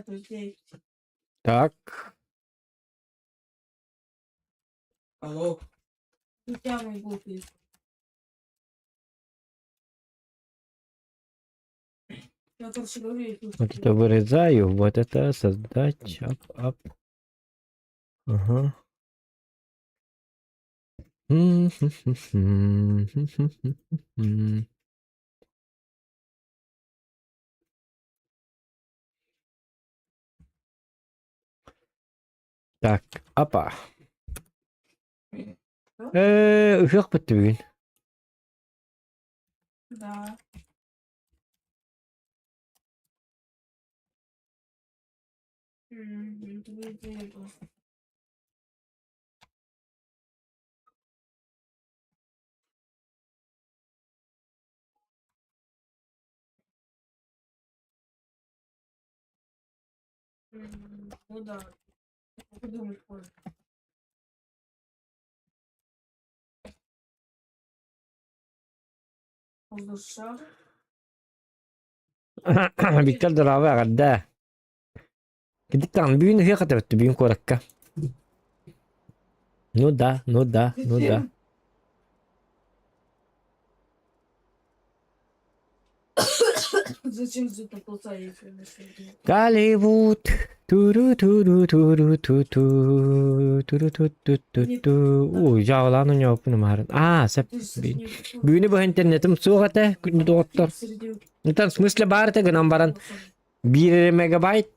друзей. Так. Алло. Друзья мои глупые. Я, короче, говорю, я их Вот это вырезаю, вот это создать, ап, ап. Ага. М-хм-хм-хм. Так, апа. Э, ыһыах бүттэ бүгүн. Да. М, друзей просто. М, Ну да. Подумать можно. Воздушар. Виктор Дорава эҕэрдээ. Кидик даҕаны бүгүн ыһыах этэ бүгүн куоракка. Ну да, ну да, ну да. Зачем затопился, если на сегодня? Голливуд. Туру-туру-туру-ту-ту. Туру-ту-ту-ту-ту. Ой, дьаалаан оҥооппун умаарын. Аа, сөп. Бүгүнү быһа интернетим суох этэ, күндү доҕоттор. Итан в смысле баар этэ гынан баран биир эрэ мегабайт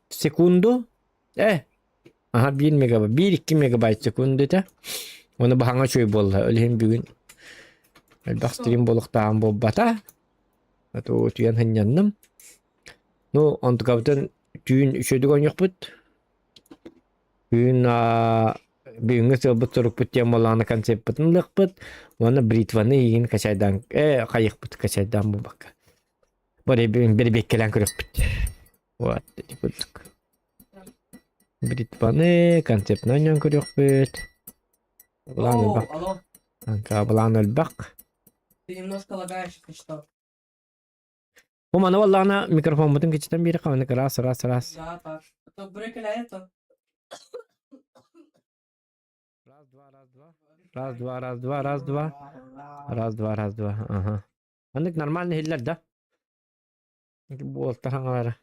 секунду. Э, аха биир мегабайт, биир-икки мегабайт секунду этэ. Оны баһаҥа үчүгэй буолла. Ол иһин бүгүн элбэх стрим буолуохтааҕым буолбата. А то утуйан сынньанным. Ну, онтукабытын түүн үчүгэйдик оонньуохпут. Түүн бүгүҥҥү сыалбыт сорукпут диэн буоллаҕына концеппытын ылыахпыт уонна бритваны игин качайдаан э хайыахпыт качайдаан буолбакка. Бары бэрибиэккэлээн көрүөхпүт. Вот ити курдук. Бритваны концептынан оонньоон көрүөхпүт. Былаан Алло, элбэх. алло. Былаан элбэх. Ты немножко лагаешь, если что. Бу маны буоллаҕына микрофоммутун кичитэн биэриэххэ маннык ыраас ыраас ыраас. Да, так. А то брекеля это. Раз, два, раз, два. Раз, два, раз, два, раз, два. Раз, два, раз, два. Ага. Маннык нормально иһиллэр да? Буолта хаҥалара.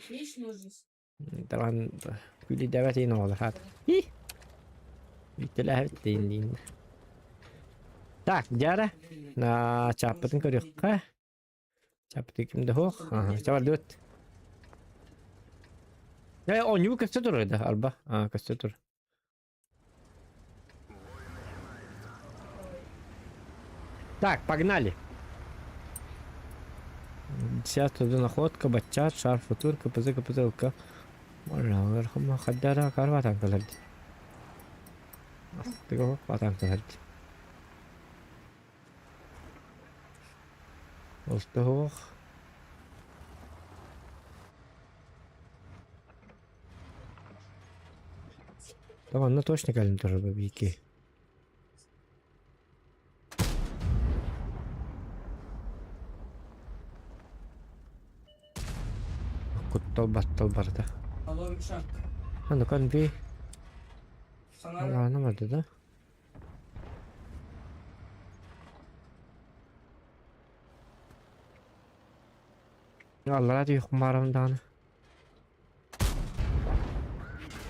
Вечную жизнь. Талан күлүйдэбэт иин оҕолор хаат. И! Бүттэлээбит диин Так, дьара. На чааппытын көрүөххэ. Чааппыты ким да суох. Аха, чабардыбыт. Э, оонньуу көстө турар да, арба. А, көстө тур. Так, погнали. Сейчас туда находка, бачат, шар, футур, КПЗ, КПЗ, ЛК. Можно, хаддара, карватан каларды. Астыга ватан каларды. Устуох. Там онно точно кэлин турар бабики. Куттал баттал барда. Алло, Миша. А ну конви. Саҥара. Ладно, барда да. Аллара түһүөх баарым даҕаны.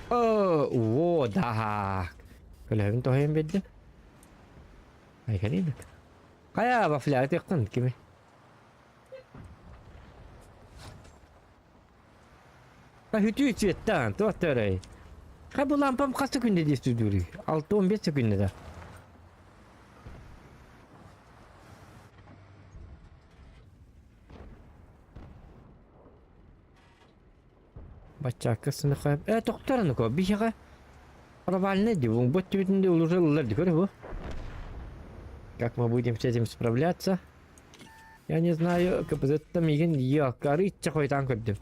Оо, во, да. Көлөһүн тоһуйан биэрдим. Айханин. Хайа, вафля тыахтан кими? Хүтүү цветтаан, туох төрөй. Ха бу лампам хас секунда действует? 6-15 секунда да. Баччаакка сыныха э тохтор аныко биһиэхэ провальный ди бу түбүтүндэ улужыллар ди көрө бу. Как мы будем с этим справляться? Я не знаю, КПЗ-та миигин елка арыычча хойутаан көрдүм.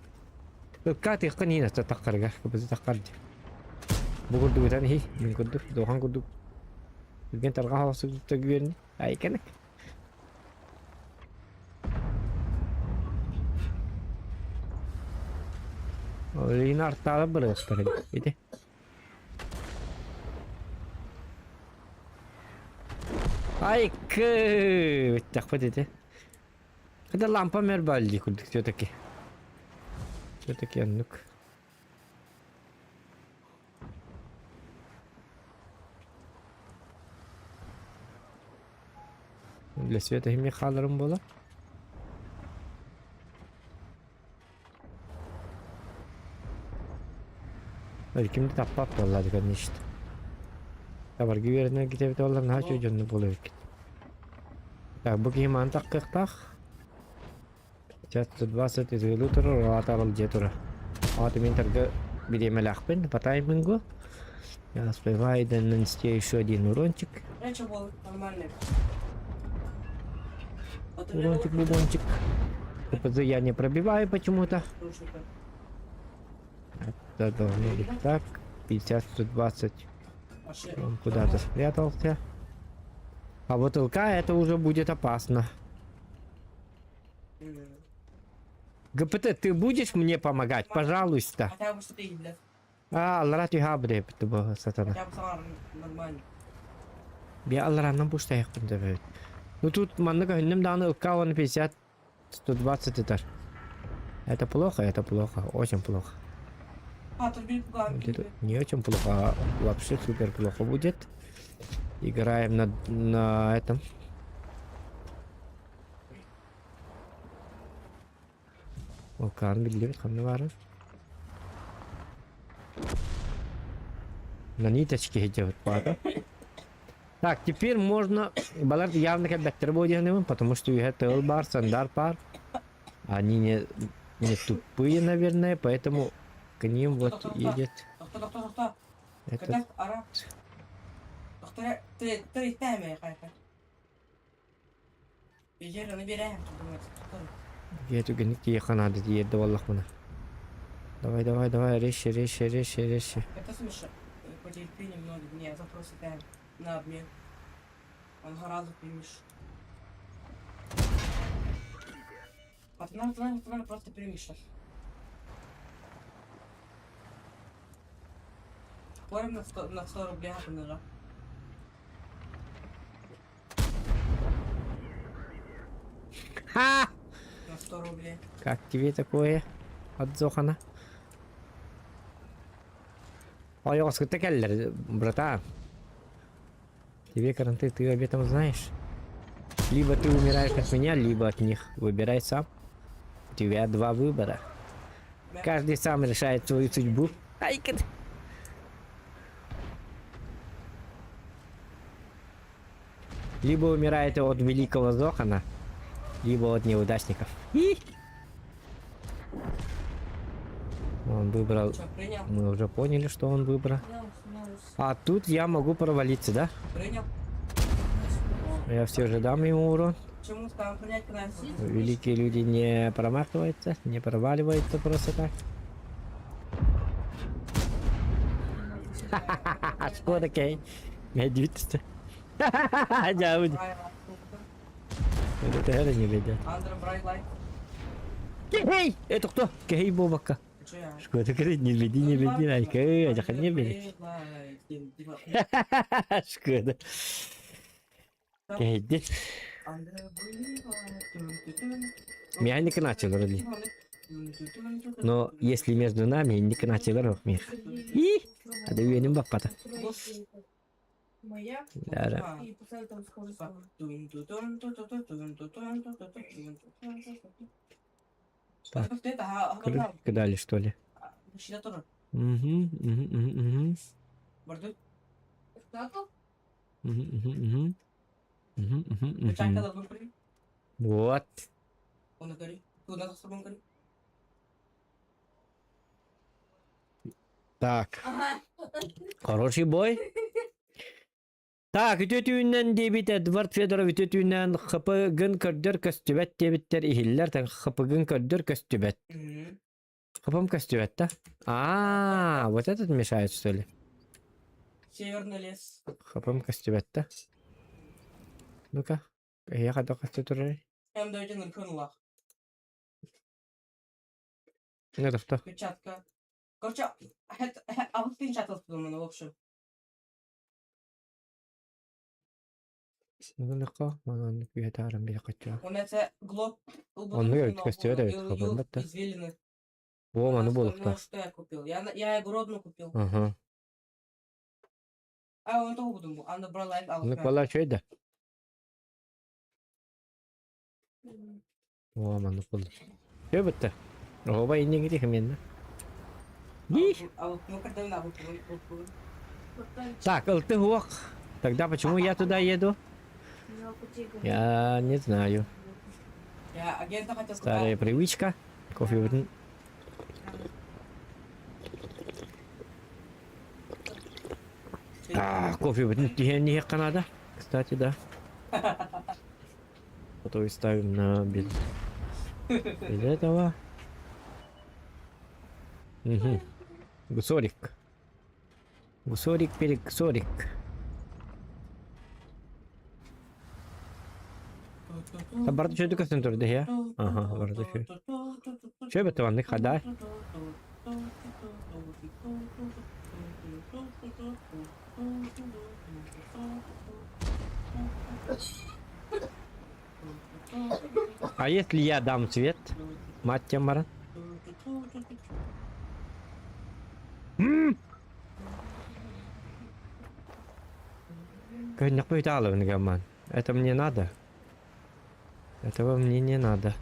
Ыкка тыахха ниин аста таххарыгар КПЗ таххар ди. Бу курдугутан иһи, мин курдук, дуохан курдук. Түргэн тарҕан холосук төгүөрни. Айканык. Олин артаала бырыастар ити. Ай, кы, ити. Это лампа мербалли курдук все-таки. Все-таки оннук. Для света химия хааларым буола. Кимди таппат буолла конечно. Табарга үөрэнэр китэбит буоллар наһаа үчүгэй дьонно буолуо эбиккит. Так, бу киһи мааны таххыахтаах. Сейчас 120 ытыалыы турар, ол аата дьиэ турар. Аата мин тарга бириэмэлээхпин, по таймингу. Я успеваю нанести еще один урончик. Речи был нормальный. Вот у меня Урончик, бубончик. КПЗ я не пробиваю почему-то. наушника. Это должно быть так. 50, 120. Вообще. Он куда-то спрятался. А вот ЛК это уже будет опасно. ГПТ, ты будешь мне помогать? Пожалуйста. Хотя бы что-то есть, блядь. А, аллара түһэ бу сатана. Хотя бы сама нормально. Би аллараннан буштайықпын деп эбит. Ну тут маннык өһүннүм даҕаны ЛК он 50 120 этаж. Это плохо, очень плохо. А, тут бери пугаем. Вот это не очень плохо, а вообще супер плохо будет. Играем на этом. Окан биллибит ханна баарын. На ниточке идет пата. Так, теперь можно... Балар явно как будет, потому что это бар, сандар пар. Они не тупые, наверное, поэтому к ним вот едет Доктор, доктор, доктор. этот. Когда ара. Доктор, ты ты тайме хайка. Егер оны берем, думает. Етүгенник тиехха надо тиерде буоллахпына. Давай, давай, давай, резче, резче, резче, резче. Это слушай, потерпи немного. Не, запросы тайм на обмен. Он гораздо примешь. А ты надо, просто примешь сейчас. Спорим на 100 рублей, а Ха! На 100 рублей. Как тебе такое от Зохана? Ой, ты келлер, братан. Тебе каранты, ты об этом знаешь? Либо ты умираешь от меня, либо от них. Выбирай сам. У тебя два выбора. Каждый сам решает свою судьбу. Ай, кад- Либо умирает от великого Зохана, либо от неудачников. И! Он выбрал. Что, принял? Мы уже поняли, что он выбрал. А тут я могу провалиться, да? Принял? Я все же дам ему урон. Чему там принять князь? Великие люди не промахиваются, не проваливаются просто так. Шкода кей. Медведь. Дяудь. Это это не ведет. Андре Брайт Лайт. Эй, это кто? Кей Бобака. Че я? Шкода говорит, не веди, не веди, Найка, эй, не бери. Шкода. Кей, Меня не начал вроде. Но если между нами не начал мир. И, а да уверен баппата. Моя Да, да. и поставить там схожий слово. Так. Крышку дали, что ли? Угу. Угу. Угу. Вот. Так. Хороший бой. Так, үтө диэбит Эдвард Федоров үтө түүннэн ХП-гын көрдөр көстүбэт диэбиттэр иһиллэр тэн ХП-гын көрдөр көстүбэт. ХП-м көстүбэт да? А, вот этот мешает, что ли? Северный лес. ХП-м көстүбэт да? Ну-ка, я хотел көстө М1 Ныркынлах. Это что? Перчатка. Короче, 6 тысяч в общем. Нылыкка, манан күйэтаарам били качча. У меня это глоб. Оннук эбит көстүбэт эбит хабыллар да. Извилины. О, маны Остальное, буолуохтаах. что я купил? Я огородную купил. Аха. А, он того буду. Анда брала. Оннук буолла үчүгэй да. О, маннык буолла. Үчүгэй бытта. Оһуобай иннигити хэмиэннэ. А ну когда на Так, ылты хуох. Тогда почему я туда еду? Я не знаю. Я агента хотел Старая привычка. Кофе бүтүн. А, кофе бүтүн түһэн иһиэххэ наада. Кстати, да. Потом ставим на без этого. Угу. Гусорик. Гусорик перек сорик. Барда что көстөн турду я? Ага, барда что. Что это ванны хада? А если я дам цвет? Мать Мара. Гаман. Это мне надо? Этого мне не надо.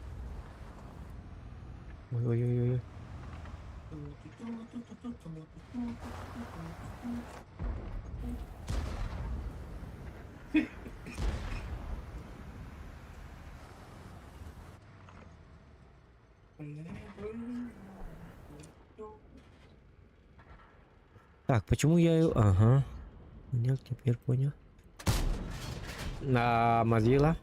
Ой-ой-ой-ой. Так, почему я... Ага. Понял, теперь понял. На Мазила.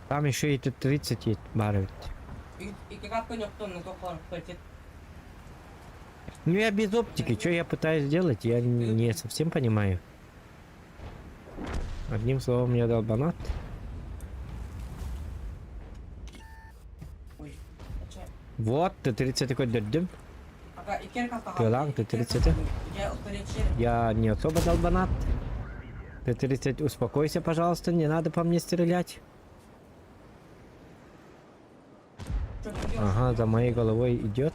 Там еще и тут 30 есть бар. И как на то. Ну я без оптики, что я пытаюсь сделать, я не совсем понимаю. Одним словом, я долбанат. Ой. Вот, Т-30 такой дырдым. Тылан, Т-30. Я не особо долбанат. Т-30, успокойся, пожалуйста, не надо по мне стрелять. Ага, за моей головой идет.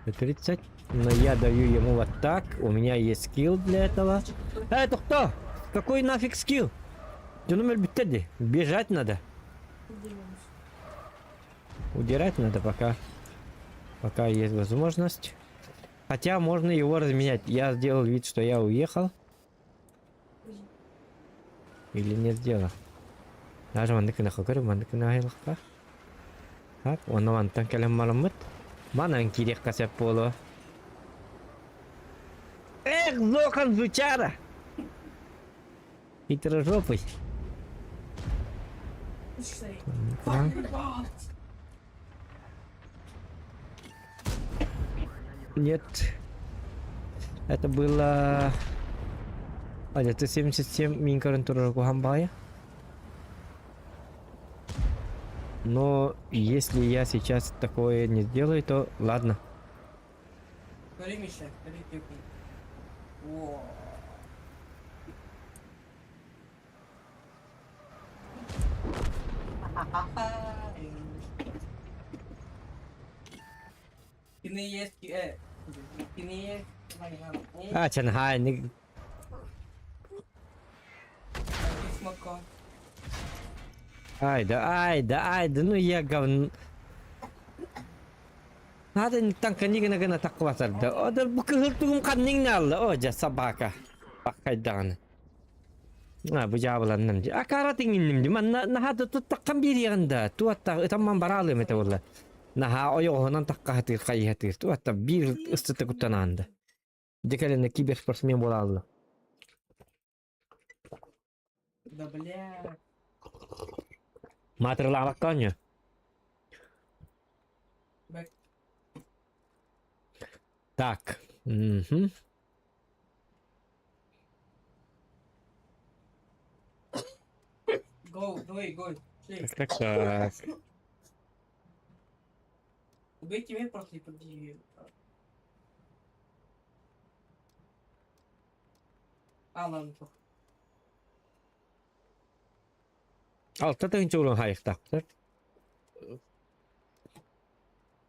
Т-30. Но я даю ему вот так. У меня есть скилл для этого. Это кто? Какой нафиг скилл? Ты номер битеди. Бежать надо. Удирать надо пока. Пока есть возможность. Хотя можно его разменять. Я сделал вид, что я уехал. Или не сделал. Даже мандык на хакыр, мандык на хайлыққа. Так, оны мантан кэлэн бараммыт. Манан кириэххэ сөп буолуо. Эх, Зохан Зучара! Хитрожопый. Так. Нет. Это было... А, это 77 минкарын турар кухамбая. Но если я сейчас такое не сделаю, то ладно. Бери, Миша, бери пепел. О. Кини есть. А, Чанхай, не... Смоко. Ай да, ай да, ай да, ну я говн... Надо танка нигана гана такватар да. О, да бу кыһыл тугум каннин алла. О, жа собака. Баккайдан. А, бу жабыланным ди. Акара тиңинним ди. Ман наха туттаккан бир ягында. Туатта ытамман баралым это болла. Наха ойоҕунан такка хатыр кайхатыр. Туатта бир ыстыты куттанаанда. Декалене киберспортсмен бола. Да бля. Матырлаабакка. Бэк. Так. Мгм. Go, давай, go. Шли. Так, так, так. Убейте меня просто и победи. А, ладно, плохо. Алта тыһыынча уран хайыктаахтар.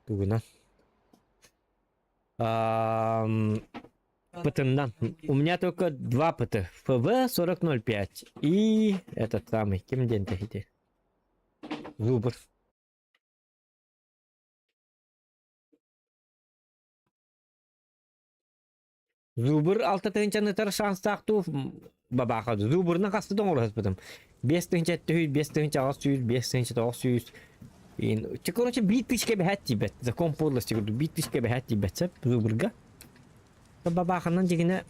Тугунан. ПТ-нан. У меня только два ПТ. ФВ 40.05 и этот самый, ким диэн тэһити? Зубр. Зубр алта тыһыынчаны ытар шанстаах дуу бабааха Зубрынан хаста да оҥоро Биэс тыһыынча түһүй, 5800, 5900. Че, короче, биир тысяча кэбиһээт тиийбэт. Закон подлости курдук биир тысяча кэбиһээт тиийбэт сөп Зубрга. Бабааханан дьигинэ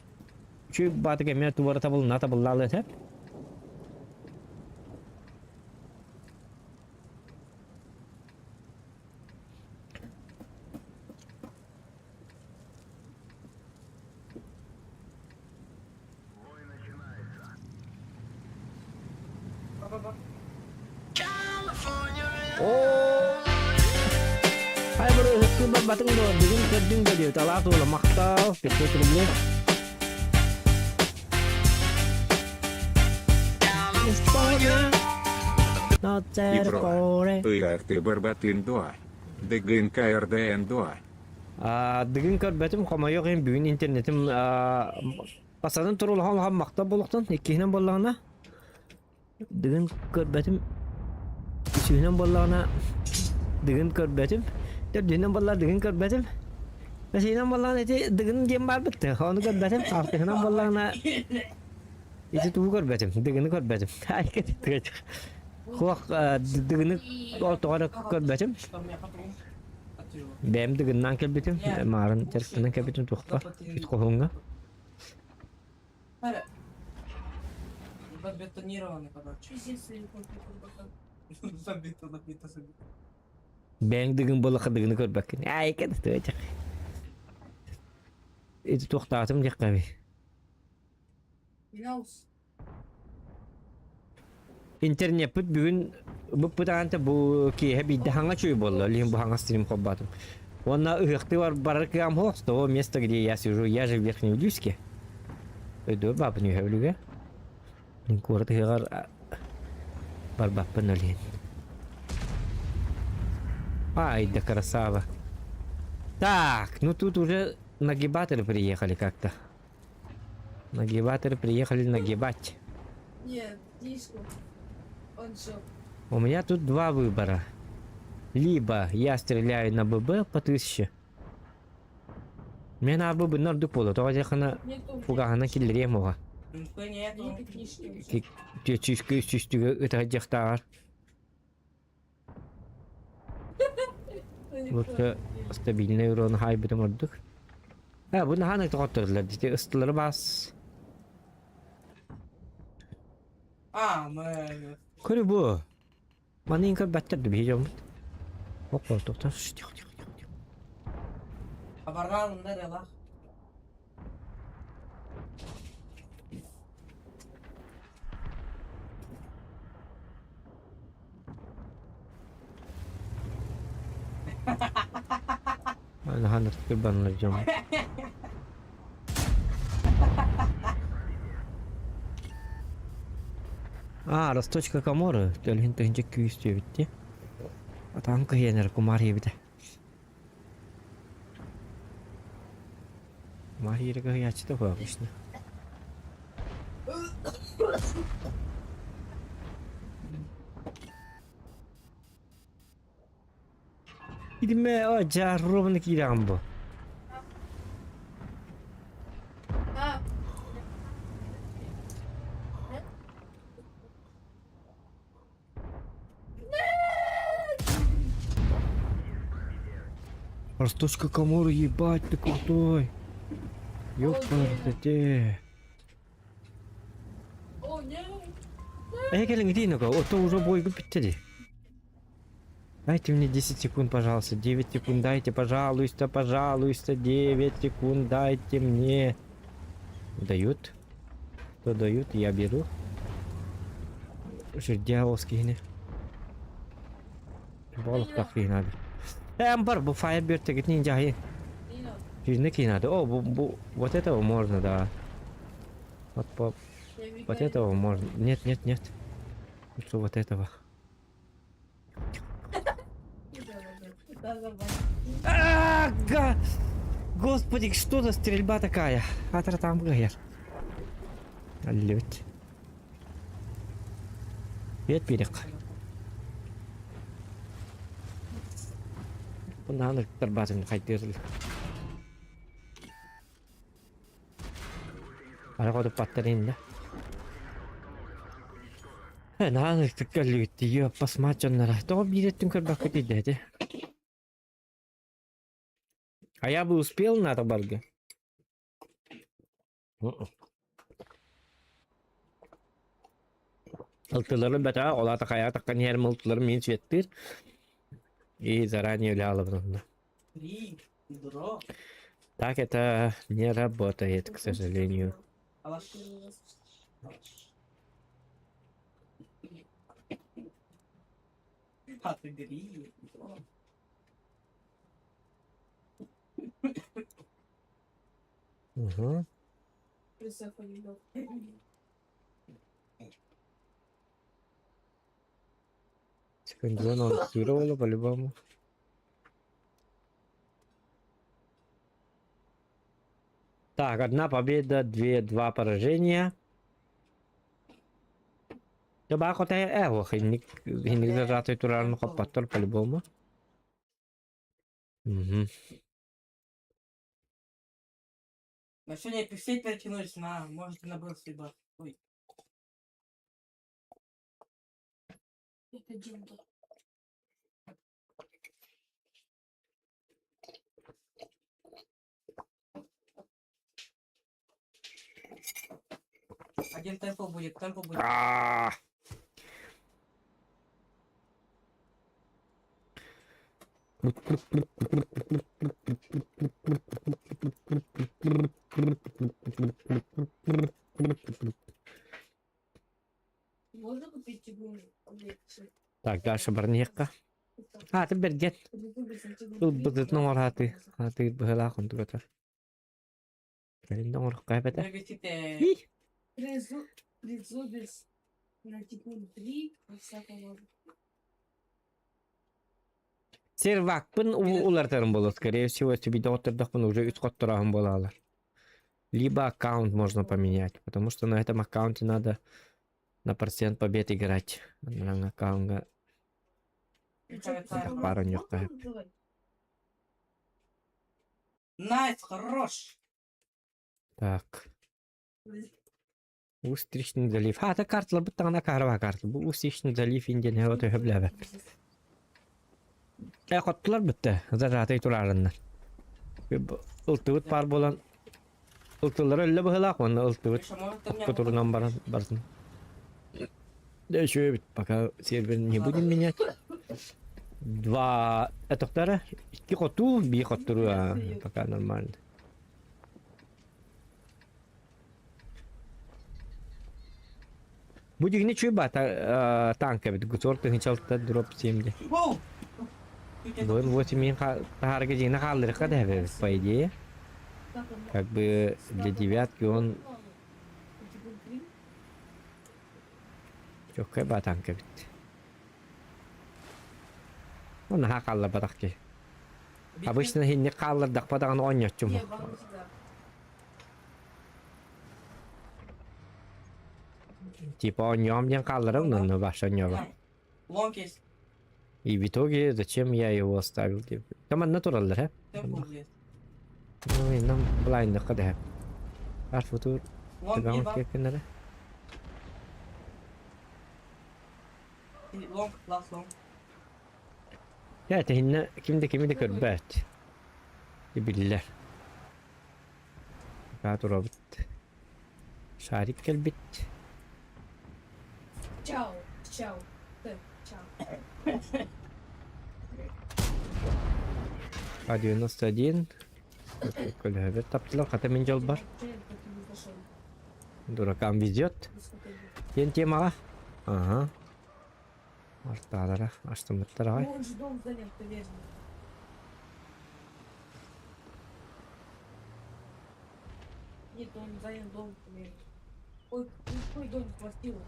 үчүгэй баатык эмиэ туора табылына табыллаалыа сөп. Ай бу ыһыктыы барбатыҥ дуо? Бүгүн көрдүҥ да диэбит. Алаас уола махтал, 500 рублей. Ибро, ыйаахты барбатын дуо? Дыгын КРДН дуо? Дыгын көрбөтүм, хомойуох иһин бүгүн интернетим Бастатан турар улахан улахан махтал буолуохтун, иккиһинэн буоллаҕына, Дыгын көрбөтүм, үсүһүнэн буоллаҕына, Дыгын көрбөтүм, төрдүһүнэн буоллаҕына Дыгын көрбөтүм, бэсиһинэн буоллаҕына ити Дыгын диэн баарбыт, ону көрбөтүм, алтыһынан буоллаҕына ити тугу көрбөтүм, Дыгыны көрбөтүм. Хуох Дыгыны ол тоҕо эрэ көрбөтүм. Бэйэм Дыгыннаан кэлбитим, маарын дьарыктанан кэлбитим туохпар, үт хоһууҥҥа. Забетонированный, короче. Забито, забито, забито. Бэйэҥ Дыгын буоллахха Дыгыны көрбөккүн. Аай, кэт Ити туохтаатым диэххэ Интернеппит бүгүн быппытаанта бу киэһэ биирдэ хаҥа чуй буолла, лиһин бу хаҥас сирим холбоотум. Уонна ыһыахтыы барар кыам суох, с того места, где я сижу, я же в Верхней Вилюйске. Өйдөө баапын үһэ өлүгэ. Мин куорат ыһыаҕар барбаппын олиһин. Ай да красава. Так, ну тут уже нагибаторы приехали как-то. Нагибаторы приехали нагибать. Нет, диско. Он все. У меня тут два выбора. Либо я стреляю на ББ по 1000. Мен арбы быннар ордук буолуо. Тоҕо диэххинэ фугаһынан киллэриэм уоҕа. Түөчүүскэ үс сүүстүгэ ытаһыдьахтааҕар. Лучше стабильный урон хаайбытым ордук. Э, бу наһаа тоҕоттордулар дии. Ыстылары бас. А, мы... Көрү бу. Маны көрбөттөр да биһи дьоммут. Опа, тоқтар. Тихо, тихо, тихо, тихо. Оборвал ударила. Наһаа кырбанылар дьон. А, росточка Каморы, төлүһүн тыһынча күүс диэбитти. Атаан кыһыанар кумаар иэбитэ. Кумаар иэрэ кыһыйааччыта обычно. Итимэ дьааррованы киирэҕин бу. Росточка Каморы, ебать, ты крутой. Ёпарасоте. О, нет. Э, кэлин итиин око, ото уже бойгу бүттэ дии. Дайте мне 10 секунд, пожалуйста. 9 секунд дайте, пожалуйста, пожалуйста. 9 секунд дайте мне. Дают. Кто дают, я беру. Уже дьяволский Болуктах киһи надо. Эмбер, бу Firebird тегитин жайы. Жизни киһи надо. О, бу, бу, вот этого можно, да. Вот, по, вот этого можно. Нет, нет, нет. Лучше вот этого. А, га! Господи, что за стрельба такая? Атра там гаяр. Лють. Привет, Пирик. Bundan тарбатын хайдыр. Ара паттарин да. Нааны тыккаллыгыт йоппас дьоннора. Тоҕо биир өттүн көрбөккө тиийдэ А я бы успел на барга? Ылтылары бэтэ, ол аата хайа таххан иһэр мылтылары мин светтир. И заранее ляла Три, дро. Так это не работает, к сожалению. Алаш. А ты гри. Угу. Секунду, анонсировала по-любому. Так, одна победа, две, два поражения. Табако та эво, хинник хинник зажатый турарны хоппаттар по-любому. Угу. На сегодня все перетянулись на, можете на был судьба. Ой. Это деньги. Один темпо будет, темпо будет. А! Можно купить игру? Так, дальше барнехка. А, ты бердет. Ылбытытын оҥорхаты. Хаты быһылаах онтугатар. Кэлин оҥорох кайбата. Двигайте. И Трезубец на тигун 3, во всяком Сервакпын улартарым болот. Скорее всего, если видео уже үс хотторахым болалар. Либо аккаунт можно поменять, потому что на этом аккаунте надо на процент побед играть. На аккаунтга пара нюхта. Nice, хорош. Так. Устричный залив. А, это карталар буттаҕына каарба карта. Бу Устричный залив индиэн вот өһөбләбә. Э, хоттулар бүтте. Зажатый турарыннар. Ылтыбыт пар болан ылтылар өллө быһылаах онно ылтыбыт Миша, может, ты меня которунан баран барсын. Да еще пока сервер не будем менять. Два этохтара, икки хоту, би хоттуру, пока нормально. Бу дигини чуйба танка бит гусор тыгынчалта дроп 7 де. Воу! Буын 8 мин тахарга жина халдырыкка да по идее. Как бы для девятки он Чоккай ба танка бит. Он ха қаллар батақ Обычно хинни қаллар дақпадаған ойнатчум. Типа ойнём ден қалларым, но баша ойнём. Лонг есть. И в итоге зачем я его оставил? Там натураллар, э? Темпл есть. Ну, и нам блайнд қада. Арфутур, Лонг табан еба. кекенere. Лонг, ласт лонг. Я это кимде кимде көрбәт. Биллер. Катура бит. Шарик келбит. Чао, чао, ты, чао. А91. Көлөһөбөр таптылар, хата мин дьолбор. Дуракам везет. Диэн темаҕа. Ага. Артаалара, астыммыттар аҕай. Он же дом занял, наверное. Нет, он занял дом, наверное. Ой, какой дом, квартиру.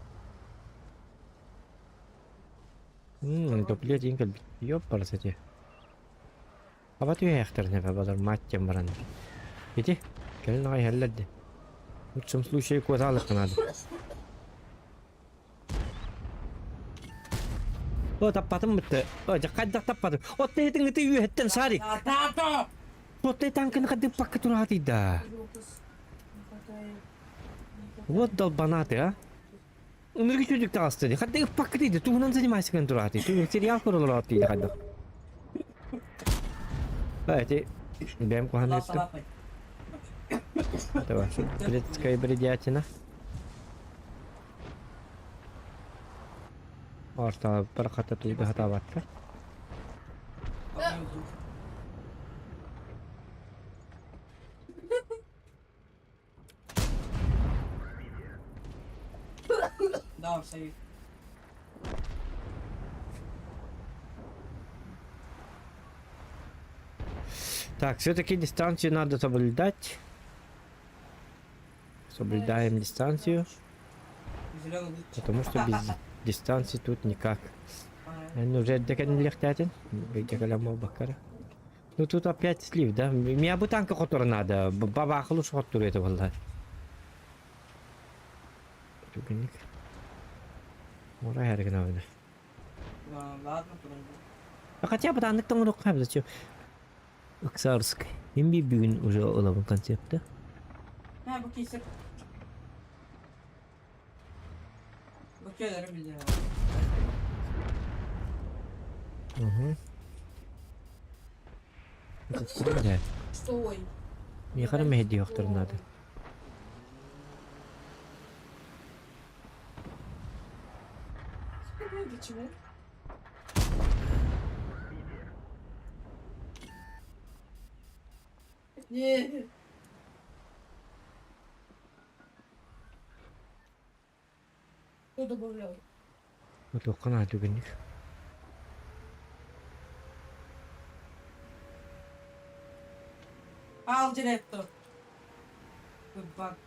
Дуплет иин кэлбит. Ёппарасати. Аба түһээхтэринэ балар мать диэн бараннар. Ити, кэлин аҕай иһэллэр дии. В лучшем случае куотаалыхха наада. О, таппатым бытты. О, дьэ хайдах таппатым? Отто этиҥ ыты үөһэттэн саарик. Тата! Отто танканы хадыппакка тураатый да. Вот долбанаты, а. Ыныргы чүдүк таҕыста дии. Хадда ыппакка дейді, тугунан занимайся гын тураатый. Тугун сериал көрөлөр дейді хайдах. Эти бэм куһан ыттым. Давай, блядская бредятина. Орта бір хата туйда хатабатта. Да, сейф. Так, все-таки дистанцию надо соблюдать. Соблюдаем дистанцию, Зеленый луч. потому что без дистанции тут никак. Ага. Ну, уже деканлехтятин, бакара. Ну тут опять слив, да? Меня бы танка хотор надо, баба хлуш хотор это было. Түгенник. Мора хәргенә. Ладно, подожди. А хотя бы танк там рука, зачем? Оксарск. Им би бүгүн уже ылабын концепты. Ha bu kesin. Bakıyorlarım biliyorum. Угу. Что ой? Мехара мехди yoxdur надо. Почему? Не. Кто добавлял? Тоққан түгенник. Al diretto. Bak.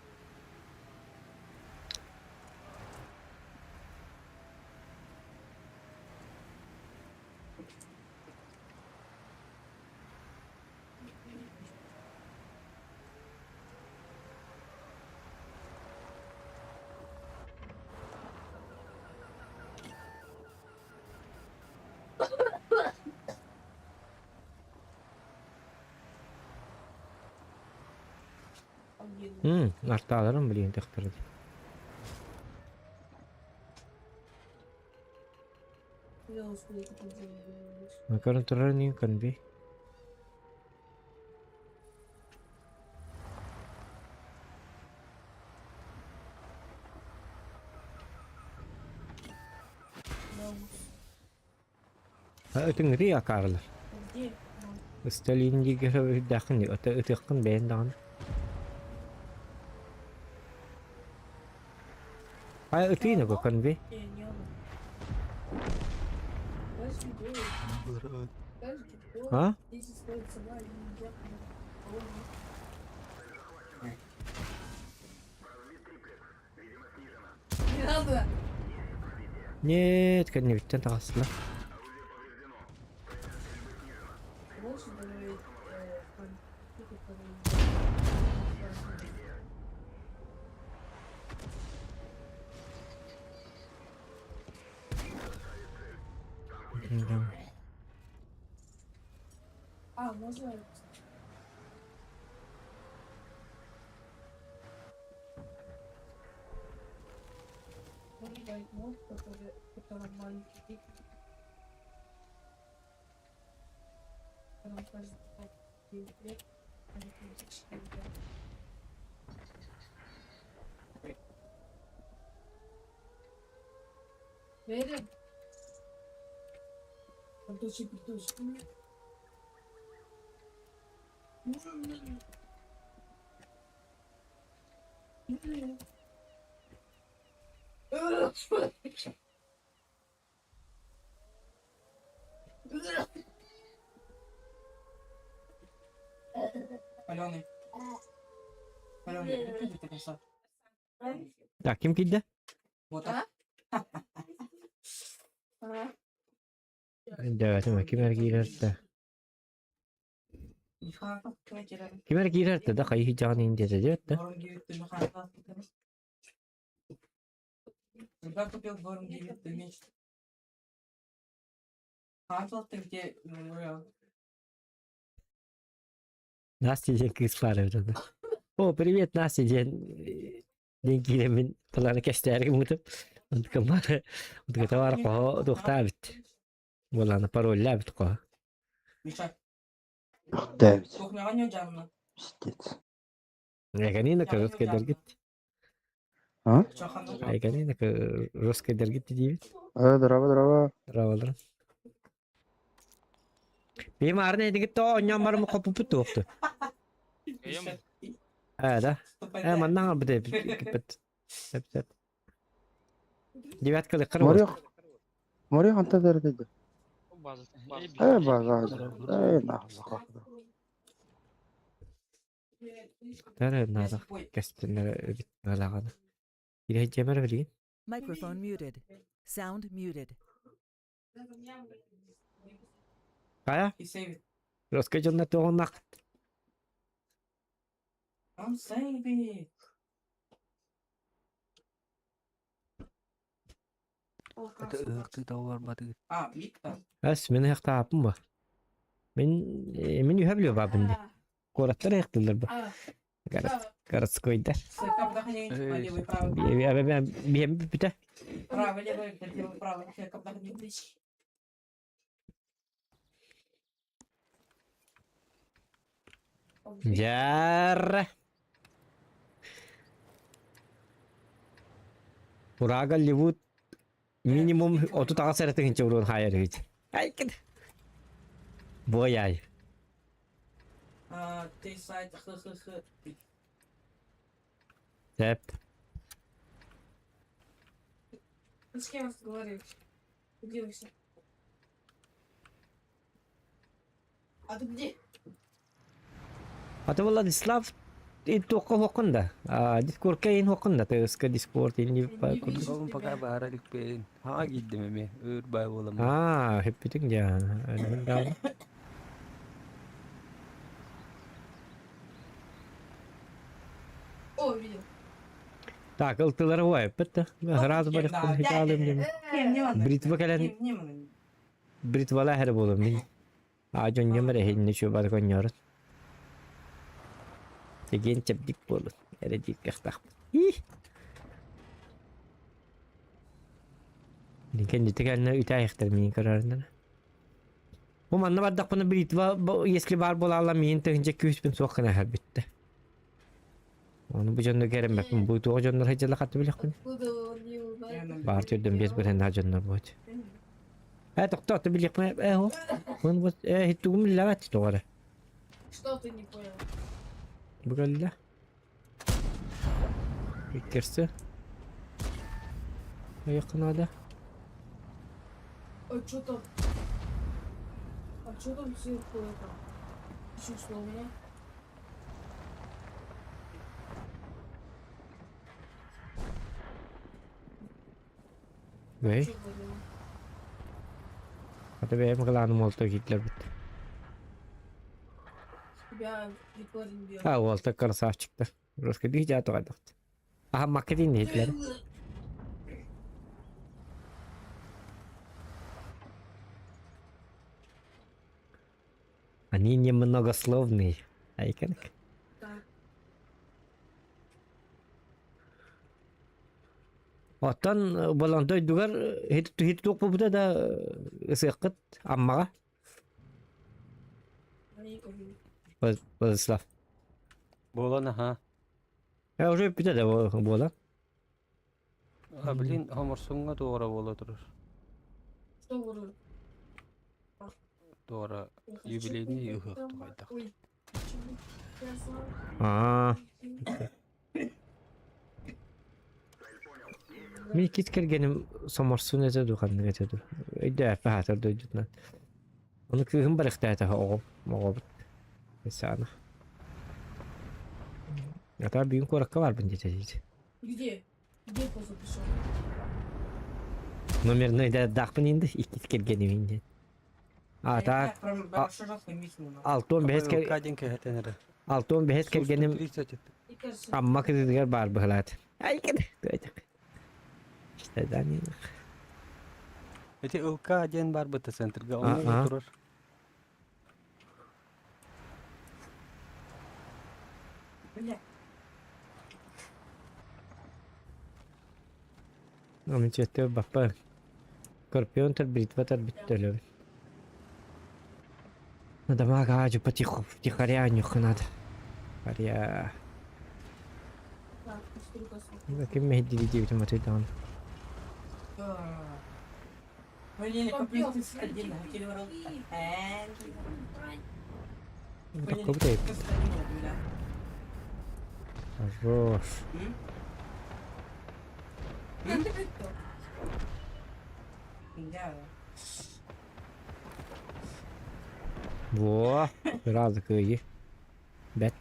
Арталарым билин тахтырды. Макарон турар конби. Өтүң ри акарлар. Где? Сталин дигер дахын ата ытыккын бэйн даган. Ай ытыйны го конби. Не, не он. А? Здесь стоит цена, и не Не надо! Нет, конечно, тагасла. Можешь добавить Да. А, можно... Можно добавить мод, который, в котором маленький дети. Котором каждый 9 лет, они 34 лет. Верим? Там точно приточки. Алены. Алены, выходи до конца. Так, ким киирдэ? Вот так. Өйдөөтүм, ким эрэ киирэр да. Ким эрэ киирэр да хайыы дьаҕан иһин диэтэ диэт да. Когда купил двором 9 ты Хантал ты где Настя диэн кыыс баар эбит онно. О, привет, Настя диэн диэн киирэммин талааны кэстээри гыммытым. Онтукам баар онтуката баар хоһо туохтаабыт. Буолааны пароллаабыт хоһо. Миша, Өхтөөбүт. кухняҕа не дьаамна? Пиздец. Айганина короткая дергит. А? Айганина русская дергит диибит. Э, здорово, здорово. Здорово. Биим аарны эдигит то онньоон барым хоппуппут туохту. Ээ да. Ээ манна аҥарбыт эбиппит. Сөп сөп. Девятка лыккар Морек. Морек ханта дэрдэ. Э, база. Э, нахуй. Тара наада кэстиннэр эбит наалаҕана. Ирэйдьэмэр билигин. Microphone muted. Sound muted. Хайа? Русскай дьоннор туоҕуннах. I'm saving. Это ыһыктыы тоҕо А, Виктор. Эс, мин ыһыктааппын ба. Мин мин үһэ билиэ баабын дии. Куораттар ыһыктыыллар ба. Городскойдар. Биһэм бүтэ. Право, левый, левый, право. Дьэр. Ура Голливуд минимум 38 эрэ тыһыынча уруон хаайар үһү. Айкын. Буойаай. А, ты сайт х х х. Сөп. С кем разговариваешь? Где вы все? А ты где? Аты Владислав туохха уһуоххун да. Дискордка иһин уһуоххун да. ТСК Дискорд ини Оҕум пока баара иликпин. Хаҥа киирдим эмиэ. Өр бай буоламмын. Аа, хүппүтүҥ дьэ. О, видел. Так, ылтылары уайыппыт да. Сразу барыхпын хитаалым дем. Бритва кэлэн бритвала эрэ буолум мин. Аа дьонньом эрэ иһиннэ чуобар конньорун. Тигиэн чэбдик буолун. Эрэ диир кыахтаахпын. Ih! Кэннити кэннэ үтээйэхтэр миин көрөрүнэн. Бу манна бардахпына бритва если баар буолаалла миин тыһынча күүспүн суох гына иһэр бүттэ. Ону бу дьонно кэрэммэппин. Бу туох дьоннор сылдьаллар хатты билэхпин. Баар түрдэн биэс бырыһыннаах дьоннор буот. Э, тохтоо, ты билиэхпин э, о. Мын вот э, хиттугум биллэбэт тоҕо эрэ. Что ты не понял? Бу кэллэ. Иккерси. Айахха наада. А что там? А что там сверху это? Еще словно. Эй. Хата бэйэм кылааным уолта киирдилэрбит. А уолта красавчиктар. Русская дьаа тоҕойдохт. Аһаммакка диин иһитлэр. Они немногословные. Айканк. Оттон болон дойдугар хит туох буолбута да ысыаххыт Аммаҕа Владислав. Буолан аха. Э уже бүппүтэ да буолан. А блин, хоморсуҥҥа туора буола турар. Что буолар? Туора юбилейный ыһыах туһайдах. Аа. Мин иккис кэргэним соморсун этэ дуу, ханнык этэ дуу. Өйдөөппө аатар дойдутунан. Ону кыыһым барыхтаата оҕом, оҕобут. Саана. Ата бүгүн куоракка барбын диэтэ диит. Где? Где поза пришел? Номерной даахпын инде, иккис кэргэним инде. А так, алтон бэһэс алтон бэһэс кэргэним Амма кытытыгар баар быһылаат. Ай кэт. Ити ылка диэн бар быта центрга онно турар. Бля. Аны четтэ баппа. Скорпион тар бритва тар бүттөлөбүн. Надо мага аджу потиху, втихаря нюх надо. Харя. Ким мехди диэбитим атыйдаҕын. Такой Хорош. Во, сразу кыайыы. Бэт.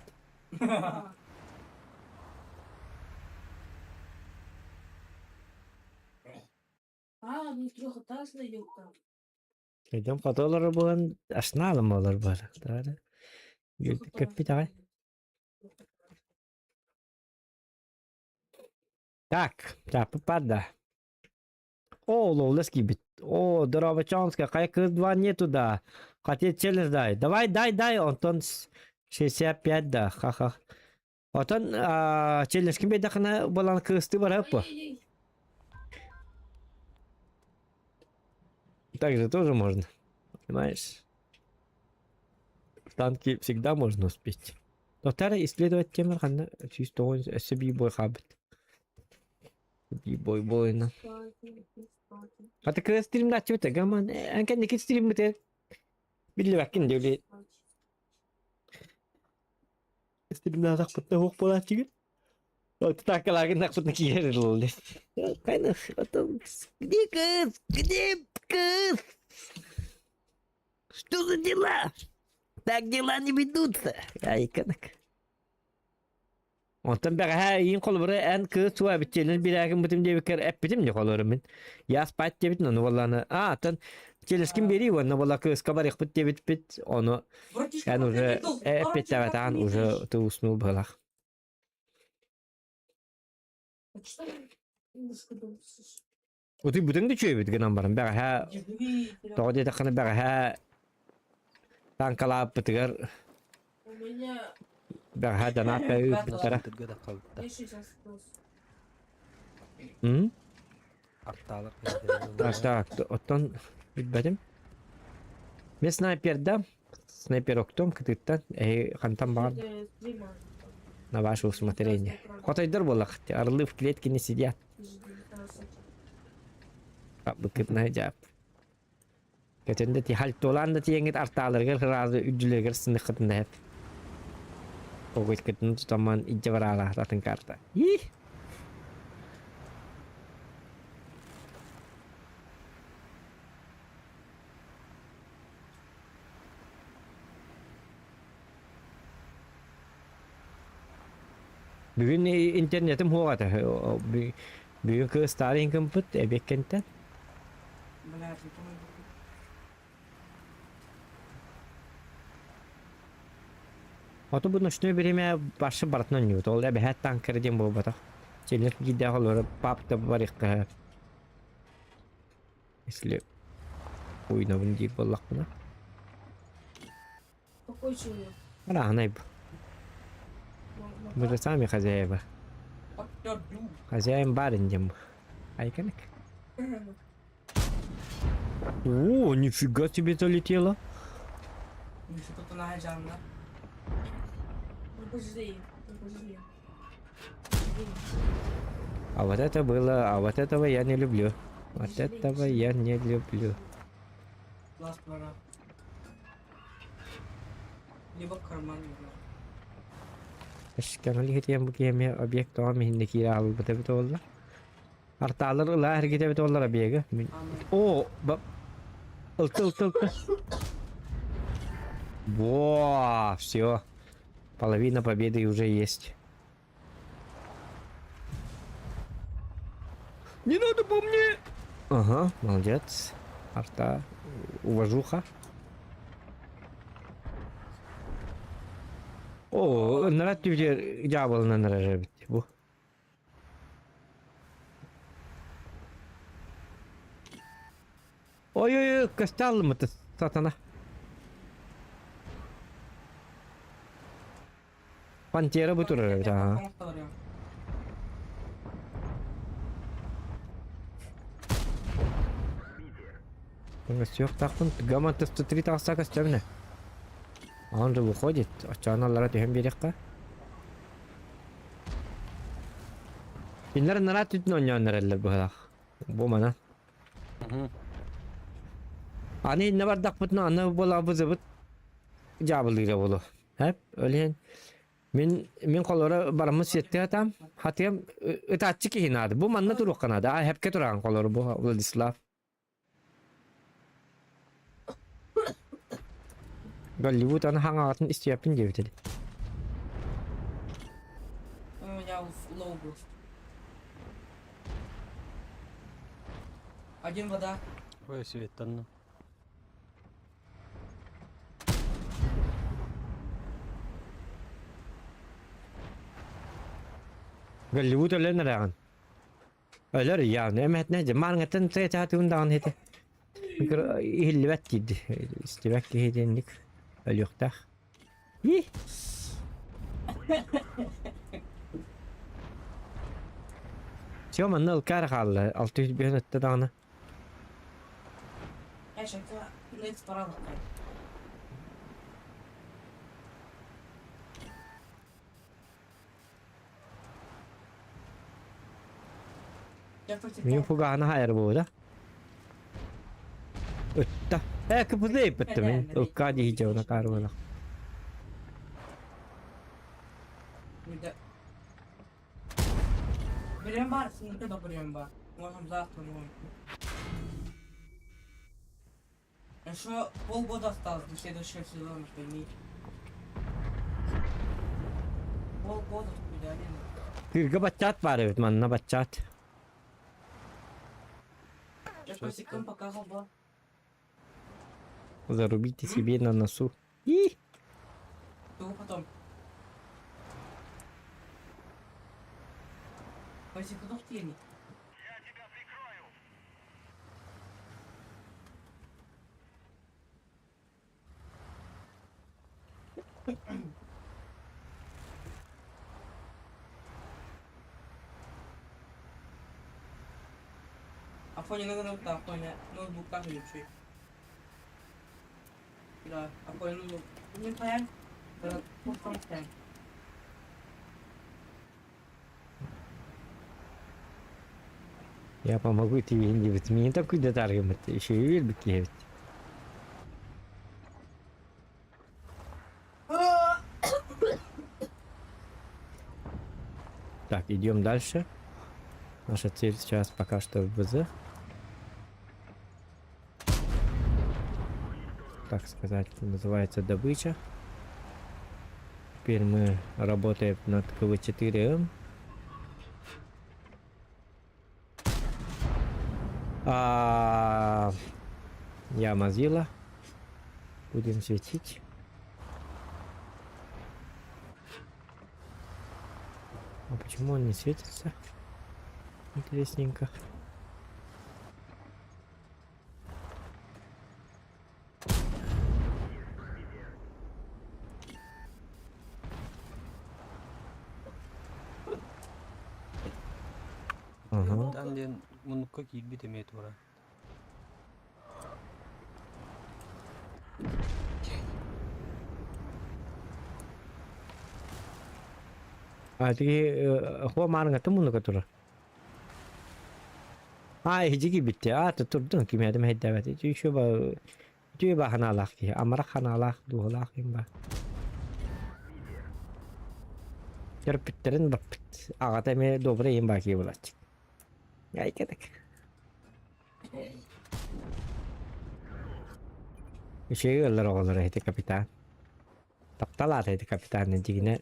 А, ну трехэтажная елка. Өйдөм хото олорор буолан ашнаалым олор буолар. Көппүт аҕай. Так, так, пада. О, лоулес киирбит. О, дорообочонска, хайа кыыс два нету да. Хотеть челлендж дай. Давай, дай, дай, Антон 65 да, ха-ха. Отон челлендж биэрдэххинэ буолан кыыстыы барыаппа. Так же тоже можно. Понимаешь? В танке всегда можно успеть. Тоқтар исследовать темір ханна сүүс тоҕус өссө биир бой хаалбыт. Биир бой буойна. Ата кыра стримнааччыбыт гаман эн кэнники стриммите биллибэккин диэли стримнаатахпытына суох буолааччыгын. Такалагын киирэр Где кыз? Где кыз? Что за дела? Так дела не ведутся. Айканак. Онтон бэҕэһээ иин холобура эн кыыс суа эбитчиэлин бирээгин бутум диэбиккэр эппитим дии холобура мин. Я спать диэбитин ону буоллаана аа оттон челескин биэрии уонна буолла кыыска барыахпыт диэбиппит ону эн уже эппиттээбэтэҕин уже ты уснул быһылаах. Утуйбутуҥ да үчүгэйбит гынан баран бэҕэһээ тоҕо диэтэххинэ бэҕэһээ таҥкалаабыппытыгар бэҕэһээ донат ыыппыттара. М? Так, оттон билбэтим. Мен снайперда, снайпероктом кытыттан, эһи хантан баҕар на ваше усмотрение. Хотойдор буоллах, орлы в клетке не сидят. Быкытна дьаап. Көтөнде ти хальтолан да тиеңит артааларыгар сразу үрдүлэригэр сыныххытын эп. Огойткытын тутаман идже бараала атын карта. Ih! Бүгүн интернетим суох этэ. Бүгүн кыыс старый гымпыт эбиэккэнтэн. Ото бу ночное время башы барытынан ньют. Ол эбэһээт танкер диэн буолбатах. Челлер киирдээх олору папта барыахха Если уйнабын диир буоллахпына. Какой человек? Арааһынай Мы же сами хозяева. Хозяин барин диэн Айканык. О, нифига себе залетело. А вот это было, а вот этого я не люблю. Вот этого я не люблю. Либо карман не знаю. Эшкэнэл иһитиэн бу киһи эмиэ объект тоҕо иһиннэ киирэ хаалбыт эбит буолла. Артаалар ылаа эргитэ эбит буоллар объегы. О, ылты ылты ылты. Во, все. Половина победы уже есть. Не надо по мне! Ага, молодец. Арта, уважуха. О, ынырат түбүтүгэр дьаабылынан ырар эбит бу. Ой-ой-ой, көстө аллыммыт сатана. Пантера бу турар эбит аха. Көстүөхтаахпын Гамма 103 таҕыста көстөбүнэ. Он же выходит. Оччоҕуна аллара түһэн биэриэххэ. Кинилэр ынараа түтүн оонньоон эрэллэр быһылаах. Бу манан. Аны иннэ бардахпытына аны буолаабызыбыт дьаабылыыра буолуо. Хэп, ол иһин мин мин холоро бараммыт сиэттэ атам, хатыам ытааччы киһи наада. Бу манна туруохха наада. А хэпкэ тураан холоро бу Владислав. Голливуд аны хаҥаҕатын истиэппин диэбит У меня low был. Один вода. Ой, светтанна. Голливуд өлөн эрэҕин. Өлөр явно эмэтинэ дьэ маарыҥҥаттан тыа даҕаны этэ. Иһиллибэт диирди. Истибэт киһи диэнник өлүөхтээх. И Все манна ылкаара хаалла. 605 өттө даҕаны. Мин фугаһына хайар буола. Ытта. Э, кыпыды ыппыттым мин. Ылка дии дьоно кааруолах. Берем бар, сыныка да берем бар. Можем завтра можем. Еще полгода осталось до следующего сезона, пойми. Полгода идеально. Тыырга баччаат баар эбит манна баччаат. Я косяком показал бы. Зарубите себе на носу. И Того потом. Косяк в тени. Афоня, надо ноутбук, Афоня, ноутбук как лучше. Да, Афоня, ноутбук. Не понять, Я помогу тебе не Мин такой датаргым еще и бит. Так, идем дальше. Наша цель сейчас пока что в БЗ. Так сказать, называется добыча. Теперь мы работаем над КВ-4М. А, я Mozilla. Будем светить. А почему он не светится? Интересненько. Ага. Дан диэн муннукка киирбит эмиэ тура. А ты хуа маарыҥҥа муннука турар. А иһдьи киирбиттэ. А турдун кимиэхэ да мэһэйдээбэт. Ити еще ба үтүө баа ханаалаах киһи. Амарах ханаалаах, дууһалаах ким баар. Төрөппүттэрин баппыт. Аҕата эмиэ добрый им баки булаччы. Айкадак. Үчүгэй ыаллар оҕолоро ити капитан. Таптал аата ити капитан дьигинэ.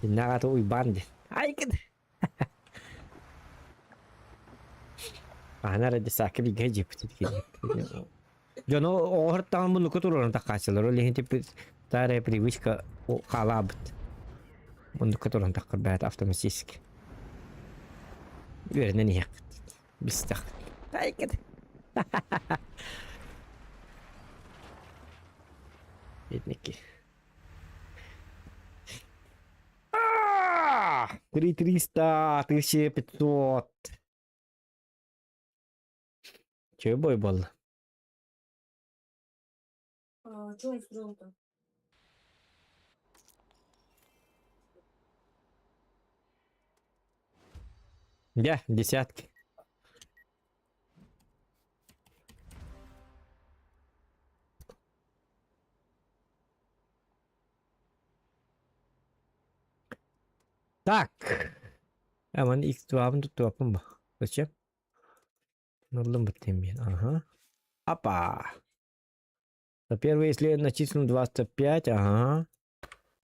Иннэ аҕата Уйбаан диэн. Айкад. Аһана эрэ десакка бигэ дьиэппит Дьону оҕоһор таҕан муннукка туруоран таххааччылар. Ол иһин типпит старая привычка хаалаабыт. Муннукка туран таххар бэйэтэ автоматически. Үөрэнэн иһиэххит. Бистэххит. Айкыт. Бедняки. 3300, 1500. Че бой буолла? А, что он строил-то? Дя, десятки. Так. Аман X2-бын туттубаппын бу. Зачем? Ыллым быттым мен. Ага. Апа. За первый, если начислим 25, ага.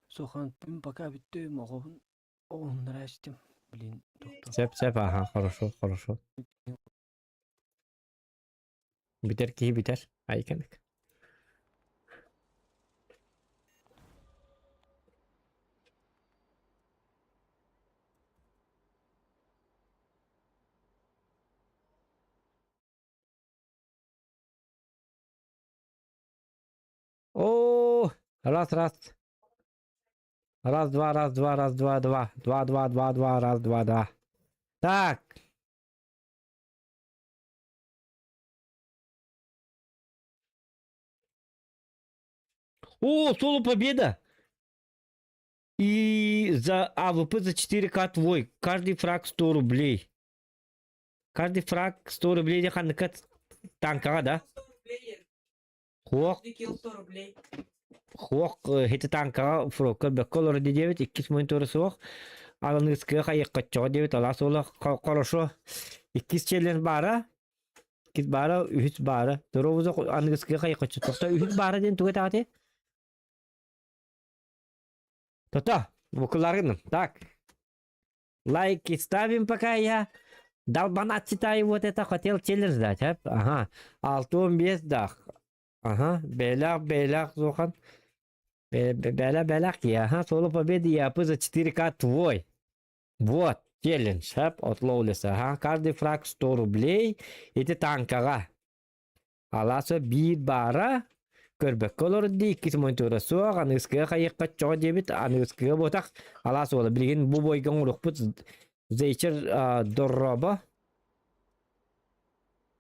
Сухан, пока бүттүм, оҕобун оҕуннара истим. Блин, доктор. Сөп, сөп, ага, хорошо, хорошо. Бүтэр киһи бүтэр. Айканык. О, раз, раз. Раз, два, раз, два, раз, два, два. Два, два, два, два, раз, два, два. Так. О, соло победа! И за АВП за 4К твой. Каждый фраг 100 рублей. Каждый фраг 100 рублей диэн ханныка танкаҕа да? 100 рублей. Хуох, Каждый килл 100 рублей. хуох ити танкаҕа фрокка бөккө олоро диэбит иккис монитора суох. Аланыыскыга хайыаххаччоҕо диэбит алаас уола хорошо. Иккис челлендж баара. Иккис баара, үһүс баара. Доруобуза аныгыскыга хайыаххаччы. Тохто үһүс баара диэн тугу этэҕитий? То-то, букуларгыным. Так. Лайки ставим пока я. Долбанат читаю вот это, хотел челлендж дать, а? Ага. Алтын бес дах. Ага. Белях, белях, Зохан. Беля, белях, я. Ага. Соло победы я за 4К твой. Вот, челлендж, а? От Лоулеса. Ага. Каждый фраг 100 рублей. Ити танкаҕа. Аласа биир баара. Көрбөккө олордо иккис монитора суох, аныгыскыга хайыахха чоҕо диэбит, аныгыскыга буотах алаас уола. Билигин бу бойга оҥоруохпут Зейчер дорробо.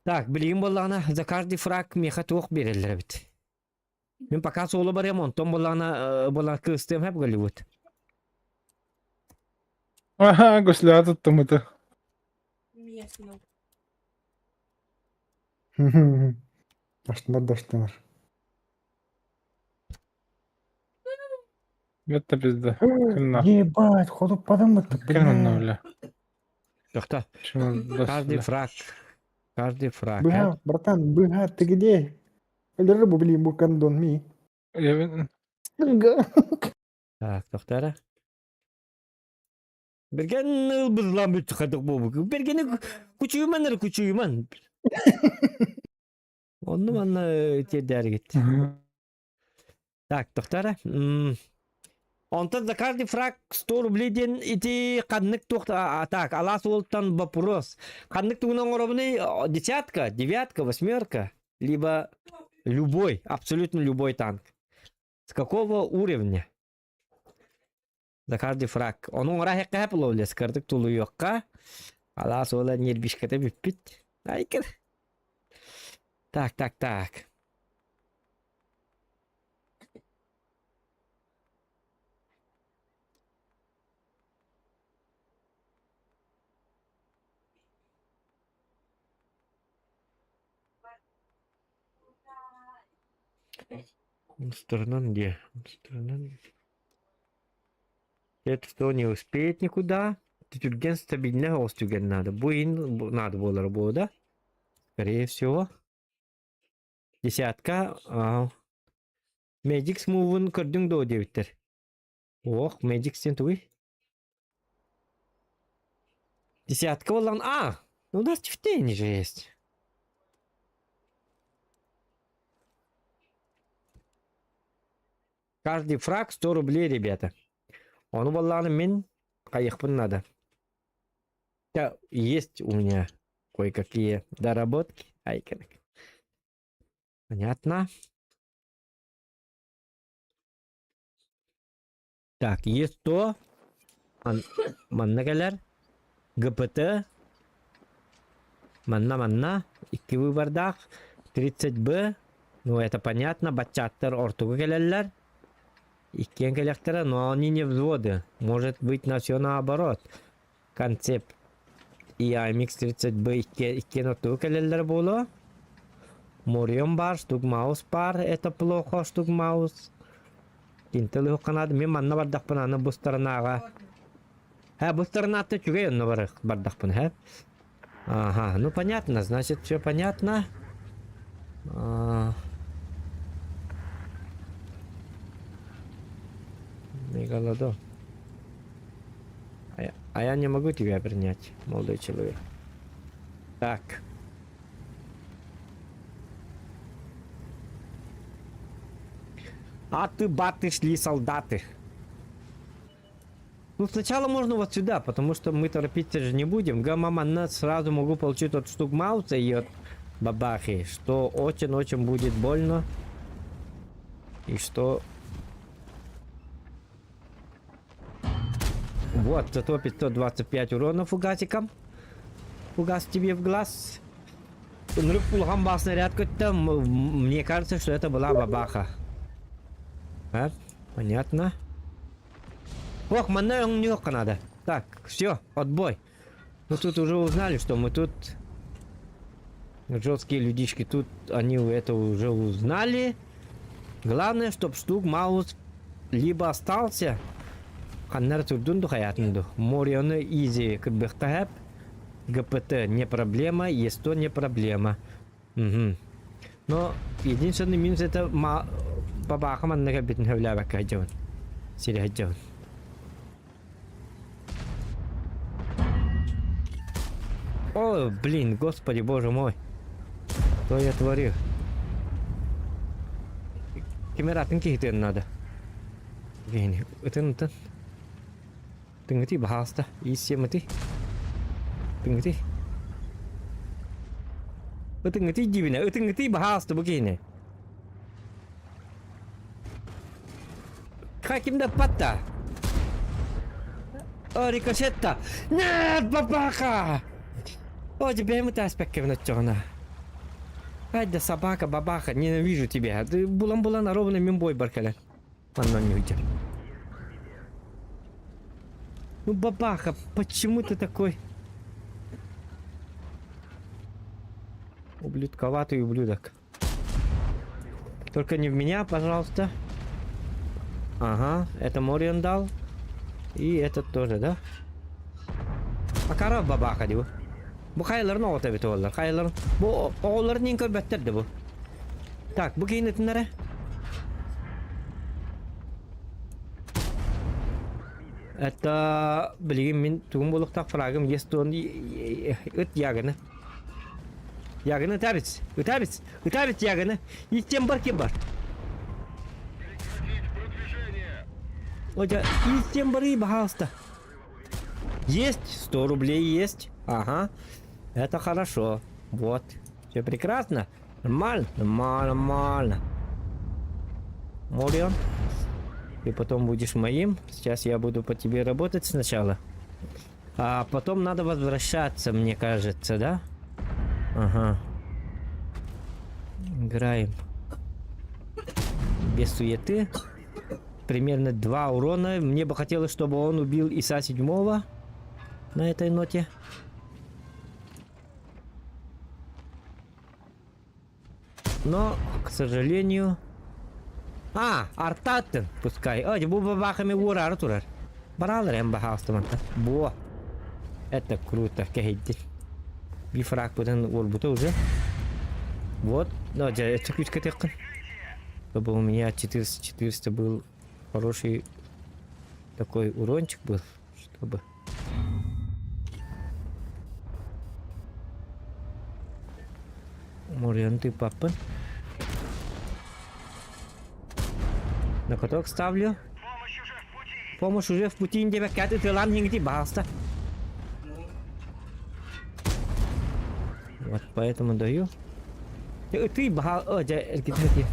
Так, билигин буоллаҕына за каждый фраг миэхэ туох биэрэллэр эбит. Мин пока суолу барыам, онтон буоллаҕына буоллаҕына кыыстыам хэп Голливуд. Ага, гусля туттумута. Меня снял. Аштынар да аштынар. Это пизда. Кынна. Ебать, ходу подумать, Кынна, бля. Тохто. Чего, Каждый фраг. Каждый фраг. Быга, братан, быга, ты где? Рыбу, блин, букандон ми. Я... Так, тохтара. Берген ылбызлан бүт хадык бу. Бергени күчүгүмэн эрэ күчүгүмэн. Онну манна тиэрдээригит. Так, тохтара. Онтон за каждый фраг 100 рублей диэн ити ханнык туох так, алаас уолтан вопрос. Ханнык тугунан оҥоробунуй десятка, девятка, восьмерка, либо любой, абсолютно любой танк. С какого уровня? За каждый фраг. Ону оҥоро иһиэххэ ловлес кырдык тулуйуохха. Алаас уола нервишката бүппүт. Айкыр. Так, так, так. Сторона где? Сторона. Это что, не успеет никуда? Түргэн стабильно оҕус түгэн надо. Бу иһин надо буолара буолуо да? Скорее всего. Десятка. Аа. Magic Move-ун көрдүҥ дуо диэбиттэр. Ох, Magic сен тугуй? Десятка буоллаҕына... А! У нас тефтени же есть. Каждый фраг 100 рублей, ребята. Ону буоллаҕына мин хайыахпын надо. Да, есть у меня кое-какие доработки. Ай, Понятно. Так, есть то. Манна кэлэр. ГПТ. Манна манна. Икки выбордаах. 30Б. Ну, это понятно. Баччааттар ортуга кэлэллэр. Иккиэн кэлэхтэрэ, но они не взводы. Может быть, на все наоборот. Концепт и AMX 30B иккиэн ортуга кэлэллэр буолуо. Морион бар, штук-маус бар, это плохо, штук-маус. Интел ыһыкканаады, мин манна бардахпын аны бу сторонага. Һэ, бу стороната үчүгэй онно бардахпын, һэ. Ага, ну понятно, значит все понятно. А... Мегалодон. А я не могу тебя принять, молодой человек. Так. А ты баты шли солдаты. Ну, сначала можно вот сюда, потому что мы торопиться же не будем. Гамма сразу могу получить от штук Мауса и от бабахи, что очень-очень будет больно. И что... Вот, зато 525 урона фугасиком. Фугас тебе в глаз. Ынырык улахан снаряд көттө. Мне кажется, что это была бабаха. А? Понятно. Ох, манна өҥнүөххэ надо. Так, все, отбой. Ну тут уже узнали, что мы тут жесткие людишки. Тут они это уже узнали. Главное, чтоб штук Маус либо остался, ханна эрэ турдун дуу хайаатын дуу. Морионы изи кырбыахта ГПТ не проблема, Е100 не проблема. Угу. Но единственный минус это бабаха манна кэлбитин сөбүлээбэккэ сылдьабын. Сири сылдьабын. О, блин, господи, боже мой. Что я творю? Ким эрэ атын киһитиэн надо. Гений. Ытын, ытын. Тыҥытый, баһаалыста. Ииссиэмытый. Тыҥытый. Ытыҥытый диибинэ. Ытыҥытый, баһаалыста бу киһини. Ким да патта. О, рикошетта. Нет, бабаха! О, тебе мы таспеккевин оччоҕуна. Ай да собака, бабаха, ненавижу тебя. Ты булан-булан ровно мин буойбар кэлэн. Манна не Ну, бабаха, почему ты такой? Ублюдковатый ублюдок. Только не в меня, пожалуйста. Ага, это Морион дал. И этот тоже, да? Акара бабаха дии. Бу хайаларын оҕото эбит уоллар. Хайаларын... Бу оҕолорун көрбөттөр да бу. Так, бу киинэтиннэрэ. Это, билигин мин тугум буолуохтаах фрагым есть он ыт яганы. Яганы ытабыт, ытабыт, ытабыт яганы. Истен бар ким бар. Ой, истен бары, пожалуйста. Есть, 100 рублей есть. Ага, это хорошо. Вот, все прекрасно. Нормально, нормально, нормально. Морион, ты потом будешь моим. Сейчас я буду по тебе работать сначала. А потом надо возвращаться, мне кажется, да? Ага. Играем. Без суеты. Примерно два урона. Мне бы хотелось, чтобы он убил Иса седьмого на этой ноте. Но, к сожалению... А, артаттын, пускай. Ой, бу бабахами уурар турар. Бараалар эн баһаалыстаманта. Буо. Это круто, кэһэйдин. Би фрагпытын уорбута уже. Вот, ну, дьэ, өссө күүскэ тыаххын. Чтобы у меня 400, 400 был хороший такой урончик был, чтобы... Мурьян ты папа. На каток ставлю. Помощь уже в пути диэбэккэ ытыалаан иһиҥити баҕаста. Вот поэтому даю. Ытый баһа дьэ эргитэ ытый.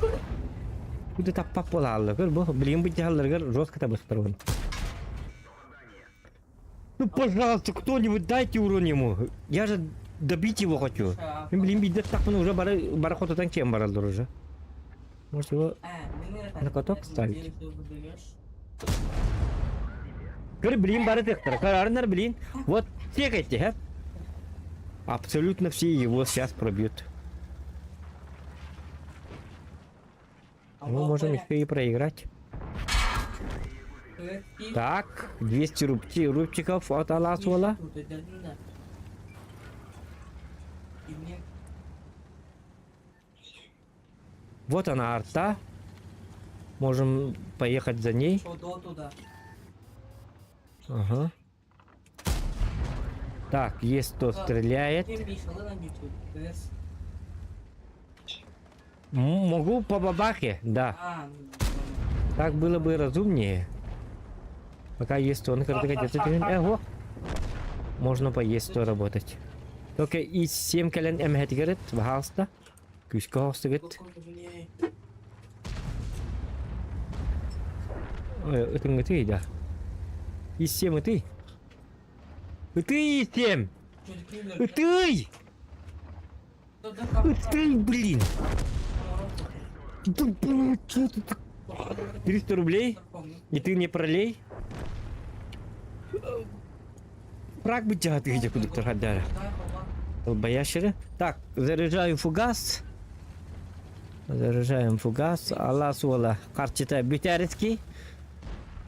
Куда таппап буолааллар көр бу билигин бу дьаһалларыгар жестко табыстар Ну, пожалуйста, кто-нибудь дайте урон ему. Я же добить его хочу. Блин, биирдэ тахпын уже бары бары хотутан киэн бараллар уже. Может его на каток ставить? Көр, блин, бары тыктар. Карарынар, блин. Вот, текайте, а? Абсолютно все его сейчас пробьют. Мы можем еще и проиграть. Так, 200 рубти, рубчиков от Аласуола. Вот она, арта. Можем поехать за ней. Ага. Так, есть кто стреляет. Могу по бабахе, да. Так было бы разумнее. Пока есть он, Эго. Можно по есть то работать. Только и 7 кэлэн эмэһэтигэр пожалуйста. Күүскэ оҕустугут. Ытыҥҥытый да. Ис-сем ытый. Ытый ис-сем! Ытый! Ытый, блин! Да, блин, что ты так... 300 рублей? И ты не пролей? Фраг бы где куда хадара. Долбоящеры. Так, заряжаю фугас. Заряжаем фугас. Алла суола харчыта бүтэритки.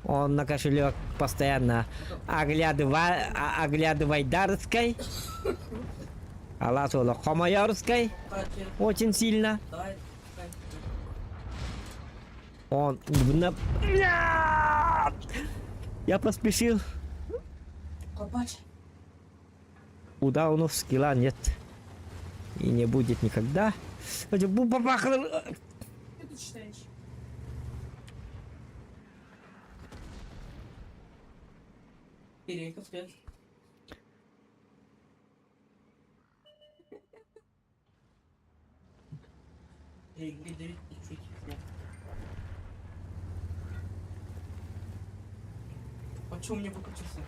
Он на кошелек постоянно оглядывай, оглядывай дарской. Алла суола хомоярской. Очень сильно. Он... Я поспешил. У даунов скилла нет. И не будет никогда. Что ты читаешь? А чё у меня выключился?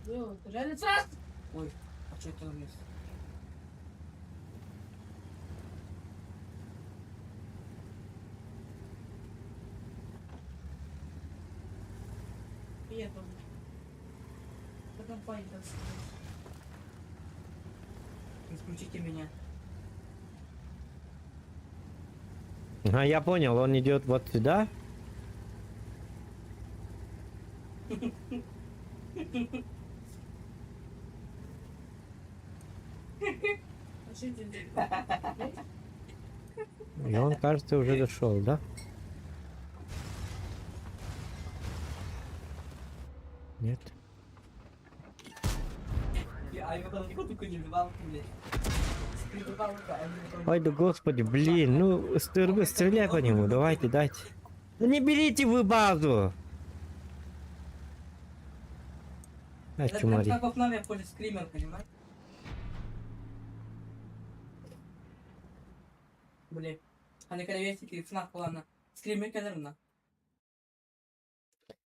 Ну, ты реально сейчас? Ой, а что это у нас? Я тоже. По компании так сказать. Исключите меня. А, я понял, он идет вот сюда. А что это? И он, кажется, уже дошел, да? Нет. Ой, да господи, блин, ну стреляй по нему, давайте, дайте. Да не берите вы базу! А, Это чумари. как во FNAF ходит скример, понимаешь? Блин. А на вестики FNAF ладно. Скример кэлэрна.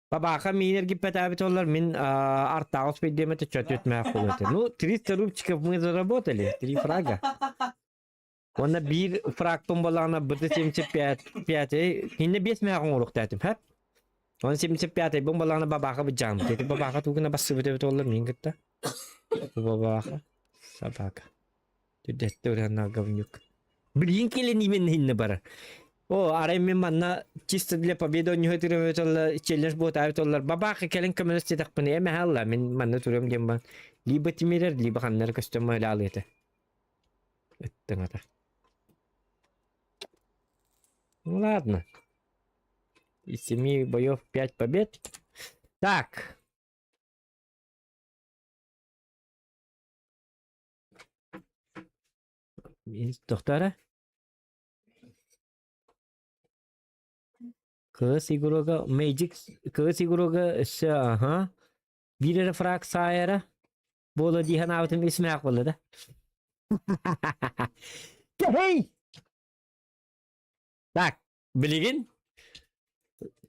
Бабаха миинэр гиппэтээбит оллар мин артаҕас пейдиэмэтэ чөтүөтмээх буолуо Ну, 300 рубчиков мы заработали, три фрага. Уонна биир фрагпын буоллаҕына быты 75 5 кинне 5 мээх оҥоруохтаатым хэп. Он 75 бун буоллаҕына бабаха быдьаам. Дети бабаха тугуна бассыбыт эбит оллар мин кытта. Бабаха собака. Түрдэттэ говнюк. Блин, келен имен хинне бар. О, арай мин манна чисто для победы онньуһа түрөмөтөллөр, челлендж буотаабытоллар. Бабаах кэлин көмөлөс диэтэхпинэ, эмэһэ алла, мин манна түрөм диэн бан. Либо тимирэр, либо ханнары көстөм ылаалыы этэ. Ыттыҥата. Ну ладно. Из семи боев пять побед. Так. Доктора? Кыыс игрога Magic кыыс игрога өссө аха биир эрэ фраг саайара буола дии санаабытым исмээх буолла да. Кэһэй! Так, билигин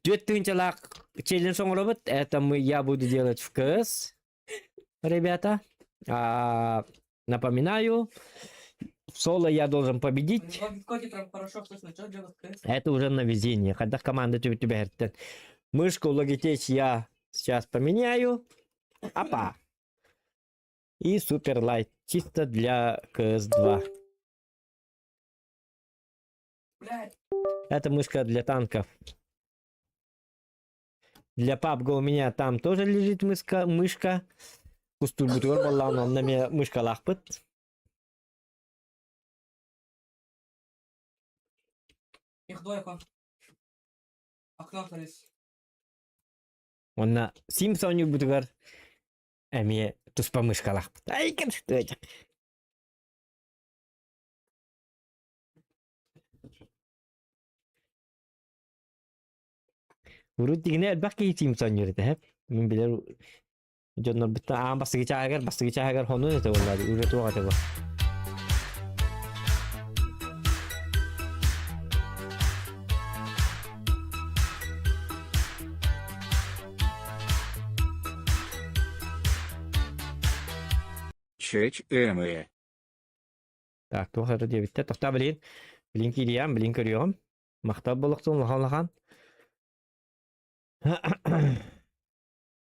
түөрт тыһыынчалаах челлендж оҥоробут. Это мы я буду делать в КС, ребята. А, напоминаю, в соло я должен победить. Это уже на везение. Когда команда тебя Мышку Logitech я сейчас поменяю. Опа! И Суперлайт чисто для КС-2. Это мышка для танков. Для PUBG у меня там тоже лежит мышка. мышка. Кустурбутугар баллаан онно эмиэ мышкалаахпыт. Их двое окно. Окно остались. Онно Sims оонньуурбутугар эмиэ туспа мышкалаахпыт. Ай, Урут дигинэ элбэх киһи Sims оонньуур этэ, һэп. Мин билэр дьоннорбуттан аан бастакы чааһыгар, бастакы чааһыгар хонуон этэ буоллаа дии, уже туох этэ бу. ЧЧМ. Так, туох эрэ диэбиттэр. Тохтоо билин, билин киириэм, билин көрүөҕүм. Махтал буолуохтун улахан-улахан.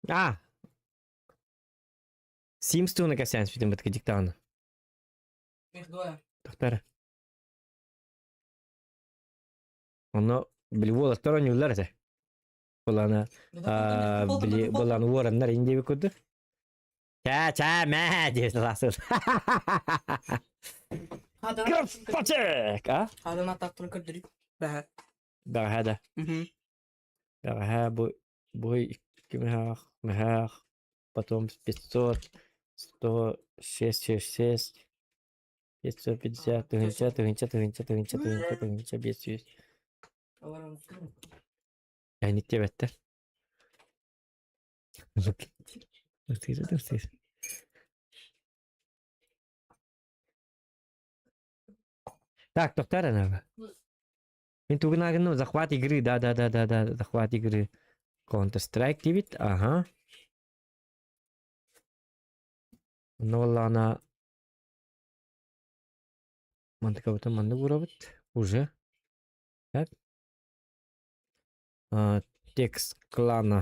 А! Sims туһуна кэпсээн сүтүн бытка диктаҕына. Тохтор. Онно били уолаттар оонньууллар этэ. Быланы били быланы уораннар ин диэбит курдук. Чаа чаа мээ диэт ласын. Красавчик, а? Хадан атаактарын көрдөрүү. Бэһэ. Бэҕэһээ да. Бэҕэһээ бу бу икки мөһөөх, мөһөөх, потом 500, 106, 6, 550, тыһыынча, тыһыынча, тыһыынча, тыһыынча, тыһыынча, тыһыынча, 500. Эник диэбэттэр. Так, тоқтар ана. Мин тугун захват игры, да, да, да, да, да, захват игры. Counter-Strike диэбит, ага. Онно буоллаҕына мантыкабытын маннык уурабыт уже. Так. Текст клана.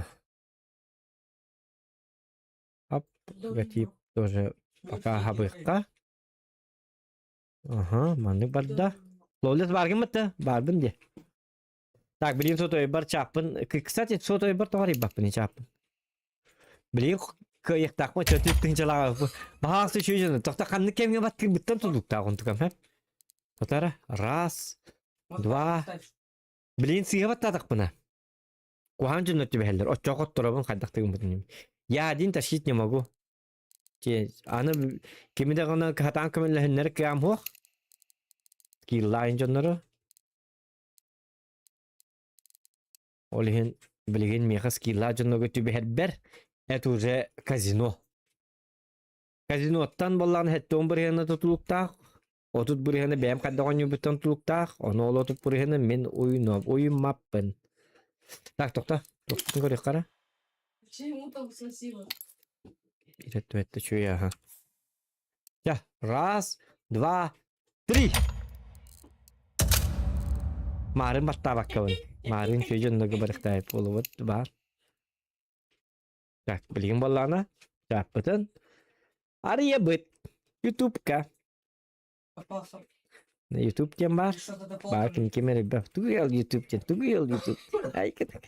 Ап, логотип тоже пока хабыхха. Ага, маннык барда. Ловлес баргын бытта, барбын де. Так, билим сотойбар чаппын. Кстати, сотойбар тоҕо арыйбаппын чаппын. Билигин кыайыахтаахпын чөтү тыһыынчалааҕы баһаалыста үчүгэй дьону тохто ханнык кэмҥэ баттыырбыттан тутулуктаах онтукам һэ Тотара раз два билигин сыыһа баттаатахпына куһаҕан дьоннор түбэһэллэр оччоҕо хотторобун хайдах тыгыммытын я один тащить не могу аны кими даҕаны хатаан көмөлөһүннэр кыам суох кииллаайын дьоннору Ол иһин билигин миэхэ скиллаах дьоннорго түбэһэрбэр это уже казино. Казиноттан буоллаҕына 70 бырыһыана тутулуктаах, 30 бырыһыана бэйэм хайдах оонньуурбуттан тутулуктаах, ону ол 30 бырыһыана мин уйунуом, уйуммаппын. Так, тохто, тохтун көрүөххэ эрэ. Почему там красиво? Иреттү үчүгэй аха. Чэ, раз, два, три! Маарын баттаабаккабын. Маарын үчүгэй дьоннорго барыхтаайып буолубут баар. Так, билигин буоллаҕына, чааппытын арыйабыт. Ютубка. Попался. YouTube диэн баар. Баар ким ким эрэ тугу YouTube диэн, тугу YouTube. Ай кытак.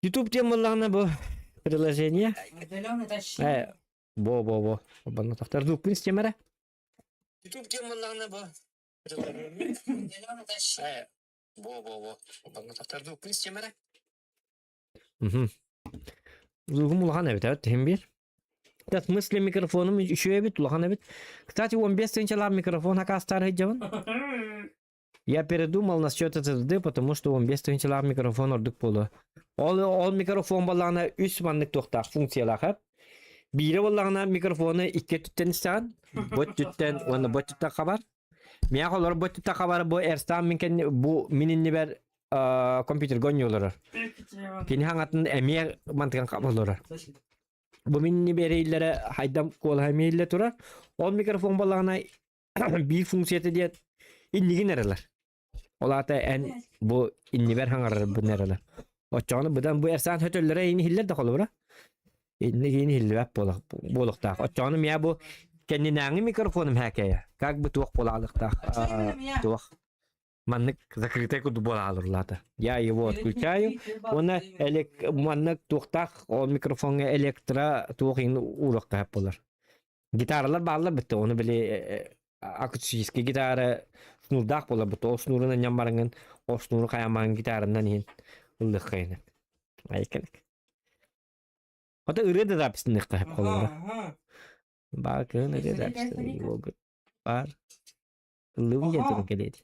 YouTube диэн буоллаҕына бу приложение. Э, бо бо бо. Банна тахтар звукпун истиэм эрэ. YouTube диэн буоллаҕына бу приложение. Э, бо бо бо. Банна тахтар звукпун истиэм эрэ. Мгм. Звугум улахан эбит, эбит, иһин биир. Да, в смысле микрофоным үчүгэй эбит, улахан эбит. Кстати, 15 тысячалаах микрофон хакастаар сылдьабын. Я передумал насчет SSD, потому что 15 тысячалаах микрофон ордук буолуо. Ол, ол микрофон буоллаҕына үс маннык туохтаах функциялаах эп. Биирэ буоллаҕына микрофону икки өттүттэн истэҕин, бу өттүттэн уонна бу өттүттэн хабар. Миэхэ олорор бу өттүттэн хабар бу Эрстаан мин кэнни бу мин иннибэр компьютерга оонньуу олорор. Кини хаҥатын эмиэ мантыган хап олорор. Бу мин иннибэр хайдам куолаһа эмиэ иллэ турар. Ол микрофон буоллаҕына биир функцията диэн иннигин эрэлэр. Ол аата эн бу иннибэр хаҥарарбын эрэлэр. Оччоҕуна быдан бу эрсаан хөтөллөрө ини иһиллэр да холобура. Иннигин иһиллибэт буолуохтаах. Оччоҕуна миэ бу кэннинээҥи микрофоным хээкэйэ. Как бы туох буолаалыктаах. Туох. Маннык закрытый курдук буолаалырлаата. Я его отключаю. Уонна элек маннык туохтаах ол микрофоҥҥа электро туох иһин уурахха болар. Гитаралар бааллар битте, ону били акустический гитара шнурдаах буолар битте, ол шнурун анньан бараҥын, ол шнуру хайамаан гитаранан иһин ыллыаххайын. Айкалык. Ото ырыа да записныахха сөп холобура. Баар кыһын ырыа записныах Баар. Ыллыыбын диэн туран кэлиэти.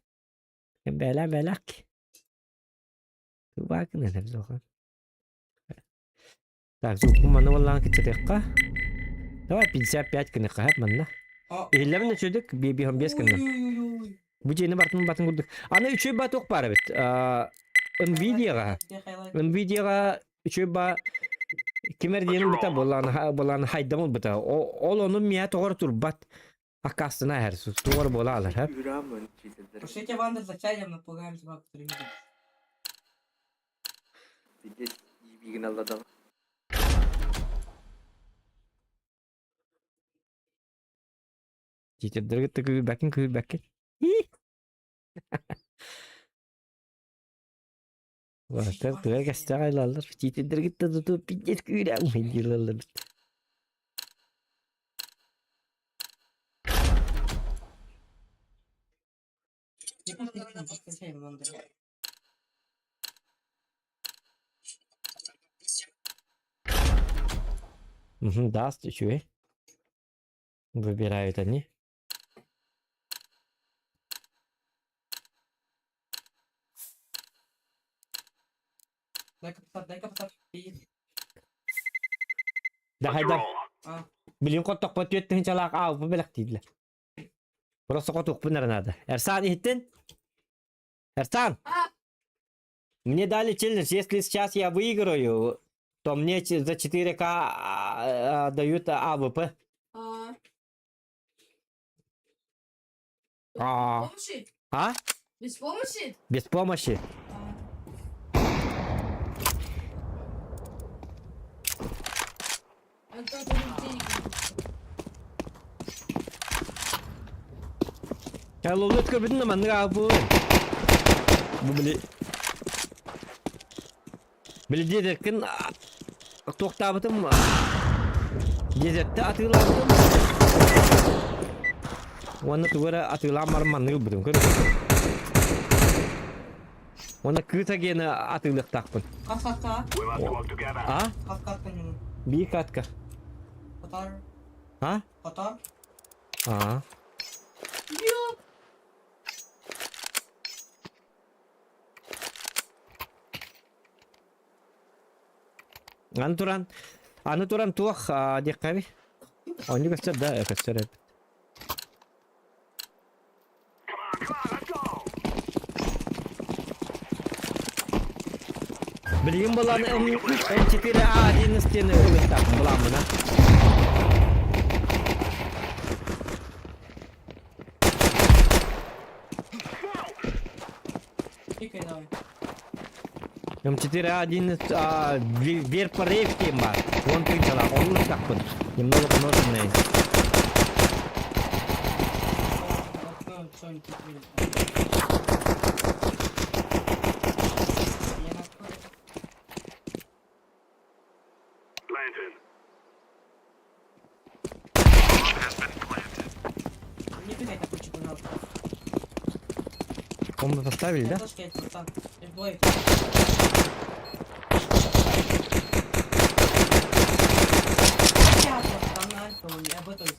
Бээлээ бээлээх. Баа кынын эбит Так, звукпун манна буоллаҕын кыччатыахха. Давай 55 гыныахха сөп манна. Иһиллэбин үчүгдүк, 5 гынным. Бу дьиэни бартын батын курдук. Аны үчүгэй ба туох баар эбит. Nvidia-ҕа. Nvidia-ҕа үчүгэй ба кимэр диэн быта буоллаҕына буоллаҕына хайдам ылбыта. Ол ону миэхэ тоҕор турбат. Аккаастана эһэр, тугар буола алар, хөп? Пошлите Вандер за чаем, напугаем собаку, который видит. Титердерге күүрбэккин күүрбэккин. Уолаттар тыа кэстээх айлаллар. Титердергит да туту пиздец күүрэ умайдыылаллар. Угу, даст үчүгэй. Выбирают они. Дай-ка поставь, дай-ка поставь. Да хайдах. Билин хоттохпо түөрт тыһыынчалаах аалбы бэлэхтииллэр. Просто хотуохпун эрэ наада. Эрсан иһиттин? Эрсан! Мне дали челлендж, если сейчас я выиграю, то мне за 4К дают АВП. А. А. Помощи? А? Без помощи? Без помощи. А кто это денег? Ловлет көрбүтүн да маннык аабы. Бу били били дезеркин туохтаабытым дезертте атыылаабытым уонна тугу эрэ атыылаан баран маннык ылбытым көр уонна кыыс агены атыылыахтаахпын Хас катка? А? Хас катка ньуну? Биир катка. Хотар. А? Хотар. А. Аны туран, аны туран туох диэххэ Оонньуу көстөр да, көстөр эбит. Билигин булан М4А1 диэн ылыктаахпын буламмына. Тикай давай. М4А1 Верпорейв диэн баар. Уон тыһыынчалаах. Оннук тахпын. Немного поноженный. Что-нибудь тут Я на Не пикай такой, пожалуйста. Бомбу поставили, да? Флешки, я братан. Бой. Там на никого не, об то есть,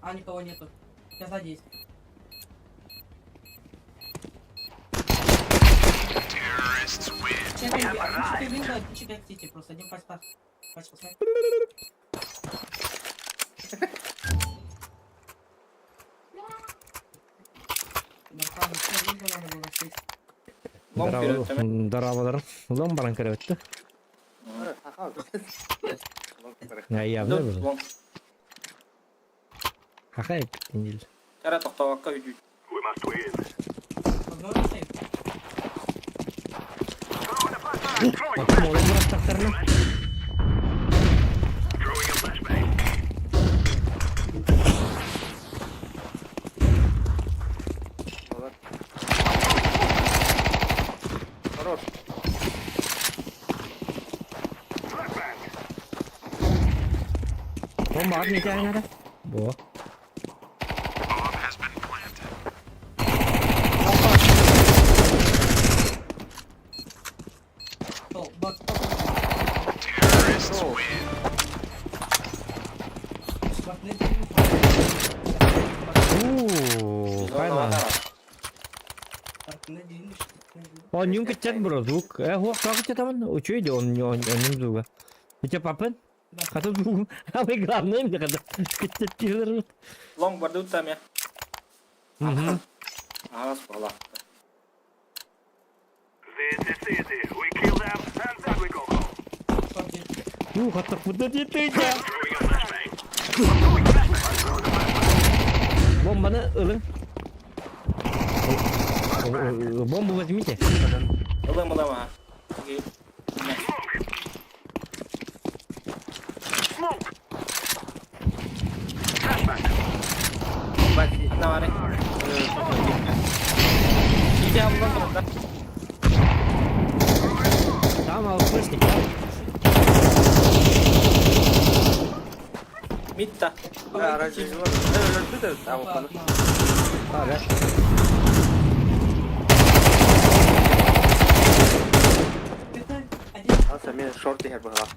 а, никого нету. Я сзади есть. Чекай, чекай винду, один чекай сити, просто один пач пач пач. Братан, все винду надо было сесть. Дарабаларым. Улан баран көрөттү. Явно был. Хахай диил. Кара тохтоокка үдүү. Возможно, сейф. Оттон олор бырахтахтарына. Хорош. Бомба ат нетягнада. Бо. Стол, бак, стол. Бак, не Уу, хайна. Он юнг чат бро звук. Хуак как это там? Учуй он он он звука. У тебя папын? Хата звук. А вы главное мне когда кычат тилер. Лонг барды там я. Угу. Ага, спала. Ну, хата куда ты ты? Бомбаны ылын. Бомбу возьмите. Ылым ылым ага. Навары. Там алкашник, да? Митта. Ага. Шорт иһэр быһыла.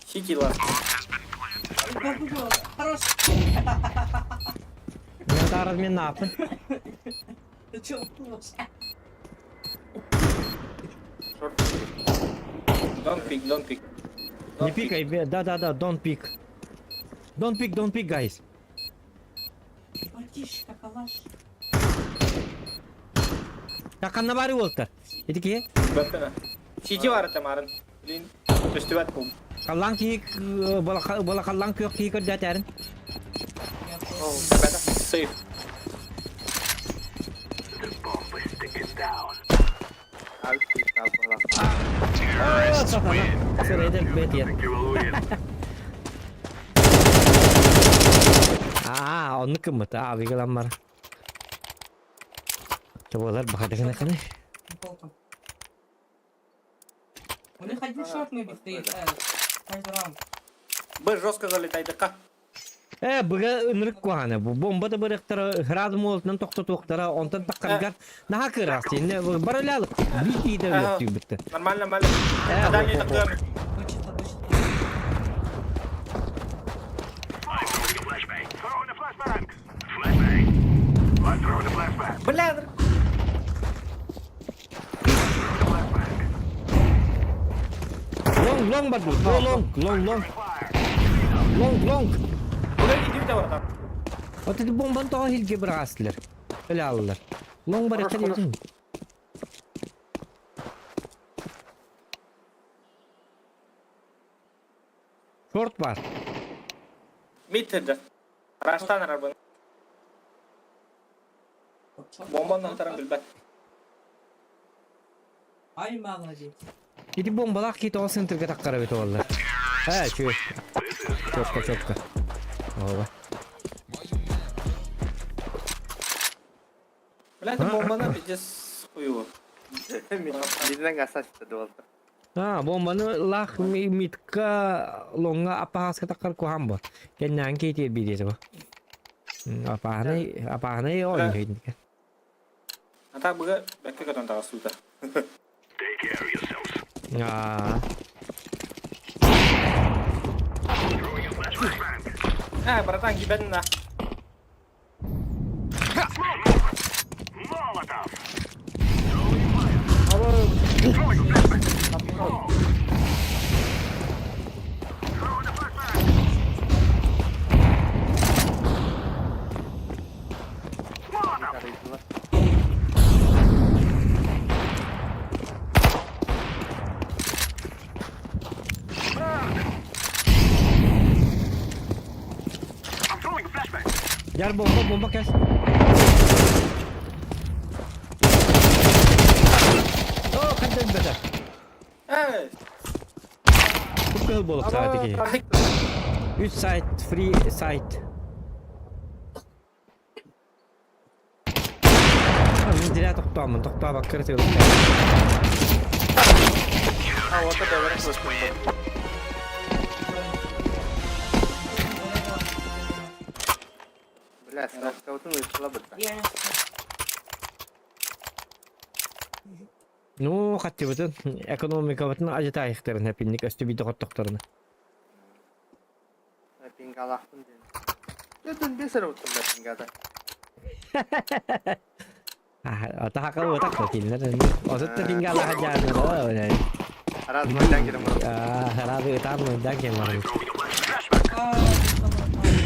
Сити ласт. Хорош. Мен размен напын. Ты чё, Шорт. Don't pick, don't pick. Не пикай, да-да-да, don't pick. Don't pick, don't pick, guys. Братишка, калаш. Таканна бары болтар. Эдики? Бәппена. Сити бар это марын. Блин, төстүбәт бул. Қаллан кийик, бола қаллан күйек кийик көрдәтәрін. Сейф. Сырайдер бет ер. Аа, оны кымыт, аа, вигалан бар. Чоболар бахадыгына каны. У них один шот maybe стоит, каждый раунд. Б жестко залетай ДК. Быга ынырык куһаны. Бу бомба да бырыктара, храз молотунан токтотуктара, онтон таккаргар наха кырас. Инне баралялык. Бити да Ага. өттү битте. Нормально, нормально. Дальний такой. Вычисто, вычисто. Бля, Лонг, лонг бар бу. Лонг, лонг, лонг. Лонг, лонг. Куда иди да там? Вот это бомбан тоға хилге бір астылар. Өлі алылар. Лонг бар Хорош, ектер хорош. ертең. Шорт бар. Мид да. Раштан арабын. Бомбаны тарам билбет. Ай, молодец. Ити бомбалаах киһи тоҕо центрга таххара эбит буолла. Ээ, үчүгэй. Чопка, чопка. Ооба. Бля, это бомбаны пиздец хуево. Биринен гасачты дуолта. А, бомбаны лах митка лоҥҥа аппаһааска таххар куһаан бо. Кэннээн киитиэр биириэтэ бо. Апааһынай, апааһынай оонньуур. А так быга бэккэ көтөн таҕыстыыта. Аа. Э, братан, ебать на. Арыйдылар. Gel bomba bomba gel. Оо, хандан бэтэ. Эй! Кыл буолуп сааты киһи. Үс сайт, free сайт. Мин дирэ тохтоомун, тохтообакка эрэ тыылыктаах. А, вот это бэлэрэ көстүбүт. Бля, скаутын ыытыла бытта. Ну, хаттыбытын, экономикабытын ажытаайыхтарын хэпинник өстүбүйдэ хоттохторуна. Пингалаахпын диэн. Дьэ, бес эрэ уттум да пингада. Атаха отак кинилэр. Осутта пингалаха жааны. Араас майдан кирем барар. Араас ытаан майдан кем барар.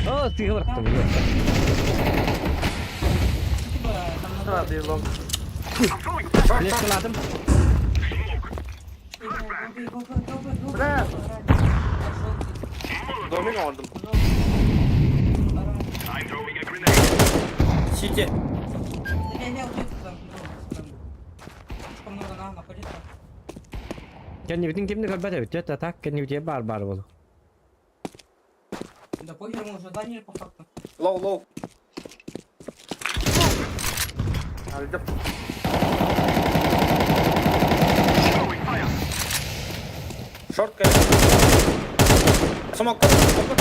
О, ты бараттым. Лескалатым. Бля! Домик оҥордум. Сити. Кэннибитин кимни көрбөт эбит, а так кэннибитигэр баар баар буолу. Да похер, мы уже заняли по факту. Low, low. Алды. Short кэлэ. Smoke, smoke.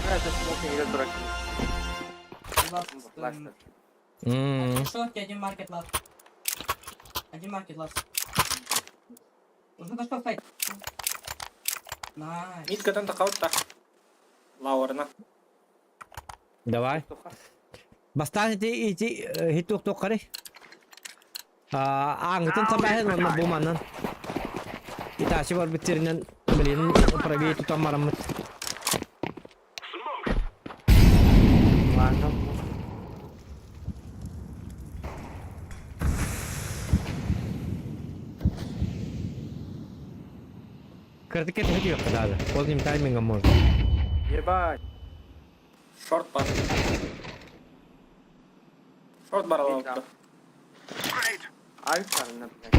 Бля, это smoke играет дурак. Last. Last. Short, один market last. Один market last. Уже нашел сайт. Nice. Mid көтөн тахаутта. Лауэрна. Давай. Бастаан ити ити хит туох Ааҥҥытын сабааһын уонна бу манан. Итаачы барбыт сиринэн блин правее тутан бараммыт. Ладно. Кырдык кэтэһэ даже. Поздним таймингом можно. Ебать. Short бар. Short бар алаутта. Ай, сарына, блядь.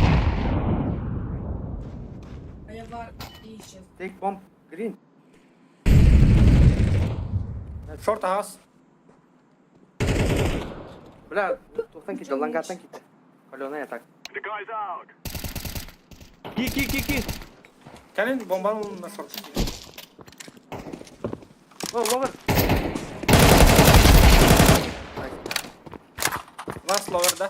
А я бар и исчез. Take bomb. Green. Short house. Бля, туохтан киирдэ, лангартан киирдэ. Калена я так. Ки ки ки ки. Кэлин бомбаны на short. О, lower. Last lower да.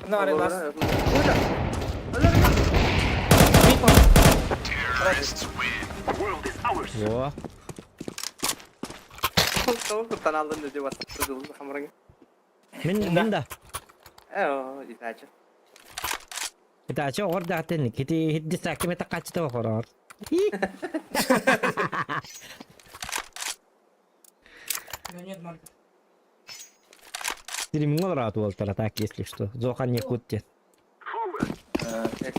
На, last. Ой, Mid one. Во. Тоҕо алын деп басты хамырыңа. Мин мин да. Э, итачы. Итачы оҕор даатын кити хидди саккеме таккачыта оҕорор. Да нет market. Стриминг олорат уолтара так если что. Зохан не кутте.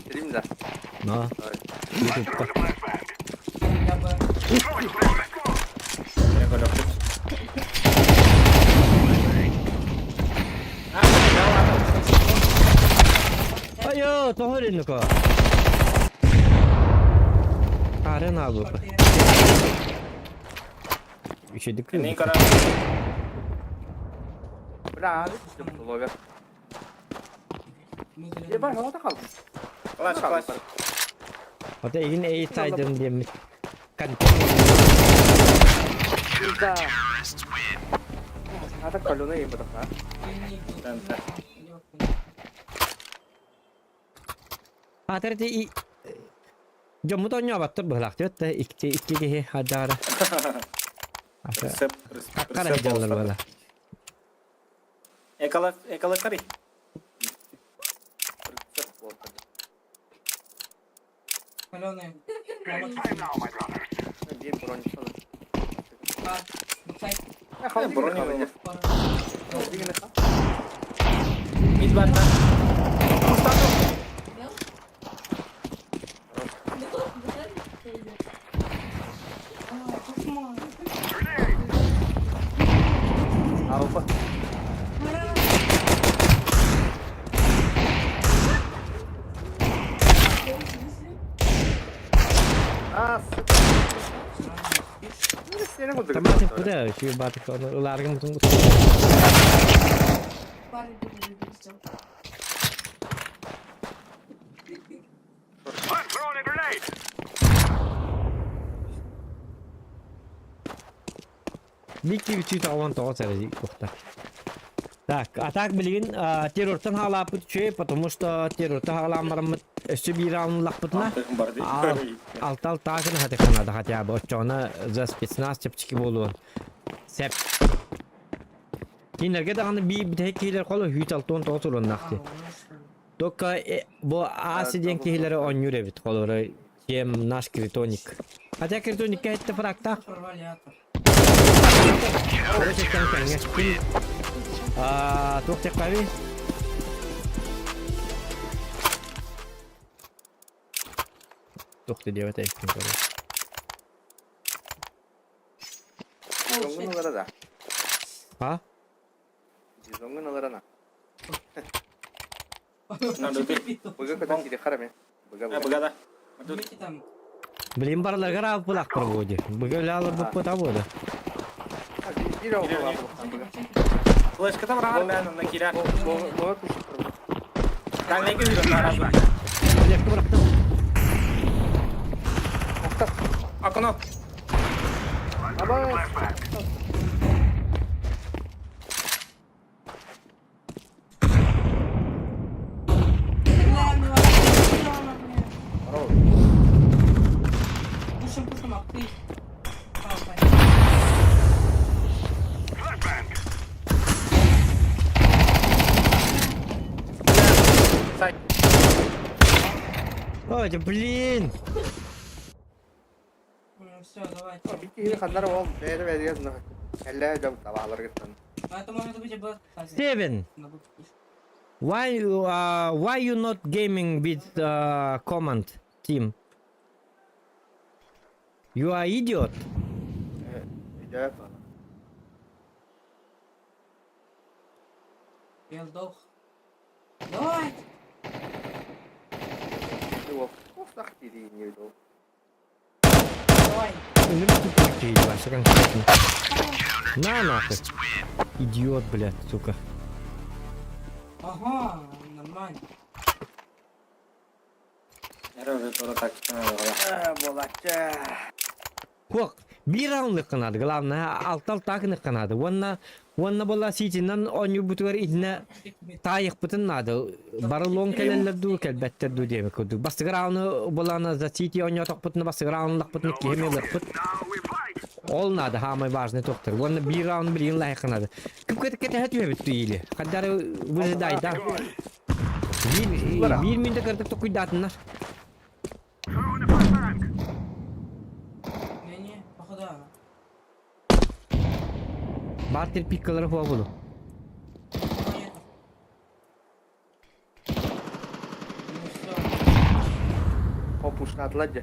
Стрим да. Но. Ой. Ютубка. Я бы... Я көрөккүт. А, я ладно. Айо, тоҕо эриннико? Арын алып. Үшедік Мин көрө. Бля, ловер. Ебать, ота қалды. Класс, класс. Ата егин эй сайдым диэммит. Контент. Пизда. Ата колюна им бұдық, а? Тенте. Атар ти и Жоммут оñообаттар быһылаах диэт икки икки киһи хадаара. Ата Прицеп, хаккара прицеп дьаллар болса. буола. Эколог, эколог Прицеп болды. Каленые. Бір бронь салып. Э, бронь его. Бронь. Мид бар да. Алфа. А, сука. Сені күдік. Таматып бу да үчүгэй баатык оны ылааргын бутун Бикки бүтүү тағуан тоҕо сэрэ кухта. Так, а так билигин террортан хаалааппыт үчүгэй, потому что террортан хаалаан бараммыт өссө биир аалынлахпытына алта алтаакын хатыканада хотя бы оччоҕуна за спецназ чэпчэки буолуон сеп. Кинилэргэ даҕаны бии бүтэһик киһилэр холо сүүс алта уон тоҕус уруоннаах дии. Только бу Ааси диэн киһилэри оонньуур эбит холобура чем наш критоник. Хотя критоникка эттэ фрактаах. Короче, кэҥ кэҥҥэ. Туох диэххэ Туох да диэбэт эбиккин көрөр. Зонгын алара да. А? Зонгын алара на. Надо ты. Быга көтөн кири хараме. Быга быга. Быга да. Блин, барларга раап булак проводи. Быга өлө буппута буода. Бир оғыл быга. Флешка там раар бән онна кирер. Ловер пушит. Таңнайга үйрөн наразы. Флешка бырахтым. Окно. Аба. Пушим, пушим, а ты. Сай. Ой, да блин! Все, давайте. Бити хандар ол бәрі бәрі Әллә жам табалар кеттен. А это может быть и кстати. Steven, why you not gaming with command team? You are idiot. Идет. Я сдох. Давай! Давай! На нахуй. Идиот, блядь, сука. Ага, нормально. Кок, бир раунд канады, главное, алтал такны канады. Онна, онна была ситинен оню бутугар итine тайық надо. Барылон келелер ду, келбеттер ду деме көдү. Бастыгы рауны буланы за сити оню токпутны, бастыгы рауны лакпутны, кеме лакпут. Ол надо, самый важный доктор. Онна бир раунд билин лайық надо. Кып кет кет хәтү бит или. Кадары выжидай да. Бир бир минутта кырдык токуйдатыннар. Не-не, походу она. Бартер пиккалары хуа булу. Ну все. Оп. Пушнатылар дьэ.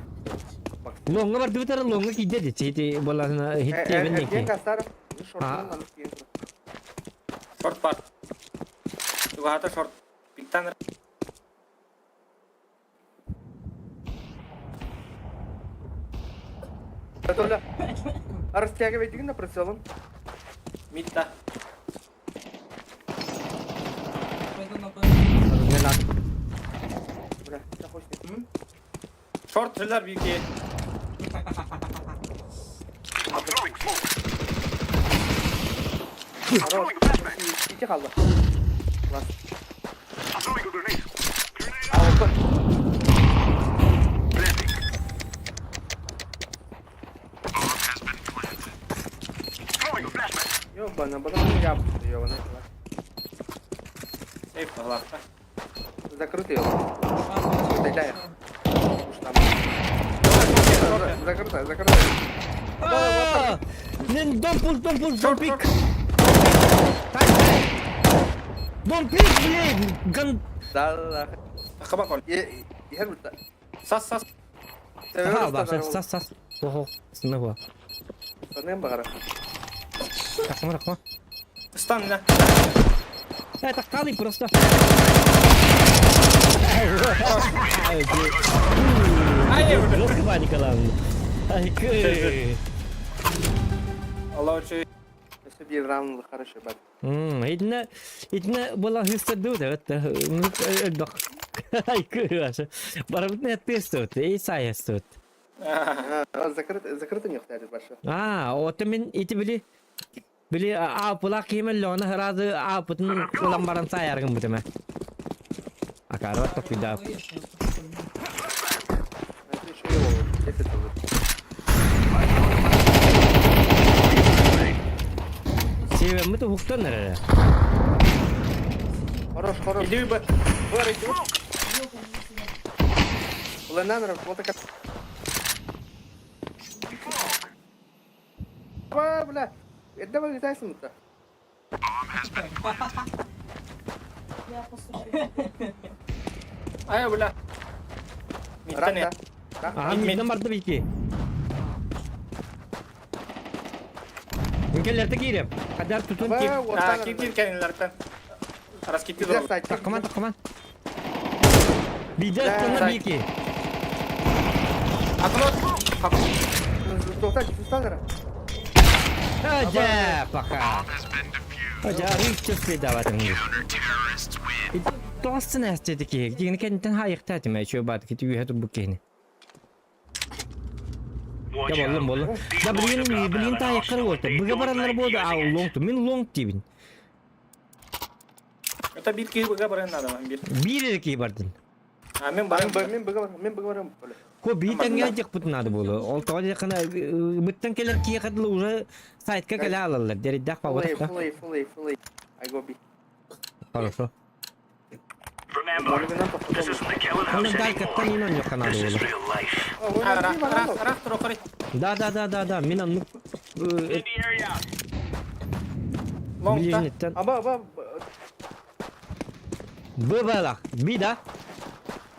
Лоҥҥа бардыбыт эрэ лоҥҥа киирдэ дии. Сити буоллаҕына хиттиэбин Эргиэн диэки. кастар. А. Шортунан киирэн. Шорт бар. Тугаата шорт. Пиктан Толя. Растягивай на прицелом. Митта. Пойду на Б. Бля, захочет. Шорт сылар бики. Хорош. Ити қалды. Класс. Алты. Ёбана, потом я ёбана. Сейф главка. Закрытый его. Дай, Уж там. Закрыто, закрыто. Нен don't push, don't push, don't pick. Don't pick, блин! Ган... Да, да, да. Хабак он. Иһэр бутта. Сас сас. Саха ба, сас сас. Ого, сынна Саным бағара. Рахма, рахма. Стан на. Это калы просто. Ай, уже. Жестко паника ладно. Ай, кы. Аллах очень. Өссө биир раунд хороший бар. Итинэ, итинэ была хыстырды да, это, ну, элбэх. Ай, кы, аша. Барабытны тестовт, и сайестовт. Закрыто, закрыто не хватает больше. А, вот мен ити били били а пулак киймел лона разы а путун улам баран саяргын бутеме. Акара токуйда. Это еще его 10 будет. Север мы тухтан эре. Хорош, хорош. Иди бы. Бар, иди. Ленанер, вот такая. Ба, бля. Это давай летайсың-то. Я послушаю. Ай, бля. Митта не. Ракта. Ага, мидden барды бики. Мкеллерте киирем. Кадар тутун Ба, кип. А, кип кип кенилерден. Раскидки Где дуру. сайт? Такман, такман. Биде Да. тына бики. Окно. Тоқта, тустанера. Ажа, пока. Ажа, рык следовать. Тосын әстеди Дигин кентен хайыкта тиме чөй бат кити үйе тубу кени. Я боллум боллум. Да блин, блин та яккар болду. Быга баралар болду, а лонг мен лонг дибин. Это бир киһи быга баран надо вам бир. Бир ки бардын. А мен барам. Мен быга барам, мен быга барам. Ко би таңга жак бут надо болу. Ол тоҕо жакына быттан келер кие кадылы уже сайтка келе алалар. Деридак Фулей, па фулей, фулей, фулей. I go B. Хорошо. Молюбинан тоқтатамын. Оны дайкаттан инон жакка надо болу. А, рах, рах, рах, трохари. Да, да, да, да, да. Мен аны Лонгта. ближнеттен. Аба, аба, Б балах. Би да.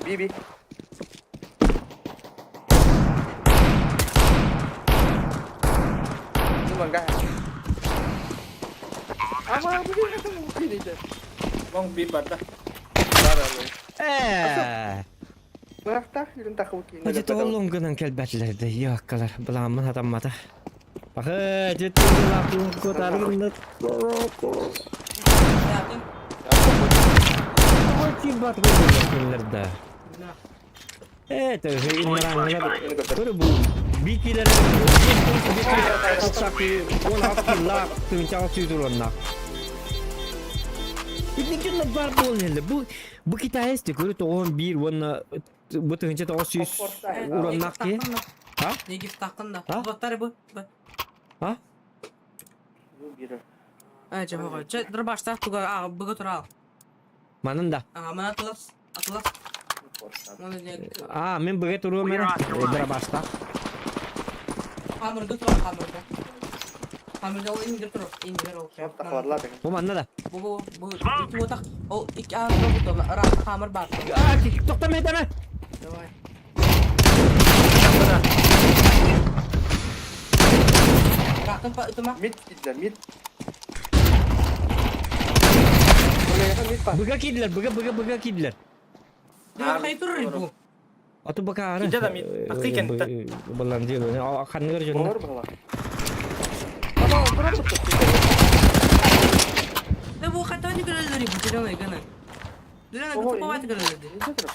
би, би. Ну, ванга. Ама, bu ne kadar bu дейді. Лонг би барда. Бар, бар. Э. Бырақта, үйрен тақы кейін. Hadi тоғылуңгынан келбәтлерді, яккалар, бұламын адаммада. Бақы, жетті лапын көтарғында. Да, Очень бат көтерлерді. Это инраңлар. Көрі бұл бикилер он тынчаға сүйдір онна. Итникин бар бол енді. Бу бу китаец көрі тоғын бир онна бу тынча тоғы сүйіз уроннақ ки. А? Неге тақында. А? Боттары бу. А? Ә, жабы Че, дырбашта туга, а, буга тура. Манын да. А, мен атлас, атлас. Оны не? А, мен бүге туруым мен. Дырбашта. Хамырды тура, хамырды. Хамырды ол индир тур, индир ол. Бу манна да. Бу бу бу ити отак. Ол ики а бу бу ра хамыр бар. А, тоқта мен тәме. Давай. Mid киирдэ, mid. Миэхэ mid баар. Быга киирдилэр, быга быга быга киирдилэр. Бу. Аты быка ары. Киирдэ да мид. Акы кэнтэ. Балан диэн, ханныгар дьоннор. Олор быһалар. Аба, олорор быһалар. Да бу хата не көрөллөр бу зеленый гына. Зеленый Ого, туповать көрөллөр. Нельзя тұрып.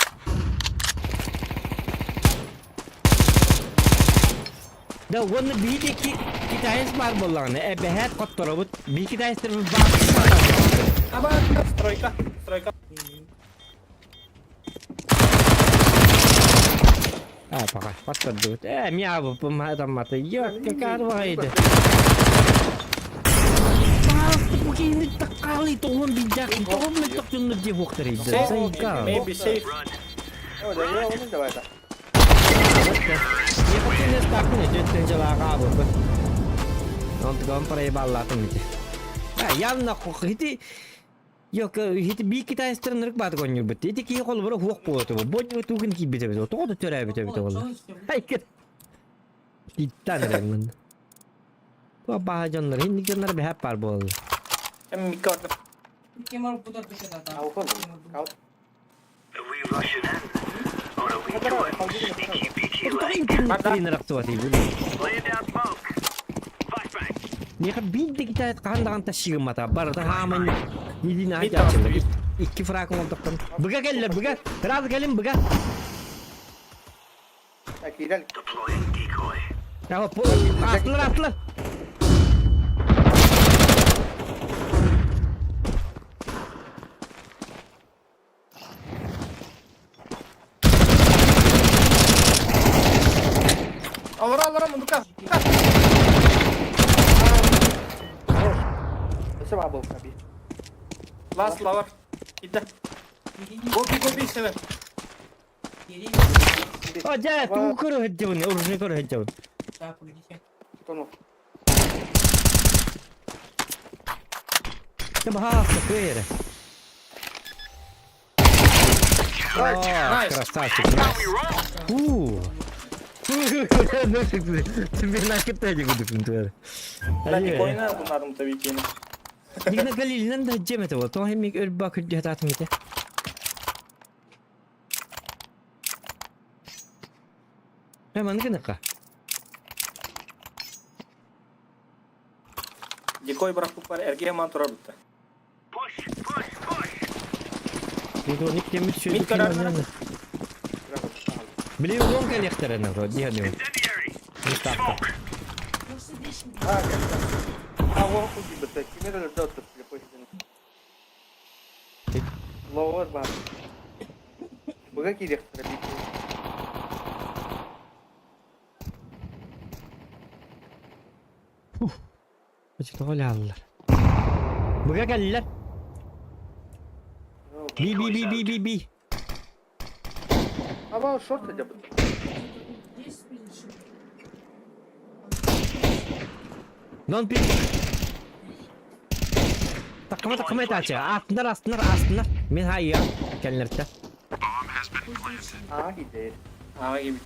Да уонна биир ки китаец баар буоллаҕына, эбэһээт хотторобут, биир китаецтар баар. Аба, стройка, стройка. А, пока, хоттордубут. Э, мяу, помадамматы. Йок, какая рвайда. Паалты таккалы тоғын бидак, тоғын тоқтын деп оқтыр еді. Зайка. Maybe safe. О, да, я оны давай да. Не хотели стакны, жеттен жылаға бұ. Онтыгон проебаллатым ити. А, явно хити Yok, хити би китайстар нырык баты коннюр бит. Ити ки кол бара хуак болот бу. Бот тугын ки бите бит. Тоҕо төрө бите бите болла. Айкет. Иттан рэмэн. Бу баха дьоннор, хинник дьоннор бэһэп бар буолла. Эм микка бардым. Кемар будар бешет Аухан. Аут. Тоҕо интернет туати бу. Неха бидде китайт хаан даҕан ташыгыммата. Барыта хааман едине хачаачылар. Икки фракын олдоқтан. Быга келлер, быга. Сразу келин быга. Киирэл. Ya bu attılar attılar. Алара, алара, мундука. Өсө баа был каби. Last lover. Киирдэ. Go B, go B, seven. О, дьэ, тугу көрө сылдьабын, оружие көрө сылдьабын. Да, погодите. Тону. Ты бахаста, кыйры. О, красавчик, найс. Фу. Тебе нахер тәде күдүкүн туар. Ben Nikoyna bunlardım tabii ki yine. Нигна Галилинен да жемете бол. Тоң хемик өл бак күдө татым ите. Мен гыныка. Дикой bırakıp var erkeğe mantura bitti. Бу ник темир Мид сөйдү. карарына. Биле лон коллекторына вроде, не Не ставка. А, вон хуй бит. Кимер өлдө отур слепой. Ловер бар. Быга киирек каби. Очо аллар. Буга келлер. Би би би би би би. Аба, шорт хотя бы. Don't pick. Такыма такыма этачы. Астынар астынар астынар. Мен хайя. Келлерте. А, киирдэ. Aa gibi.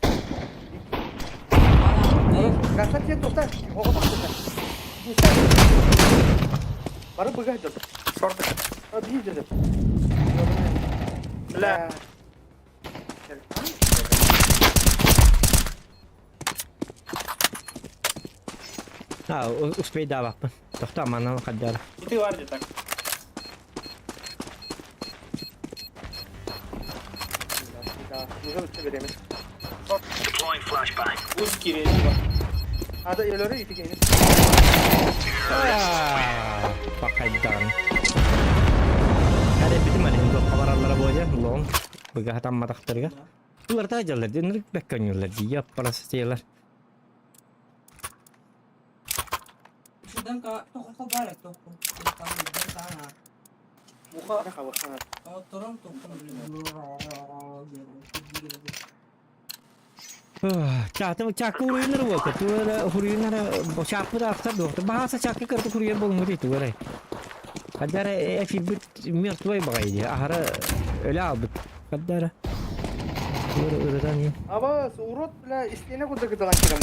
Красавчик тоқта. Оға бақты. Бары быга жүр. Шорт. А, би жүр. Бля. А, успей да баппын. Тохто манан каддар. Ити var diye tak. Уже өтсе беремін. Buz kiri var. Ада өлөрі ити кейін. Бакайдан. Хәре битим әле инде кабаралары буя, лон. Буга хатам матактырга. Булар та жаллар, динер бәккәннәр, дия парасы тиялар. Шуданка тоққа бар тоққа. Muha. Отором тоққа. Чаты чакы уруйнар болты. Туара хуруйнар чапы да ахтар доқты. Баһаса чакы кырты хуруйнар болмады дейді туара. Кадара эфир бит мертвый багайды. Ахара өлә албыт. Кадара. Туара өрөдөн не. Аба, урод, бля, истене куда кыдалан кирем.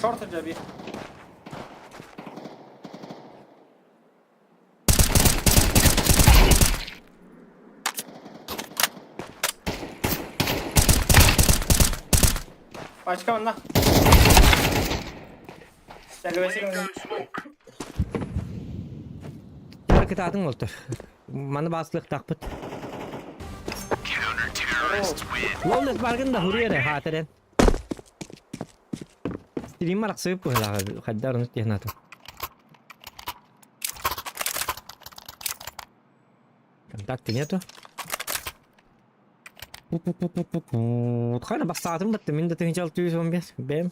Шорт дьаби. Пачка манна. Тимир кытаатыҥ буолтар. Маны бааслыахтаахпыт. Лоллес баргын да хуруйа эрэ хаатырен. Стриммар арахсыбыт быһыылаах хайдах ону тиһэнатым. Контакты нету. Хана бастаатым баттым мин да тыһынча 615 бэм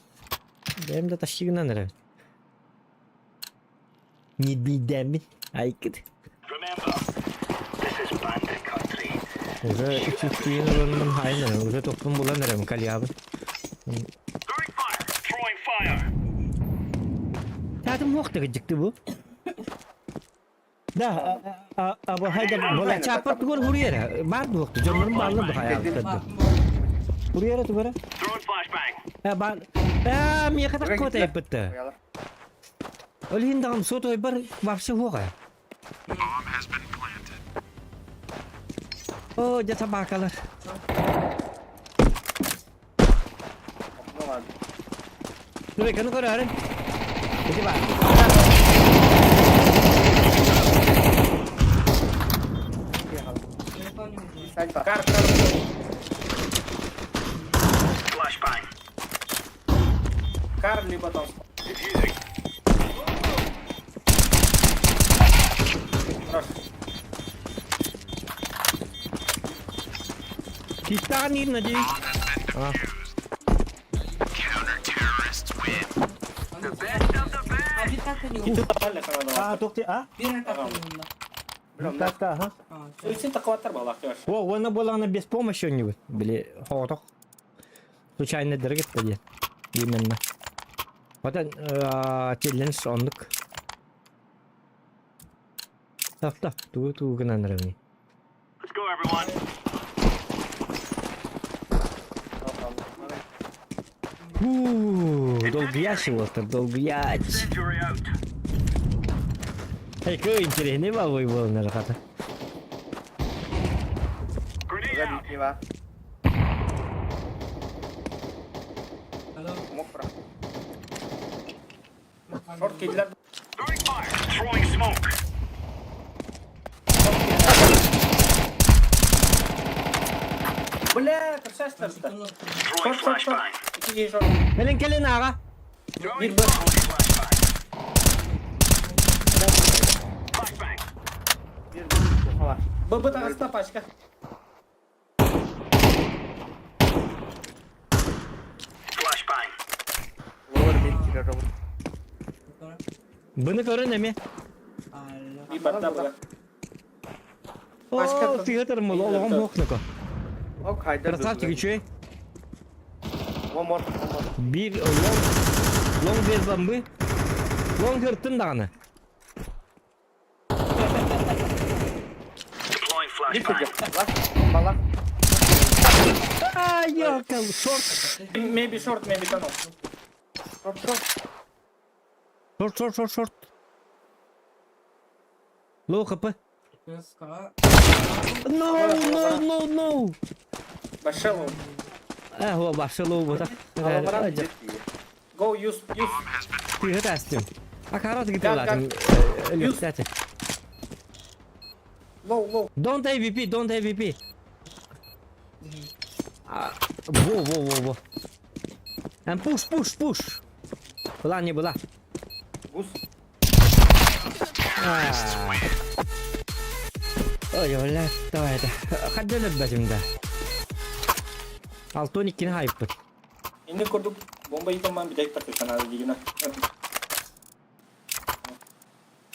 бэм да тащигынан эрэ. Не биирдээммин айкыт. Уже үчүктүйэн олорунум хайын эрэ уже тохпун булан эрэм кальябын. Таатым хуох дьикти бу. Да, а хайда була чаппар тугар хуруйара. Бар дуохту дьоннорум бааллар бу хайаабыттар. Хуруйара тугара. Э бар. Э миэхэ таккота эппитте. Ол иһин даҕаны сотовайбар вообще суоҕа. О, дьэ собакалар. Нуреканы көрөөрүн. Ити баар. Кар, кар. Кар, либо там. Хорош. Киттаҕын надеюсь. А. А, туох а? Так, так, ага. Суицид такваттар балах О, уонна буолаҕына без помощи онньубут. Били, хоҕотох. Случайно дыргытта диэн. Именно. Оттон челлендж оннук. Так, так, тугу тугу гынан эрэбиний? Фу, долгуящий уолтар, долгуяч. Эй, интересный балбой буолан хата. Шорт киирдилэр. Бля, красавчик. Шорт, шорт, шорт. Икки шорт. Кэлин кэлин аҕа. Биир б. Б б таҕыста пачка. Быны көрөн эми. Биир барда быга. О, тыгатар мул олоҕум хуохнуко. Красавчик үчүгэй. Биир long long без бомбы. Long ыртын даҕаны. Ай, ёлка, шорт. Maybe short, maybe tunnel. Шорт, шорт, шорт, шорт. Low HP. No, no, no, no. Большой Э, о, башы low вот. Go use, use. Тыга тастым. А корот где Гад, ладно. Кстати. Low, low. Don't AVP, don't AVP. А, во, во, во, во. And push, push, push. Была, не была. Гус. А. Ой, бля, давай это. Хадден өппэтим да. Алтон иккини хайыппыт. Инник курдук бомба итоман бүтэйик тахсыктанаады дигина.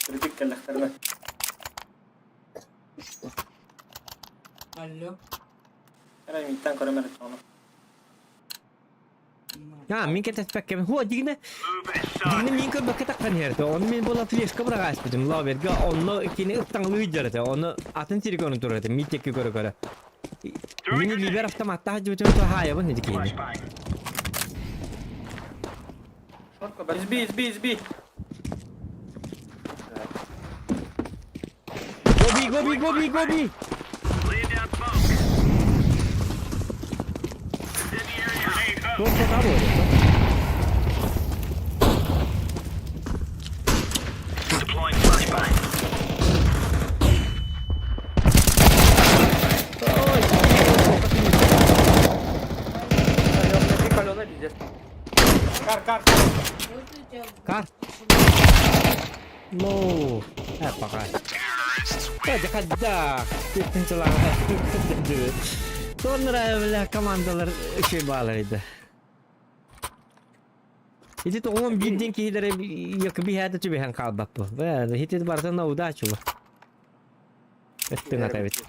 Критик кэллэхтэринэ. Алло. Эрэ миттан көрөмөр ону. А, мин кэтэспэккэбин. Хуа, дигинэ. Дигинэ мин көрбөккө таххан иһэртэ. Ону мин буола флешка быраҕааспытым. Лаверга онно кини ыттаҥалыы сылдьар этэ. Ону атын сири көрөн турар этэ. Миитекке көрө-көрө. Мин илиибэр автоматтаах дьыбытым то хаайабын ити киһини. Is B, is B, is B. Go B, go B, go B, go B. Туох да буолуо. Алена, пиздец. Car, car, car. Кар. Ну, пока. Hadi hadi. Sonra бля командалар үчүгэй баалар Ити тоҕуон биирден киһилere якы биһээте түбэһэн хаалбат бу. Бэ, хити барыта на удачу бу. Өттүн атабит.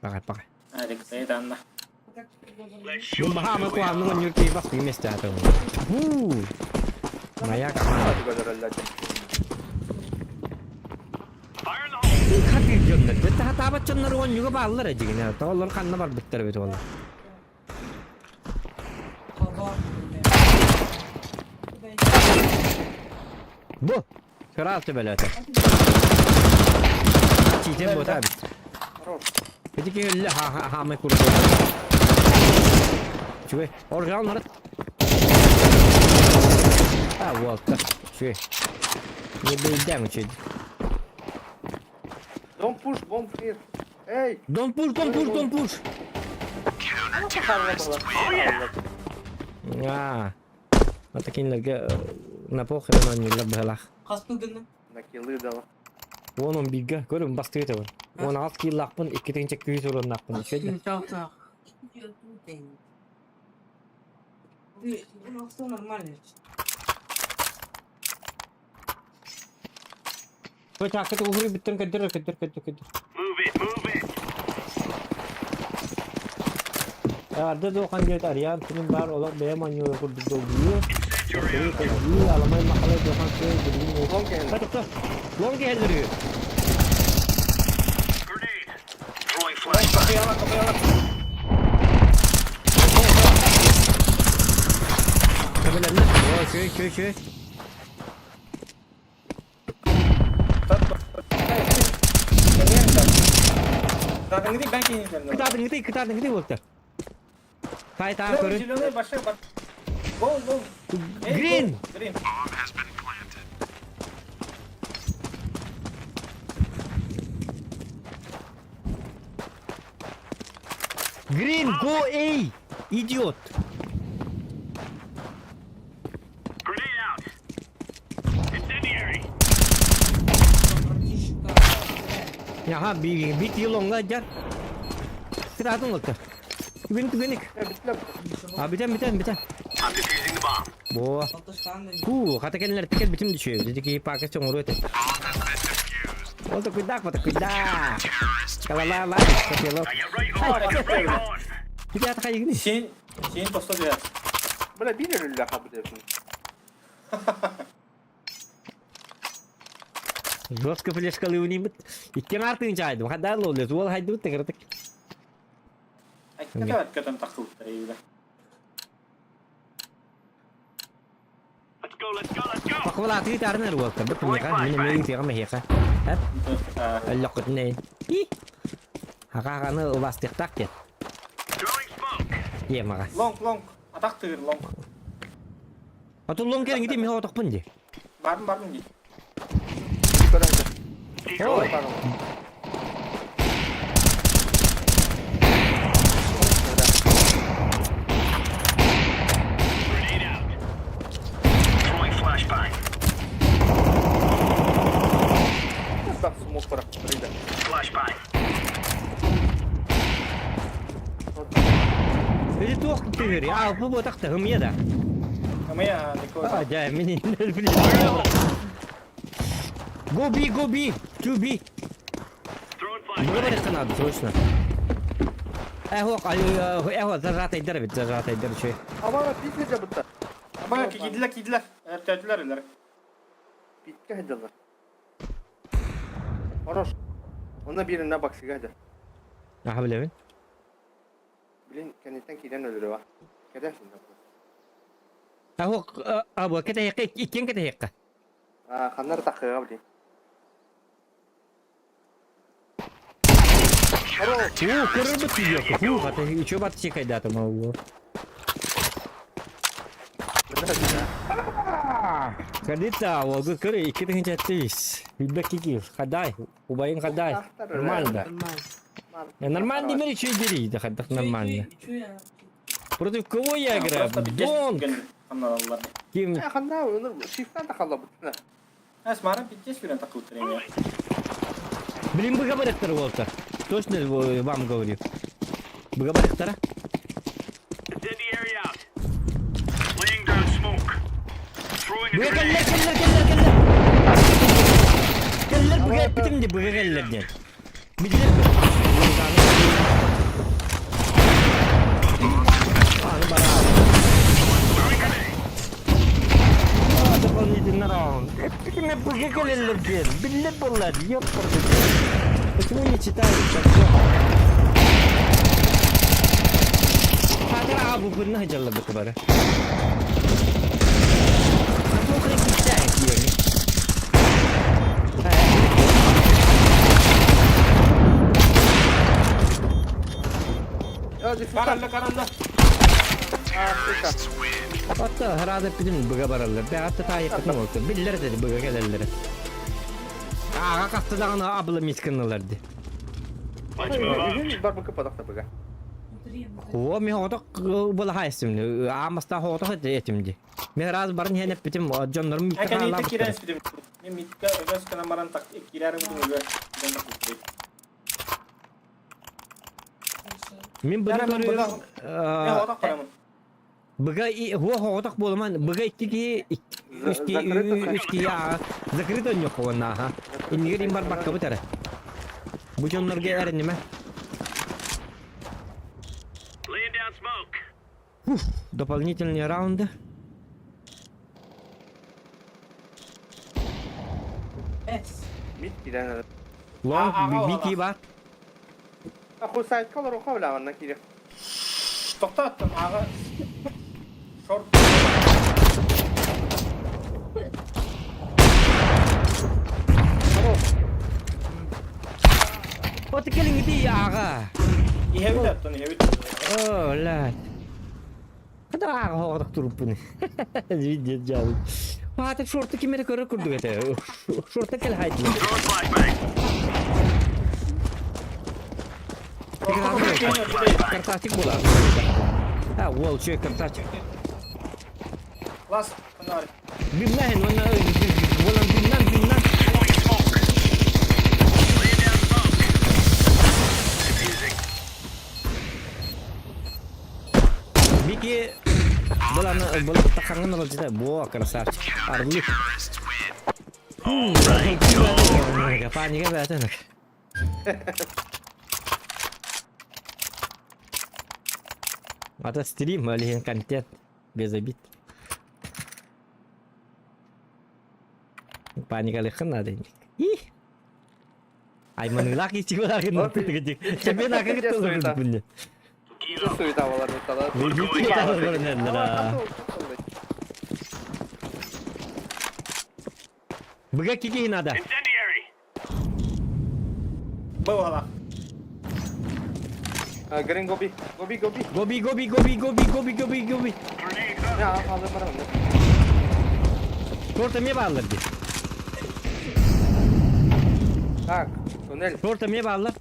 Пакай, пакай. Алексей Данна. Бу баһаамы куһаанны онньуур киһи бас вместе атым. Фу. Моя команда. Хатыр дьоннор. Бетте хатаабат дьоннор оонньууга бааллар эдьигине. Тоҕолор ханна барбыттар эбит ол. Бу. Кыраал төбөлөтө. Чиитен буота эбит. Ити киһи өллө хаамай курдук. Үчүгэй. Оржаал нарат. А, уолта. Үчүгэй. Не бейдәң үчүгэй. Don't push, bomb here. Эй! Don't push, don't push, don't push. А. Вот такинлерге на похер оонньууллар быһалаах. Хас тылгынна? На киллы дала. Уон он бииргэ көрүм бастыы табын. Уон алт кииллаахпын, икки тыһыынча күүс уруоннаахпын. Үчүгэй да. Ты, ну, все нормально. Той чаакка тугуруй бүттэн көрдөр, көрдөр, көрдөр, көрдөр. Арда дуохан диэт Ариан күнүн баар олох бэйэм оонньуура курдук долгуйуу. Долгуйуу, аламай махалай дуохан кыай билигин Лонг кэллэ. Хатыкта. Лонг кэллэр. Төбөлөннө. О, чүй, чүй, чүй. Кытаатыҥҥытый бэн киинитэрнэ. Кытаатыҥҥытый, кытаатыҥҥытый буолта. Тай таа көрүн. Зеленый большой бар. Go, go. Эй, Green. go. Green. Green, go A. Идиот. Братишка. Яха, би бит йолоңга жар. Кытаатың буолта. Түгэн түгэник. А битен битен битен. Бо. Ку, хата кэллэр тикел битим düşüyor. Dedi ki пака чоңору эте. Ол да куйдак бата куйдак. Калала ла, хотело. Бити ата кайгини. Сен, сен тосто дия. Бля, биир өллө хабыт Жестко флешкалы унимит. Иккен артын чайдым. Хада лолес, ол хайдыбыт тегертик. Айтката көтөн тахсыбыттар эйбиле. Бакыла аты тарнар болта. Бит меха, мине меги тига меха. Хап, аллақыт не. Хака-ханы убастыктак дет. Е мага. Лонг, лонг. Атак тыгыр лонг. Ату лон керин гити меха отокпун ди. Бардым, бардым ди. Ой. Так, смог пора. Рейда. Эти туох тыгыр. А, бу ботакта хымия да. Амая, Никола. А, да, мини. Go B, go B, 2B. Бу надо, срочно. Эхо, эхо, зажатый дербит, зажатый дербит. Абана пикке жабытта. Абая кидилер, кидилер. Эртетилер илер. Пикке хадалар. Хорош. Онна бирин на баксы гада. Аха билебин. Блин, кэнниттэн киирэн өлөрүө. Кэтэ Аһок абы кэтэһиэххэ иккиэн кэтэһиэххэ. Ханна эрэ таххыаҕа блин. Уу, көрөрбүт тиийиэххэ. Уу, хата үчүгэй бат чекайдаатым ол. Калита, олгу көр 2007 Билбек кикил. Хадай, убайын хадай. Нормально. Нормально демер үчүгэй дери, да хайдах нормально. Против кого я играю? Дон! Ким? Ханна, шифтан да халла бутна. Смара пиздец сүрэн такылтыр эми. Блин, быгабарыктар болта. Точно вам говорю. Быгабарыктара. Быга кэллэр, кэллэр, кэллэр, кэллэр. Кэллэр быга эппитим ди, быга кэллэр диэн. Билэр Аны бараа. Дополнительный раунд. Эппитиме быга кэлэллэр диэн. Биллэр буоллар, ёппорды. Почему не читают? Хатыр аға бу күнне хажалла бу бары. Каралла, каралла. Hatta herhalde bizim bıga bararlar. Ben hatta ta yakın oldu. Biller dedi bıga gelenleri. Ağa kalktı da ana abla miskınlılardı. Бар быкы падахта быга. О, мен хоғытық бұл хайсымны. Амаста хоғытық етімді. Мен раз барын хенеп битим, дьоннорум микка Әкән итте хаалаабыттара. кирен сүдүм. Мен микка өгөс кына маран так кирәрим бу өгө. Мин быны Яра, мен көрүм. Мен хоғытақ барамын. Быга хуа хоғытық болман, быга икки ки үч ки үч ки аа закрыто ньох онна аха. Иннигер им бар бакка бутара. Бу дьоннорго эриниме. Уф, дополнительные раунды. Мид кирен. Лонг, бики бар. Аху сайтка олар оха билаванна кире. Тоқтаттым аға. Шорт. Вот келиң ити аға. Иһэбит аттан, иһэбит. О, блядь. Хада аға хоғытық туруппун. Видео жабы. Паатык шорты кимере көрөр курдук эте. Шорты кел хайт. Картачик була. А, уол, чё картачик. Лас, канар. Бимнахин, он волан бимнан, бимнан. Бики, булан, булан таханган олжида. Во, красавчик. Орлик. Паника бәтен. Это стрим, или контент. Без обид. Паника лыхын надо. И. Айманылақ ичигулағын Тебе на как это тоже Суета балар бутала. Быга кики надо. Бывала. Грин гоби. Гоби гоби. Гоби, гоби, гоби, гоби, гоби, гоби, гоби. Я алды барамын. Шорта ме баллар ди. Так, туннель. Шорта ме баллар.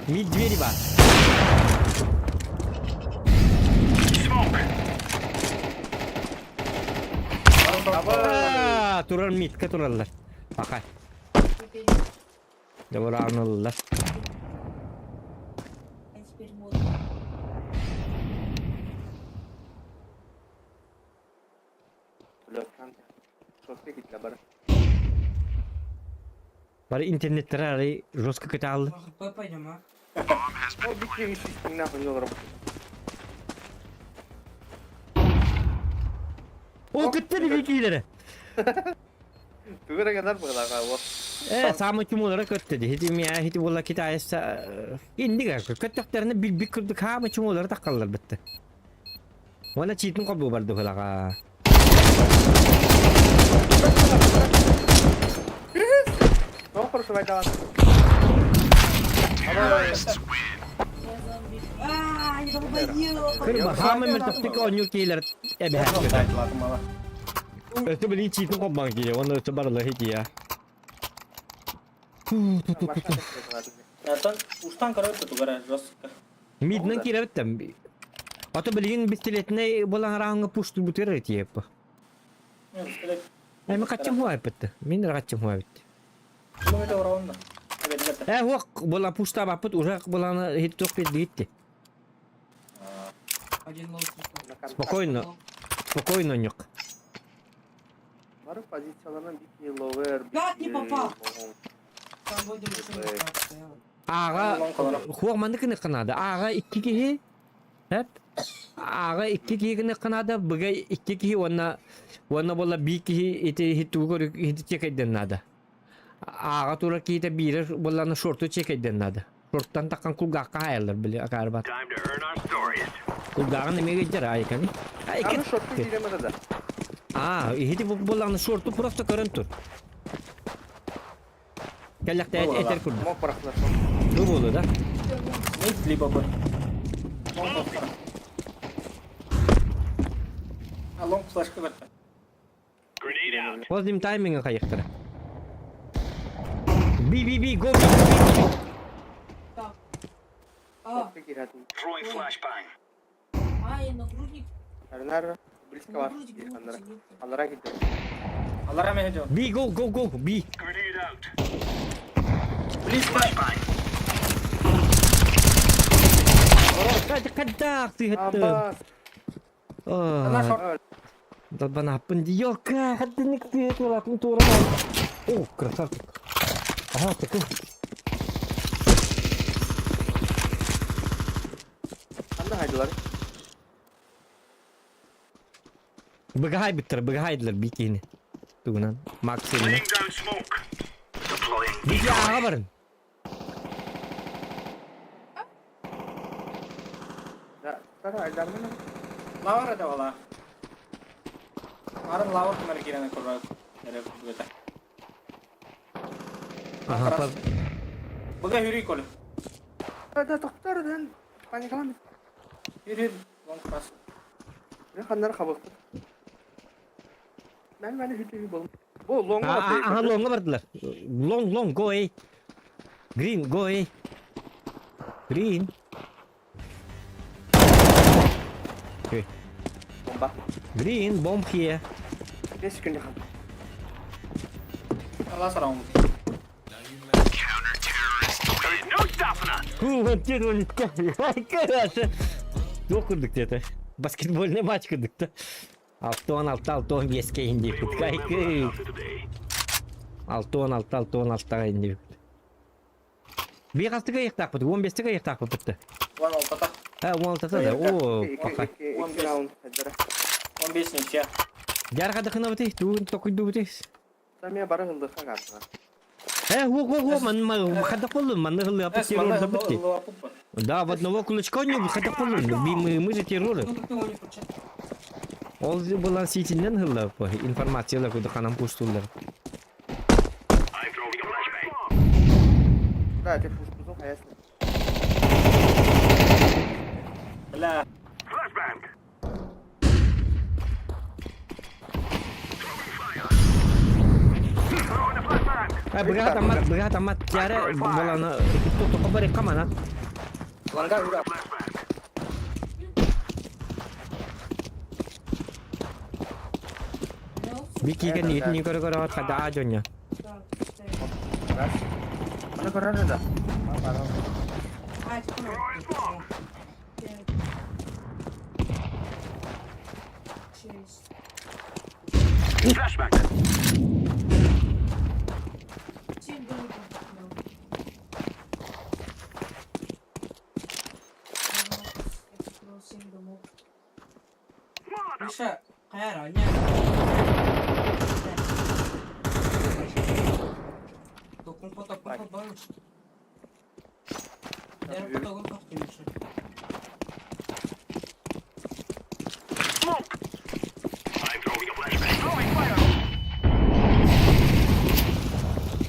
Мид двери бар. А, турар мидка тураллар. Бака. Добра. А теперь модно. Бар. Бары интернеттер ары жестко кете алды. Б пойдем, а? О, бикри нахуй не работает. О, кытты бикилери. Түгәрәгәннәр бугыларга. Э, саамай чумуулара көттө дии. Ити миэ ити буолла китаеса инник көттөхтөрүнэ билбит курдук хаама чумуулара таххаллар бытты. Уонна чиитин холбуу барды хылаға. Тоҕо хорошо Кырба хаама мөлтөхтүк оонньуур киһилэр эбэһээт көтөр. Өтө билии чиитин холбоон киһи, уонна өтө барыла хития. Устан көрөт тугара жестко. Миднан киирэбиттэн. Ото билигин бистилетинэй буолан арааҥҥа пуштурбутугар этиэп. Эми хаччым хуайпытты. Мин хаччым хуайбытты. Э, хуак була пуштабаппыт уже буланы хит туох бит Спокойно. Спокойно ньук. Бары позицияларынан бик lower. Как не попал? Там вроде машина стояла. Аҕа хуох маннык гыныахха наада. Аҕа икки киһи эп аҕа икки киһи гыныахха наада, быга икки киһи уонна уонна буолла биир киһи ити иһит тугу көрү иһити чекэйдэн наада. Аҕа турар киһитэ биирэ буоллаҕына шорту чекэйдэн наада. Шорттан таххан кулгаахха хаайаллар били акаарбат. Кулгааҕын эмиэ ыйдьар айканы. Аны шорту киирэмэ да. Аа, иһити буоллаҕына шорту просто көрөн тур. Кэллэхтэ этэр курдук. Мог порохнар. Бу буолу да? Мид либо Б. А лонг флешка бэртэ. Возле тайминга хайыктара. Би би би go go go. Так. А, а, и нагрудник. Арнар близко вас. Нагрудник был Аннара. посидел. Алара кидер. Алара мен жо. Би go go go би. Близко. Кадак ты Абас. Ана шорт. Долбанаппын диёка, хаттыник ты тулатын тура. О, красавчик. Ага, такой. Анда хайдылар. Быгай биттер, быгайдылар бикини. Тугунан, Максимна. Бики аға барын. Да, сара айдармын. Лавр да вала. Арын лавр кымар кирene көрөт. Эре бүгөтэ. Ага, Буга хүрүй кол. Да, тоқтар дан. Паникалам. Хүр хүр. Лонг пас. Мен ханнар хабык. Мен мен хүтү болум. Бу лонга Ага, лонга бардылар. Long, long, go away. Green, go away. Green. Okay. Бомба. Green, bomb here. 5 күндө хам. Алла сарам. Туох курдук диэтэ. Баскетбольный матч курдук да. 6-16, 6-15 кейин диэбит. Кайкы. 6-16, 6-16 кейин диэбит. Биир хастыга ыйыктаахпыт, 15-га ыйыктаахпыт бытты. 16-та. Э, 16-та да. О, паха. 2 раунд хайдара. 15 ничья. Жархадыкынабыты, тугун токуйдубути. Самия бары хылдыха картына. Э, во, во, во, ман, ман, хада полу, ман, хылы, Эс террор манна забытты. Да, в одного кулачка у него хада полу, мы, мы же терроры. Ну, так ты его не включай. Ол булан ситинен хылы, информациялар куды ханам пуштулар. Да, ты пушкузун хаясны. Бля. Э, быга тамат, быга тамат, тяре, буланы, тоқы бари камана. Лонга ура. Бики кен ит не көрө көрө хада жоня. Так, читай. Аны көрөр да. А, это кнопка. Пять. Шесть. Семь домиков дал. Я открыл семь домов. Миша, хайара, не.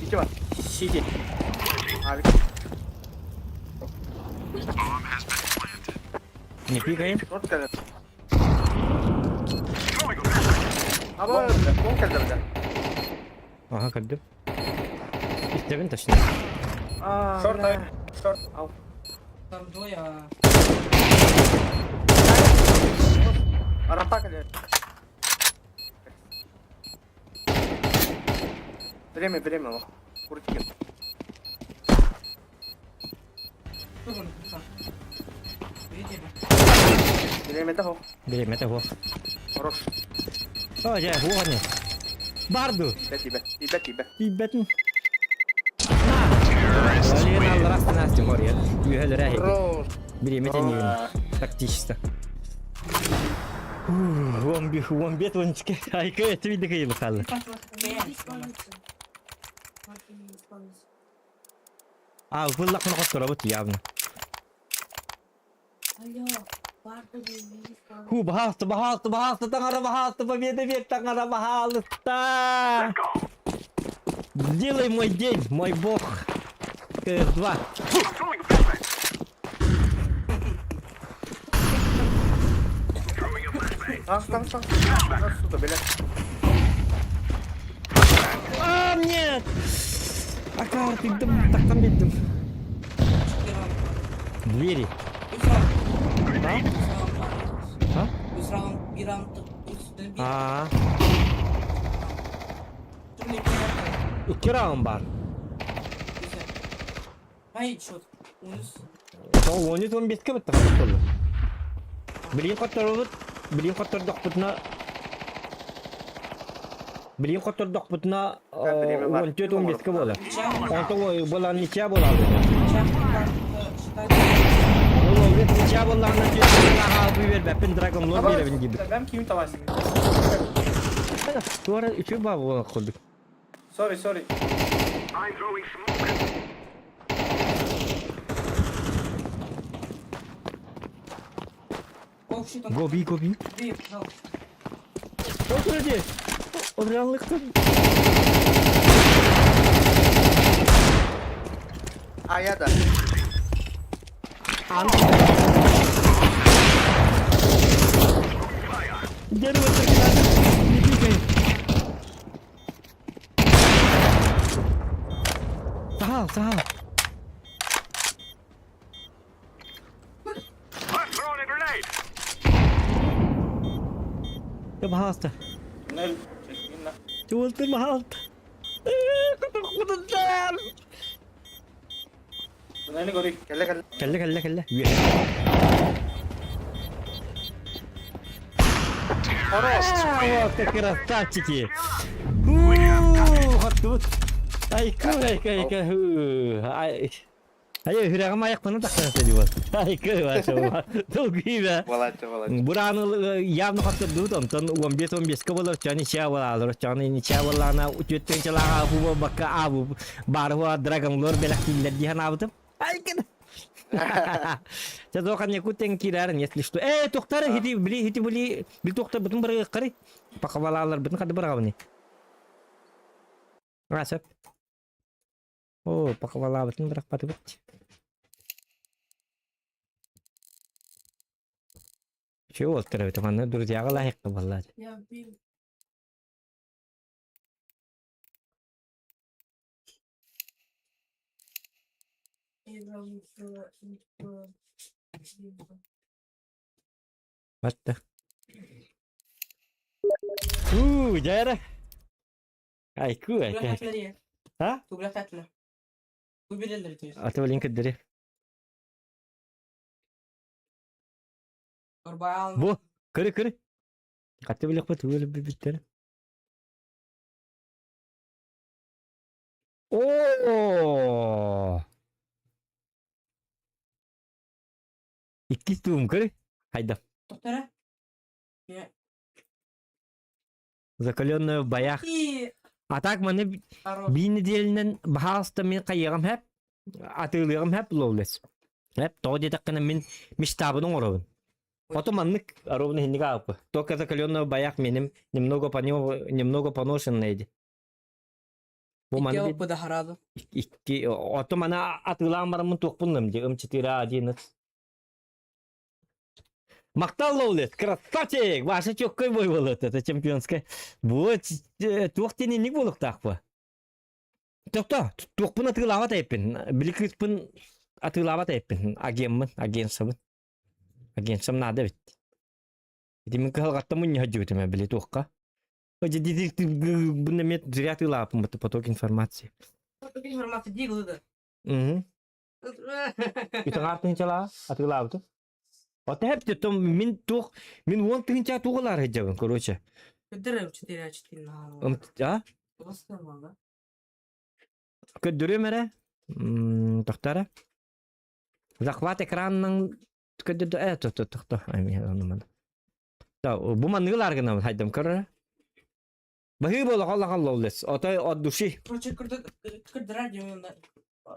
Ити бар. Сити. Abi. Не пикаем. Short geldi. Ama long geldi bir de. Ага, көрдүм. Истэбин точнее. Aa, Short бля. ay. Short. Al. Там двое, а Rampa geldi. Время, время лох. Куртки. тоже на крыша. Видели? Время того. Бириэмэтэ суох. Хорош. О, дьэ, суох ини. Барду. Тебя, тебя, тебя, тебя. Тиийбэтин. Алина алларас Настя морья. Үһэлэрэ Хорош. Бириэмэтэ ньиин. Тактически. 15 12. Айка эти виды кыйы бахаллы. А, выллах на хотторобут явно. Ху, бахалты, бахалты, бахалты, таҥара бахалты, победа век, таҥара бахалыста. Сделай мой день, мой бог. КС2. Танк, танк, танк. Сука, бля. А, нет! А карты, так там видим. Двери. А? А? Үс раунд, bir round, üstüne bir, А, türlü iki round. Икки раунд баар. Güzel. Hayır, shot. 13. Ол 13-15-ке бітті қабат болды. Билигин хотторобут, билигин хоттордохпутуна билигин хоттордохпутуна Время бар. 14-15-ке буолар. Ничья, Онтон буолан ничья буолар. ничья, считай. Ол ол ничья буоллаҕына түөрт биэрбэппин Dragon Lore биэрэбин диибит. Бэм ким тавас. Туора үчүгэй баа буолан курдук. Sorry, sorry. О, shit, он Go B, go B. B, пожалуйста. Отур Отуранлыктан. А я да. Ан. Дерево Не пикай. Сахал, сахал. Я пожалуйста. Туннель. Инна. Чего ты, пожалуйста? Куда Туннели гори. Кэллэ, кэллэ. Кэллэ, кэллэ, кэллэ. Вот как красавчики! Тут. Айку, айку, айку. Ай. Ай, сүрэҕим айахпынан тахсан сылдьыбыт. Айку, ваша. Долгий Волатча, волатча. Бураны явно хоттордубут, онтон 15-15 буолар, чаны ничья буолар, чаны ничья буоллаҕына үтүөттэн чалаға бу бакка абу баруа Dragon Lore бэлэхтииллэр дии санаабытым. Айкын. Чэ тохан якутен киирэрин, если что. Э, тохтары хити били хити били били тохтар бутун бары кары. Пакабалалар бутун кады барабыны. А, сөп. О, пакабала бутун барак баты бут. Чего ол теребит, манна друзьяга лайык баллар. Я убил. Я играл в Батта. У, дьэ. Айку, айку. А? Тугла Ту билэллэр Аты блин кэддери. Арбаал. Бу, көрө көрө. Хаты билек бу түгел биттер. О! Иккис туум көрө. Хайда. Доктора? Закаленная в боях. И А так маны Хорош. биир нэдиэлэнэн баһаалыста мин хайыаҕым хэп, атыылыаҕым хэп ловлес. Хэп, тоҕо диэтэххинэ мин мечтабын оҥоробун. Потом маннык ровно иһинник ааппы. Только закаленного баях меним немного немного поношенный ди. Бу Икки маны опыта хараду. икки ото мана атыылаан бараммын туохпун ди ым 4 11. Махтал Лоулет, красавчик! Ваша четкой бой был это чемпионская. Вот, туох тенинник буолуктаах бу. Тохто, туохпун атыылаабат эппин. Били кыыспын атыылаабат эппин. Агеммын, агентсабын. Агентсам надо бит. Ити мин кыһалҕаттан мунньа сылдьыбытым ээ, били туохха. Бу эмиэ зря атыылаабыппын бу поток информации. Поток информации дии да. Мгм. Үтүҥ тыһыынчалаа атыылаабытым. Ота хэп том мин туох мин уон тыһыынча туох ылаар сылдьабын короче. Көдөрөм 4 4 наһаа. А? Көрдөрүөм эрэ. Тохтоо Захват экранынан көрдөрдө э то тохто. Бу манныгылар гынабын хайдам көрөр. Баһыы буола холла лоллес. Отой от души. Короче, көрдөрөр диэн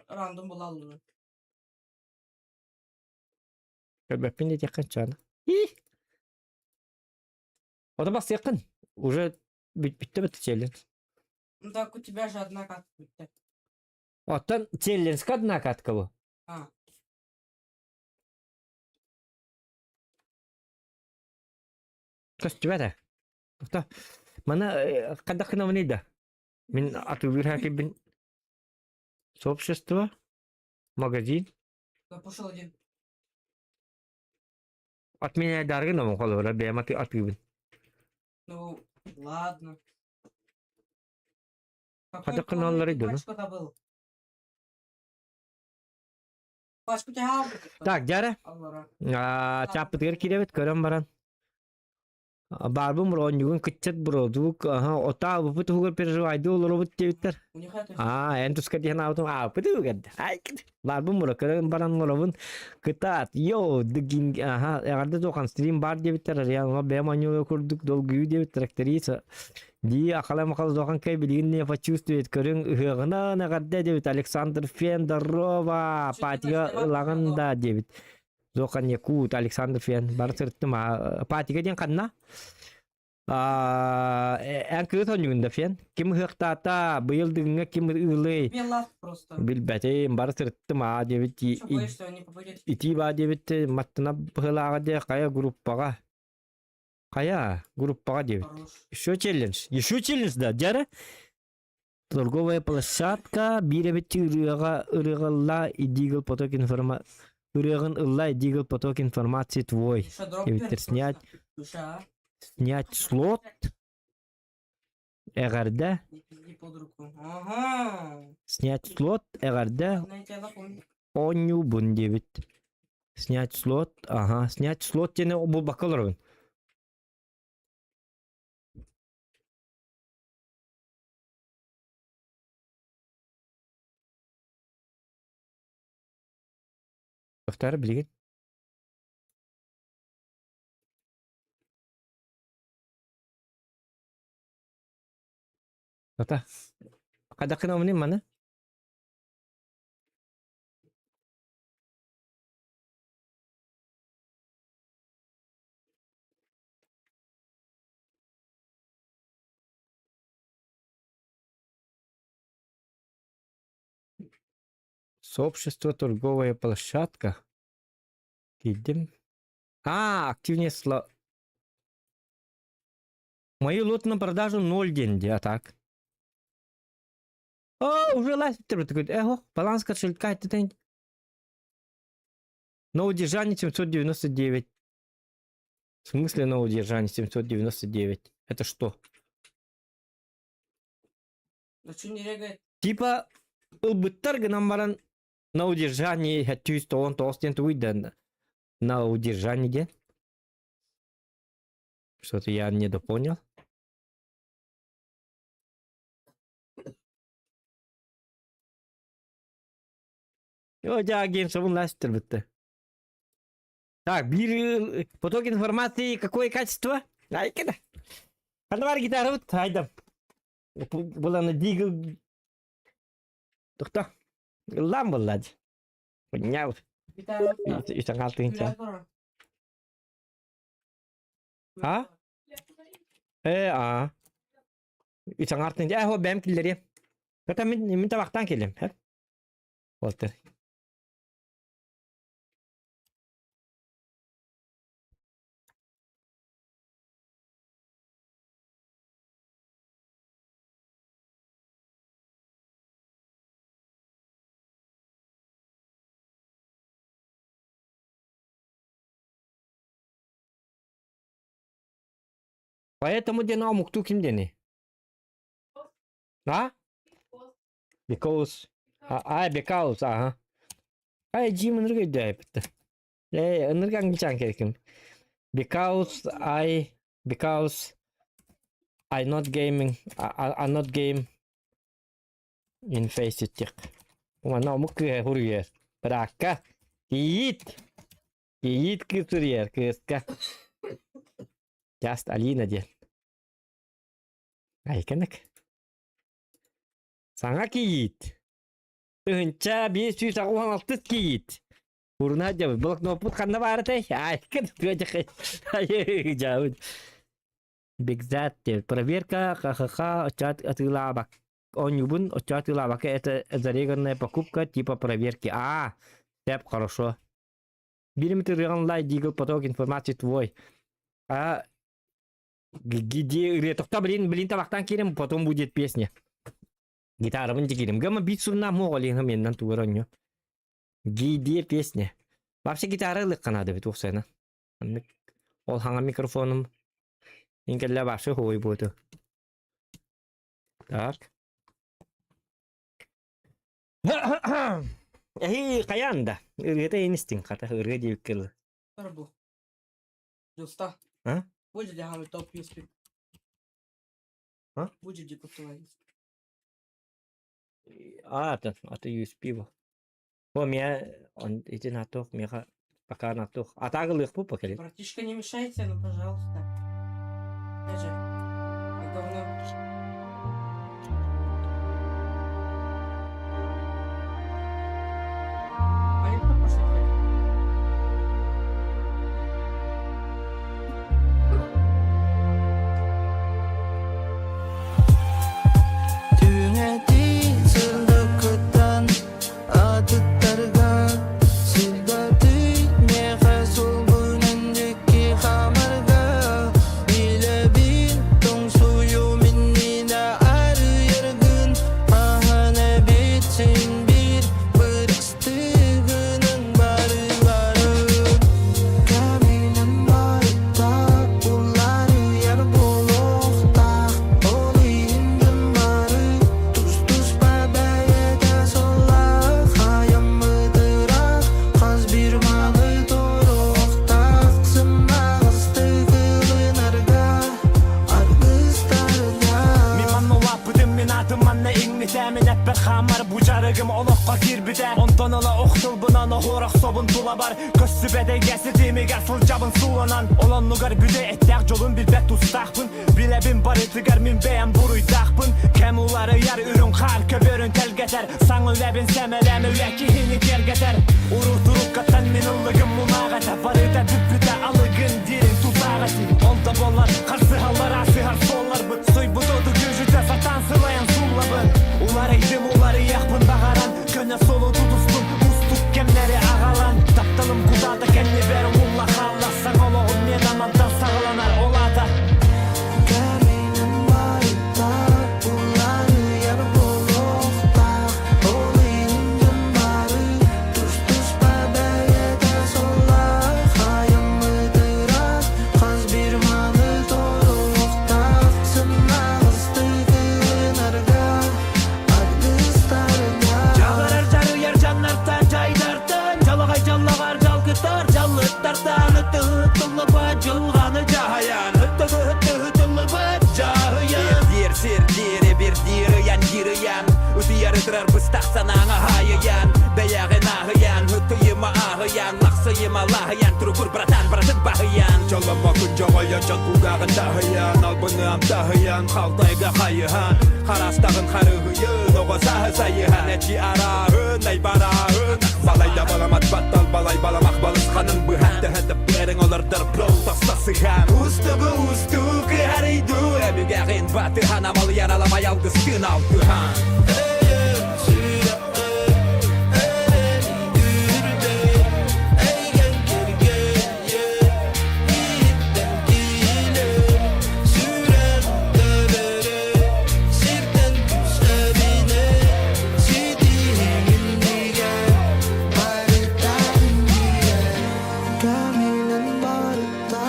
рандом була Көрбөппүн диэтэххин чаана. Ото бассыаххын. Уже бүттэ бүттэ челлендж. Ну так у тебя же одна катка бүттэ. Оттон челленджка одна катка бу. А. Көстүбэт ээ. Ото мана хайдах гынабыный да? Мин атыылыыр хакибин сообщество, магазин. Пошел один. Отменяйдаргын омун холобура бэйэм атыыбын. Ну, ладно. Хайдах гыналларый да, ну? Пачку был. Пачку тебя Так, дьэ Чааппытыгар киирэбит көрөн баран Баарбын бронньугун кыччат бродук, аха, ота албыппыт туһугар переживайдыы олоробут диэбиттэр. Аа, эн туска диэн аабытым ааппыт туһугар. Ай, баарбын бура көрөн баран олоробун. Кытаат, йоу, дыгин, аха, эҕэрдэ туохан стрим баар диэбиттэр, Ариан бэйэм оонньууга курдук долгуйуу диэбиттэр, актриса. Дии акала махал зохан кэй билигин не почувствует көрүҥ ыһыаҕынан эҕэрдэ диэбит Александр Фен здорово, патига ылаҕын да диэбит. Зохан Якут, Александр Фен, бары сырыттым. Патига диэн ханна? Эн кыыс онньугун да Фен. Ким ыһыахтаата, быйыл дыгыҥҥа ким ыылый? Билбэтим, бары сырыттым аа диэбит. Итии баа диэбит, маттына быһылааҕа диэ, хайа группаҕа. Хайа группаҕа диэбит. Еще челлендж. Еще челлендж да, дьара. Торговая площадка биир эбит ырыаҕа ырыаҕа Идигл поток информа ырыаҕын ылла Идигл поток информации твой. Эбиттэр снять снять слот эҕэрдэ снять слот эҕэрдэ оонньуубун диэбит. Снять слот ага снять слот диэни булбакка олоробун. Тохтоор билигин. Ата. Хайдах гынабыный маны? Сообщество торговая площадка. Киирдим. А, активнее сла... Мои лот на продажу 0 деньги, а так? О, уже лазит такой, эго, баланс кошелька, это На удержание 799. В смысле на удержание 799? Это что? Да что не регает? Типа, ылбыттар гынан баран на удержание 199 диэн тугуй да на удержание диэн? Что-то я недопонял. О, дьэ, агентством ластер бытты. Так, биир поток информации какое качество? Айкада. Ханна бар гитара бут, айдам. Буланы дигл Тухта. Ыллаан буолла дии. Поднял. Үтэн хаалтыгын А? Э, а. Үтэн хаалтыгын э, хо бэм киллэриэм. Ката мин мин табахтаан кэллим. Уолтар. Поэтому диэн омуктуу ким диэний? А? Because. А, because, ага. Ай, Джим ынырык өйдөөбүттэ. Э, ынырык англичан кэркин. Because I not gaming, I not game in face it. Манна омук кыыһа хуруйар. Быраакка. Кийиит. Кийиит кыыс суруйар кыыска. Just Алина диэн. Айканык. Саҥа кийиит. Тыһынча 586 кийиит. Уруна дьабыт. Блокноппут ханна баар этэй? Айкын түөдьэхэй. Дьабыт. Бигзат диэбит. Проверка ХХХ чат атыылаабак. Оонньуубун оччо атыылаабакка это зареганная покупка типа проверки. А, тэп хорошо. Бирим ырыаҕын Дигл поток информации твой. А где ырыа? Тохто, блин, блин, табахтан киирим, потом будет песня. Гитарабын дигирим. Гама бит сунна моголин меннан тугар онньо. Где песня? Вообще гитара ылык канады бит ухсайна. Ол хаңа микрофоном. Инкелле башы хуй буду. Так. Эй, каянда. Ырыата инистин хата ырыа диэбиккэ Барбу. Дьуста. А? Будет ли гамма топ USP? А? Будет ли топ USP? А, это, это USB бу. Бу мия он ити натух миха пока натух. А так лых бу пока. Братишка, не мешайте, ну пожалуйста. Я же. Я говно. Они кто пошли? Түҥэтии сырдыккыттан атыттарга сырдатыы миэхэ суолгунан диэки хаамарга билэбин тоҥсуйуу миннинэ арыйаргын хаһан эбит син биир бырастыы гыныҥ барыларын Кэминэн барыта уларыйар буолуохтаах ол иһин дьон бары тус-туспа бэйэтэ суоллаах айаммыт ыраах хас биир малы туруохтаах сымнаҕастык ылынарга аргыстарга Мин манна улааппытым, мин аатым манна иҥмитэ, мин эппэр хаамар бу дьарыгым олоххо киирбитэ. Онтон ыла охтылбынан оһуорах собун тулабар, көссүбэт эйгэ ситимигэр сылдьабын сууланан. Ол оннугар бүдэ эттээх дьолун билбэт тустаахпын. Билэбин барытыгар мин бэйэм буруйдаахпын. Кэм уларыйар үрүҥ хаар көбөрүн тэлгэтэр. Саҥа үлэбин сэмэлээн үлэ киһини киэргэтэр. Урут уруккаттан мин ыллыгым мунаах этэ. Барыта бүппүтэ алыгын диирин тутаах этим. Ол да буоллар харсыһаллар аасыһар суолларбыт. Суйбут оту күөдьүтэ сатаан сылайан сууллабын. Уларыйдым уларыйыахпын баҕаран. Көнө суолу тутустум уустук кэмнэри аҕалан. Тапталым кутаата кэннибэр умулла хаалла. Саҥа олоҕум миэнэ мантан саҕаланар ол аата. Кэминэн барыта уларыйар буолуохтаах ол иһин дьон бары тус-туспа бэйэтэ суоллаах айаммыт ыраах хас биир малы туруохтаах сымнаҕастык ылынарга аргыстарга Дьаҕарар дьарыйар дьаннартан дьайдартан Дьалаҕай дьаллаҕар дьалкытар дьаллыттартан Ыттыһыттыллыбат дьылҕаны дьаһайан Ыттыһыттыһытыллыбат дьаһыйан Диир сир диири бир диирыйан диирыйан Утуйар ытырар быстах санааҥа хаайыйан Бэйэҕин ааһыйан Ытыйыма ааһыйан Лахсыйыма лаһыйан Туругур братан братын баһыйан. Таһыйан Чоломокун дьоҕойон дьон кулгааҕын таһыйан Албыныам таһыйан халтайга хайыһан Харастаҕын харыһыйын оҕо сааһы сайыһан Эчи арааһын айбарааһын Балайда баламат баттал балай баламах балысханын быһан Төһө да бэриҥ олордор бро тахса сыһан Устугу устук ыарыйду Өбүгэҕин батыһан амалыйар аламай алгыстыын алтыһан Кэминэн барыта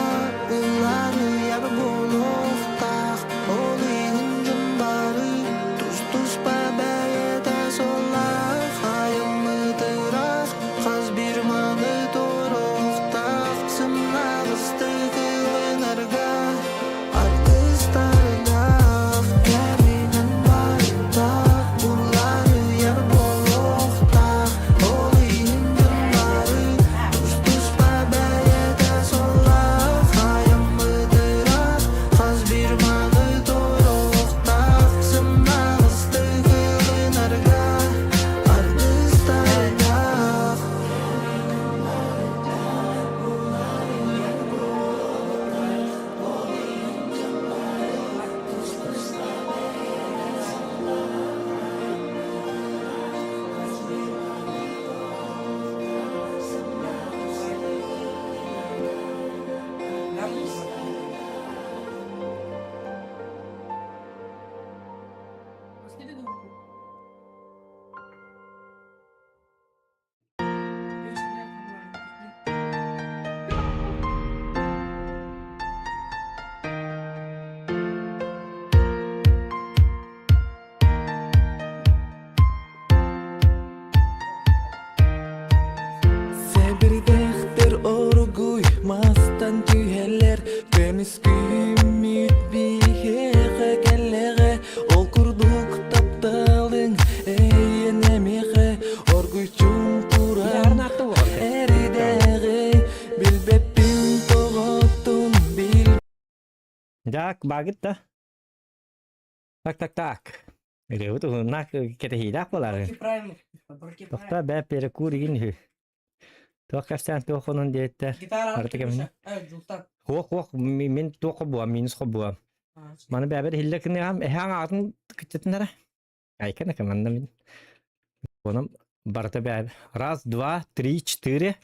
уларыйар буолуохтаах, ол иһин дьон бары тус-туспа бэйэтэ суоллаах, айыммыт ыраах, хас биир маны туруохтаах, сымнаҕастык ылынарга артыыстардаах, кэминэн барыта уларыйар буолуохтаах, ол иһин дьон бары тус-туспа бэйэтэ суоллаах, айыммыт ыраах, хас биир маны туруохтаах, сымнаҕастык ылынарга артыыстардаах. Скидай думку. Очень приятно было, прикинь. Сэбирдэхтэр оргуй мастан түһэллэр, көмүс күммүт биһиэхэ кэллэҕэ, ол курдук тапталыҥ эйиэнэ миэхэ оргуйчуҥ туран эридэҕи билбэппин тоҕотун бил Так, багыт да. Так, так, так. Ырыабыт уһуннаах кэтэһиилээх буолаары. Броки правильно. Броки Тохто правильно. бээ перекур игин үһү. Туох кэпсээн туох онон диэттэр. Гитара Арты кэминэ. Жултан. Хуох хуох мин туох хобуа минус хобуа. Маны бэбэр иһиллэ кыныам эһэң аатын кыччатынара. Айкана команда мин. Онон барыта бэб. Раз, два, три, четыре.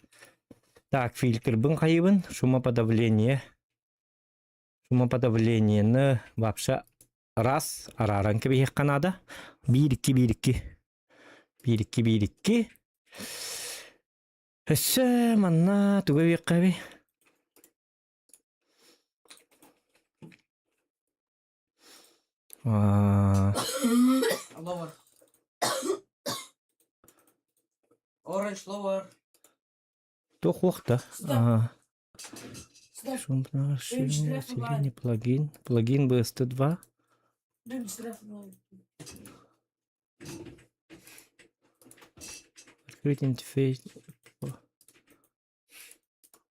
Так, фильтрбын хайыбын, шумоподавление. Шумоподавлениены вообще раз арааран кэбиһиэххэ наада. Биир икки биир икки. Биир икки биир икки. Өссө манна тугу эбиэххэ Lower. Orange lower. Туох уохта? Сюда. Сюда. Шумное усиление, плагин. Плагин BST2. Дым штраф бывает. Открыть интерфейс.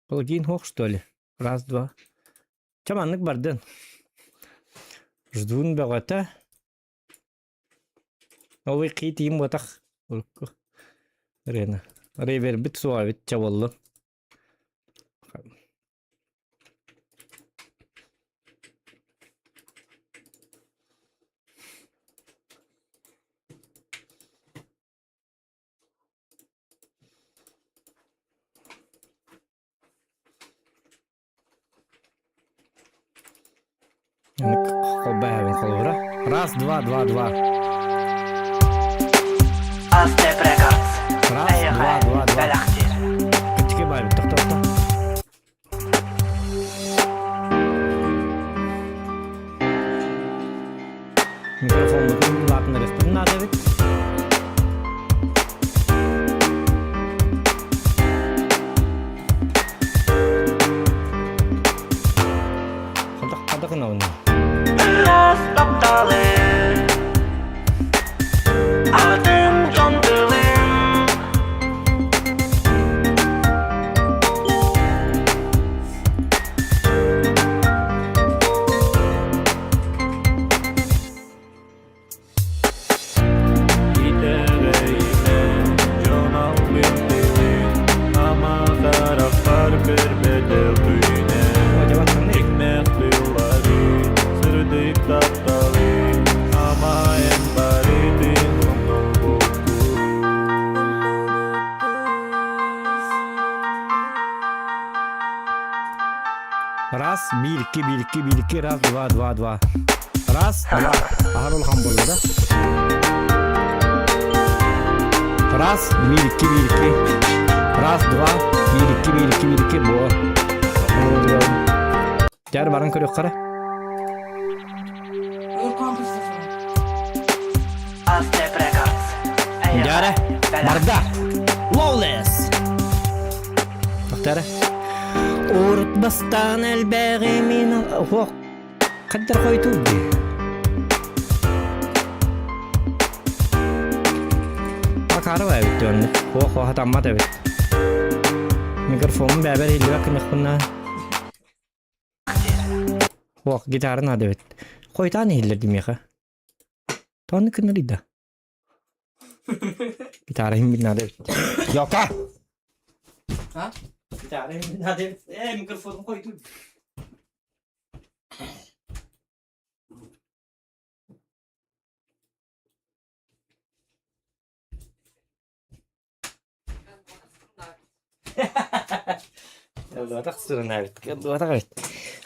Плагин хох, что ли? Раз, два. Чэ маннык бардын. Ждун бөҕөтө. Ол икки тиим буотах. Урукку. Ырыаны. Ревербит суоҕа эбит чэ буоллун. Холбоһобун холобура. Раз, два, два, два. Aztep Records. Раз, два, два, два. Бэлэхтиир. Кыччыкы баайбыт, тохто, тохто. Микрофоммутун улаатыннарыахпытын наада эбит. Хадах хадах гынабын. Раз тапталы Атын дьон тылын. Раз, биир, икки, биир, икки, биир, икки, раз, два, два, два. Раз, два. Аһар улахан буолла да? Раз, биир, икки, биир, икки. Раз, два, биир, икки, биир, икки, биир, икки. Буо. Дьар баран көрүөххэ Дьара, барда. Lawless. Тохтара. Урут бастаан элбэҕи мин Ох, хаддар хойтуур дии. Акаарова эбит онно. Ох, хатаммат эбит. Микрофонун бэбэр иһиллибэт гыныхпына. Ох, гитара надо эбит. Хойтаан иһиллэр димиэхэ. Тоны кыннарыйда. Гитара иһин надо эбит. Йока! А? Гитара иһин надо эбит. Э, микрофонун хойтуур. Кылбатах сурунаабыт, кылбатах эбит.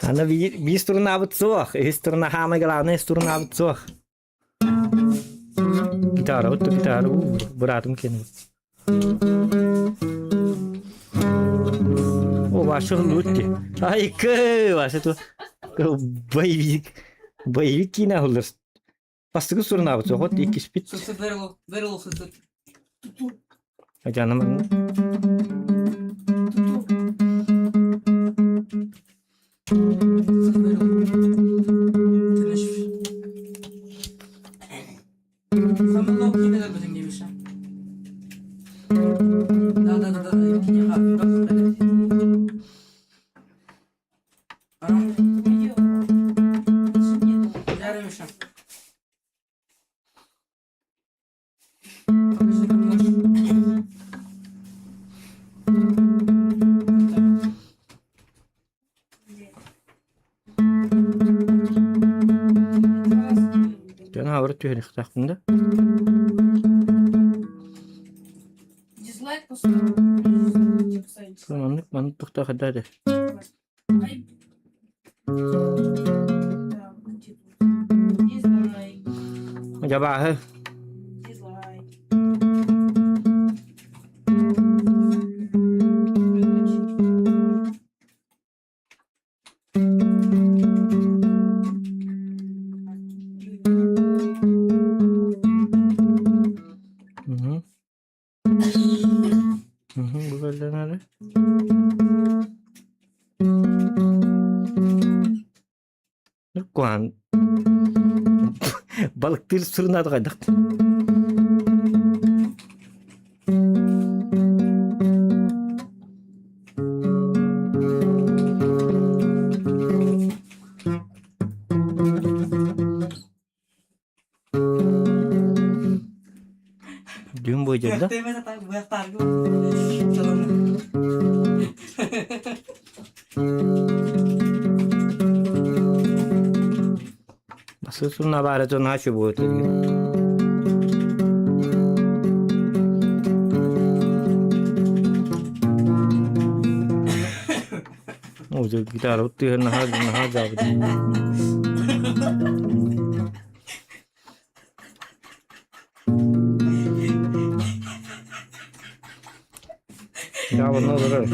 Аны биир, биир сурунаабыт суох, үһүс суруна хаамай главное сурунаабыт суох. Гитарабыт да гитара, уу, быраатым киэнэ. О, Ваша лутти. Айкы, Ваша ту боевик, боевик киинэ аһыллар. Бастакы сурунаабыт суох, вот иккиспит. Вырвал, вырвал Жаным. Да, да, да, да. Дьон аҕабар түһэриэхтээхпин да. Дизлайк поставь. Маннык маннык тохтоох эрдэ этэ. Дьабааһы. Мгм. Мгм, бу кэллэн Куһаҕан балыктыыр сурунааты хайдах Дюм буойдьар да? Сысуна баара дьон будет. О, гитара тыһын наһаа наһаа дьаабыт. Дьаабанна олорор.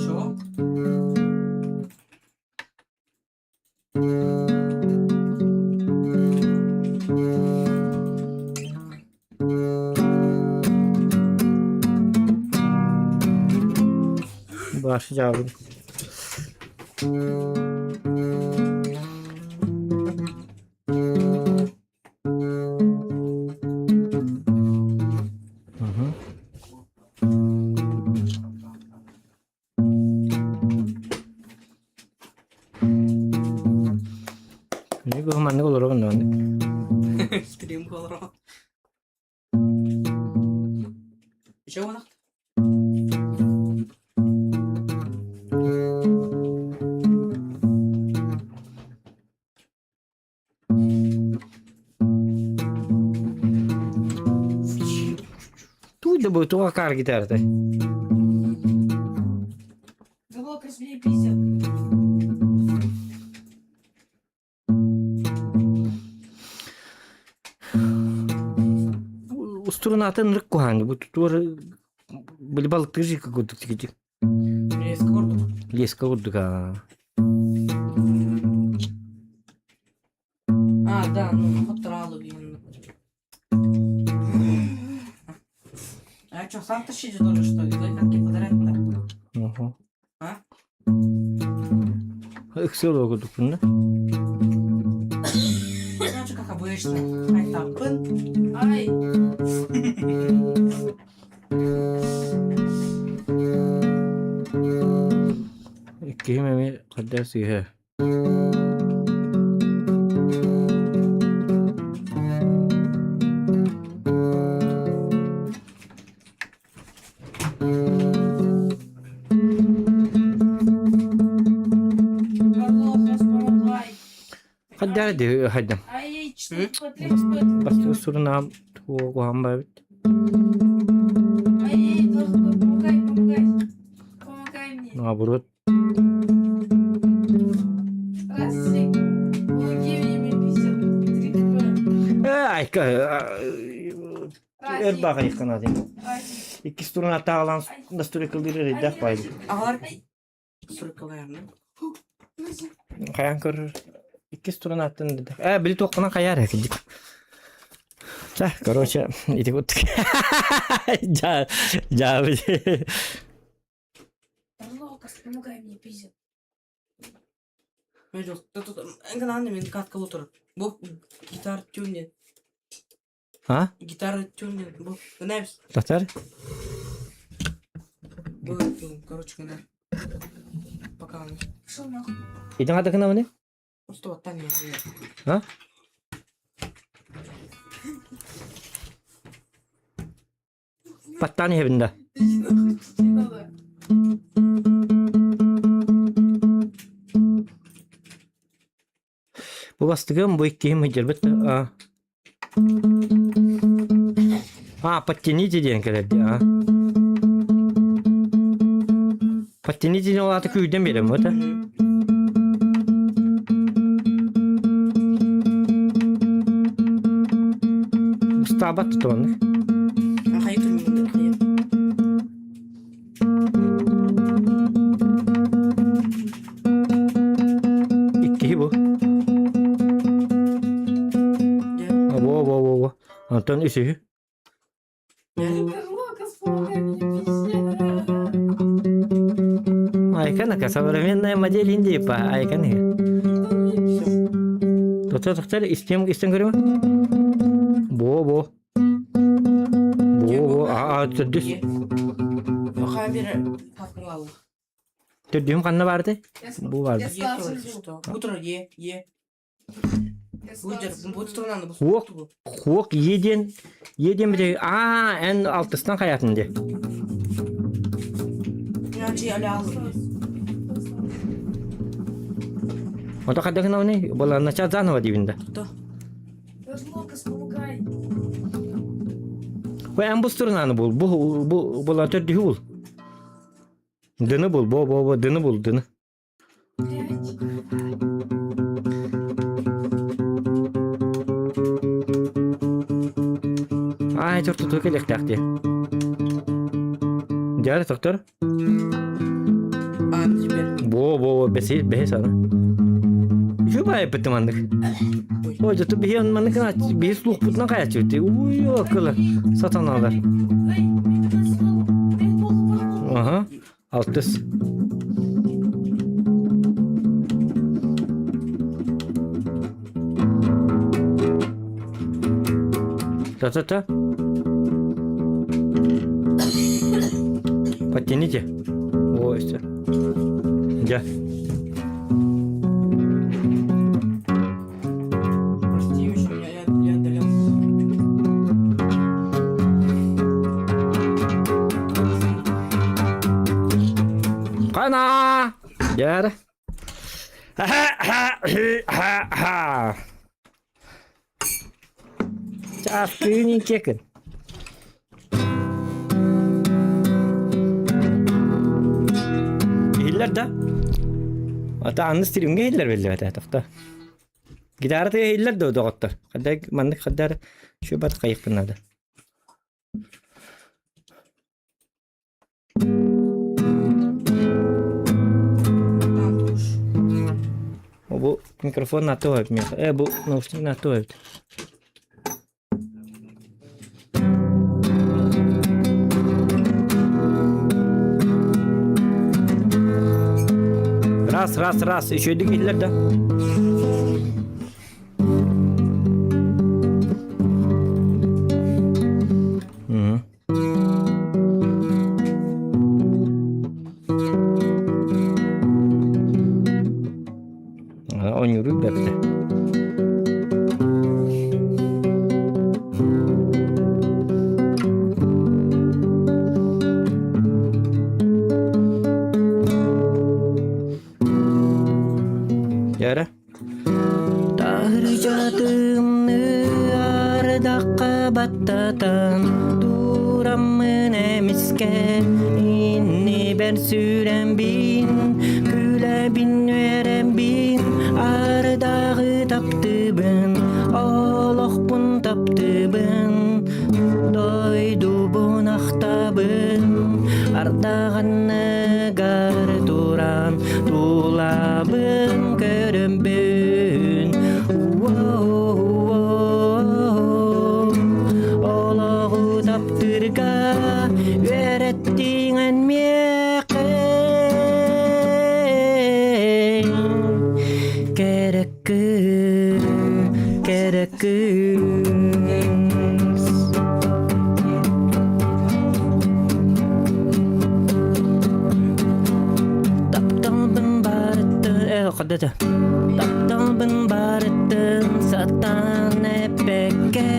Чего? Баш дьаабын. Мгм. Күнү быһа маннык олоробун даҕаны. Стрим олоро. Еще one? Бу туга каар гитарата? Устурунаатын ырык куһаан бу туор били балыктыыр жика курдук тигити. Леска курдук. Леска курдук аа. А, да, ну, хотторалу блин. А что, сам тащить должен, что ли? Дай как подарок, да? Угу. А? Ыксыыр курдук да? Значит, как обычно. Ай, тапын. Ай! Иккиһим эмиэ хаддаа сыыһа. Хаддаа дии хайдам. Бастакы сурунаам тугу баабыт. Наоборот. Айка эр баҕайыкканатын. Иккис туруна таалан настройкалыыр эрдээх баайы. Аҕалар сурукалаярны. Хайаан көрөр. Иккис туран аттын дедэх. Э, били туоххунан хайаар кидик. Ча, короче, ити кут. Жа, жа. Мен катка отыр. Бу гитар тюнен. А? Гитара тюнен. Бу гынайбыз. Татар? Бу короче гына. Пока. Идең адыкына міне? Просто вот там А? Баттаан иһэбин да. Бу бастыгым, бу иккиһим сылдьарбыт да. А, подтяните диэн кэлэр дии, а. Подтяните диэн ол аата күүрдэн биэрэм, это. Устаабат тутуоннук. Иккиһи бу. Во, во, во, во. Антон үсүһү. Айканака современная модель Индии по Айканы. Доктор, доктор, истем, истем көрүмө? Бо, бо. Бо, бо, а, төрдүс. Төрдүһүм ханна барды? Бу барды. Хуок, хуок еден, еден бile, а, эн алтыстан хаятын де. Ото хадагына уни, была начать заново дибин да. Ой, эн бу сторонаны бул, бу, бу, була төрдүһү бул. Дыны бул, бо, бо, бо, дыны бул, дыны. Ай, төртү ту келехтаах дии. Дьэ, доктор. Бо, бо, бо, бэси, бэһи сана. Үчүгэй баайбыт маннык. Ой, дьэ, биһи маннык биһи слухпутунан хайаччыбыт. Уй, акылы сатаналар. Ага, алтыс. Та-та-та. Подтяните. Ой, все. Я. Прости, еще я отдалился. Хана! Дьэ. Ха-ха-хи-ха-ха. Чаастыын кекин. Иһиллэр да? Ата анны стримҥэ иһиллэр биллибэтэ тохто. Гитара тыа иһиллэр дуо доҕоттор? Хаддар маннык хаддар шубат хайыхпын наада. Бу микрофон НАТО эбит миэхэ. Э, бу наушник НАТО эбит. Раз, раз, раз. Үчүгэйдик иһиллэр да? Мм. Оонньууру бэртэ. Дьэ Таһырдьатымны ардахха баттатан тураммын эмискэ иннибэр сүүрэмбин күлэбин үөрэмбин ардаҕы таптыыбын олохпун таптыыбын дойдубун ахтабын ардаҕанныгар туран тулабын көрөмбүн олоҕу таптыырга үөрэттиҥ эн миэхэ кэрэ кыыс кэрэ кыыс Тапталбын барыттын э хадата Тапталбын барыттын сатаан эппэккэ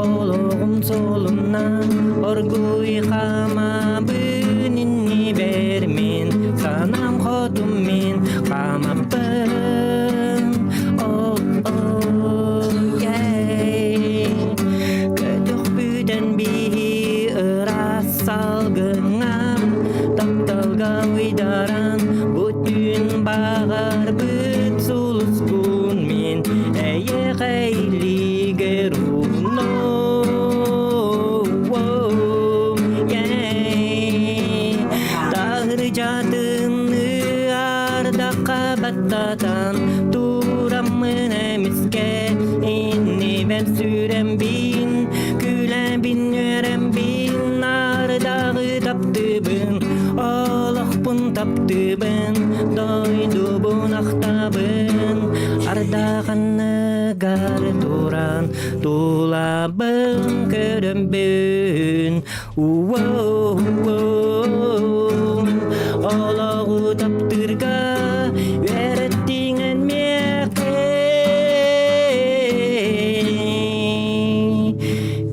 Олоҕум суолунан оргууй хаамабын иннибэр мин Санаам хотум мин хаамаппын О о Көтөхпүтэн биһи ыраас салгыҥҥа тапталга уйдаран бу түүн баҕарбыт сулускун мин эйиэхэ илиигэр Таһырдьатыныы ардахха баттатан тураммын эмискэ иннибэр сүүрэмбин күлэбин үөрэмбин ардаҕы таптыыбын олохпун таптыыбын дойдубун ахтабын ардаханныгар туран тулабын көрөмбүн Олоҕу таптыырга үөрэттиҥ эн миэхэ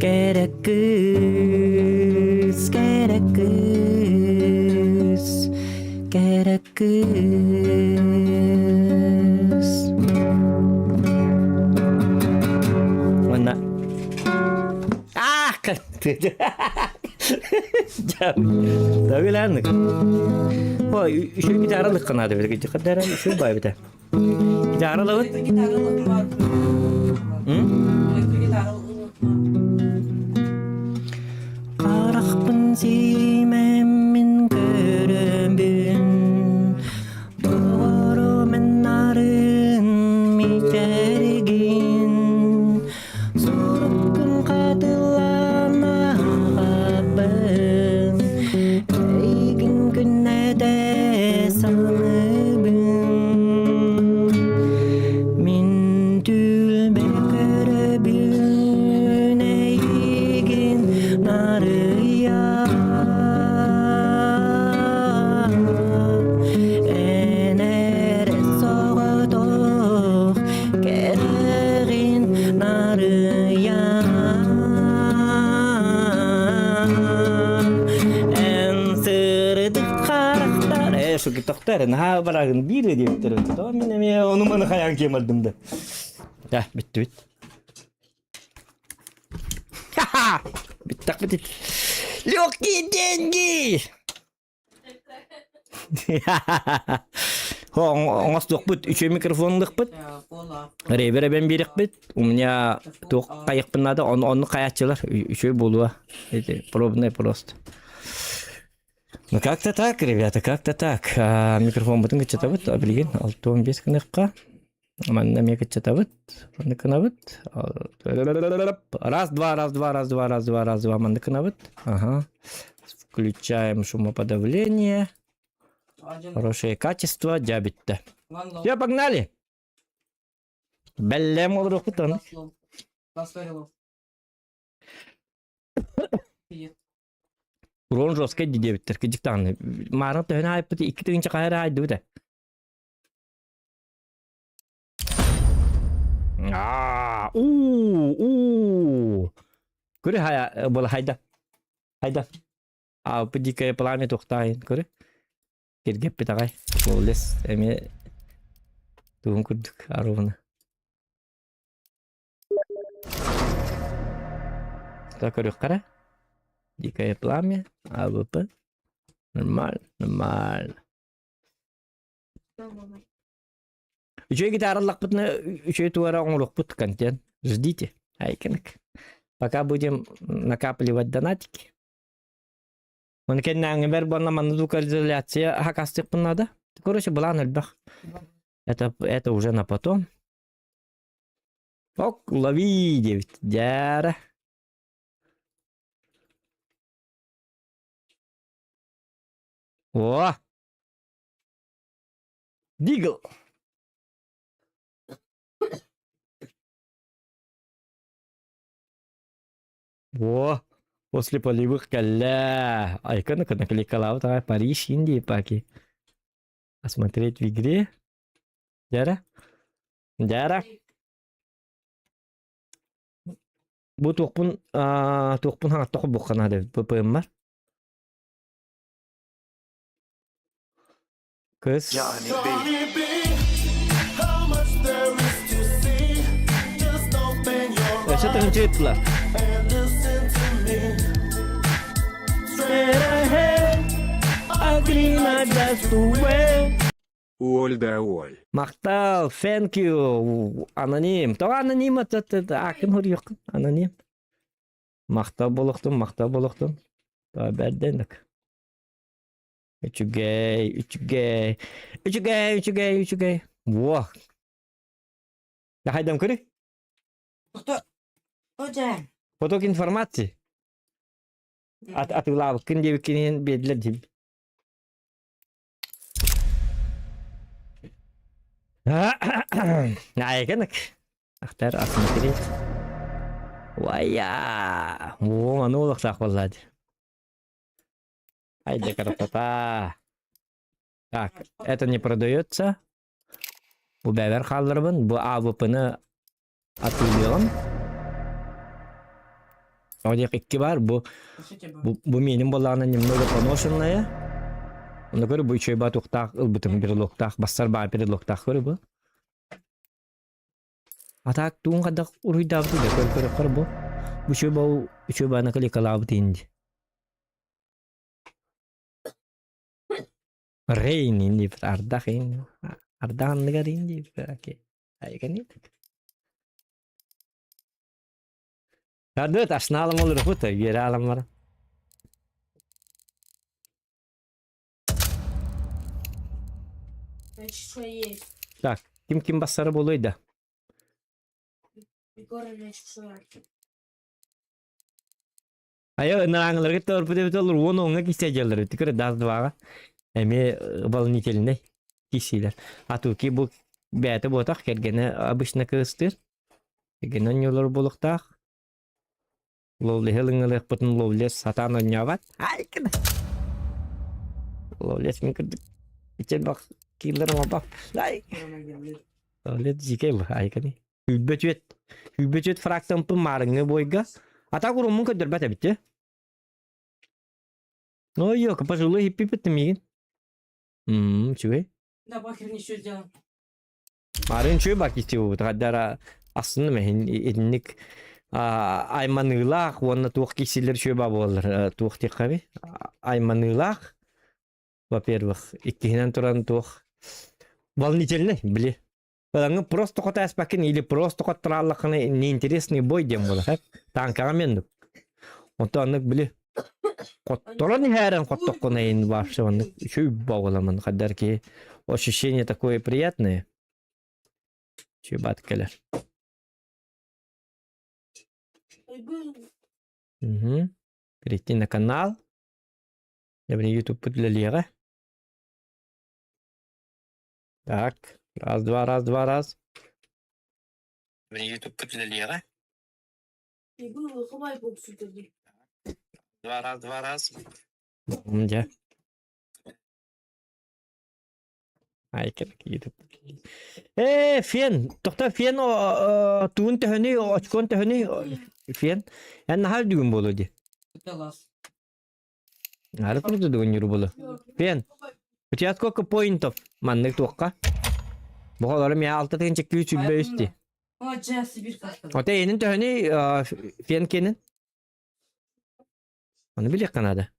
Кэрэ кыыс, кэрэ кыыс, кэрэ кыыс Уонна Аах Дагылааннык. Ой, үчүгэй гитаралык канаада бит. Кадара үчүгэй бай бит. Гитаралабыт. Харахпын сиимэммин көрөбүн Доҕорум нарын мичээригин Суруккун хатылаан ааҕабын, эйигин күннэтэ саныыбын. Мин түлбэ көрөбүн эйигин нарыйа. Эн эрэ соҕотох Кэрэҕин нарыйан Эн сырдык харахтар Э, шуки тохтор, наһаа барагын биир диэбиттэр. То мин эмиэ ону маны хайаан киэм бардым да. Да, бүттүбүт. Ха-ха! Бүттэх бит. Легкие деньги! Оҥостуохпут, үчүгэй микрофонлыхпыт. Ревер эбэн биэриэхпит. У меня туох хайыхпын надо, онну хайааччылар үчүгэй буолуо. Это пробный просто. Ну как-то так, ребята, как-то так. Микрофон бутун кыччатабыт, билигин 65 гыныхха. Манна эмиэ кыччатабыт, манна гынабыт. Раз, два, раз, два, раз, два, раз, два, раз, два, манна гынабыт. Ага. Включаем шумоподавление. Хорошее качество, дябитте. Все, погнали! Бэллэм олоруохпут аны. Урон жесткий диэбиттэр, кыдьыктааны. Маарын төһөнө аайпыт, 2 тыһыынча хаһар аайдыбыт ээ. Аа, уу, уу. Көрү хая була хайда. Хайда. А бу дикое пламя тухтаайын көрү. Киргеппит аҕай. Лес эмиэ тугун курдук аруна. Так көрүөххэ Дикое пламя, АВП. Нормально, нормально. Үчүгэй гитараллахпытына үчүгэй туора оҥоруохпут контент. Ждите. Айкынык. Пока будем накапливать донатики. Оны кэннээҥҥибэр буонна манна звукоизоляция хакастыахпын надо. Короче, былаан элбэх. Это уже на потом. Ок, лови диэбит. Дьээрэ. О! Дигл! О, после полевых кэллэ. Айканы накликалаабыт аҕай Париж Индии паки. Осмотреть в игре. Дьара? Дьара? Бу туохпун туохпун хаҥатта холбуохха наада эбит ППМ-мар. Кыз. Өссө тыһыынча ыыттылар. Уоль да уоль. Махтал, thank you, аноним. Тоҕо аноним ааккын хоруйуоххун, аноним. Махтал болохтун, махтал болохтун. Бэрдэнник. Үчүгэй, үчүгэй, үчүгэй, үчүгэй, үчүгэй. Во. Хайдам көрүй? Поток информации. Ат атыылаабыккын диэбиккин биэрдилэр диибин. Наайканык. Ахтар осмотреть. Вая! О, аны олохтоох буолла дии. Ай да красота! Так, это не продается. Бу бэбэр хаалларбын, бу АВП-ны атыылыаҕым. Оҕо икки бар, бу миэнин буоллаҕына немного поношенная. Ону көрү бу үчүгэй батуктаах ылбытым брелоктаах, бассар баар брелоктаах көрү бу. А так туун хайдах уруйдаабыт да көр көрөххөр бу. Бу үчүгэй бау үчүгэй баана кликалаабыт инди. Рейн инди ардах ин ардах анныгар инди окей. Айгани. Кардыт ашнаалым olur хута үөрэ аламмара. Так, ким ким бассара буолуой да? Айа ынырааҥыларга торпут эбит олор уон оҥҥо кисэ дьаллар эбит көрө дас дваҕа эмиэ волнительный кисилэр. А туки бу бэйэтэ буотах кэргэнэ обычно кыыстыыр. Кэргэнэ онньуулар буолуохтаах. Ловлеһы ылыҥалыахпытын ловлес сатаан онньообот. Ай кына. Ловлес мин кырдык ичен бах кииллэр оҥорбап. Ай. Ловлес дьикэй бу айканы. Хүлбөтүөт. Хүлбөтүөт фрактампын маарыҥҥы буойга. Атак уруммун көрдөрбөт эбит э. Ну, ёка, пожилой хиппипит миигин. Мм, үчүгэй. Да, бахер ничего сделал. Марын үчүгэй бар кисти буолбут. Хаддара астынным эһин итинник айманыылаах уонна туох кисилер үчүгэй баа буолалар. Туох диэххэби? Айманыылаах. Во-первых, иккиһинэн туран туох волнительный, били. Ылаҥы просто хотааспаккын или просто хотторааллаххына неинтересный бой диэн буолар. Танкаҕа мен Онто оннук били хотторон иһээрэн хоттоххуна ин вообще оннук үчүй боҕуламын хаддар киһи ощущение такое приятное. Чүбат кэлэр. Угу. Перейти на канал. Я блин, YouTube үлэлиэҕэ. Так, раз, два, раз, два, раз. Блин, YouTube үлэлиэҕэ. Два раз, два раз. Дьэ. Ай, YouTube. Ээ, фен, тохто фен туун төһөнүй, очкон төһөнүй, фен. Эн наһаа үрдүгүн буолуо дии. Ары курдук дүгүн булу. Фен, у тебя сколько поинтов? Маннык туохха? Бу мен алта тыгынча күүс сүлбэ үсти. Ота энин төһөнүй фен кенин? Оны билиэххэ наада.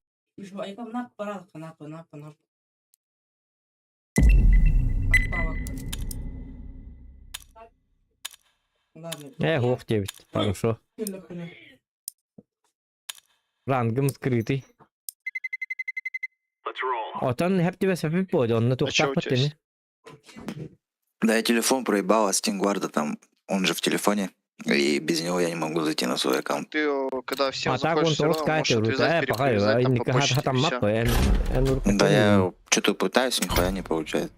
Э, хуох диэбит. Хорошо. Рангым скрытый. Отон хэп түбэс буолуо, онно туохтаахпыт ини. Да, я телефон проебал, а Стингварда там, он же в телефоне, и без него я не могу зайти на свой аккаунт. Ты, когда всем А так он заходишь, все тоҕус равно каайт можешь отвязать, э, пока перепривязать там по почте, и всё. Да я что-то пытаюсь, нихуя не получается.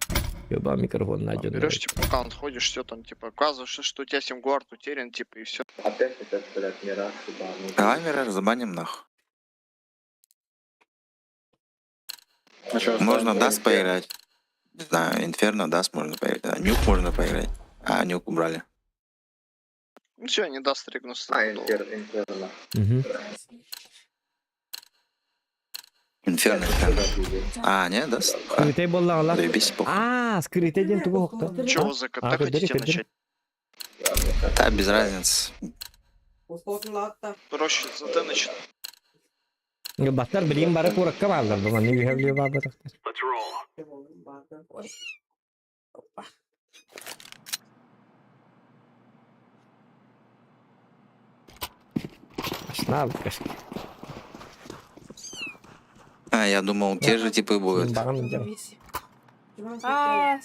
Ёба микрофон найден. Берешь, типа, аккаунт, ходишь, все там, типа, указываешь, что у тебя SimGuard утерян, типа, и все. Опять этот, блядь, Мираж ебаный. Давай Мираж забаним нахуй. А чё, Можно останется Даст поиграть. Не знаю, Инферно Даст можно поиграть. А, Нюк можно поиграть. А, Нюк убрали. Ну все, не даст регнус. А, Инферно. Инферно, Инферно. А, не, Даст? Скрытый буоллаҕа. Заебись, похуй. А, скрытый диэн тугу хохто? Чего за КТ А, хотите көрдөрү, начать? Да, без разницы. Проще за Т начать. Баттар билигин бары куоракка бааллар бу манны үһэ билиэ баабатахтар. Ашнаабыт А, я думал, те же типы будут. Багам А,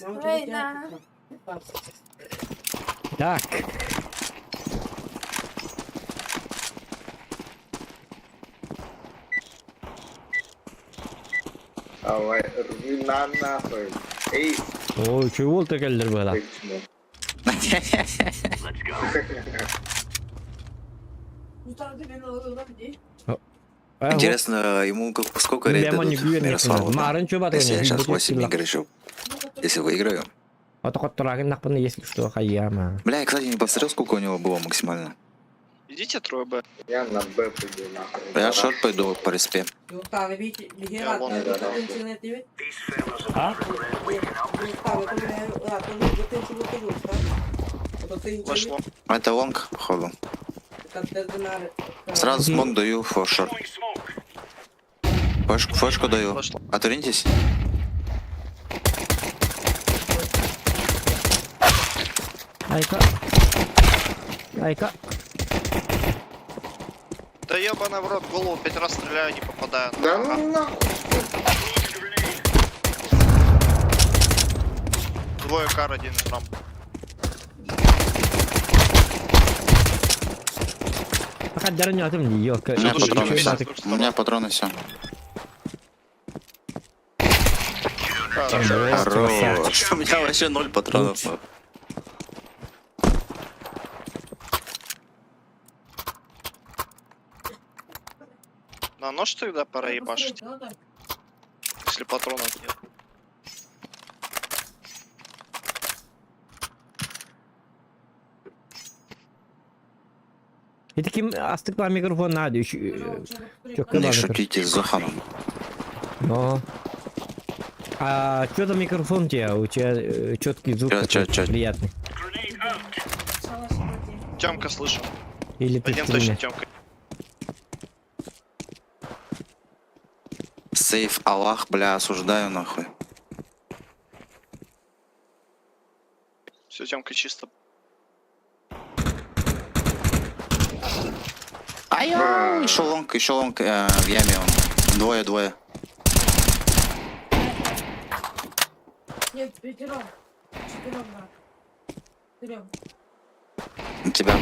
Так. Давай, рви на нахуй. Эй, Ой, чего ты кэллэр была? чмо. Интересно, ему как, сколько рейд дадут Мирославу? Марын чуба Если я сейчас 8 игр еще, если выиграю. А то хотторагын нахпын если что хайяма. Бля, я, кстати, не посмотрел, сколько у него было максимально. Идите трое Б. Я на Б пойду нахуй. Я шорт пойду по респе. А? Вошло. Это лонг, походу. Сразу смок даю for short. Флешку, флешку даю. Отвернитесь. Айка. Айка. Да ебаный в рот, в голову пять раз стреляю, не попадаю. Да ну нахуй. Двое кар, один из рамп. Хаддарын ятым не У меня патроны все. У меня патроны все. Хорош. У меня вообще ноль патронов. На нож тогда пора ебашить. Если патронов нет. Это ким астыкла микрофон надо еще. Не шутите с Зоханом. Но. А что за микрофон у тебя? У тебя четкий звук Чё, такой чё, чё? приятный. Тёмка слышу. Или ты Один в стриме? точно Тёмка. Сейф Аллах, бля, осуждаю нахуй. Все, Тёмка чисто. Ай, еще long, в яме он. Двое, двое. Нет, пятером. Четырем, брат. Четырем. У тебя.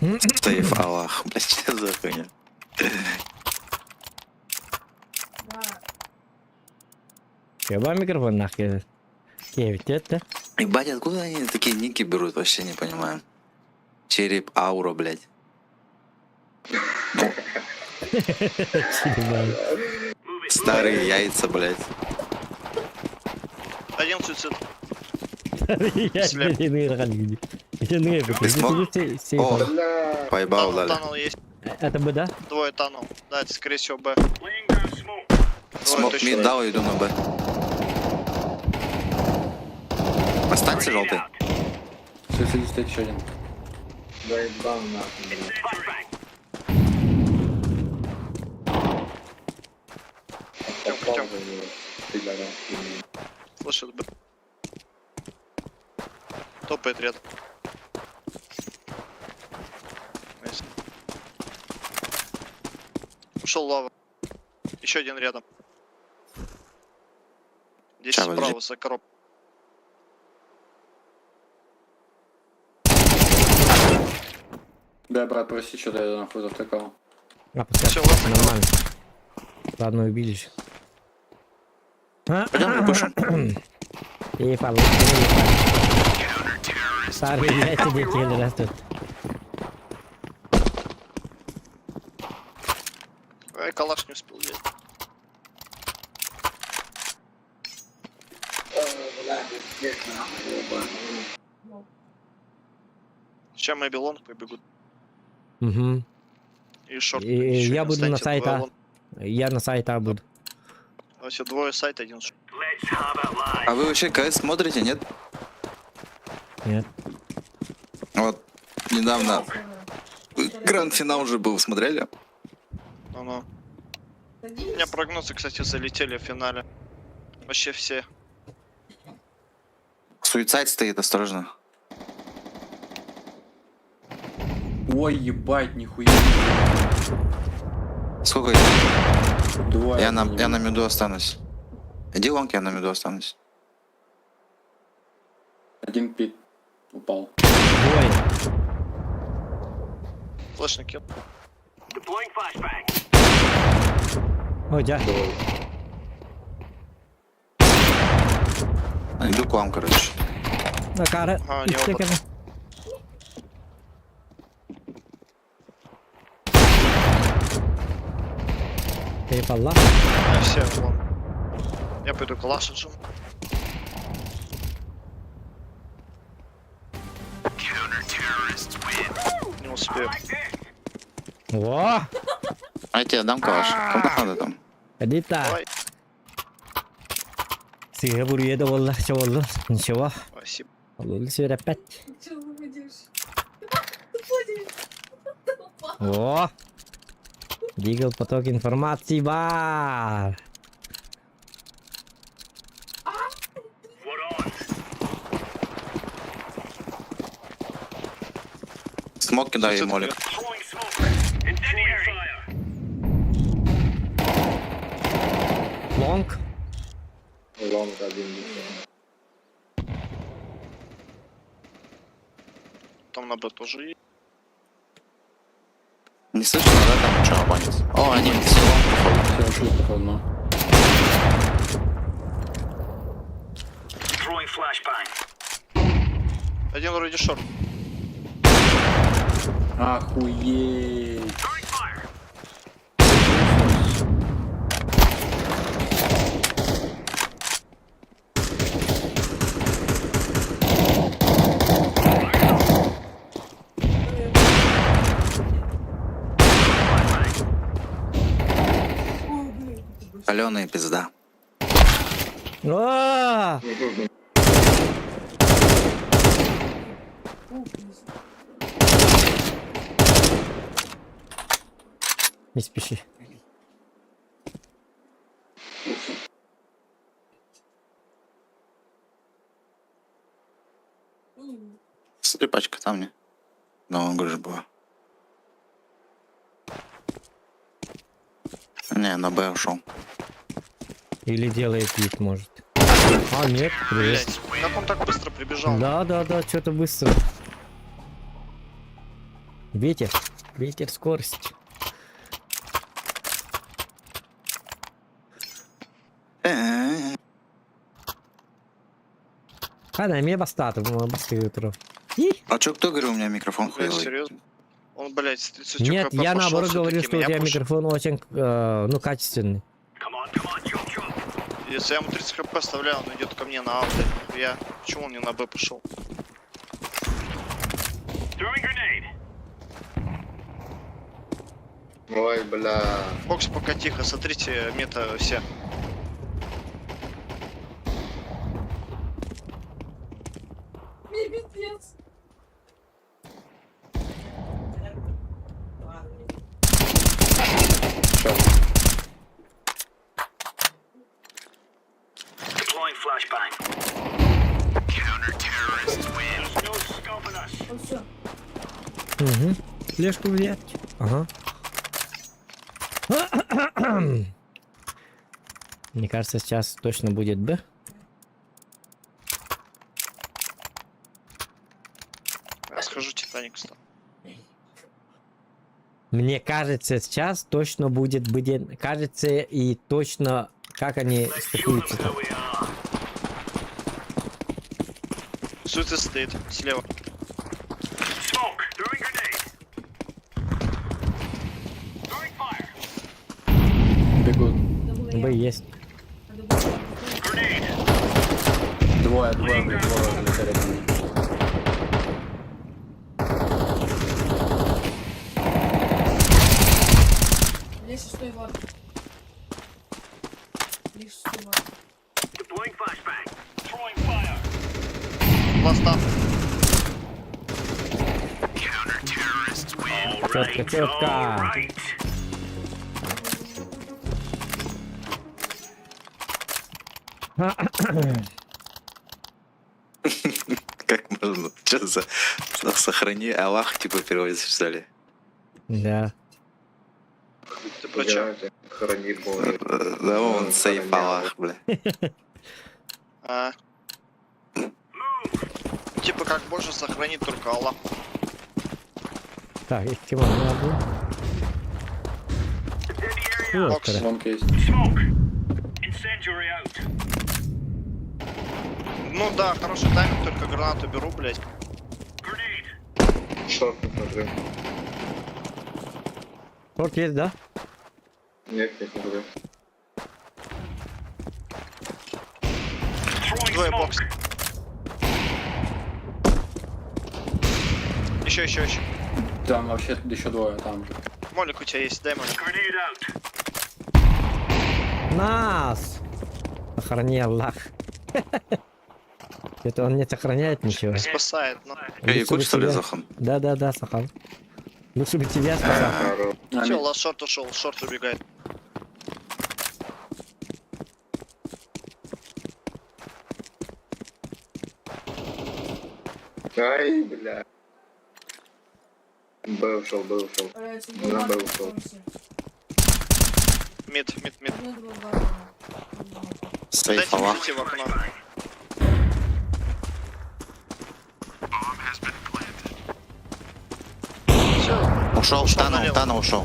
Нет, Сейф Аллах, блядь, что за хуйня? Яба микрофон нахер. Кевитет, да? Ебать, откуда они такие ники берут, вообще не понимаю. Череп, аура, блядь. Ну. Старые яйца, блядь. Один суицид. Я Ты смог? О, поебал, Tunnel, дали. tunnel есть. Это Б, да? Двое tunnel. Да, это скорее всего Б. Двое Smoke точно. mid дал, иду на Б. Останься желтый. Суицид стоит еще один. Заебал нахуй, блядь. Тёмка, Попал Тёмка. в него, пидорас. Слышит Б. Топает рядом. Nice. Ушел лава. Еще один рядом. Здесь Ща, справа подожди. за короб. Да, брат, прости, что-то я нахуй завтыкал. А, пускай. Всё, ладно. Нормально. Ладно, убили же. Пойдем выпушим. И пал. Старые яйца дети растут. Ай, калаш не успел взять. Бля, пиздец, нахуй, ебаный. Сейчас maybe long побегут. Угу. И short. И Ещё я один. буду на Встаньте, сайт двое А. long. Я на сайт А буду. Давайте двое сайт, один short. А вы вообще КС смотрите, нет? Нет. Вот, недавно гранд-финал уже был, смотрели? Ну-ну. У меня прогнозы, кстати, залетели в финале. Вообще все. Суицид стоит, осторожно. Ой, ебать, нихуя. Сколько их? Двое. Я на миду останусь. Иди long, я на миду останусь. Один pit упал. Двое. Flash накинул. Ой, да. Иду к вам, короче. На кара. А, не оба. Eyvallah. А, все, long. Я пойду калаш отжиму. Не успею. О, А я тебе дам калаш. Кому надо там? Эдита. Давай. Сига бурье да wallah, что wallah. Ничего. Спасибо. Алло, все опять. Че выходишь? Выходишь. О! Дигл поток информации бар. Smoke кидаю и Суицид молик. Long. Long один еще. Там на Б тоже есть. Не слышно, да, там что, банит? О, они все long, походу. Все ушли, походу, но. Один вроде short. Охуеть. Паленая пизда. О! Не спеши. Смотри, пачка там не. На он же была. Не, на Б ушел. Или делает вид, может. А, нет, привет. Блять, как он так быстро прибежал? Да, что-то быстро. Ветер. Ветер, скорость. Хана, мне бастату, басты утро. А чё, кто говорил, у меня микрофон Блять, хуёвый? серьезно? Он, блять, с 30 Нет, хп я пошел, наоборот говорю, всё-таки что у меня тебя пушит. микрофон очень, ну, качественный. Если я ему 30 хп оставляю, он идет ко мне на А, блядь. Я... Почему он не на Б пошел? Ой, бля. Бокс пока тихо, смотрите, мета все. Мне пиздец. Он все. Угу. Флешку взять. Ага. Мне кажется, сейчас точно будет Б. Я схожу, Титаник стал. Мне кажется, сейчас точно будет Б. Кажется, и точно, как они стыкуются там. Суицид стоит, слева. Бегут. Б есть. Двое, двое, блядь, двое залетели ко мне. Лишь шестой вар. Лишь шестой вар. Ласта. Четко, четко. Как можно? Чё за... Сохрани Аллах, типа, переводится, что ли? Да. Ты про чё? Храни Боже. Да он save Аллах, бля. А. Типа как боже сохранит только Аллах. Так, их кем надо? Бокс. Long есть. Ну да, хороший тайминг, только гранату беру, блять. Short не смотрю. Short есть, да? Нет, не смотрю. Двое бокс. Еще, еще, еще. Там вообще еще двое, там же. Молик у тебя есть, дай молик. Нас! Сохрани Аллах. Это он не сохраняет ничего. Спасает, но. Э, Лучше якут, бы что ли, тебя- Зохан? Да-да-да, Сахан. Лучше бы тебя спасал. А, Все, last short ушел, short убегает. Ай, бля. Б ушел, Б ушел. На Б ушел. Mid, mid, mid. Save Дайте Аллах. зайти в окно. Все, Ушел, Ушел Тана, налево. Тана ушел.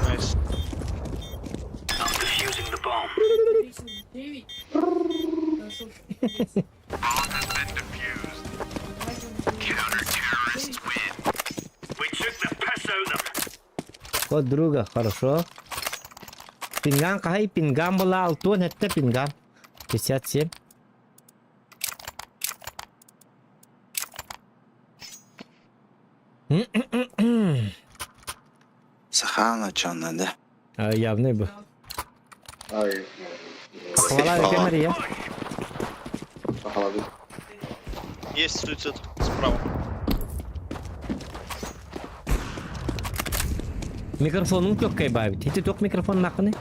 Nice. Код друга, хорошо. Пинган кахай, пинган была, алтон, это пинган. 57. Сахана, чё надо? А, явный был. Ай. Хвала Хвала. Мария. Похолодит. Есть суицид справа. Микрофонун көккэй баабит. Ити ток микрофон нақыны.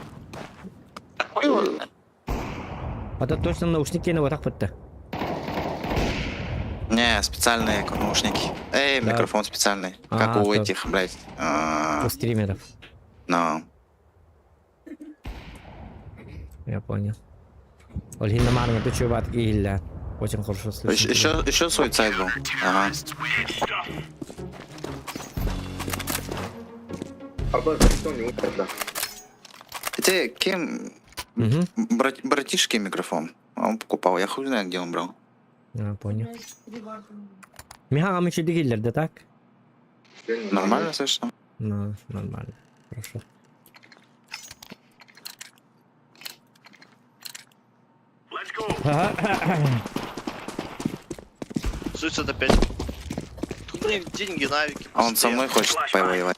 А то точно наушник кені отақ бітті. Не, специальные наушники. Эй, Да. микрофон специальный. Как А, у то- этих, блядь. У стримеров. Но. Я понял. Ольгина Марна, ты чего, Илья? Очень хорошо слышно. Еще суицид был. Ага. Арбаз, никто не умер, да. Ты кем? Угу. Братишки микрофон. Он покупал. Я хуй знает, где он брал. А, понял. Миха, мы еще дигиллер, да так? Нормально слышно? Ну, нормально. Хорошо. Суицид опять. Тут мне деньги, навики. А он со мной хочет повоевать.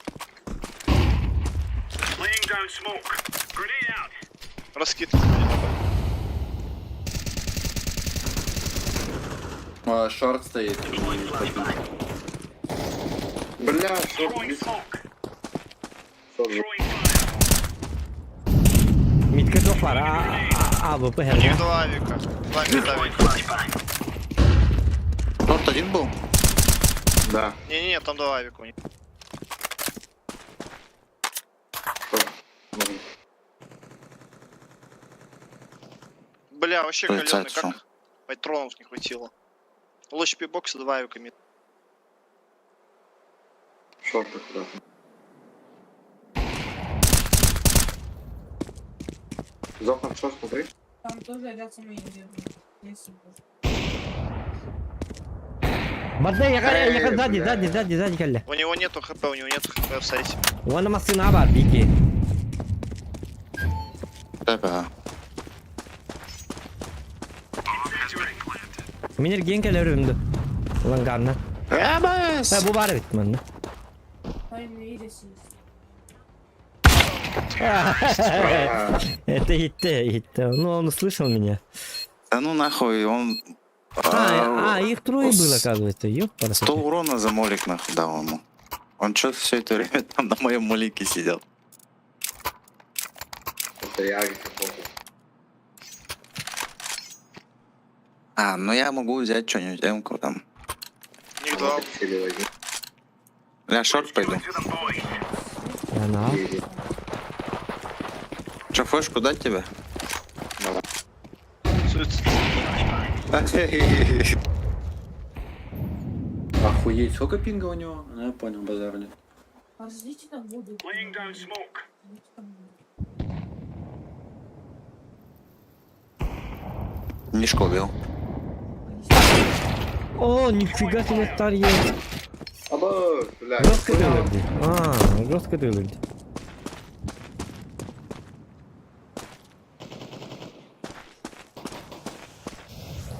Раскид. Short стоит. Бля, short, близко. Short, Мидке жоқ бар, а, а, АВП У них два авика. Два мида авика. Short один был? Да. Не-не-не, там два авика у них. Short. Бля, вообще Суицид каленый, шел. как патронов не хватило. Лучше бокса два авика мид. Short аккуратно. Зохан, short, смотри. Там тоже рядом мои Если бы. Бада, я Эй, сзади, бля. сзади, сзади, сзади, кәлле. У него нету хп, у него нету хп в сайте. Оны машина бар, бики. Да. Минер ген кәле өрімді. Лангарна. Эбэс! Ә, бу бар бит манна. Это хитте, хитте. Ну, он услышал меня. Да ну нахуй, он... А, их трое было, оказывается. Ёп, 100 урона за молик нахуй дал ему. Он чё все это время там на моем молике сидел? Это я какой-то. А, ну я могу взять что-нибудь, М-ку там. У них два. Я short пойду. Она. Чё, флешку дать тебе? Охуеть, сколько пинга у него? Ну, я понял, базар нет. Подождите там воду. Мишку убил. О, нифига себе старье. Аба, бля. Жестко дылынди. А, жестко дылынди.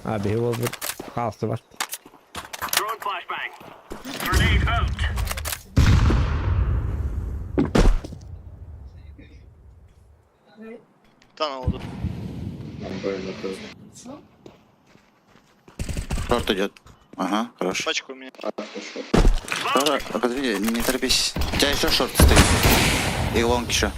А, бегал бы. Халсы бар. Танул идут. Short идет. Ага, хорош. Пачку у меня. Хорошо, Подожди, не торопись. У тебя еще short стоит. И long еще.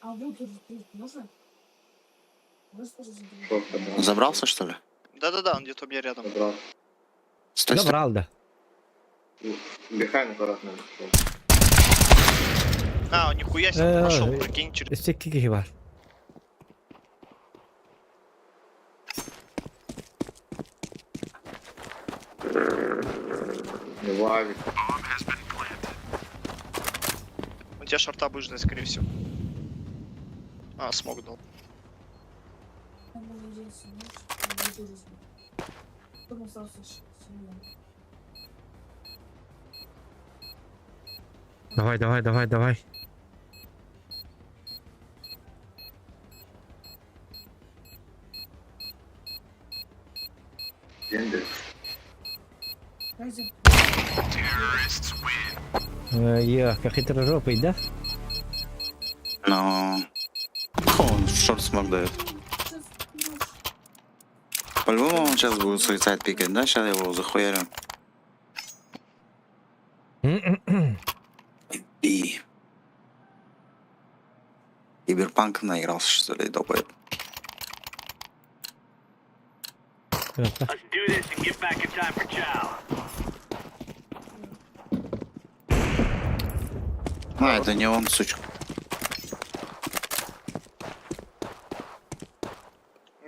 А воду раскрыть можно? Можно разогреть? Забрался, что ли? Да-да-да, он где-то у меня рядом. Стой, стой. Забрал, да. Behind аккуратно. А, нихуя себе, прошел, прикинь, через... Өссө бар. Него авик. У тебя шорта будешь ждать, скорее всего. А, смог дал. Там можно взять нож, и воду разлить. Потом остался Семен. Давай, давай, давай, давай. Гендрик. Райзен. Я, как хитрожопый, да? Но... Он short smoke дает. По-любому он сейчас будет suicide пикать, да? Сейчас я его захуярю. И... Киберпанк наигрался, что ли, долбоеб. А, это не он, сучка.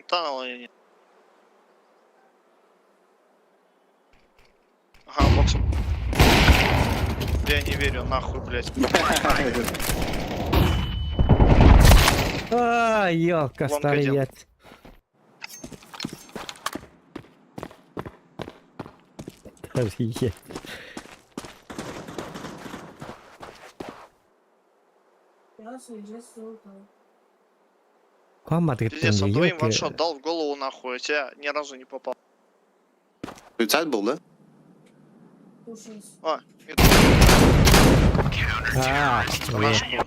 Tunnel или нет? Ага, бокс. Я не верю, нахуй, блядь. А, елка, Long старый один. яд. Старый яд. Кама ты Пиздец, он двоим ваншот дал в голову нахуй, а тебя ни разу не попал. Суицид был, да? А, это А, наш был.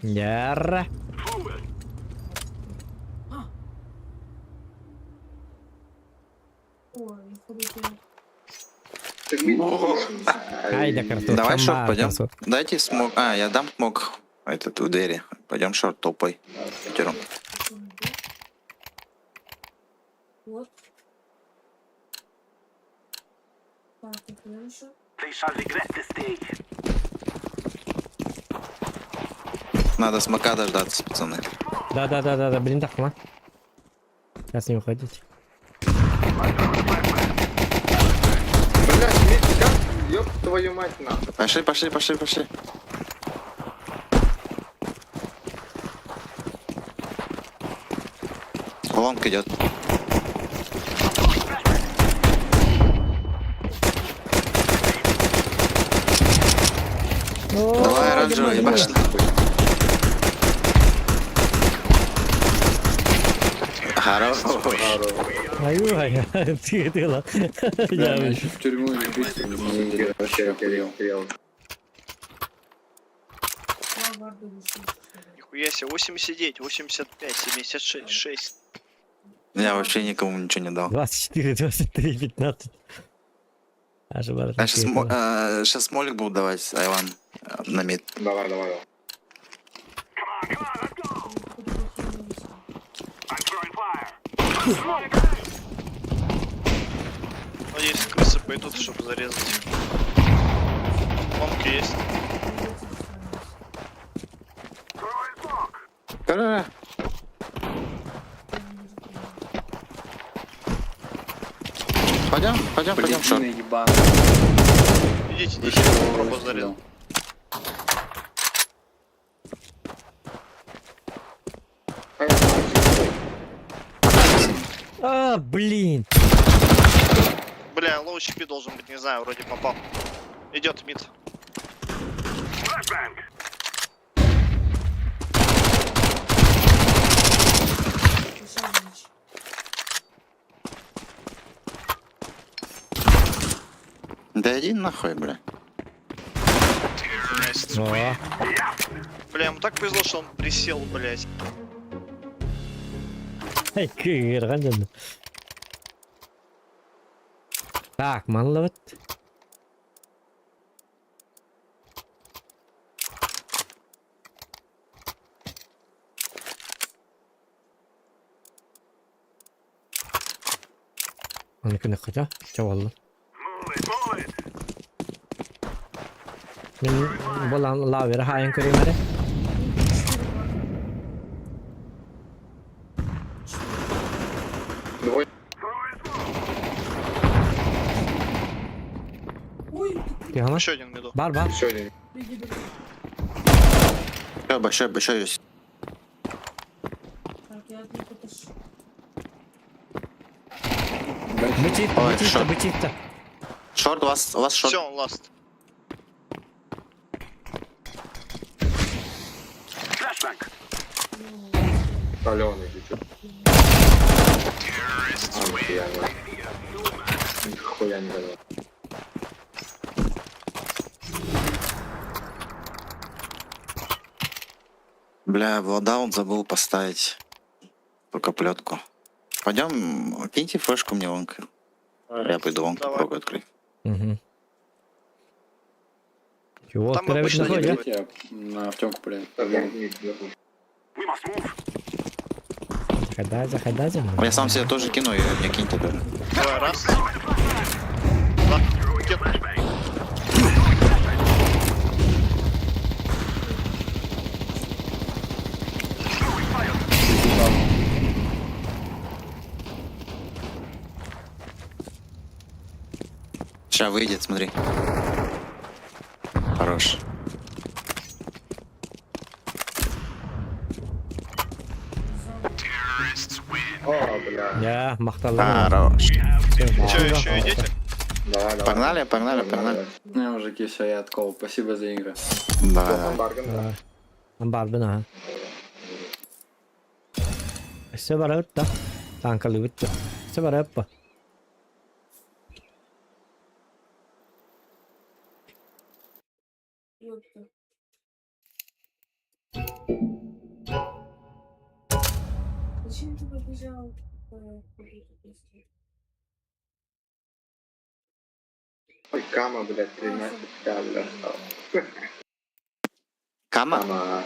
Яра. Ай да картошка. Давай short пойдем. Дайте smoke. А, я дам smoke. Этот в двери. Пойдем short толпой. Пятером. Вот. Так, это еще. Надо смока дождаться, пацаны. Да, блин, так, ма. Сейчас не уходить. Блядь, Митя, как? Ёб твою мать нахуй. Пошли, пошли, пошли, пошли. Long идет. Давай, оранжевый, ебашь нахуй. Хорош. Ай, ай, ты дела. Да, меня еще в тюрьму не быстро не посадили. Вообще охерел. Нихуя себе, 89, 85, 76, 6. Я вообще никому ничего не дал. 24, 23, 15. Аж А сейчас, сейчас молик буду давать, Айван, на mid. Давай, давай, давай. Надеюсь, крысы пойдут, чтобы зарезать. Long есть. Пойдем, пойдем, пойдем, short. Блин, ебаный. Идите, идите, пробу зарезал. А, блин. Бля, low HP должен быть, не знаю, вроде попал. Идет mid. Да иди нахуй, бля. О, Бля, ему так повезло, что он присел, блять. ай, кырган. Так, манлават. Аны күнә кача, чаваллы. Мин болан лавер хайын көрөмөрө. Двое. Яна. Еще один миду. Бар бар. Еще один. Еще, большой, большой есть. Так, я одну поташу. Бычит, Ой, бычит, short. бычит. Short, у вас, у вас short. Все, он last. Каленый, ты чё? А, нихуя не. Нихуя не дала. Бля, Владаун забыл поставить. Только плетку. Пойдем, киньте флешку мне лонг. Я пойду лонг Давай. попробую открыть. Угу. Чего, Там обычно не находит? бывает. Я на Артемку, блин. Захода, захода, Я сам себе тоже кину, и мне киньте тоже. Давай, раз. Два. Кет. Сейчас выйдет, смотри. Хорош. О, бля. Я, махталла. Хорош. Че, еще идите? Давай, давай. Погнали, погнали, погнали. Не, мужики, все, я откол. Спасибо за игры. Давай, давай. Барган, да. Амбарбын аха. Өссө барабыт да. Танкалыбыт да. Өссө барабыт ба. Ёпта. Зачем ты побежал? Ой, Кама, блядь, 13к, бля, осталось. Кама? Кама.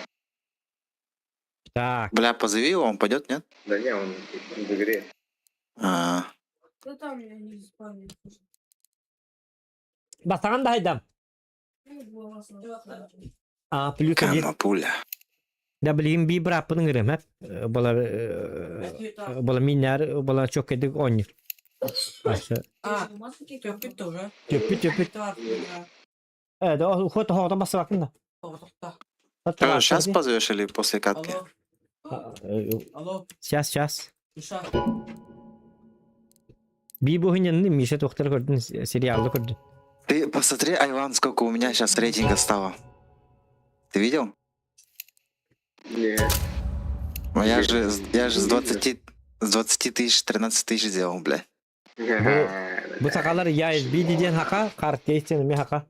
Так. Бля, позови его, он пойдет, нет? Да не, он в игре. А, Да там я не спамил. Бастаған да айдам. А, плюс один. Кама пуля. Да блин, би браппын ырым, хеп. Бола, бола миннер, бола чок едик онню. Ашы. А, төппүт тоже. Төппүт, төппүт. Да. Э, да, хот хоғдан басып да. Тоқтата. Сейчас позовешь или после катки? Алло. Алло, Сейчас, сейчас. Миша. Би буһуннан Миша тоқтар көрдүн, сериалды көрдүн. Ты посмотри, Айван, сколько у меня сейчас рейтинга стало. Ты видел? Нет. Ну, Я же с 20 тысяч 13 тысяч сделал, бля. Бу сакалар я би диден хака, карт кейстен ми хака.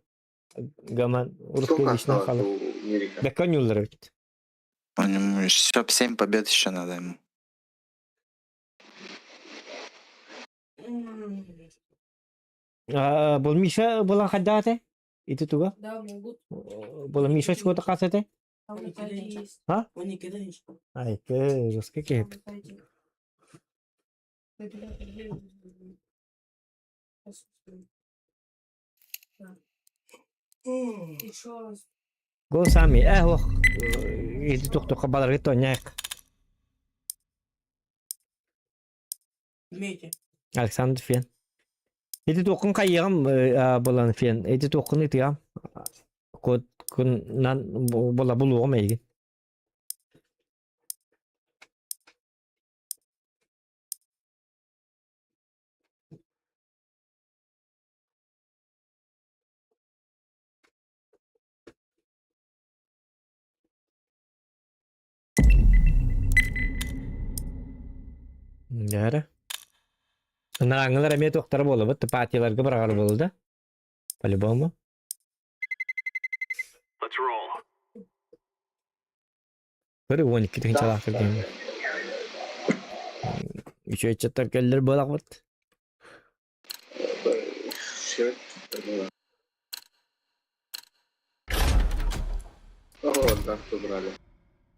Гаман Сколько урус лишнен осталось халы. у Мирика? Бекон юллар бит. Ему еще 7 побед еще надо ему. А, Бул Миша була хаддате? Ити туга? Да, могут. Була Миша чего-то касате? Там на сайте есть. А? Он никогда не шел. Ай, ты жестко Там кеп. на сайте. Да. Еще раз. Го сами. Э, ох. Ити тукту кабалар гит оняк. Имейте. Александр Фен. Ити тукун кайыгым булан Фен. Ити тукун итигам. Код кун нан була булугум эйги. Яра. Нараңылар эме тоқтар болы, бітті партияларға бір болды да. По-любому. Бір 12 тігін чалақ кірген. Еще чаттар келдер болақ бұрды. Шет. О, да, убрали.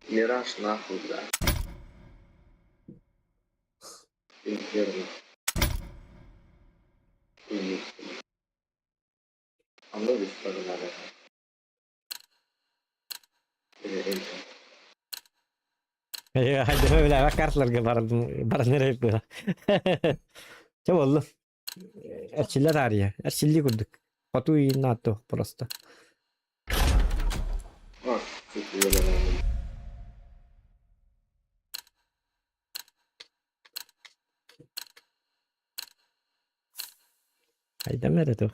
Мираж нахуй, да. Инферно. И Анубис погнали. Или Энчи. Хайда бля, карталарга бардым, баран эрэ было. Чэ болду. Эрчиллер ария. Эрчилли курдук. Хоту и НАТО просто. А, сука, ебаная. Хайда мере тух.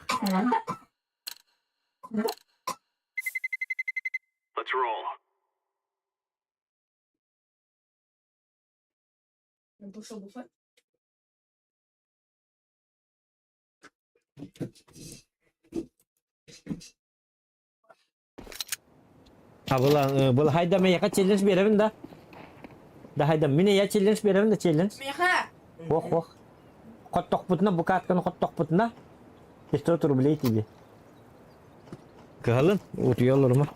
Он пошел бухать? А была была хайда миэхэ челлендж биэрэбин да? Да хайда мин эйэ челлендж биэрэбин да челлендж? Миэхэ! Ох ох. Хоттохпутуна бу каатканы хоттохпутуна 500 рублей тебе. Кыһалын утуйа олорума.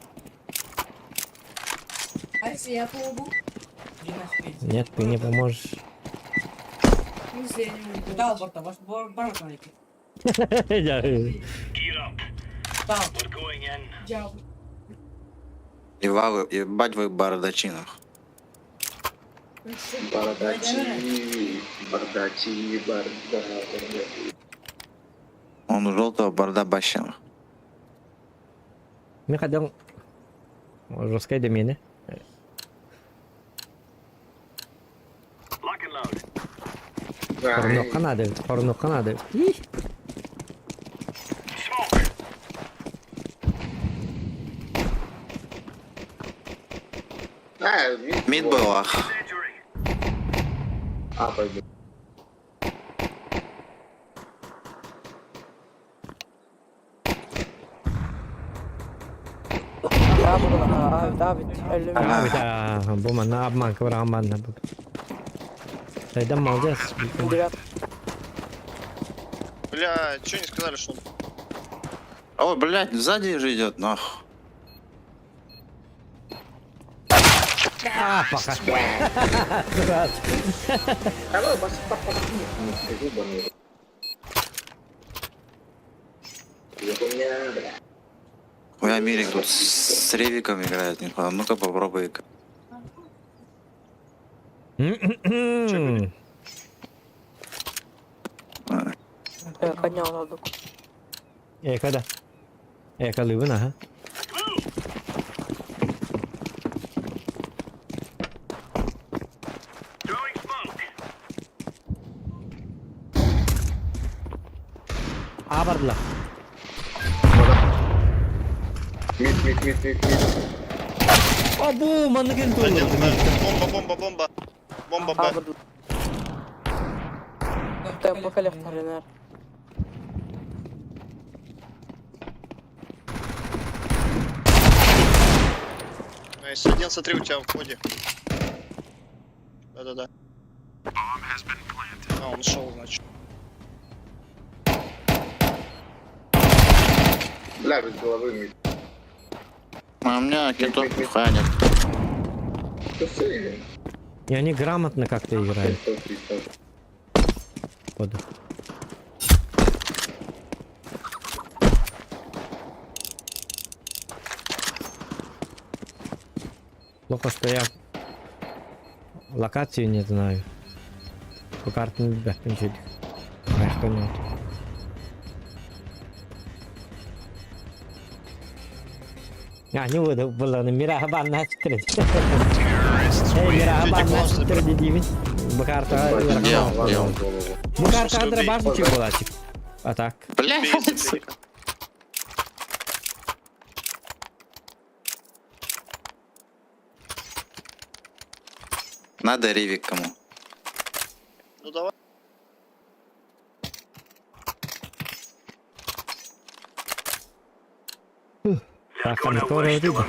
А если я помогу? Нет, ты не поможешь. В смысле, я не могу. Дал борта, ваш бар Дал. Дьявол. Ивалы, ебать вы бородачи, нахуй. Бородачи, бардачи, барда. Он у желтого борода баща, нахуй. Мен қайдан жесткай да мені. Хорунуққа надо, хорунуққа надо. Ih. А, мид, Мид был, ах. А, пойду. А, бу манна обманка бар манна бу. Сайдан молодец. Бля, чё не сказали, что он... О, блядь, сзади же идет, нахуй. А, пока. Дурак. Давай, бас, папа, ебаный. Ебаный, бля. Хуя Мирик тут с Ревиком играет, нихуя. Ну-ка попробуй-ка. М-м-м. Э, когда? Э, когда ага. А, бардыла. Мид, мид, мид, мид, мид. О, бу, маннык Один, Б. Бомба, бомба, бомба. Бомба, Б. Nice, один, смотри, у тебя в ходе. Да-да-да. А, он шел, значит. Бля, без головы мид. А у меня кентов нихуя нет. Да все, И они грамотно как-то играют. 550. Походу. Плохо, что я локацию не знаю. По картам не А что нет. А, не буду, было на мира банна Эй, мира банна Бу карта Где он? Где он? Бу карта адра башенчик была, типа. А так. Блядь, сука. Надо Ревик кому. Ну давай. Так, там скоро выйду.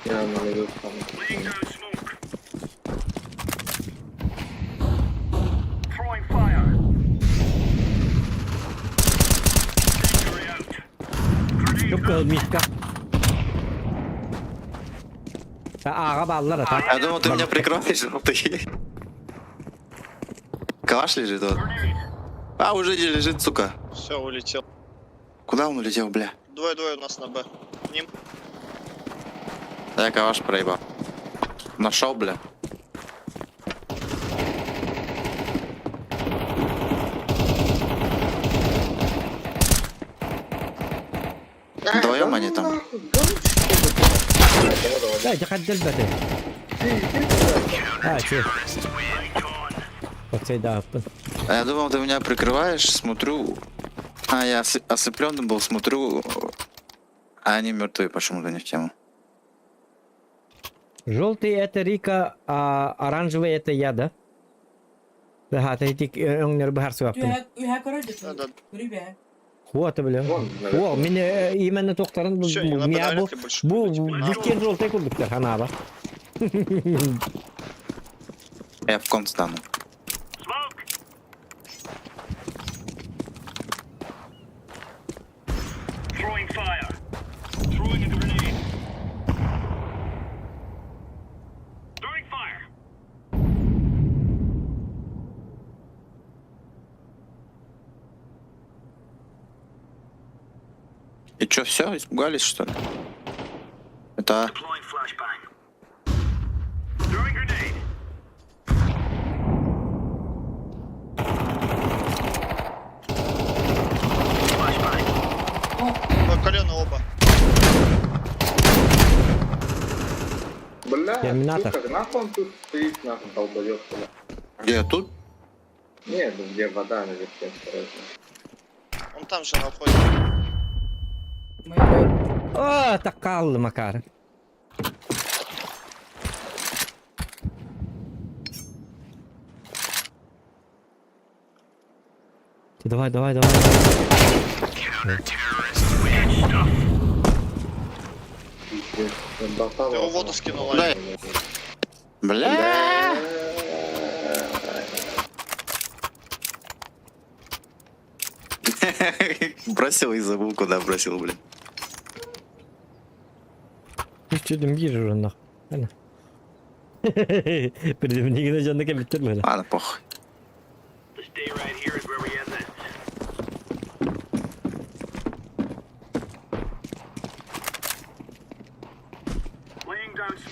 Я наловил там. Çok митка. Аға баллар так. Я думал, ты меня прикроешь, желтый. Калаш лежит вот. А, уже не лежит, сука. Все, улетел. Куда он улетел, бля? Двое-двое у нас на Б. Ним. Я калаш проебал. Нашел, бля. Вдвоем они там. Да, я бәті. А, че? да. А я думал, ты меня прикрываешь, смотрю. А, я ослепленный был, смотрю. А они мертвые почему-то не в тему. Желтый это Рика, а оранжевый это я, да? Быһаата ити өҥнөр быһарсыбаппын. Үһэ көрөр Да, да. Көрүбэ. Хуа бля. Вон, наверху. О, мин именно тохтарын Все, не надо мия бу навряд ли больше бу купить теперь. На. бүккен жолтай курдуктар ханаба. Я в кон стану. И чё, все, испугались, что ли? Это По колено оба. Бля, Терминатор. сука, нахуй он тут стоит, нахуй, долбоёб, бля. где тут? Нет, ну где вода наверху, осторожно. Он там же на входе. О, такаллы Макар. Ты давай, давай, давай. давай. Пиздец, он достал Ты его его. в воду скинул, Да. Аня. Бля! Бросил и забыл, куда бросил, блин. Үчүдүм бир уже нах. Ана. Бирдемнигине жанна кебиттер бөle. Ладно, похуй.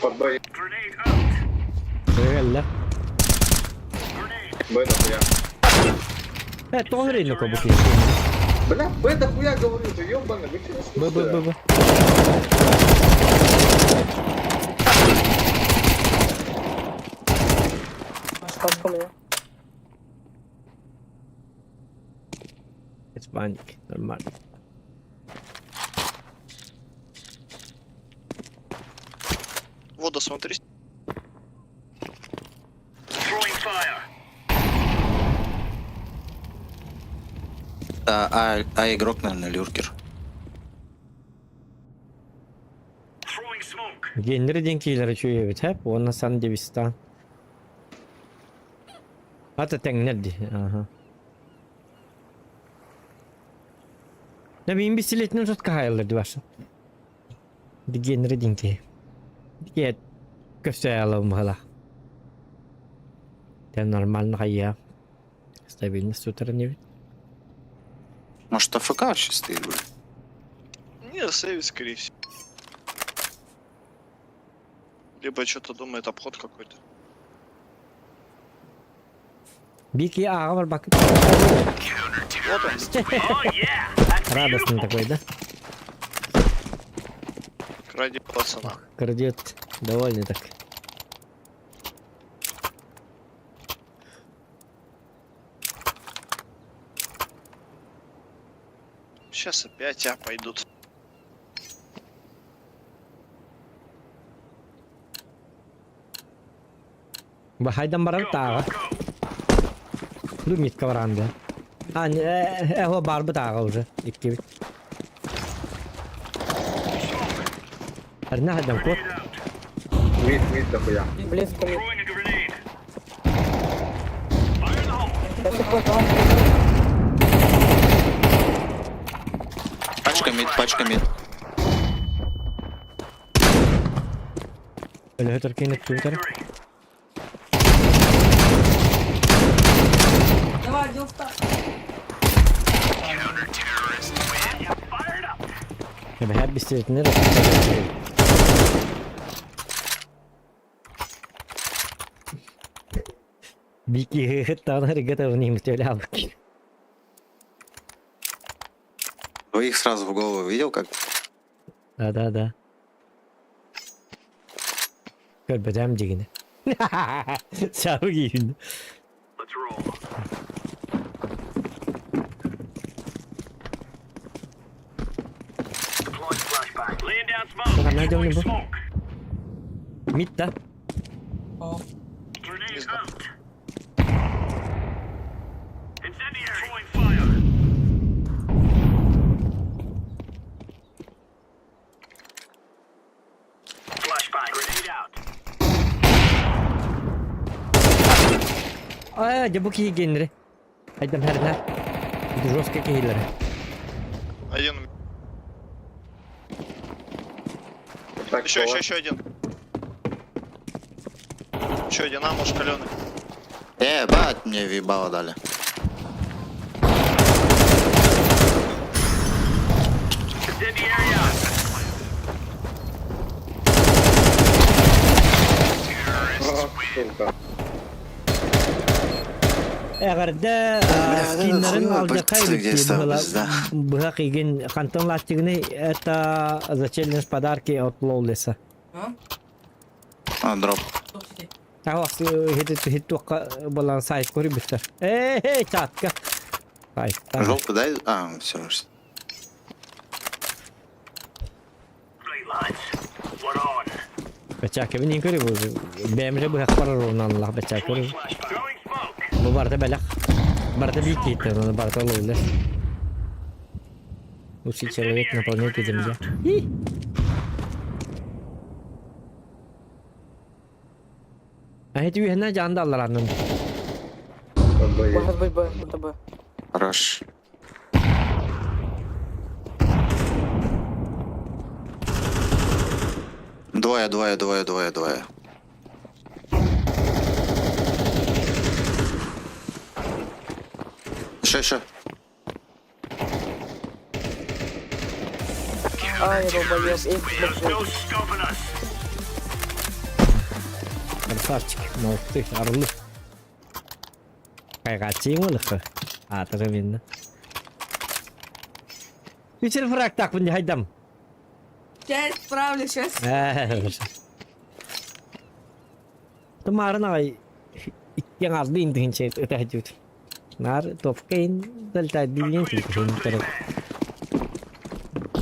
Под Б, Öyle. Б нахуя. Э, тоңыр эле кобу ки. Бля, Б дохуя говорю, ты ёбаный, вы чё не Б б б слышите? б. Испаник, нормально. Воду смотри. А игрок, наверное, люркер. Генри денкилер чуебит, хеп, онна сан дебистан. Ата теңнерди, ага. Ne bileyim bir siletini tut kahayılır diyorsun. Генри денки. Ге көстәялым hala. Те нормально хая. Стабильность утра не вид. Может, АФК вообще стоит, блин? Не, сейвит, скорее всего. Либо что-то думает, обход какой-то. Бики аға бар бакыт. Вот он. Радостный такой, да? Кради пацана. Крадет. Довольный так. Сейчас опять а пойдут. Бахайдан барар тағы. Думитка баранды. А, не, э, бар бы тағы уже. Икки бит. Әрне хайдан кот. Мид, мид дохуя. Пачка мид, пачка мид. Өлі өтір кейін өтті. Давай, делта. Hep bisikletini Бики тағын готов не алып. Двоих сразу в голову видел, как? Да, да, да. Көрбөтәм дегені. Сабы кейін. Найдем ли бу? Мид, да? О, Не знаю. Бля, дьэ бу киһи генри. Айдам хэрнэр. Жестко киһилэрэ. Один. Так, Еще, еще, была. еще один. Еще один, а, может, каленый. Ебать, мне въебало дали. А, сука. Эҕэрдэ Бля, вот этот скиннарын хуёвый алдьархай бойцы эбит где стал, быһыла пизда. быһах игин хантан лааччыгыный это за челлендж подарки от Лоулеса. А? А, дроп. Топ сити. Аҕас хит хит туохха балан сайт көрүбүттэр. Ээ чатка. Сайттан. Желтый дай? А, все. Бачаакабын иин көрү бу. Бэйэм быһах барар уруналлах бачаак көрү. Бу барыта бэлэх. Барыта биир киһиттэн, оны барыта Лоулес. Лучший человек на планете Земля. И! А эти үһүнэ жаанда аллараннын. Б есть. Может быть Б, это Б. Хорош. Двое, двое, двое, двое, двое. Еще, еще. А, я долбоеб. Эй, боксы. Красавчик, молодцы, орлы. Кайгачиң олықы. Атыры менні. Үчер фраг тақпын не хайдам. Сейчас справлюсь, сейчас. Тымарын ағай иккен азды индігінше өтәжут. Нар топкейн дәлта билген тілкін тұрып.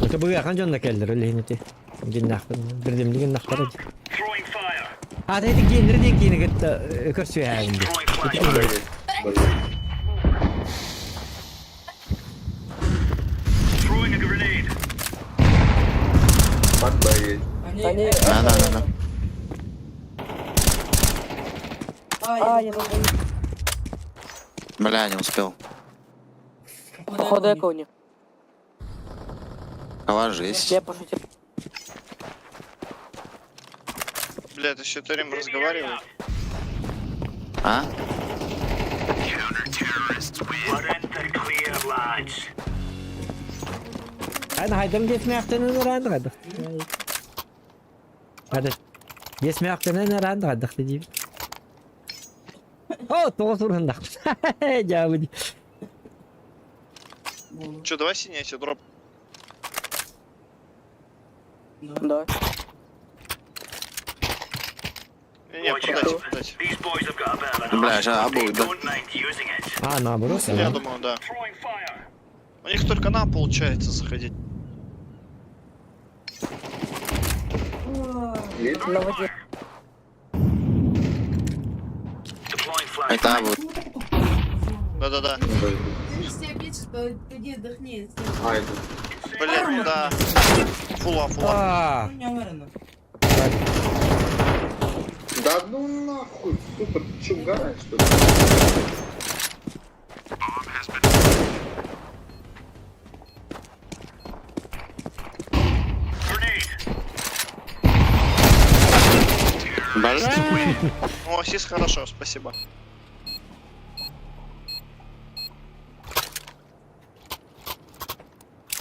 Өте бұғы ақан жонда келдір өлейін өте. Жиннақпын, бірдемдеген нақтар еді. А, это генри ден кейіні кетті көрсүй әйінді. Б есть. Б есть. Под Б есть. Они... Они... Да, да, да, да. А, А, я долбоеб. Бля, не успел. Походу эко у них. Калаш же есть. Я пошутил. Бля, это еще Торим разговаривает. А? Айда хайдам десмәқтен әранды қайдақ. Хайда десмәқтен әранды қайдақ дейм. О, тоғыз ұрындақ. Жабы. Че, давай синий, я тебе дроп. Да. Не, не, продайте, продайте. Бля, сейчас А будет, да? А, наоборот. Я думаю, да. У них только нам получается заходить. Есть? На воде. Это А будет. Да-да-да. Б. Ты же тебя бесит, что ты не отдохни. А, это. Блин, да. Фула, фула. А, Не уверена. Да ну нахуй, сука, ты че, угораешь, что ли? Бля. О, ассист хорошо, спасибо.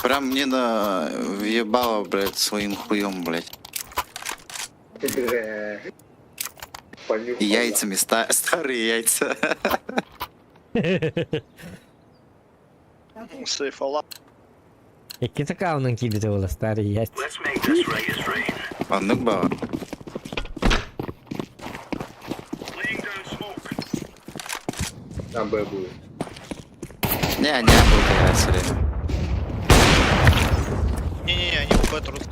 Прям мне на въебало, блядь, своим хуем, блядь. Бля. Понюхал, И яйцами, старые яйца. Сейф, Екі такауның кейбіті ола старый яйца. Оннук баҕа. да. А, Б будет. Не, не, был появляется время. Не-не-не, они в Б трут.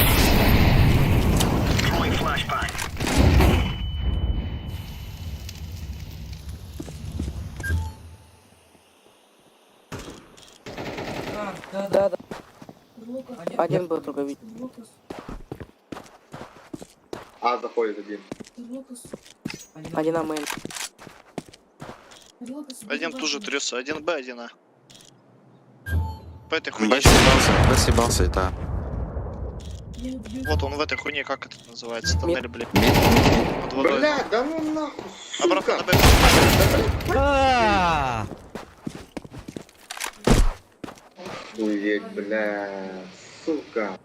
А, да, да. Да, да. Лукас, Один был другой вид. Лукас, А, заходит один. Лукас. Один на мейн. Один тоже трется, один Б, один А. По этой хуйне. Б съебался, Б съебался, это. Вот он в этой хуйне, как это называется, тоннель, блин. Под водой. Бля, да ну нахуй, Обратно сука. на Б. А! Охуеть, бля, сука.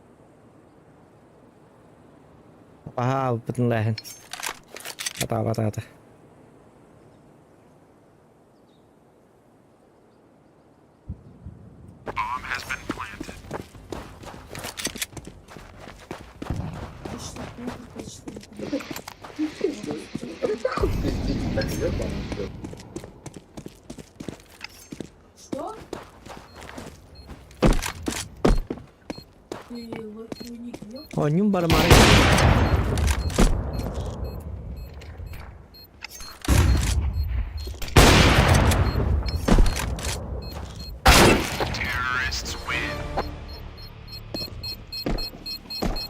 Аха, бүтін ләхін. Ата, ата, ата. Да нахуй пиздите так, ёбаный в рот. Что? Ты луник ел? Онньум барымары.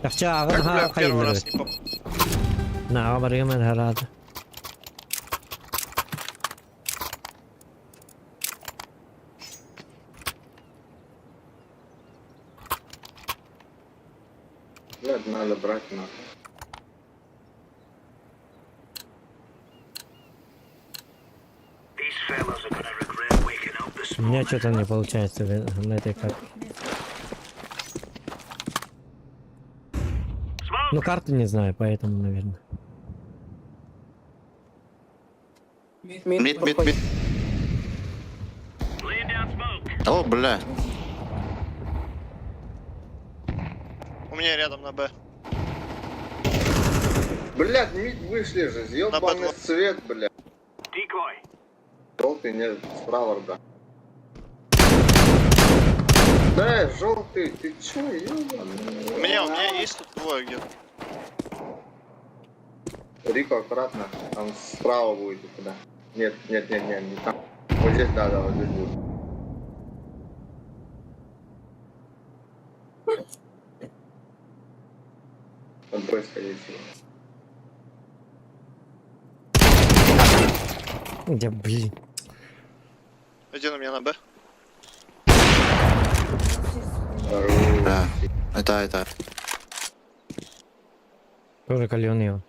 Чахча ағын Как, ха бля, в первый қайындыры. раз не попал. Наға барыгым харады. Блядь, надо брать нахуй. У меня что-то не получается на этой карте. Ну, карту не знаю, поэтому, наверное. Mid, mid, mid. О, бля. У меня рядом на Б. Блядь, mid вышли же, ёбаный Б2. свет, блядь. Желтый нет, справа, да. Да, желтый, ты чё, ёбаный? У меня есть тут двое где-то. Рико, аккуратно, там справа будет туда. Нет, нет, нет, нет, не там. Вот здесь, да, да, вот здесь будет. Он Б, скорее всего. Где, блин. Один у меня на Б. Хорош. Да. Это. Тоже каленый он.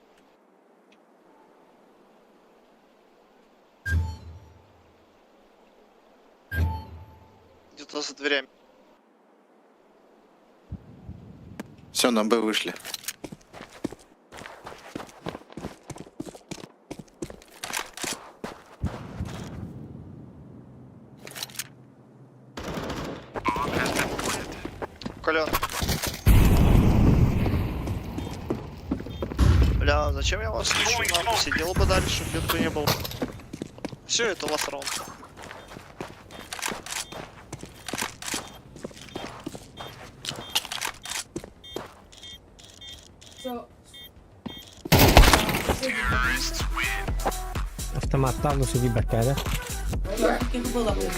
Где-то за дверями. Все, на Б вышли. Колян. Бля, зачем я вас слышу? Нахуй, сидел бы дальше, где бы не был. Все, это last раунд. Все. Автомат там судьи бакара. Таких было время.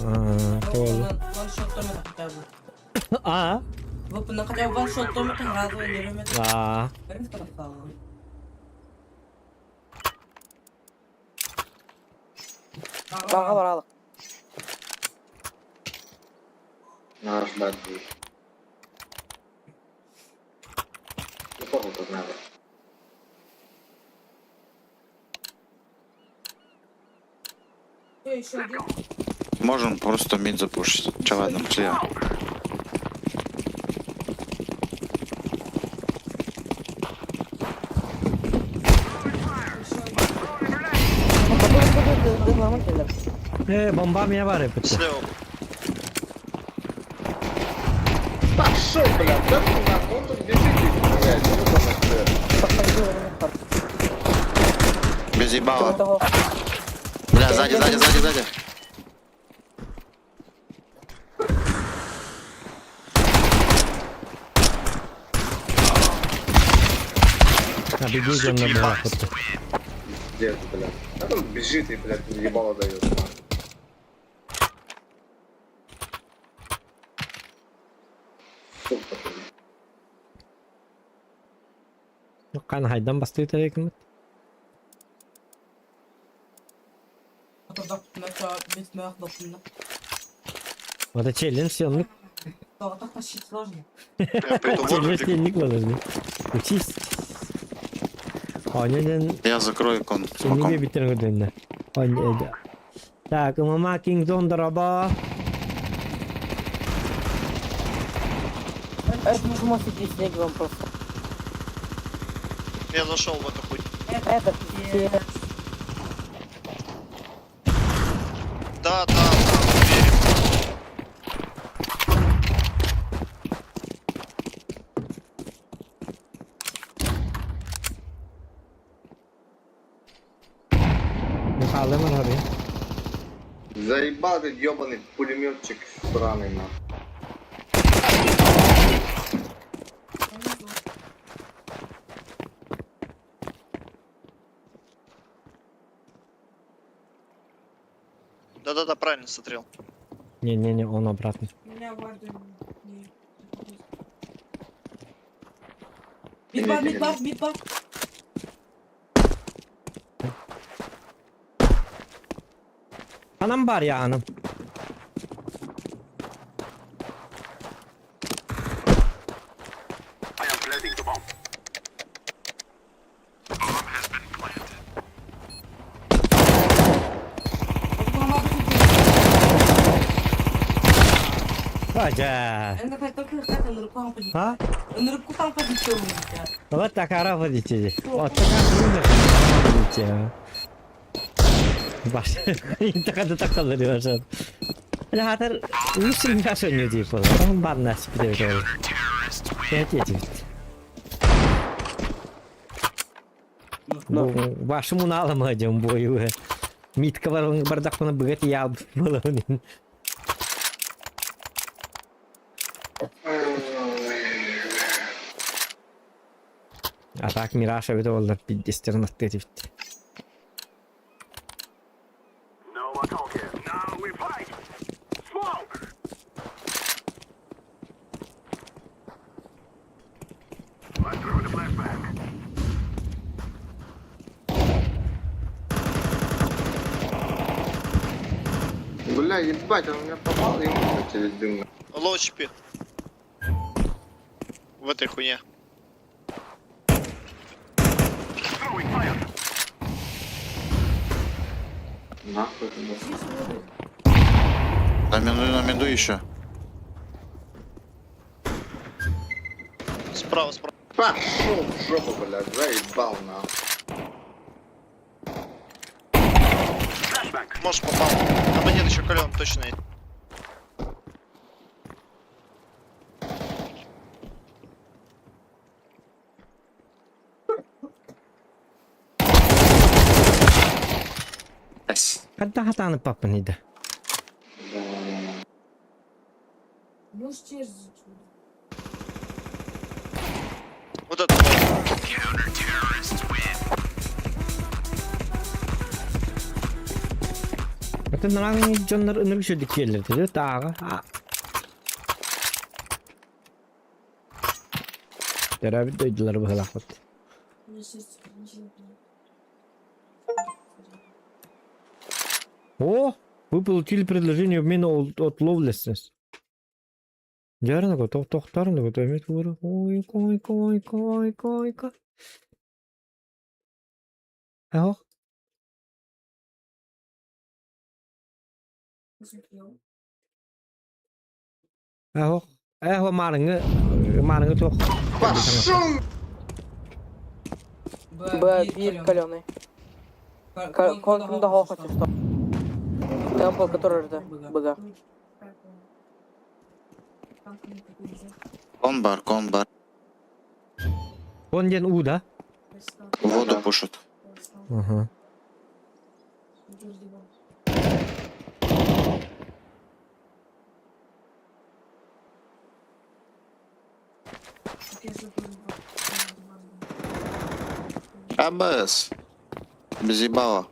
А, тоже. Ваншот томета хотя бы. А, Вы хотя бы ваншот томета разово не время. а. Бага баралык. Надо ждать будет. Ну, похуй тут надо. Все, еще один. Можем просто mid запушить. Че, ладно, пошли. Еще один. Бомба меня варит. Слева. Пошел, блядь, да ну нахуй, он тут бежит, и, блядь, ёбаный свет. Без ебала. Бля, сзади, сзади, сзади, сзади. Обидеть он на была. Пиздец, блядь. А он бежит и, блядь, ебало дает. нахуй. Сука, блядь. Қан хайдан бастый тарекімет. Мөөх допунна. Вот челлендж оннук. Соҕотох тащить сложно. Я пойду воду Челлендж бегу. оннук болар. Учись. Онньон Я закрою кон. Инниге биттер көрдөннө. Онньо. Так, мама King Zone дороба. Это чмо сидит снег вам просто. Я зашел в эту хуйню. Это пиздец. Да, да, да, верим. Михайло Маргари. Заебал этот ебаный пулеметчик сраный, нахуй. Да-да-да, правильно смотрел. Не-не-не, он обратно. Меня варды не... Мидбар, мидбар, мидбар. Anam бар ya anam. Бажа. А? Вот такая водите. Вот такая водите. Баш. Интакада такалары башат. Хатар үсүн кашөнү дип болот. Бар насип деп жол. Кетет. Башым уналамадым бою. Митка бар бардак мына быгат я болот. А так Мираша бит олар пиздестерин атты бит. Бля, ебать, он меня попал, ему через дым. Low HP. В этой хуйне. Нахуй это было. На миду, на миду еще. Справа, справа. Пошел в жопу, блядь, заебал нахуй. Может попал. Там один еще кален точно есть. Хатта хатаны папын иде. Можешь через... Вот это вот. Это нравы дьоннор ынырык шөдүк келлер тааҕа. Төрөбүт дойдулар быһылаахпыт. Мне сердце ничего не понимает. О, вы получили предложение обмена от Lovelessness. Жарно, тохтарно, то имеет Ой, ой, ой, ой, ой, ой. Ах, Посмотрел. ах, ах, марыңы, марыңы тох. Пошел! Б, бир каленый. Кон да хочу что. Темпл, который РД. БГ. Кон бар, кон бар. Он ден у, да? Воду пушат. Ага. АБС. Без ебала.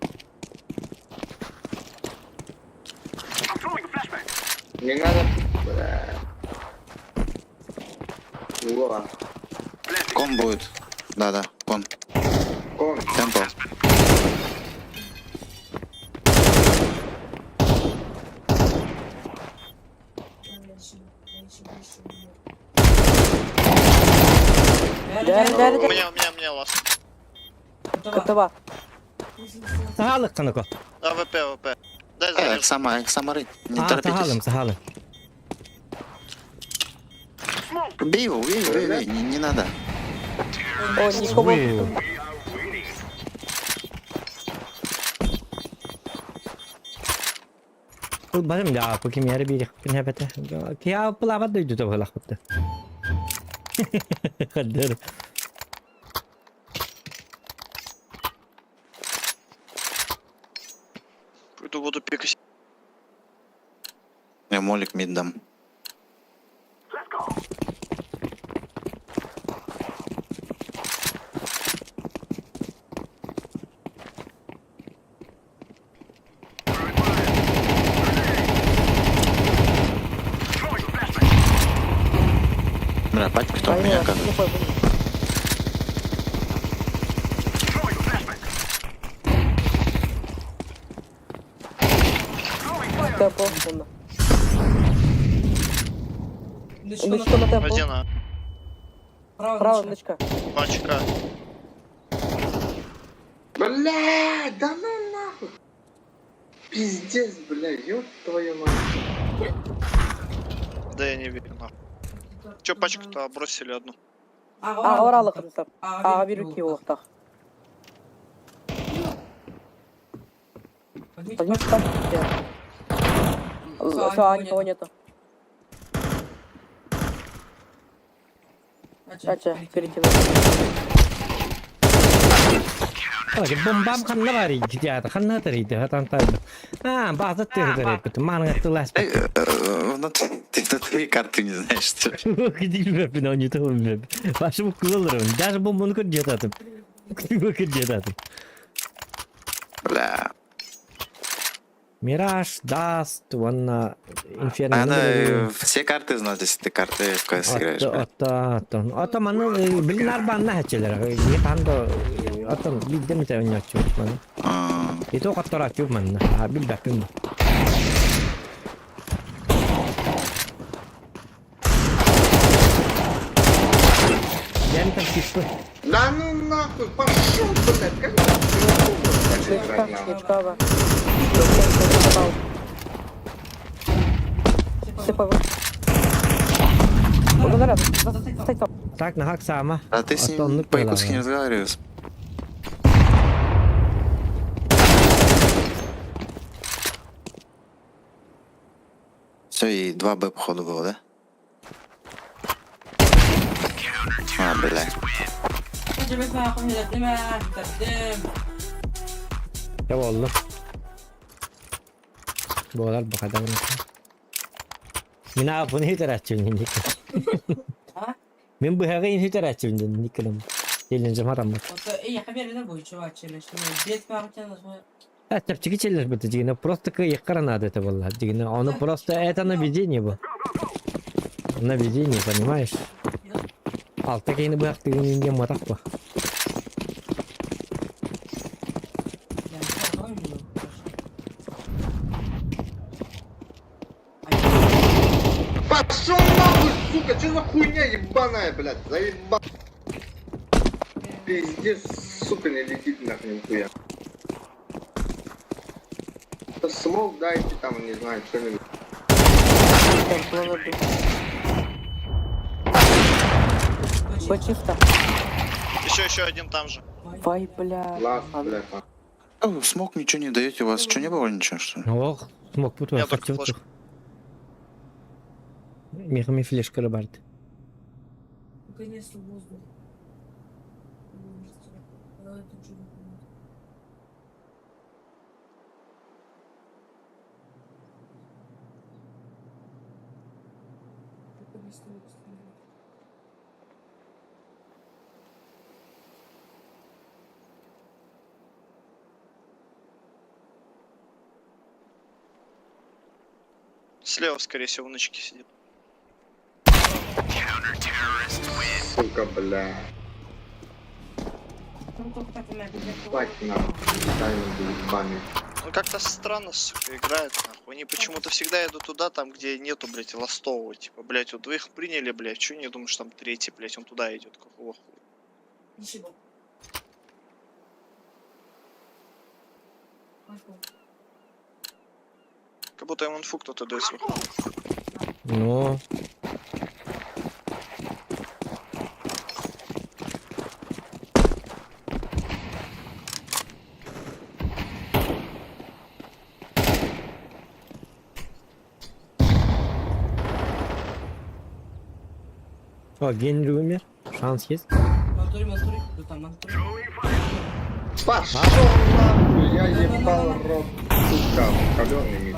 Не надо, бля. Вова. Кон будет. Да-да, кон. Кон. Темпл. У меня, у меня, у меня ласт. КТВ. Сахалык канако. АВП, АВП. Дай Э, заряжу. Эксама, Эксамары, не А, торопитесь. сахалым, сахалым. Убей его, убей, убей, убей, не надо. О, никого. Ой. Бұл барым да, бұл кем яры бейді қыппын әбәті. Кия бұл абад дойду да бұлақ бұтты. Қадыр. Пойду буду пикать. Я молик мид дам. Бля, пачка кто у меня как? Темпо. Нычка на темпо. Один А. Право, нычка. Пачка. Бля, да ну нахуй. Пиздец, бля, ёб твою мать. Да я не верю, нахуй. Че, пачку-то бросили одну. А, оралық ымсап. Аға беру кей олықтақ. Возьмите тачку все. Все, а никого нету. Ача, перекину. Бомбам ханна бар иди, театр, ханна тарыйды, хатан тарды. А, база тырдыр бит, манга тылас. Э, Ты в натуре карты не знаешь, что ли? Гидилбепин они то Башы кылырым, даже бомбаны көр жетатым. Көр жетатым. Бля. Мираж, Даст, уонна Инферно. Надо все карты знать, если ты карты в КС играешь. бля. Ата, ата. Ата маны билин арбанна хачелер. Ехандо ата бидем те ойночу маны. А, Ито каттарачу манна. А бил бәпин. Ян там кипы. Да ну нахуй, пошел, блядь, как ты Нычка, нычка, ава. Сыпай. Так, на хак сама. А ты с ним по-якутски не разговариваешь? Все, и 2Б походу было, да? А, бля. Ya oldu. Буолар бахадан. Мин аапын хитераччын ник. Мин быһаҕы хитераччын никелем. Елен жамарам. Тәпчики челлендж бит дигәне просто кыйккара надо это было. Дигәне оно просто это наведение было. Наведение, понимаешь? Алта кейни быһак дигән инде матак ба. Пошел нахуй, сука, что за хуйня ебаная, блядь, заебал. Пиздец, сука, не летит нахуй нихуя. Да смог дайте там, не знаю, что-нибудь. Б чисто. Еще, еще один там же. Вай, бля. Ласт, блядь, там. О, Смог ничего не даете, у вас что, не было ничего, что ли? Ох, смог бут Я только флешку. Михами флешка барды. Наконец-то воздух. А, это что не понимаю. Наконец-то воздух. Слева, скорее всего, в нычке сидит. Сука, бля. Хватит нахуй, тайминг ебаный. Он как-то странно, сука, играет, нахуй. Они почему-то всегда идут туда, там, где нету, блядь, ластового. Типа, блядь, вот двоих приняли, блядь, чё не думаешь, там третий, блядь, он туда идет, какого хуя. Ничего. Пошел. Как будто им инфу кто-то дает сверху. Ну. О, Генри умер. Шанс есть. Монтури, монтури. Тут там монтури. Пошел нахуй, я ебал рот, сука, каленый мид.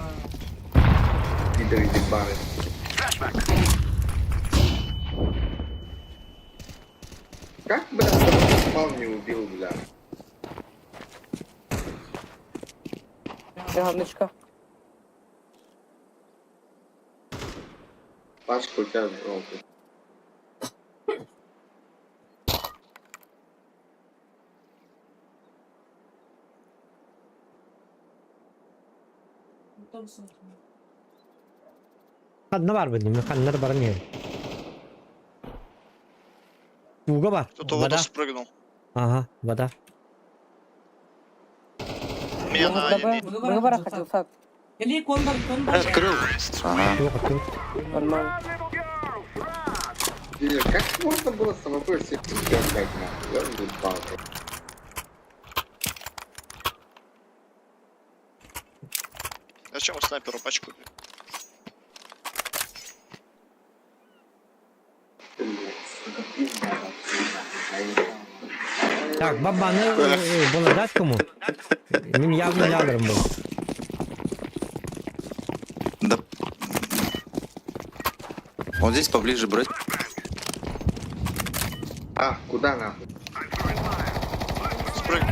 Пидоры ебаные. Как, бля, спал не убил, бля? Циганочка. Пачка у тебя желтый. Потом смотрим. Ханна бар bildim. Ханнар бар не. Уга бар. Кто-то в воду Вода. спрыгнул. Ага, вода. Меня на Б, Ане. Б, хотел сад. Или кондар, кондар. Открыл. Ага. Yok, yok. Нормально. Диля, как можно было самого себе отдать, нахуй? Я ебал. Зачем вы снайперу пачку? Так, бабаны было дать кому? Мин явно лядером был. Да. Вот здесь поближе брать. А, куда нахуй? Спрыг.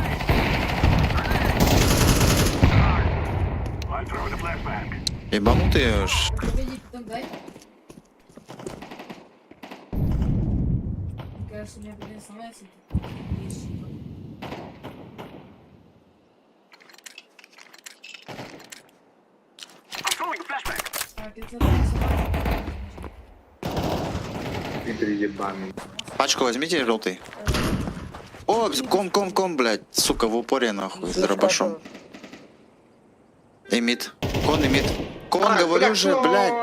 Ебанутые ж. Погоди, потом дай. Мне кажется, у меня, блин, сломается. Есть. Так, это сломается. Пидоры ебаные. Пачку возьмите, желтый. О, кон, кон, кон, блядь. Сука, в упоре, нахуй, с дробашом. Эмит. Кон, эмит. Кон, А, говорю бля, же, блядь.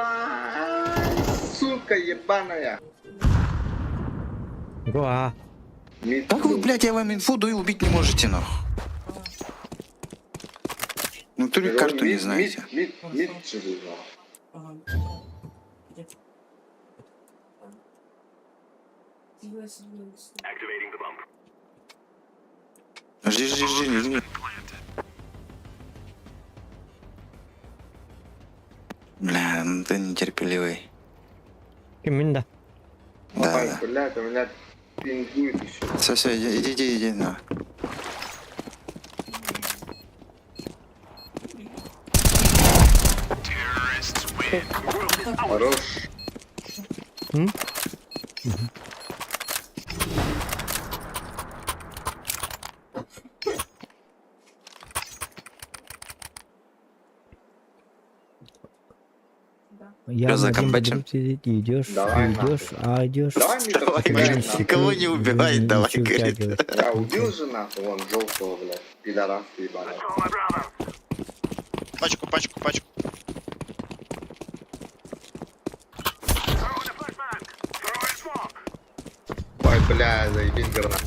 Сука ебаная. Гоа. Мид Как вы, был. блядь, я вам инфу даю, убить не можете, нахуй. Ну, ты Говорю, карту не мид, знаете. Мид, мид, мид через нахуй. Ага. Где? Жди, жди, жди, жди. Бля, ну ты нетерпеливый. Ким да. Да, Ой, да. блядь, у меня пингует еще. Все, все, иди, иди, иди, иди, на. Хорош. М? Я Чё за на один камбэчем? буду сидеть, и идешь, Давай, идешь, а идешь. Давай, мид Давай, отступай, говорит, нахуй. никого не убивай, давай, говорит. Я убил же нахуй, вон, желтого, блядь. Пидорас ебаный. Пачку, пачку, пачку. Ой, бля, заебись гранат.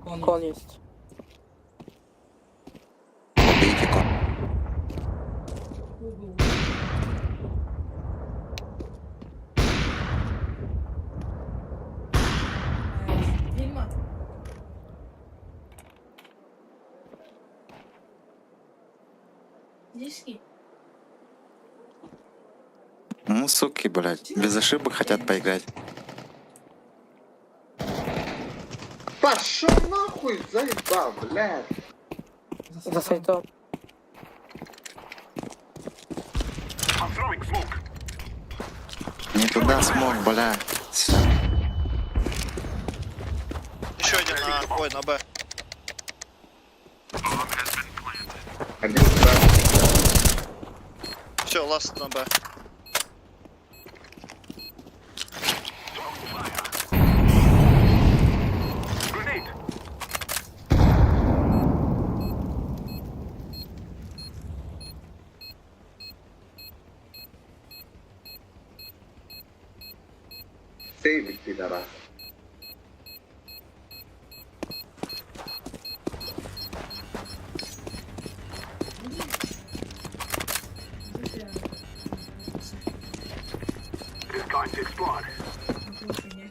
Кон. Кон есть. Убейте кон. Фильма. Книжки. Ну, суки, блядь, без ошибок хотят поиграть. Пошел нахуй, заебал, блядь. За сайтом. Не туда смог, бля. Всё. Еще один на... Ой, на Б. Один справа. Все, last на Б. Сейвит, пидорас.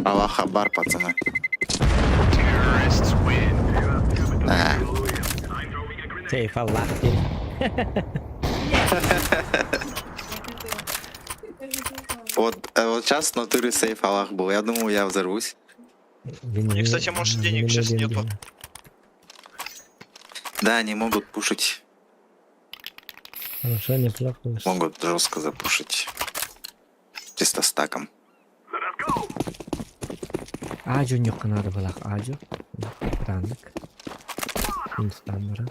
Аллах Абар, пацаны. Да. Сейф Аллах диэн. Вот, вот сейчас в натуре сейф Аллах был. Я думал, я взорвусь. У них, кстати, может, денег сейчас нету. Да, они могут пушить. Хорошо, неплохо. Могут жестко запушить. Чисто стаком. Аажу ньоххо наада былаах аажу. Кытааннык. Хиндустан баран.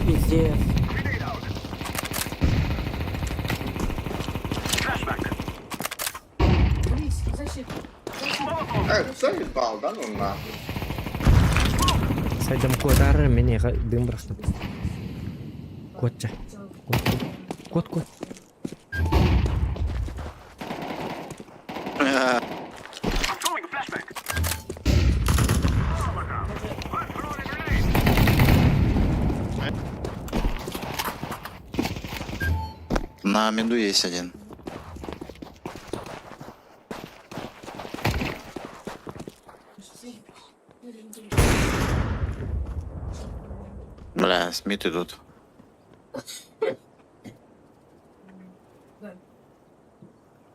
Пиздец. Заебал, да ну нахуй. Сайдам куотаар мин эҕэ дым бырахтым. Куотча. Куот. Куот куот. На миду есть один. Бля, Смит идут.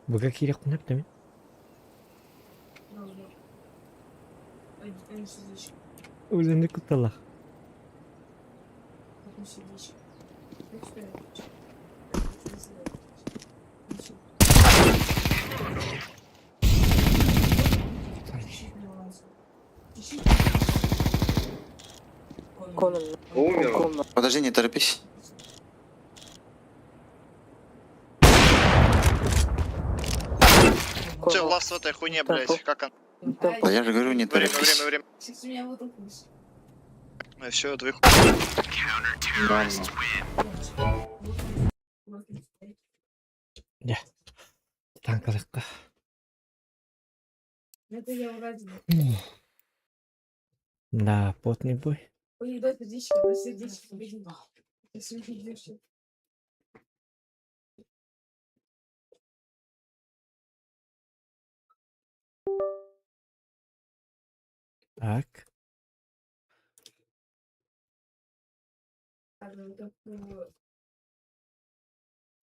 Быга киириэхпин сөп мин. Үлэни кутталах. Конор. Умер. Комната. Подожди, не торопись. Все, last в этой хуйне, блядь. Как он? Да я же говорю, не Время, торопись. время, время. Сейчас меня вытолкнешь. Все, две Дьэ. Танкалыкка. Это я урадила. Да, потный бой. Ой, дай сердечко, дай сердечко. Сердечко. Так.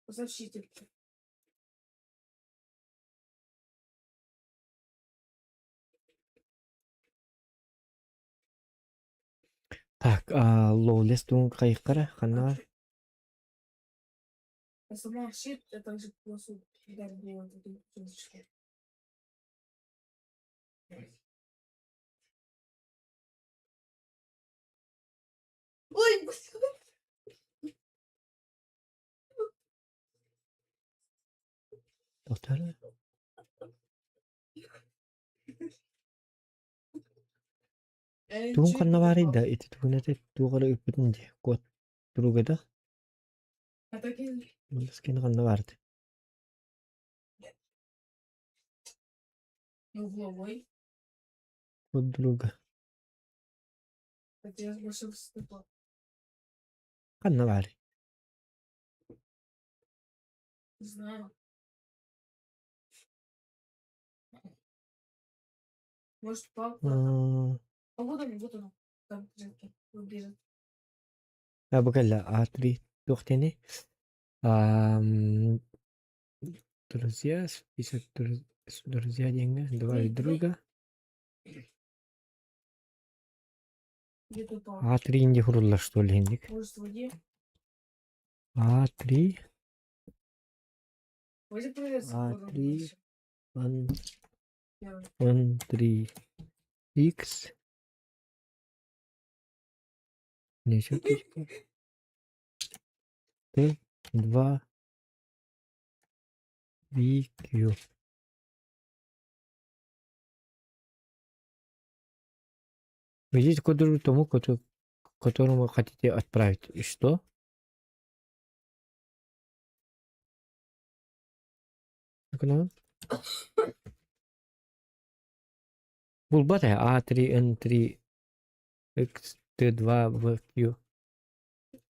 Защитник. Так, лоулес туун кайыккара ханна Я сломал щит, я также полосу да, было эту сердечко. Ой, блядь. Доктор. Туун ханна баарый да ити тугунаты тугара үппүтүн дии куот туруга да А так и Лоулес кин ханна баарты. угловой. Куот друга. Это я больше выступал. Ханна баарый. Не знаю. Может, папа. А вот он, вот он. Там, Женька, убежит. А бу кэллэ А3 туох диэний? Друзья, список друзья диэҥҥэ добавить друга. Где тут он? А3 инди хуруллар что ли инник. Может, в воде? А3. Вроде проверь, А сколько три больше. Н Первый. Н3 X. Не, черточка. Т 2 V Q. Введите код друга тому, которому хотите отправить. И что? Ну-ка, Булбат А3, Н3, X, Т2, В, Q.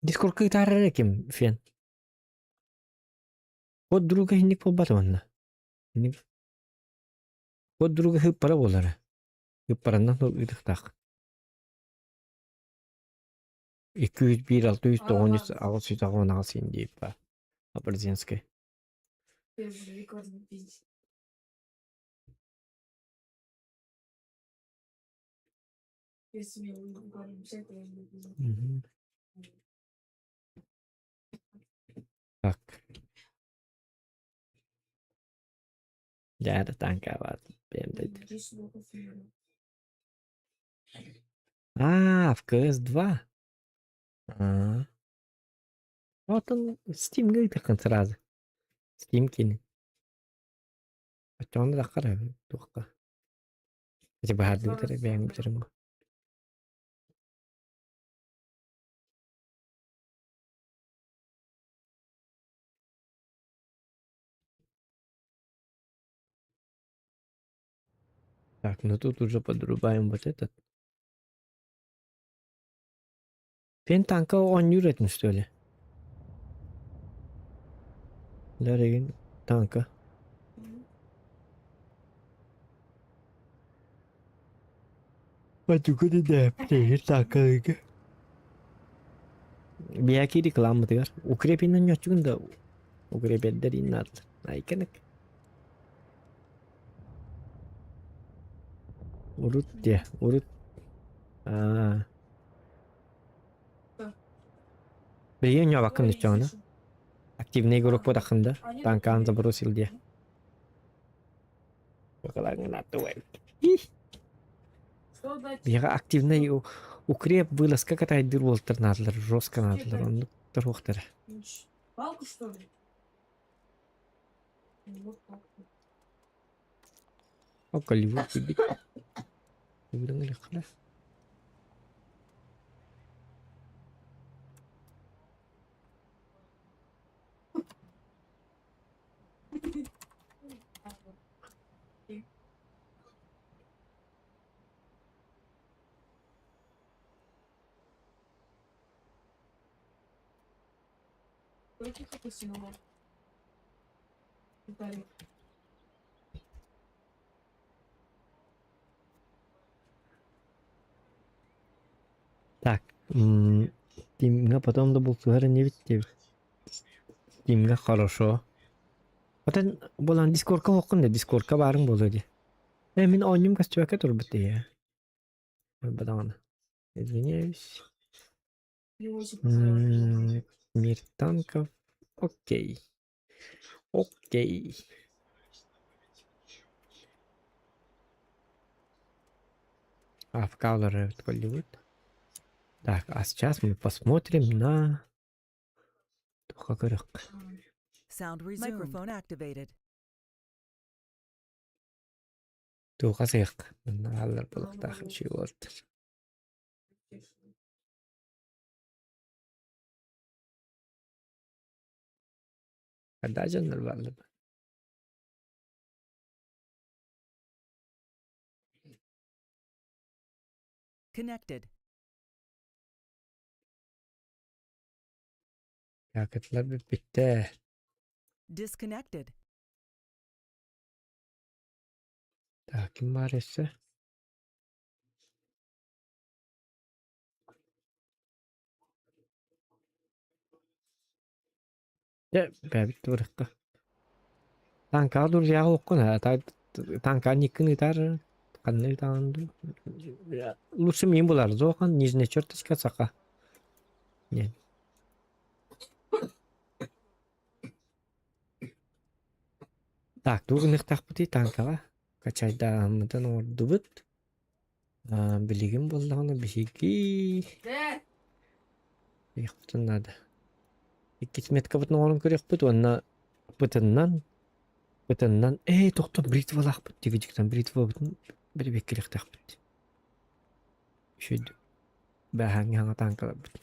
Дискорка гитара ким фен. Код друга хинник булбат онна. Код друга хыппара буолара. Хыппараннан ыытыхтаах. 201 609 898 диэп баар. Аборзенскай. Первый рекорд бить. Если мне рекорд бить, то я не буду. Мгм. Так. Дьэ, танкаабаат BMW. Здесь много фигурок. А, в CS2. А. Вот он Steam ыытыаххын сразу. Steam кини. Оччоҕуна таххар туохха. Ити баһаардыбыт эрэ бэйэҥ бүтэрим. Так, ну тут уже подрубаем вот этот. Фен танка оонньуур этим что ли? Лэригин танка. Танкалыга. Биэки рекламатыгар. Укрепинен ньоччугун да укрепеддер иннаат. Айканык. Урут де, урут. Аа. Билигин ньуобаккын үччэҕинэ. Активный игрок буотаххын да, танкаан забросил диэ. Биһиэхэ активный укреп вылазка катайдыыр уолаттар наадалар, жестко наадалар, оннук туруохтара. Палку что ли? Вот палку. О, Голливуд киирбит. Ылыххына. Сколько апельсинового? Виталик. Так, Тимҥа потом да бултуһар инибит диэбит. Тимҥа хорошо. Отон буолан дискорка оһоххун да дискорка баарыҥ буолуо дии. Э мин оонньуум көстүбэккэ турбут дии. Даҕаны. Извиняюсь. Мне очень понравилось. Мир танков. Окей. Окей. А, в Color Голливуд. Так, а сейчас мы посмотрим на... Sound resumed. Microphone activated. Туха сыах. Аллар булуктаах үчүгэй буолтар. Хадаа дьоннор бааллар. Connected. Якотлар бүппүттэр. Disconnected. Так, ким баар өссө? Дьэ, бэйэбит туруохха. Таҥкаҕа друзьяҕа уоххун ээ, таҥкаҕа никкин ыытаар, ханна ыытаҕын дуу? Лучше миин булар, зохан нижняя черточка саха. Диэн. Так, тугу гыныахтаахпытый танкаҕа? Качайдааһыммытын оҥордубут. Аа, билигин буоллаҕына биһиги Иэхпитин наада. Иккис меткабытын оҥорон көрүөхпүт уонна бытыннан бытыннан ээ тохтоо бритвалаахпыт дигидиктан бритвабытын бэрэбиэркэлиэхтээхпит. Үчүгэйдик бээһээҥҥи саҥа тааҥкаларбыт.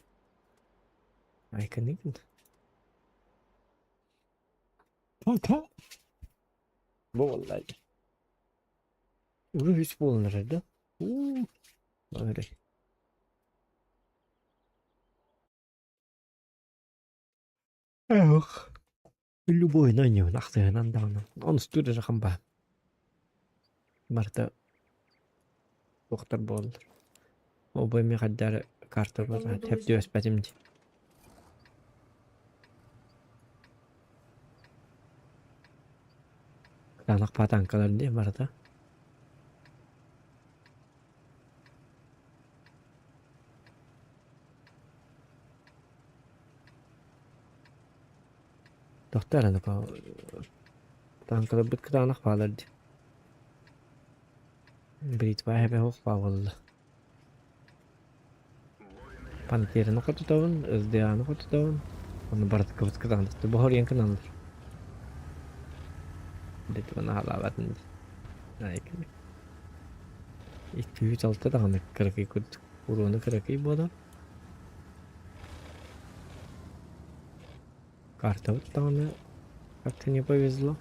Айканыгын. Бу буолла Уже үс буолан эрэр да? Уу, эрэй. Эх, любой наньын ахсыһынан даҕаны онустуур эрэ хамбаа. Барыта туохтар буоллар. Обой эмиэ хайда эрэ картабар тэп түбэспэтим дии. Кытаанах паатаҥкалар дии барыта. Тохтоо эрэ Тааҥкаларбыт кытаанах баалар дии. Бритва эһэбэ суох баа буолла. Пантераны хотутабын, СДА-ны хотутабын. Ону барыткабыт кытаанахтар. Боһоруйан кыналлар. Бритва наһаалаабатын дии. 206 даҕаны кыракый курдук. Уруона кыракый буолан. Картабыт даҕаны как-то не повезло.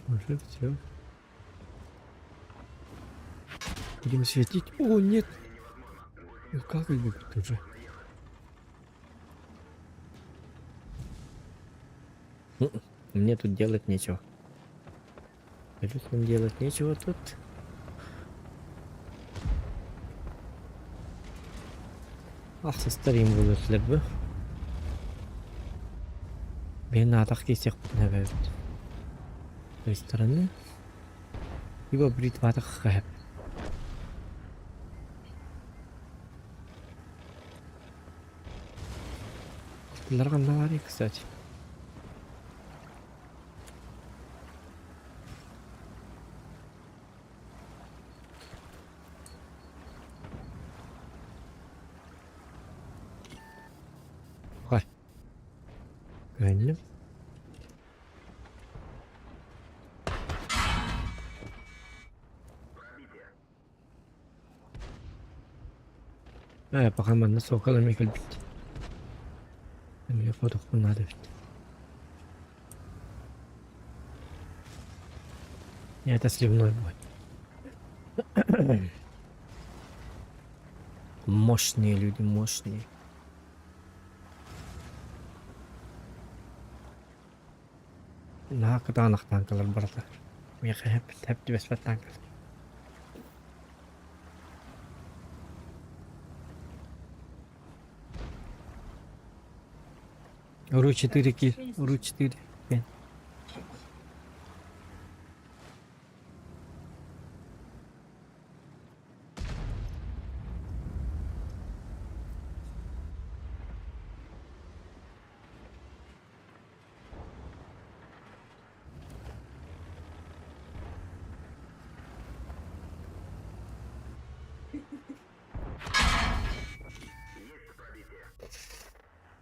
Уже все. Будем светить. О, нет! Ну как любит уже? Ну, мне тут делать нечего. Абсолютно делать нечего тут. Ахсыстар им булутлар бу. Мен атах кисек эбит. С той стороны. Либо бритва хэп. Алтылар кстати. Хай. Көннүм. Ээ, пока манна сокол эмиэ кэлбит. Эмиэ хотохпун наада эбит. Это сливной будет. Мощные люди, мощные. Наһаа кытаанах тааҥкалар барыта. Миэхэ хэп хэп түбэспэт тааҥкалар. Ру 4 ки, Ру 4 5.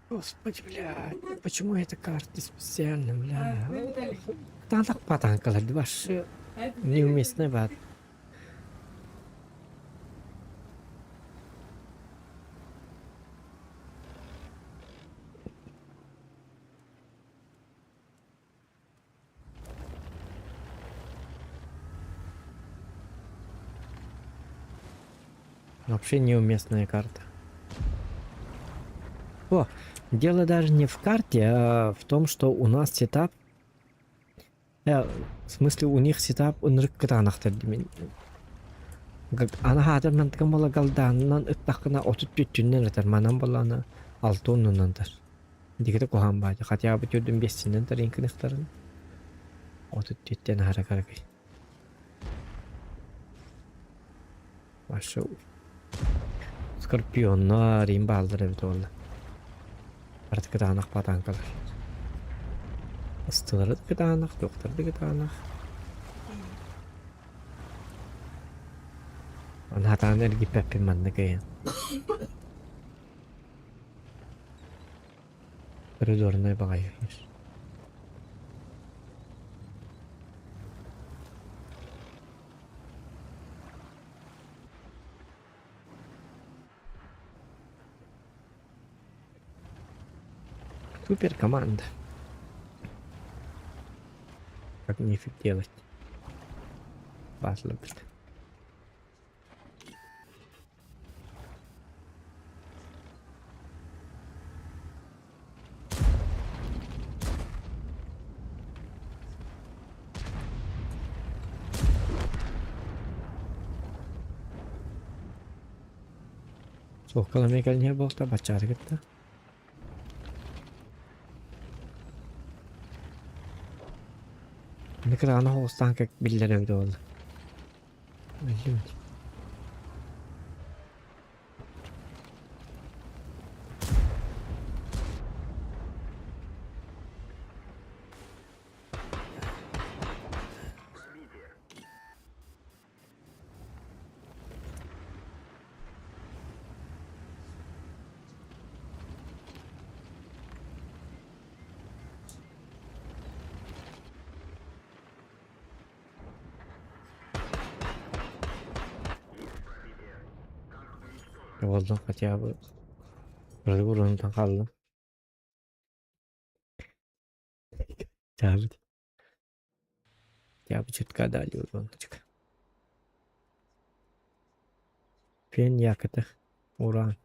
Господи, блядь, почему эта карта специально, бля? Танк патанкалар вообще неуместно баар. Вообще неуместная карта. О, дело даже не в карте, а в том, что у нас сетап. В смысле у них сетап ынырык кытаанахтар димин. Аны хаатар мантыкан буола галдаанынан ыттаххына отут түттүннэн ытар, манан буоллаҕына алта уонунан ытар. Дикити куһаҕан баайда, хотя бы төрдүн биэстинэн тарыҥкыныхтарын отут түттэн аһара каракый. Вообще Скорпионнар им бааллар эбит уолла. Барыта кытаанах батаанкалар. Ыстылары да кытаанах, туохтар да кытаанах. Аны хатаан эргиппэппин манна кыайан. Коридорнай баҕайы. Супер команда. Как нефиг делать. Батла бит. Суоккал эмиэ кэлин иһэр буолта баччаары кытта. Аны кытаанах оҕустаан биллэр эбит буолла. Биллибит. Буоллун хотя бы урунтан хааллым. Чаабыт. Хотя бы чутка дали уроночка. Фен яката. Уран.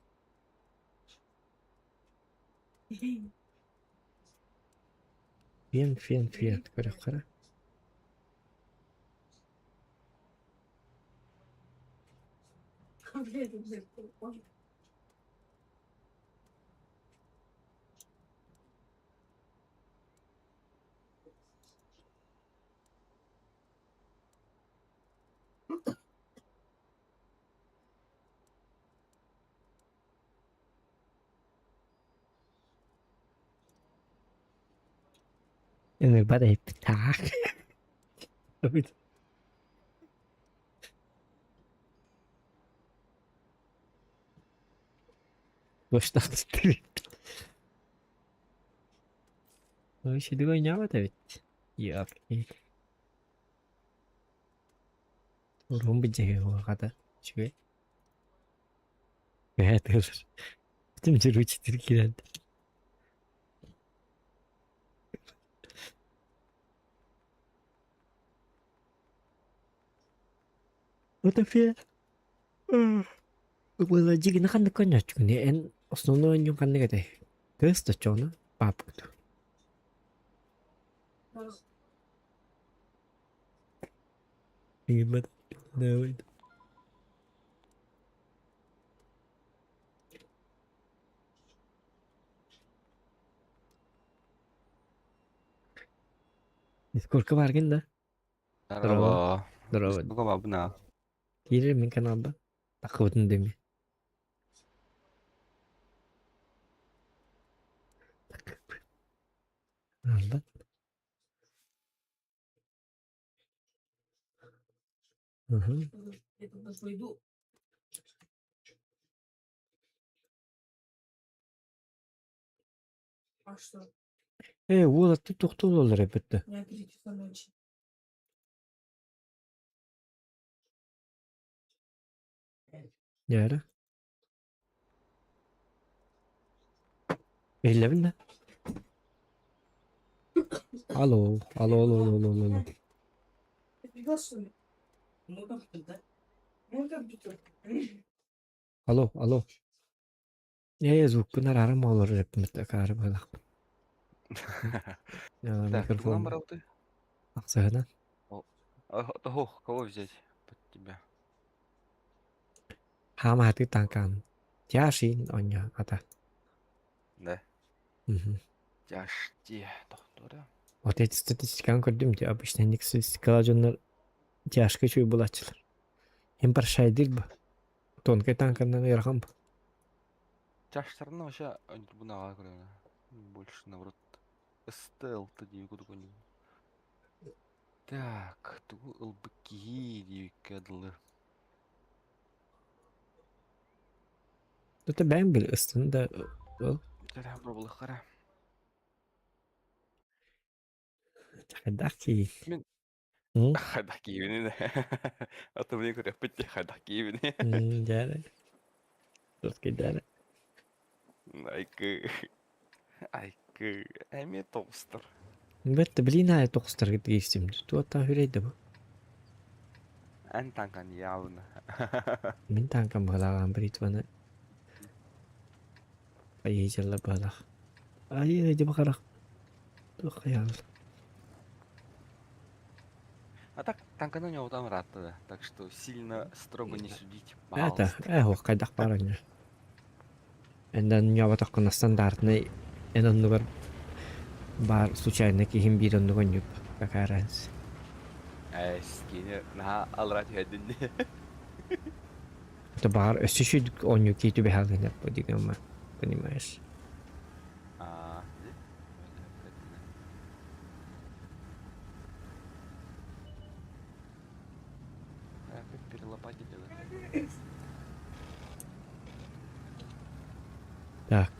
Фен, фен, фен. Көрөххөрө. Ыҥырбат эһиппит таах. Ой, ойнаабат эбит. Урун быдьаһыы хата үчүгэй. Эһэ Бүтүн дьөрүчүтүр киирэн. Отофе. Ула дьигини ханнык көрнөөччүгүнүй? Эн основной оонньууҥ ханнык этэй? Кыыс дочоҕуна паапкыт. Сколько баргын да? Здорово. Здорово. Сколько бабна? Киирэр мин каналба. Тахыбытын деми. Алла. Угу. Я туда пойду. А что? Э, уолаттар тохтуулалар эбит. У меня 3 часа ночи. Дьэ Иһиллэбин да? Алло, алло, алло, алло, алло, алло. Ты прикол, что ли? Мой компьютер, да? Мой компьютер. Алло, алло. Ээ, звукпун арааран олорор эппин акаары быһыылаах. Так, Микрофон. тугунан барабыты? Ахсыһынан. Ох, кого взять под тебя? Хаамаһатыы таҥкаан. Тяшин оонньоо ата. Да. Мгм. Тяжти. Тохтура. Вот эти статистиканы көрдүм дии обычно инник статистикалаах дьоннор тяжко үчүгэй булааччылар. Им паршайдыыр бу. Тонкай танканан ыарахан бу. Тяжтарына вообще бунаға көрөҥө. Больше наоборот. Стелта дии кудук Так, тугу ылбыт киһи диэбиккэ дылы. Это бэйэм били ыстын да ол Дьэ, пробулахара. хайдах киһи. Мин М? хайдах киһибини А то мне көрөппүт дии хайдах киһибини. Дьэ, Дьэ. Айкы. Айкы. Эмиэ тоҕустар. Бэтте блин аайы тоҕустарга тиийсим. Туоттаах үрэйдэ бу. Эн танкан явно. Мин танкам быһалааҕын бритваны поездила быһалаах. Ай, дьэ бахарах. Туох хайаал. А так танканы у него там рата, да. Так что сильно строго не судите, Это, пожалуйста. хайдах баар онньо. Эннэн ньоботоххуна стандартный эн оннугар баар случайно киһим биир оннук онньуп. Какая разница. Скини наһаа алра түһэрдин Это баар өссө шүдүк оонньуу кии түбэһэ дигэммэ. Понимаешь? А, Опять перелопатили, да? Так.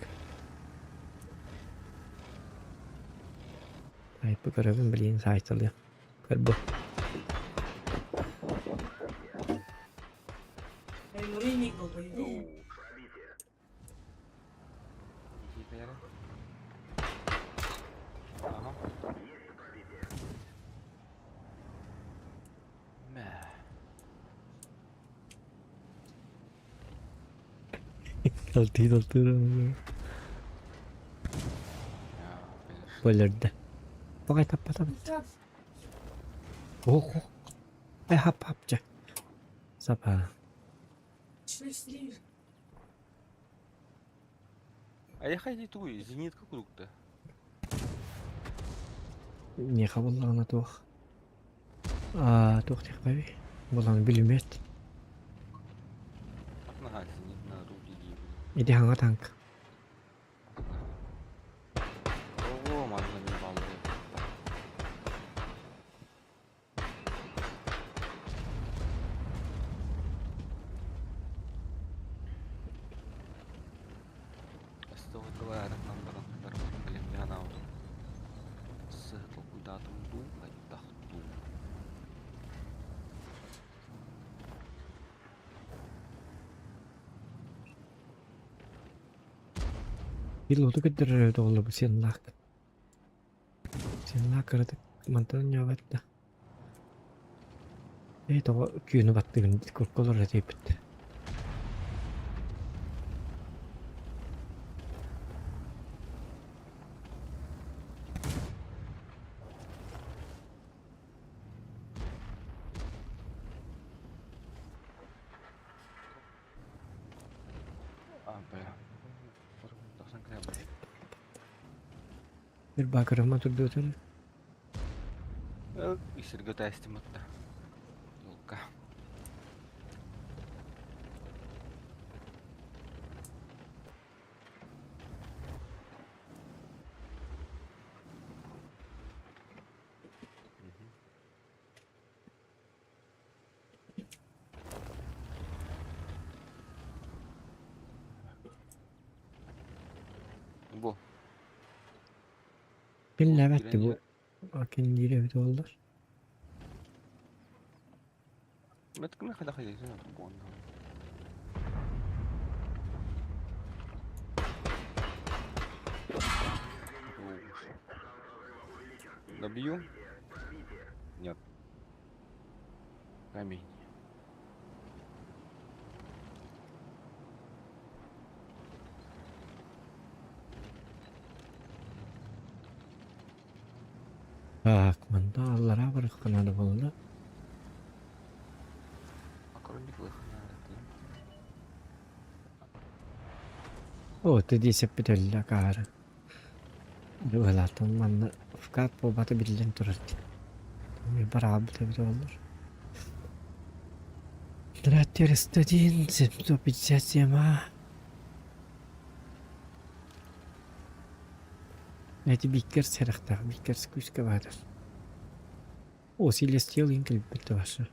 Айпы көрөбүн блин саайталыы. Көрбү. Муравейник был, по идее. Ага. Мә. Алтыы талтыыр. Бөлөрдө. Пока таппатам. Ох. Ай хап хап ча. Сапа. А я хайди туй, зенитка круг-то. Не хабыллаҕына туох. Аа туох диэхпэбий. Булан билимэт. Ага, зенит на орудие диибин. Ити хаҥа танк. Ого, манна мин бааллар Астыгытылаарынан баран кэлэн Сыһы толкуйдаатым дуу, хайдах дуу. Пилоту көрдөрөр оҕолор бу сиэннээх. Сиэннээх кыратык мантан ньаабат да. Ээ тоҕо күөнү баттыгын курколор этиэппит. А, бля. Тахсан кэлэн Bir бакырыма турдуутун. Исиргэ тээстим атта. Елка. Бу. Биллэбэт бу. Акин эбит буоллар. Мэткин хайдах хайдах буонна. Добью? Нет. Камень. Так, манда аллара Оо, ты диэсэппит өллө акаары. Быһалаатым манна вкат буолбата биллэн турар дии. Бараабыт эбитэ буоллар. 401, 757 А. Эти Биккерс сэрэхтээх, Биккерс күүскэ баатар. О, Селестиал иин кэлбит ваша.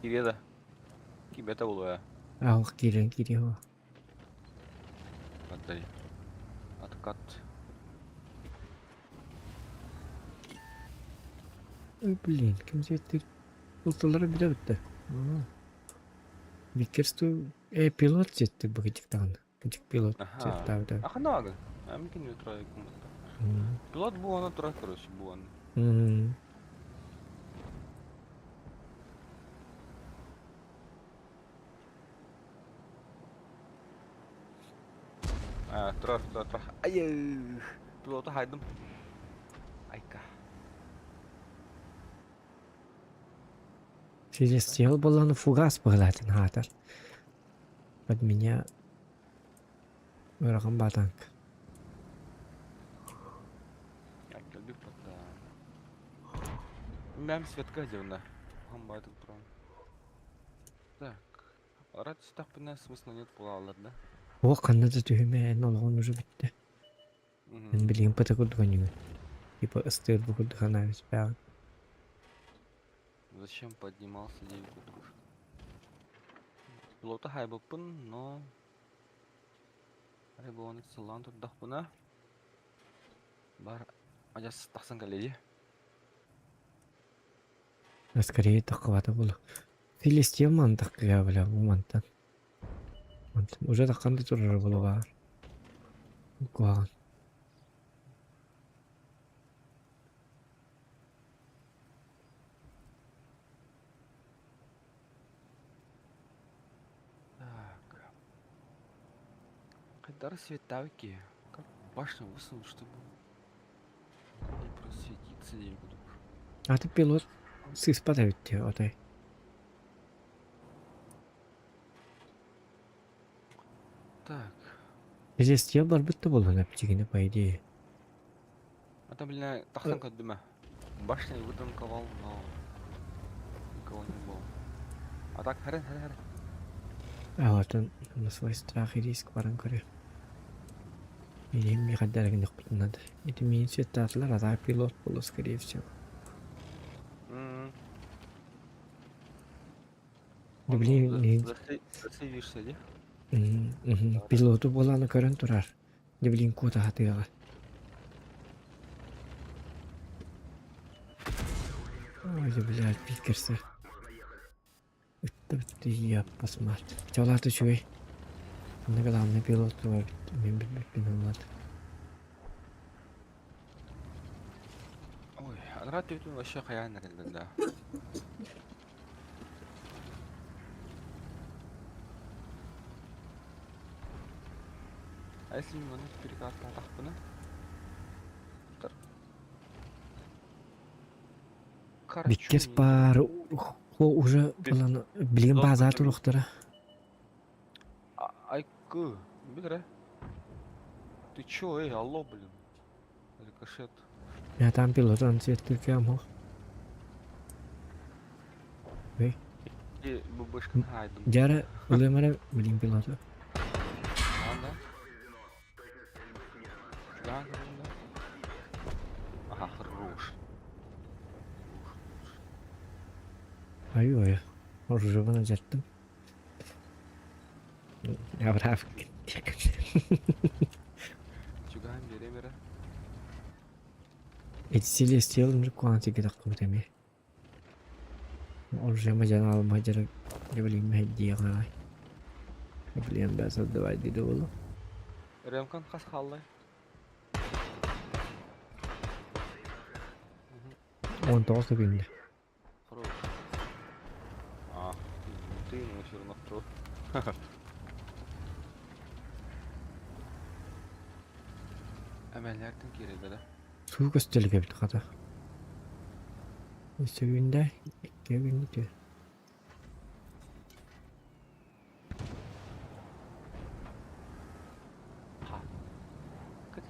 Кириэ да. Кибета буолуо. Аах киирэн киириэ Отдай. Откат. Ой, блин, ким сиэттик Улталара билэ бүттэ. Биккерс э пилот сиэттик быгытик даҕаны. Кычык пилот Аха. сиэттаабыта. Аханаага. Амикин ютра кумата. Пилот буона тура короче буон. А, турар, турар, турар. Ай, пилоту хайдым. Айка. Селестиал буолан фугас быһалаатын хаатар. Под меня ыарахан баатанк. Кэлбит потта. Мэм светка дивна. Хамбайтык туран. Так. Арат түстэхпинэ смысла нет буолаллар да? О, ханна да түһүмэ эн олоҕун уже бүттэ. Эн билигин пыта курдук аньыгын. Типа ыстыыр бу курдук анаабыт бэҕин. Зачем поднимался день курдук? Пилота хайбыппын, но... Арай буолан сыллаан турдахпына... Бар адьас тахсан кэллэйи. Скорее таххыбата буолуо. Филистия мантах бля бу мантан. Мантан уже таххан да турар буолуо баар. Куһаҕан. Так. Хайдара светтаабыт киһи. Как башню высунуть, чтобы не просветиться диэн курдук. Аты пилот сыыспат эбит дии отой. Так. Филистия барбыт да буолан эптигини по идее. Это, блин, тахсан көрдүм Башня вытанковал, но никого не было. А так, харен, харен, харен. А вот он на свой страх и риск баран көрө. Билим миэхэ надо. Эти миин светтаатылар, а так пилот буолуо скорее всего. Да блин, мин Засейвишься, де? Пилоту буолааны көрөн турар. Дьэ блин куота сатыаҕа. Ой, блядь, пикерсэ. Ытта я посмат. Чалааты үчүгэй. Онно главный пилот эбит. Мин билбиппин ыллат. Ой, анараа төбөтүн вообще хайаан эрэллэр да. А если маны перекаттаатахпына? Биккес баар уже булан билигин баазаа туруохтара. Айкы, билре. Ты чё, эй, алло, блин. Рикошет. Я там пилот, он цвет мог. Эй. И бубышка хайдым. Дьара ылымара билин пилоту. Да, да. Да, да, да. Ага, хорош. Ай-ой. Оружебана жаттым. Авраав. Чугаан бере бере. Эти Селестиал куанти кетак эми. Оружие мажан алмай жара блин мэйдиэҕэ. Блин бэс отдавай диде болу. Ремкан хас халлай. 19 күндө. Хорош. А, ты ему все равно кто. Әмәлләрден кирәк да. Суу көстөлгө бит хата. Үсүгүндэ, икки күндө.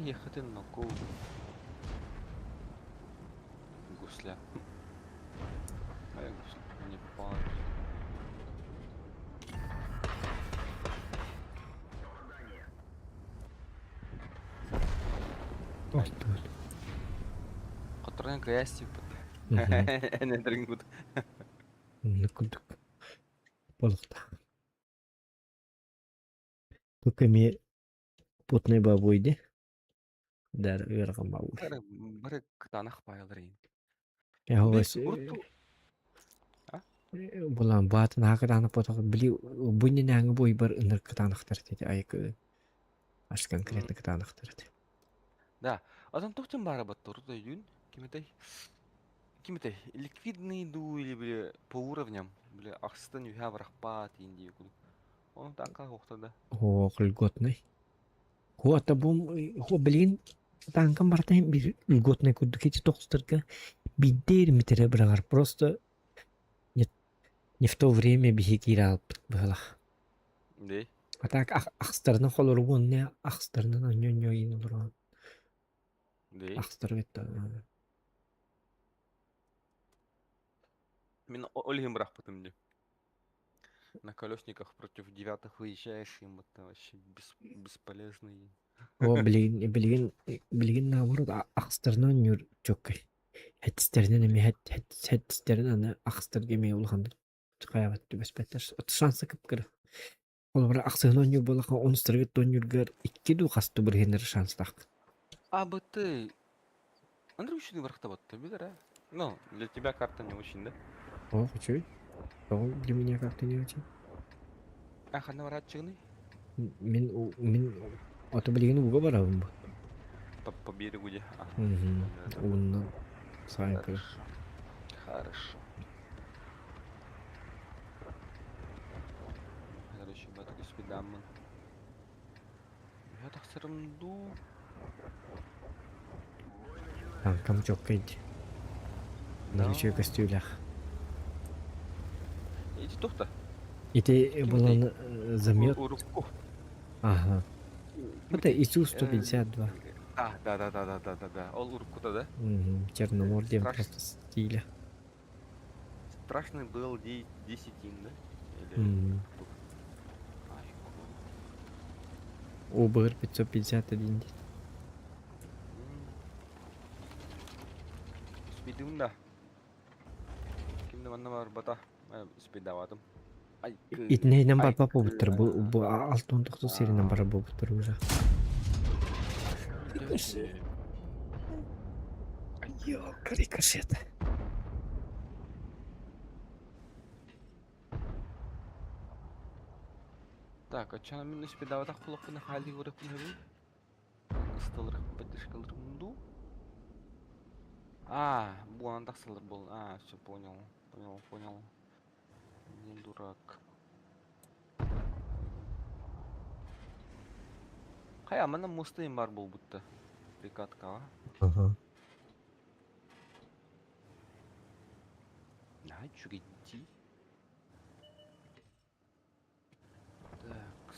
Ехать на кол. Гусля. А я гусля не попала. Ортуот. Которая грязь типа. Мгм. Энедрин гуд. Курдук. Болохта. Только ми потный бабойди. Дар ыархан бабой. Бары бары кытаанах баайалар иин. Эһоос Уруту А? булан баатын хаакытааны потох били буннинээҥи буйбар ыныр кытаанахтар дети айкы аш конкретно кытаанахтар эти. Да. Атын тохтун баара батта урут өйдүүн. Кимитэй? Кимитэй? Ликвидный ду или били по уровням. Били ахсыстан үһэ барахпаат иин дии курдук. Оны таакка да. Оо льготный. Хуата бум ху билин танкам бартайм бир льготный курдук эти тохстарга биддер митере бырагар просто не не в то время биһи киирэ алпыт быһалах. Дей. А так ахстарынан холоругун не ахстарынан онньо ин олорон Дей. ахстар бетта. Мин ол иһин бырахпытым дии. На колесниках против девятых выезжаешь, им это вообще бесполезный. О билигин билигин билигин наоборот ахстарынан нюр чоккай. Хэтстеринен эми хэт хэт хэтстерин аны ахстарга эми улаханнык каябат түбэспэттер. Шанса кыпкыр. Ол бара ахсыһын онньур буолаха онустаргыт онньургар икки ду хасту бирһинер шанстаах. А бы ты... Андрей очень барахта билер, а? Ну, для тебя карта не очень, да? О, хочу. О, для меня как-то не очень. А, ханна барааччыгыный? Мин мин ото билигин ууга барабын бу. По берегу где? А, Мгм. да, да. Уунна сайын көр. Хорошо. Хорошо. Короче, батык спидаммын. Я тахсырым ду. Танкам чоккайд. Да. Нарычы көстүүлэх. Иди тухта. Ити булан замет. Урукку. Ага. Это ИСУ 152. А, да, да, да, да, да, да, да. Ол уруккута, да? Мгм. Черномор диэн Страшно. просто стиля. Страшный был десятин, да? Или... Мгм. Ай, ОБР 551 дейт. Спидым да. Кимде манна бар бата. Спидаватым. Ай, Итинэйнэн барба буолбуттар. Бу бу 69 серинэн барар буолбуттар уже. Ёлка, рикошет. Так, а чана мин спидаватах кулакны хали көрөп күнөбү. Ыстылыр поддержкалар мунду. А, бу андақсылыр был. А, все понял. Понял, понял. Не дурак. Кая, мана мостыйм бар был будто. Прикатка, а? Ага. На, чугайти. Так.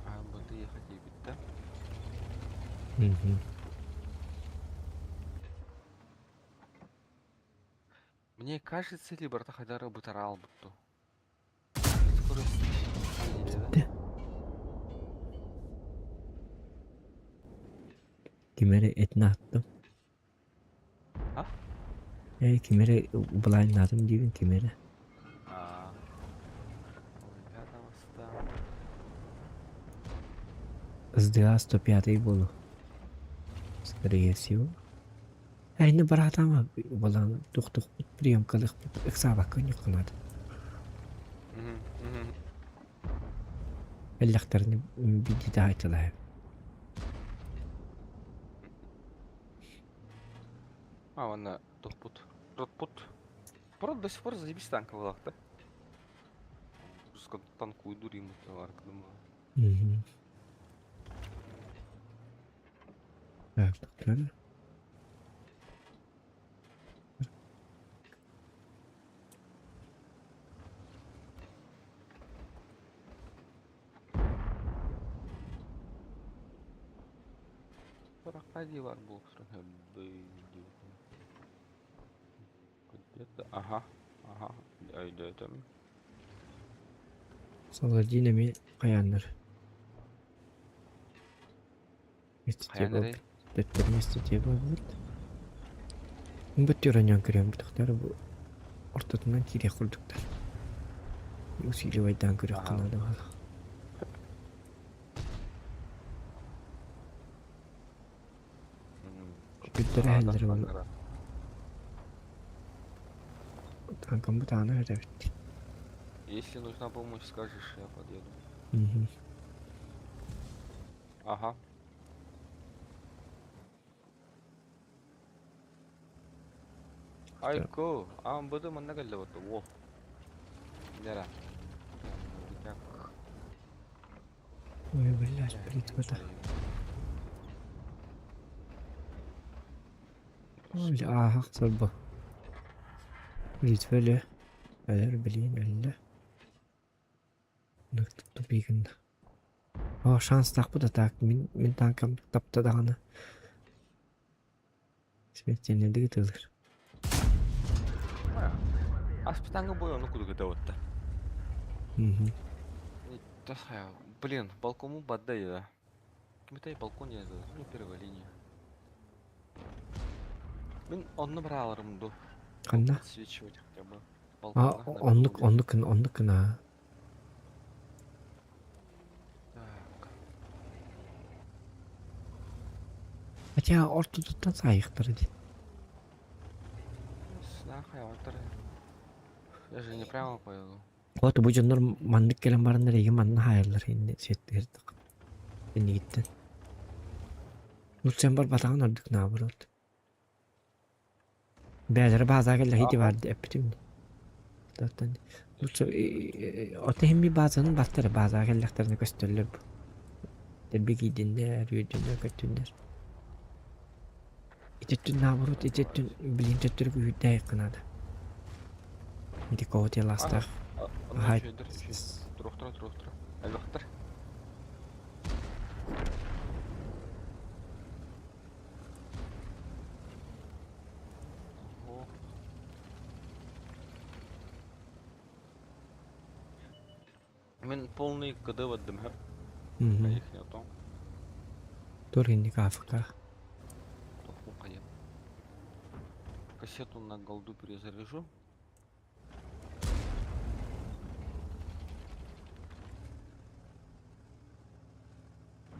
А, вот и ехать да? Мгм. Мне кажется, ли брата Хайдара бутарал будто. Скорость. Да? Кимэри этин аттым. А? Эй, кимэри былайнадым диибин кимэри. А. Ой, пятого ста. СДА 105 буолу. Скорее всего. Эйни баратама булан тух-тух приемкалык ыксаабакка ньуккунат. Мгм, мгм. Эллэхтэрин бидите айтылаа. А, ладно, тухпут. Ротпут. Прот до сих пор заебись танка была, да? Просто танкую дурим, товар, думаю. Мгм. Так, так. Аркадий бар буолуохтарын Где-то, ага, ага, өйдөөтүм. Саладин эмиэ хайааннар. Хайаан эрэй? Төттөрү миэстэтигэр буолбут. Бу түөрөнньөн көрүөм бутахтар бу ортотунан киириэх курдуктар. Усиливайдаан көрүөххэ наада буолла. Күттэрэ иһэллэр уонна Танкаммыт аана этэбит. Если нужна помощь, скажешь, я подъеду. Мгм. Ага. Айко, АМБД манна кэллэ вот. Во. Лера. Ой, блядь, бритва-то. Ааһах сорбо. Бритва өлө. Өлөр, блин, өллө. Тупик гынна. О, шанстаахпыт а так мин мин танкам тапта даҕаны. Смертельнайдык ытыалыыр. Аспытаҥҥа бой ону кудук ытабытта. Мгм. Блин, балкому бадда я. Кимитэй балкон я ну первая линия. Мин онно барааларым ду. Ханна? Подсвечивать хотя бы. А, оннук оннук оннук гына. Так. Хотя ортотуттан саайыктар дии. Я же не прямо поеду. Вот бу дьоннор маннык кэлэн бараннар эйигин манна хаайаллар инни сиэттигэр иннигиттэн. Ну сен барбатаҕын ордук наоборот. Бэйэлэрэ баазаҕа кэллэ ити баар эппитим дии. Оттон ото иһин баазаны бартар баазаҕа кэллэхтэринэ көстөллөр бу. Дэлби киирдиннэр, үөрдүннэр, көттүннэр. Ити өттүн наоборот, ити өттүн билигин төттөрү күүһүрдээйэххэ наада. Ити кого ластаах. Аха. Туруохтара, туруохтара. Элбэхтэр. Мин полный КД бардым хөп. Их не то. Тур инник АФК. Кассету на голду перезаряжу.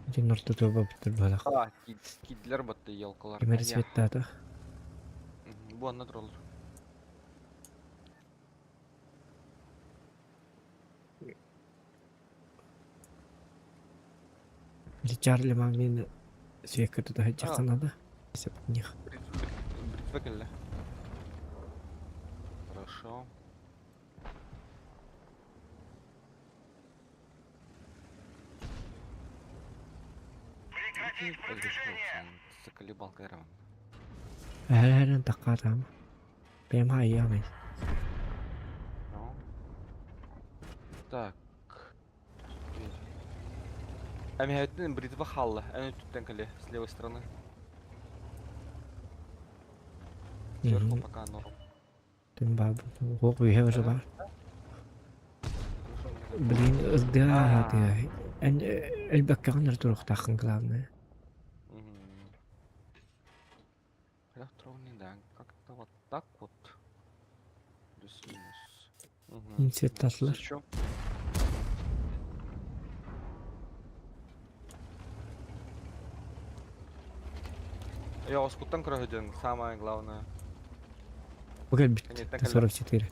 Дин ортотуга баптыр балах. А, кидлер батты елкалар. Кимэр светтаата? Бу анна тураллар. Чарли Магнин свекка туда сылдьыахха наада. Них. Бритва кэллэ. Хорошо. Прекратить продвижение! Заколебал Кайрон. Эһэлэрин таккаатаама. Бэйэм хаайыамай. Ну. Так. Әмиһәттин бритва халла. Ән өттүттэн кэлэ, с левой стороны. Сверху пока норм. Тым баар Уох үһэ уже баар. Блин, ырдыа тыа. Эн элбэккэҕин эрэ туруохтааххын главное. Электронный, да, как-то вот так вот. Плюс-минус. Светтатлар. Еще. Я оскуттан көрөһүдүн, самое главное. Бу кэлбит. Кэнниттэн кэллэ. 44.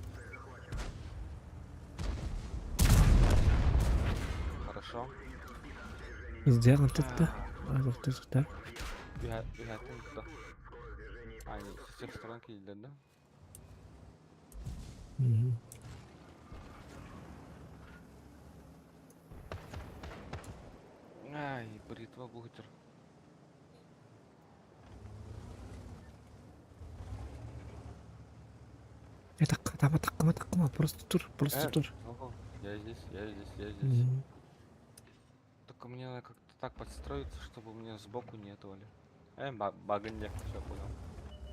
Хорошо. Издыаҕын тутта. Тутта. Үһәтин тутта. А, со всех сторон киирдилэр да? Мгм. Ай, бритва бухтер. Это таккама таккама таккама просто тур, просто Э, тур. ого, Я здесь, я здесь, я здесь. Мгм. Только мне надо как-то так подстроиться, чтобы мне сбоку не отвали. Багын не, все, понял.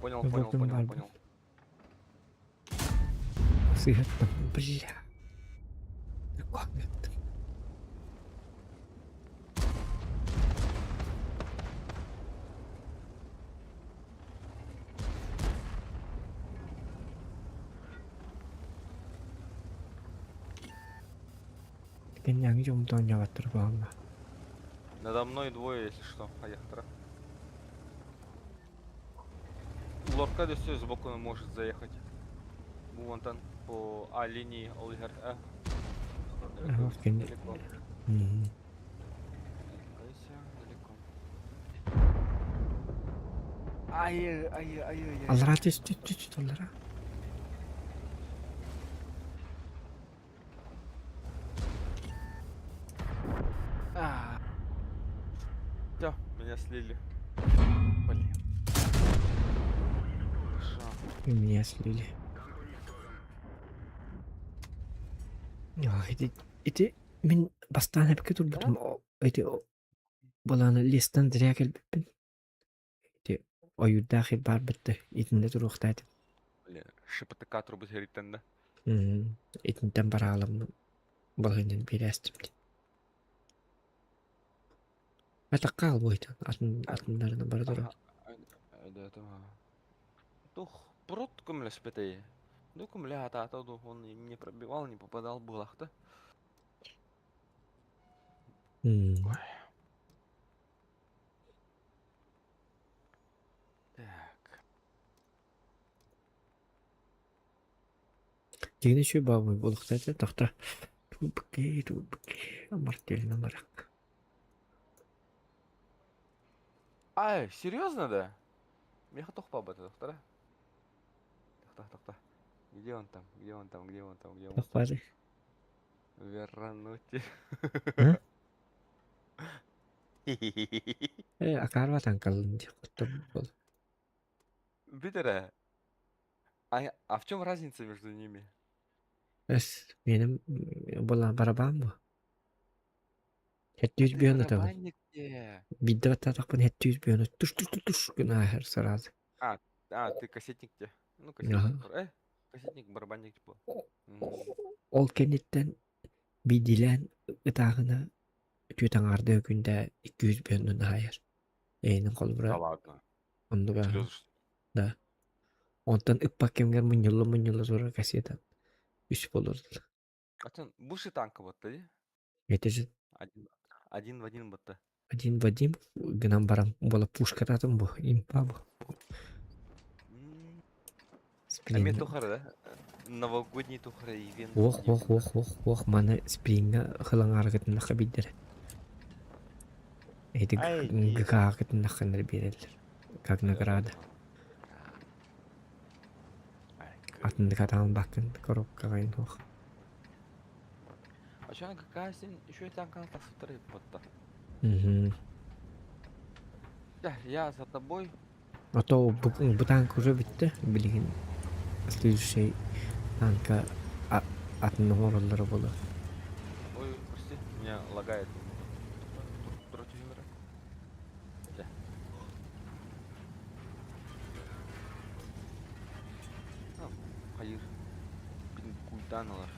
Понял, понял, Буквын понял, бар. понял. Сыһыттым. Бля. Коммент. Кэннээҥи дьоммутун оонньооботтор буолла. Надо мной двое, если что, поехали. Лорка да все сбоку может заехать. Вон там по А линии Олигар. А. Далеко, Ага, кэннэ. далеко. Мгм. Далеко, далеко. Ай, ай, ай, ай, ай. Аллара түс түс түс аллара. Все, меня слили. Блин. Хорошо. И меня слили. Ах, ити мин бастаан эпке турбутум ити баланы лестан зря кэлбиппин. Ити ойуурдаах ир баар бытты итиннэ туруохтаатым. Блин, ШПТК трубы сириттен да. Итинтэн бараалам балыгынан биэрээстим дии. Атакка албойтан атын атыннарына бара турар. Да, это... Тух, прот көмөлөспөтөй. Ну, көмөлө атаата ду, он не пробивал, не попадал было-то. Так. Дигини үчүгэй баабый буолуохтаах тохто тубки тубки мартельна барак. Ай, серьезно, да? Меха тохпа доктора. Тохта, тохта. Где он там? Где он там? Где он там? Где он там? Тохпары. Вернуть. А? Акаарбатан калын бол. Питера, а в чем разница между ними? Эс меним була барабан бу. Хэттүүс Ты бион атабын. барабанник где? Бидде баттаатахпын хэттүүс бион туш туш туш туш гына сразу. А, ты кассетник где? Ну, кассетник. Кассетник, барабанник типа. Ол кэнниттэн бидилээн ытааҕына түөтаҥаардыы күндэ 200 бионнун аһайар. Эйнин Да холбура ладно. оннуга Серьезно, что ли? да. Онтон ыппак кэмгэр мунньулла мунньулла турар кассета үс болор. А ты бывший танка вот ты? Это же Один, один в один вот один в один гынан баран буола пушкатаатым бу импа бу. А мен Сплин. тухары, да? Новогодний тухары ивент. Ох ох ох ох ох маны сплинга хылаҥааргытыннахха биирдэрэ. Эти Ай, ди. ГК-гытыннахханнар биэрэллэр. Как награда. Атындык баккын коробкаҕа ох. А что какая син еще и танка тасытыры потта. Мгм. Да, я за тобой. А то бу танк уже бүттэ. Билигин следующий танка атын оҥороллоро буолуо. Ой, прости, меня лагает. Против Да. А, хайыр. Блин, культаналар.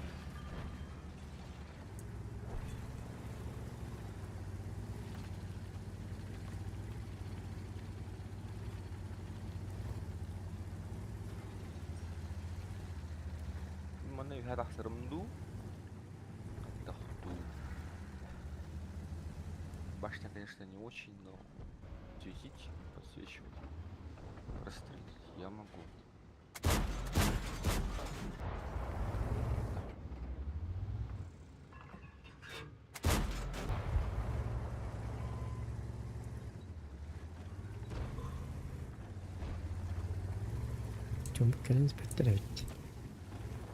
Манна үһэ тахсарым дуу? Отдохну. Башня, конечно, не очень, но светить, подсвечивать, расстрелить я могу. Чом кэлэн испэттэр эбит.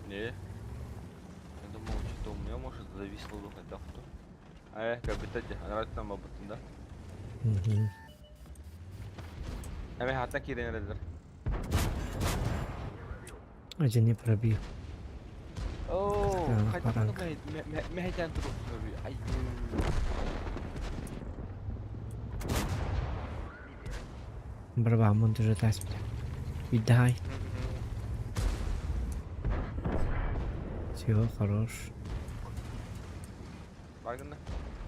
Не. Я думал, что у меня может зависло бы хотя бы. А, как бы таки, нравится там об этом, да? Мгм. А мен хатта кирен эрэллэр. Ажа не пробил. Оо, Так, хотя баранка. бы мы турук. Ай. Барабааммын тоже тааспыта. Видай. Все, хорош. Баргынна.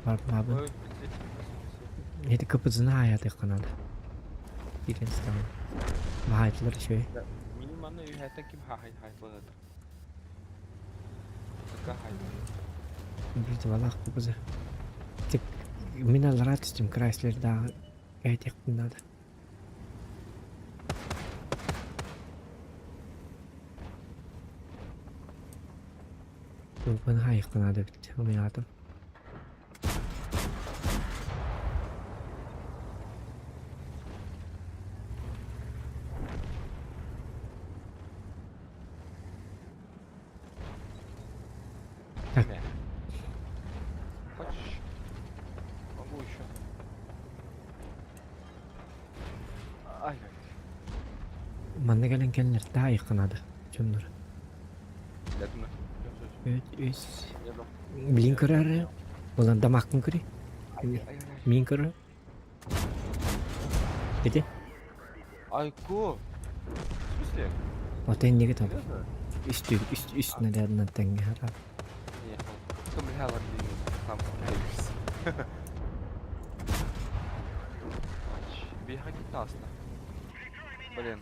Барбабын. Ой, Это КПЗ аятыхха надо. Киирэн стаҕын. Баһаайтылар үчүгэй. Мин манна үһэттэн ким хахай хайтланатыр. Така хай. Бритвалаах КПЗ. Тик мин аллараа түстүм Крайслердааҕы кэһэтиэхпин наада. Тылбын хаайыахха наада эбит, ымыйаатым. Так. Хочешь? Могу еще. Ай, ай. Манна кэлэн кэллэр таайыахха наада дьоннор. Я думаю. Үт, үс. Я думаю. Блин көрөөрү. Булан дамааккын көрүй. Мин көрөр. Ити. Айко! В смысле? Ото инниги там. Серьезно? Үстүү үс үс снарядынан тэҥҥэ хараап. Не, кто бля там справился. Бегать классно. Блин.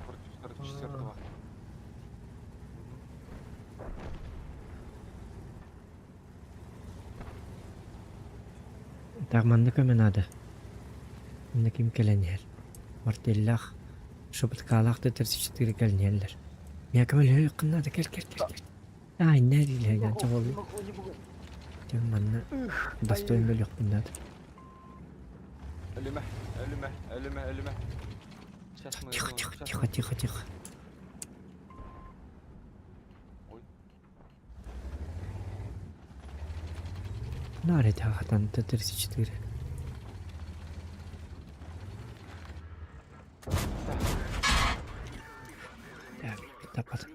Против 44-го. Так манна көмө наада. Манна ким кэлэн иһэр? Мартеллаах, шепоткалаах да 34 кэлэн иһэллэр. Миэхэ көмөлөһүөххүн наада, кэл кэл кэл кэл. Аа, иннэ дииллэр чоҕулу. Дьэ манна достойн бөлүөхпүн наада. Өлүмэ, өлүмэ, өлүмэ, өлүмэ. Сейчас мы Тихо, его- тихо, сейчас тихо, мы- тихо, тихо. Ой. Наар этэ хатан Т-34. Так, тапат. Ты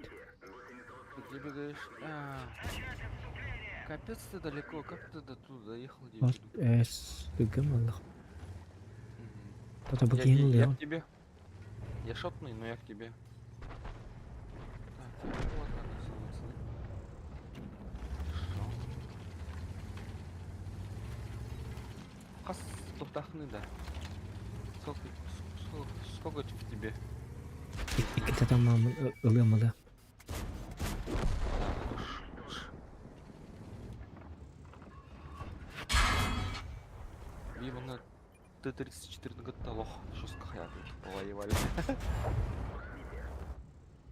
где бегаешь? А, Капец ты далеко, как ты до туда доехал? где Вот я эс түгэн боллах. Тото бу Я, киһини я, я ылыаҕын. к тебе. Я шотный, но я к тебе. Так, тихо, вот надо сунуться, да? Шо? Хас тухтахны, да. Сколько, сколько, сколько в тебе? Иккитэ тамаамын ылыам ылыам. Мимо на Т-34 год лох. Жестко хаят повоевали.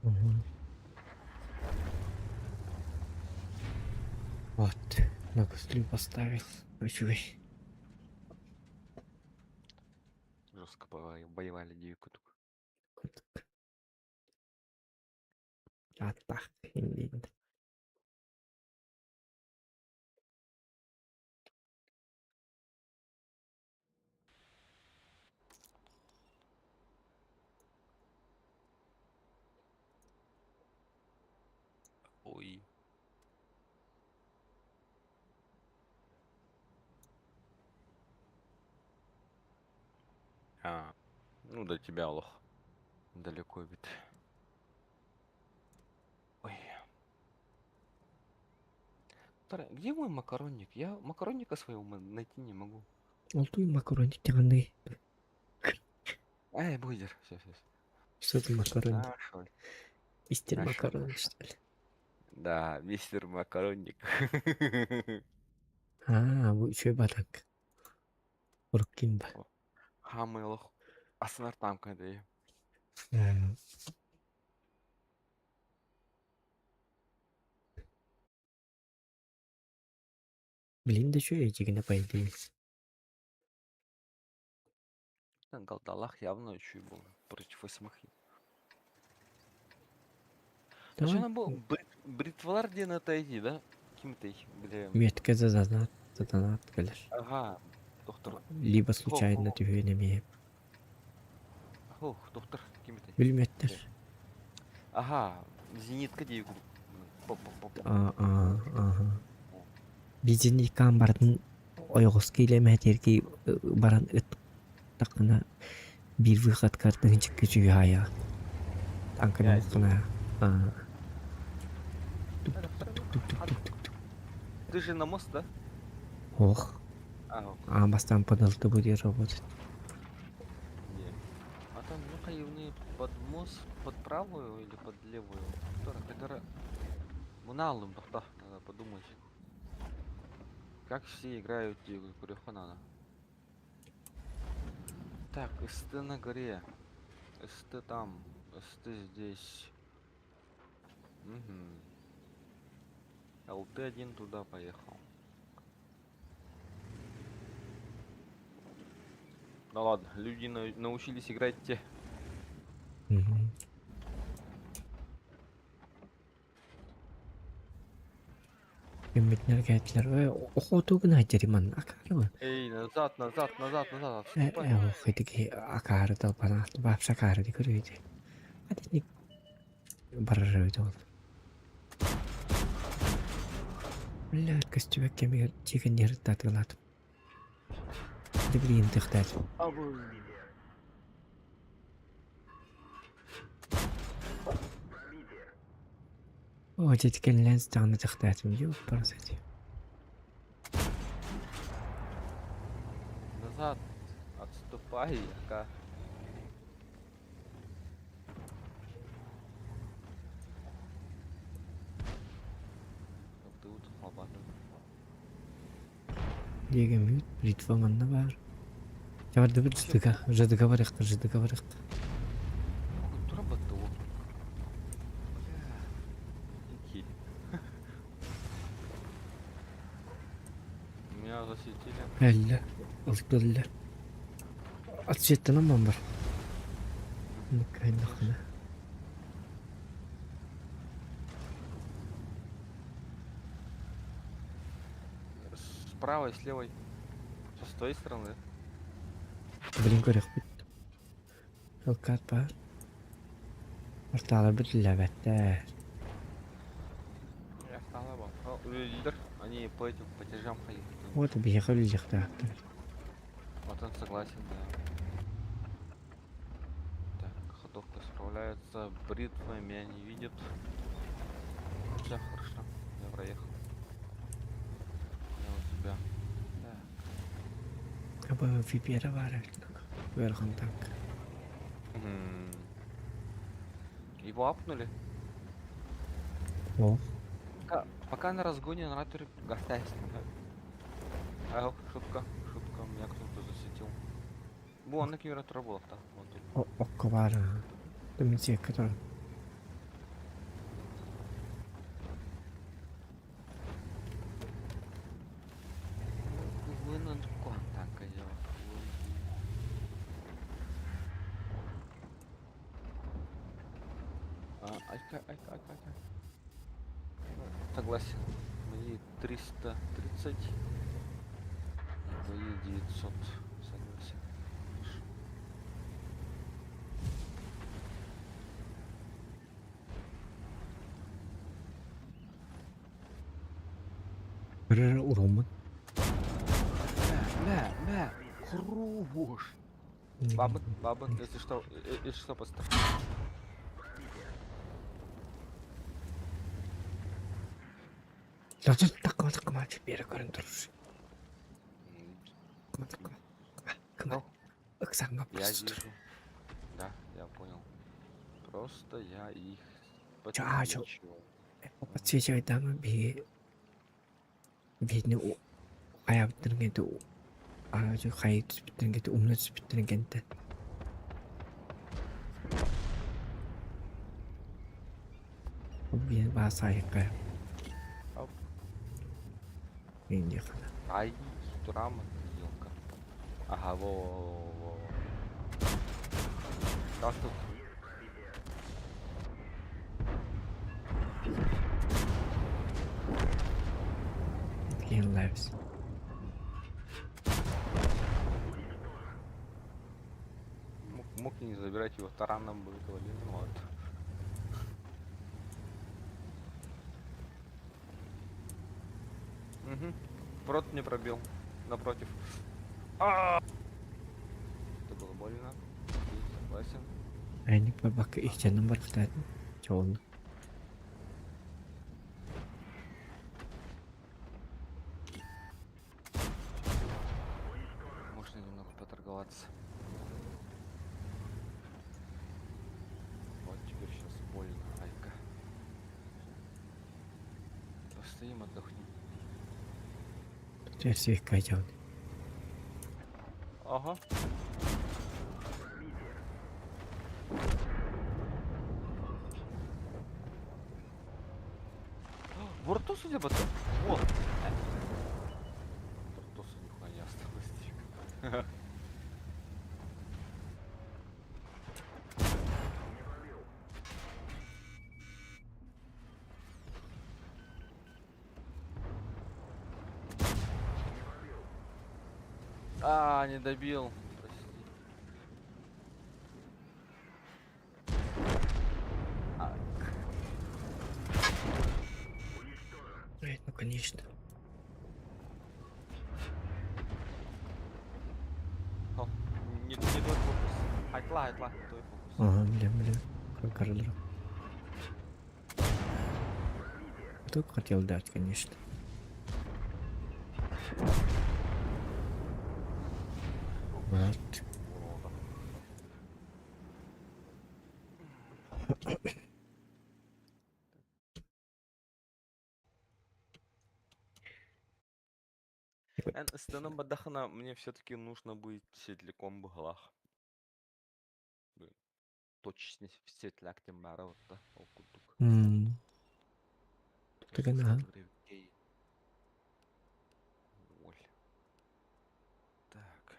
Мгм. Вот, на кострю поставил. Үчүгэй. Жестко повоевали девку только. Ааттаах индиин. Ой. А, ну до тебя, лох. Далеко ведь. Ой. Вторая, где мой макаронник? Я макаронника своего найти не могу. Ол туй макаронник тиҕанный. Эй, буйдер. Все, все, все. Что ты макаронник? Нашел. Мистер Нашел, макаронник, нашел. что ли? Да, мистер макаронник. Аа, бу үчүгэй батак. Уруккин ба. Хамый лох. Асынар там когда Блин да үчүгэй дьигинэ по идее. Галдалах явно еще и был против восьмых. Давай. Зачем нам был бритвалар где на отойди, да? Ким ты, бля. Метка зазнат, сатанат кэлэр. Ага, доктор. Либо случайно түһүөн эмиэ. Ох, доктор, ким ты? Билметтер. Ага, зенитка дии Поп поп поп. Аа, аа, ага. Бизини каан бардын ойоҕоско илэмээтиэрки баран ыт Таххына биир выходка тыһыынча үчүгэй Таҥкана а Ты же на мост, да? Ох. А бастаан подалты будет работать. Не. А там, ну хайвни под мост, под правую или под левую? Которая, которая... Муналым, тохта, надо подумать. Как все играют Курихонана? Так, СТ на горе. СТ там, СТ здесь. Угу. ЛТ-1 туда поехал. Ну ладно, люди научились играть те. Угу. Киммитнер кәтлер охоту гына жериман акары. Эй, назад, назад, назад, назад, Э, отступай. э, ох, акары талпана, бапша акары ди көрөйдү. Адини барар ол. Бля, көстүбәк кемигер чиген татылат. Дебрин тыхтат. О, жеткен ленс тағны тыхтатым. Ёп, парасати. Назад, отступай, ака. Деген мют, бритва манна бар. Жабарды бір ждыга, ждыга барықты, ждыга барықты. Меня засветили. Әллә, ылтылла. Отсветтен аман бар. Кайнахына. С правой, с левой. С той стороны. Блин, көрек бит. Хылкат бар. Орталар бит ләбәттә. Я стала бы. Лидер, они по этим потяжам ходят. Вот бияха үллехтә. Вот он согласен, да. Так, ходовка справляется, бритва меня не видит. Все, хорошо, я проехал. Я у тебя. Так. Аба випера бар. Верхан танк. Его апнули? О, Пока, на разгоне на раторе гостясь. А, шутка, шутка, меня кто-то засветил. Вон на кибератора был, да, вон тут. о, окко бар. Төмін который. Вон он танка делал. А, айка, айка, айка, айка. Согласен. Мои 330. Твои 900. Согласен. Бір уромын. Мә, мә, хорош. Баба, баба, если что, если что, поставь. Лазер такма такма бері көрін тұрыр. Кыма такма. Кыма. Ыксаңга Я просто. вижу. Да, я понял. Просто я их Чё, а, чё? подсвечивал. Подсвечивать дама би видно у хая биттерген а жо хай биттерген умна биттерген Би баса айка. Оп. Инди хана. Ай, драма, елка. Ага, во, во, во, во. Как тут? Clean lives. Мог не забирать его тараном бы этого, ну ладно. Угу. Прот не пробил. Напротив. А! Больно. Окей, согласен. Айник барбакка иччэнэн барбытаатын. Чоҕун. Можно немного поторговаться. Вот теперь сейчас больно, Айка. Постоим, отдохнем. Терсиэккэ дьон. Ага. Ворту, судя по тому. Вот. Вортуса нихуя не осталось. тихо. А, не добил. Прости. А, Блядь, ну конечно. О, не, не твой фокус. Айтла, айтла, не твой фокус. Ага, бля, бля. Как коридор. Только хотел дать, конечно. Вот. Эн, станом бадахана, мне все-таки нужно быть светляком в глах. Точно в светляк тем баравта, окудук. М. Туган, ага. Оль. Так.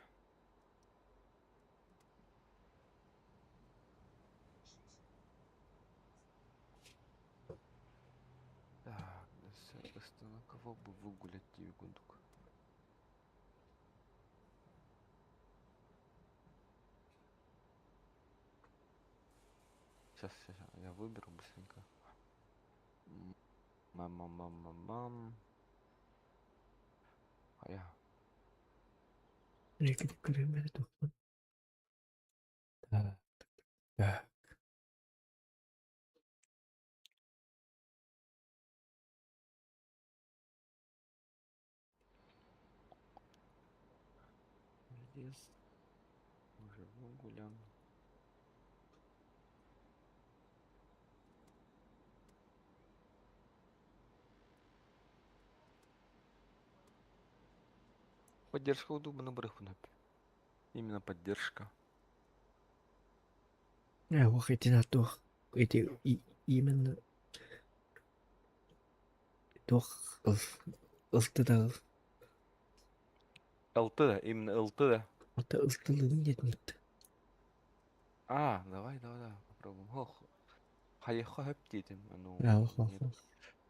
Так, на кого бы выгулять Тивгундук? Сейчас, сейчас, я выберу быстренько. Мам, мам, мам, мам. А я. Так, так, так. Лес. Уже выгулян. Поддержка удобна брыхнуть. Именно поддержка. Ох, эти на то. Эти и, именно туох ылтыда ЛТ, именно ЛТ. Ата ылтылыгын диэтинит. А, давай, давай, давай, попробуем. Ох, хаеха хэп диэтим, ну, Ох, ох, нет. ох.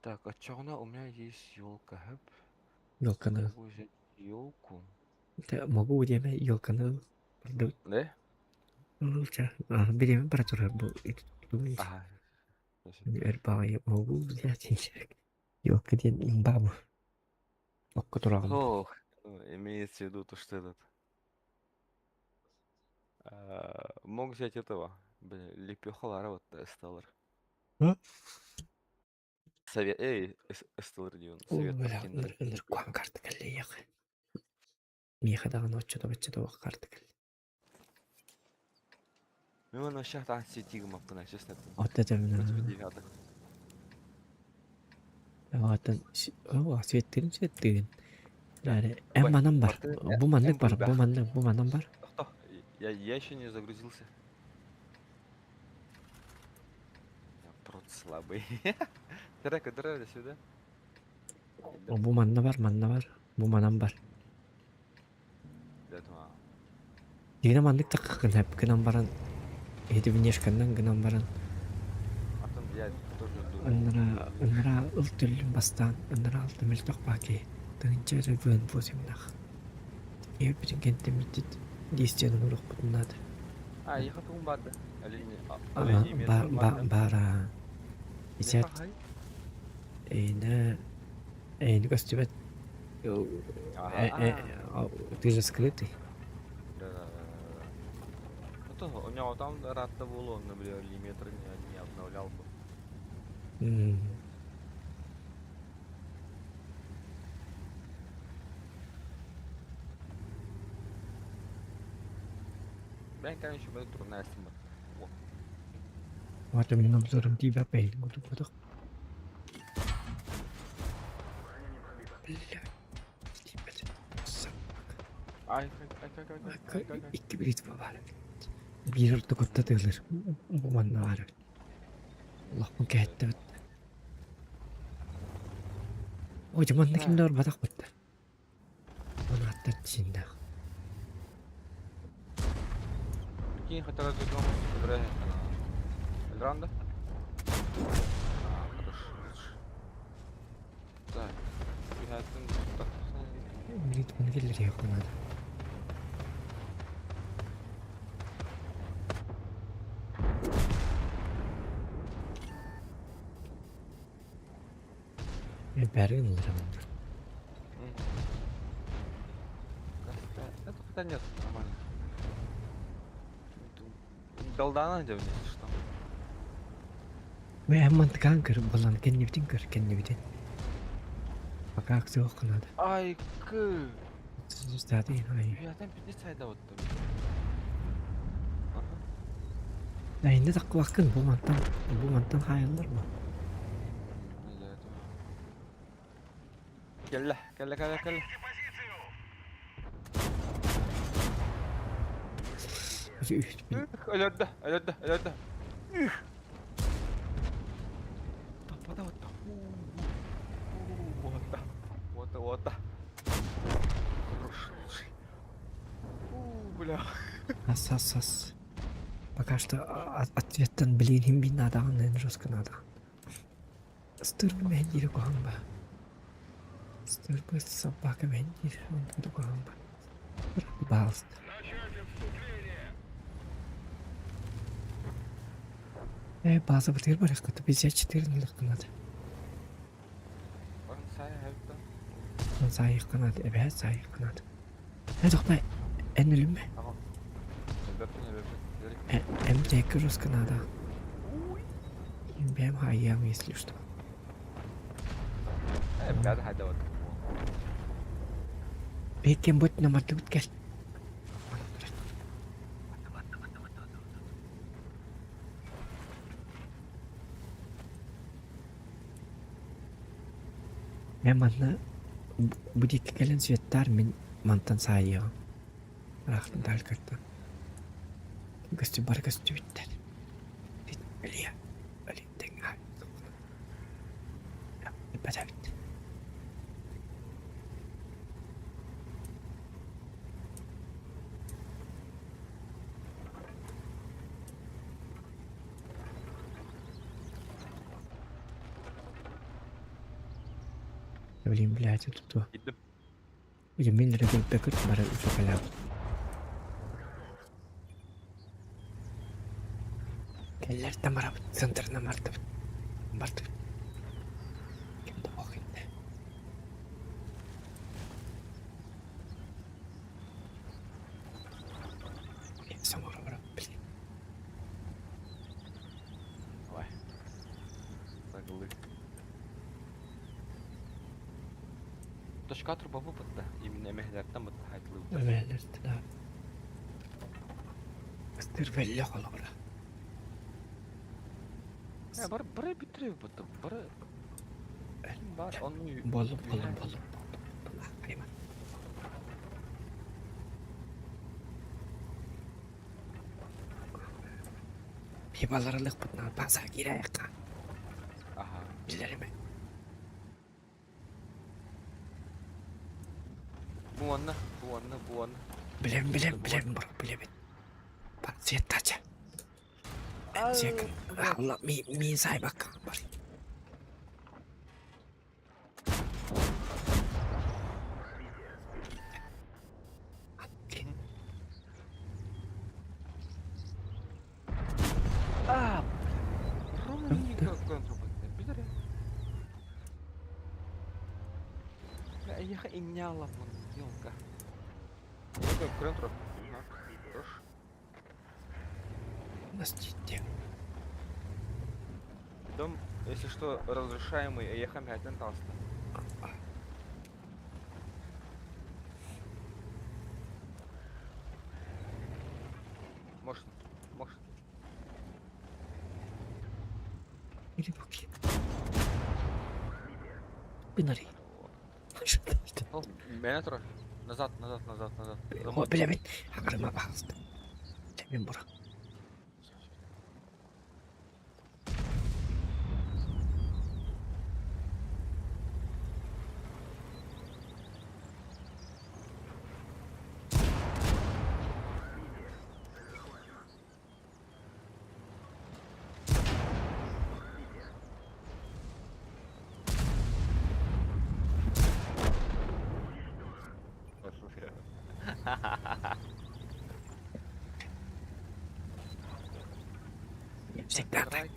Так, а чё у меня есть елка хэп. Елканы. Могу взять елку. Могу диэмэ елканы. Да? Лучше. Береме бара турар бу. Ага. Эр могу взять елка диэн имбабу. Окко тураҕын. Ох, ну, имеется в виду то, что этот. А, мог взять этого. Бля, лепехалара вот Эстеллар. А? Совет, эй, Эстеллар Дион, О, совет бля, подкинули. ыныр куан карта кэллиэх. Миэхэ даҕаны оччото баччата уох карта кэллэ. Ну, на ща там сети маппына, честно. От это Против девятых. Атын о светтирин светтирин. Бәрі эм манан бар. Бу маннык бар, бу маннык, бу манан бар. Я, я еще не загрузился. Я прот слабый. Трек, драйв сюда. Бу манна бар, манна бар. Бу манан бар. Дигинэ маннык таккын хэп гынан баран эти внешканнан гынан баран ыннара ыннара ыл түллүн бастаан ыннара алты мөлтөх бааки тыһынча эрэ быан восемнах эбитин кэнтэммитит действиянан урукпутун наада А, я хочу барды. Бара исят эйнэ эйни көстүбэт ты же скрытый. Это у него там рад было, он, например, лиметр не обновлял бы. Ben, конечно, буду трудная симба. Вот у меня обзором тебя пей, буду буду. Бля. Ай, ай, ай, ай, ай, ай, ай. Икки бритва баар. Биир ордук тыылыр. Бу манна баар. Олохпун кэһэттэ Ой, манна ким да барбатах бытта. Оны аттар чиндах. Прикинь, хотя бы Эльранда? А, хорошо. Так, Бритваны келлер надо. Бәрін ылырамын. Это хотя нет, нормально. Долдана где вместе что? Вэ мантыкаан көр, балан кеннибитин көр, кеннибитин. Пока акция надо. Ай, к. Статы, ай. Я там 50 сайда вот там. Да, инде таккыбаккын бу мантан, бу мантан хайыллар бу. Кэллэ, кэллэ, кэллэ, кэллэ. Өлөрдө, өлөрдө, өлөрдө. Таппата вот. Вот, вот, вот. Хорош, лучший. Бля. Ас, ас, ас. Пока что ответтен блин хим надо, жестко надо. Стырбы мендир кохамба. Стырбы собака мендир, он тут кохамба. Балст. База бытыр бар, 54 надо. Он сайық эбэт сайық надо. Тохта, эн үлүмме. МТК жестко надо. Бэм хайям, если что. Бәді хайда вот. Бекен бут намарды бут кел. Мен манна будик келен светтар мен мантан сайыгам. Рахтын дал кыртан. Көстү бар көстү биттер. Бит Өлия. Өлия тең ай. Бәдәбит. Блин, блядь, это то. Или мен регел бекет бара үчөкөлөп. Келлер тамара центрна мартып. Мартып. Кимде окуйт. Самара бара, блин. Давай. Заглы. Точка труба выпадта. Именно эмехлерден бытта хайтылы. Эмехлерден, да. Ыстыр велле холобра. Бар бары битре бытта. Бары бар onu Болу, болу, болу. Айма. Пибаларылык бутна база кирәк. Ага. Билереме. Буанна, буанна, буанна. Билем, билем, билем, бро, билем. Бар свет тача. Сек. Allah ми ми сайбак бар. А, Рома не контрабанда. Билере. Я иняла, ёлка. Хорош. У нас тиийдэ. Дом, если что, разрушаемый, эйиэхэ мэһэтин таҕыста. Может, может. Или буки. Бынари. Ол, мэнэ турар. Назад, назад, назад, назад. О, билэбин. Акырыма баҕаста. Мен бура. Всегда так.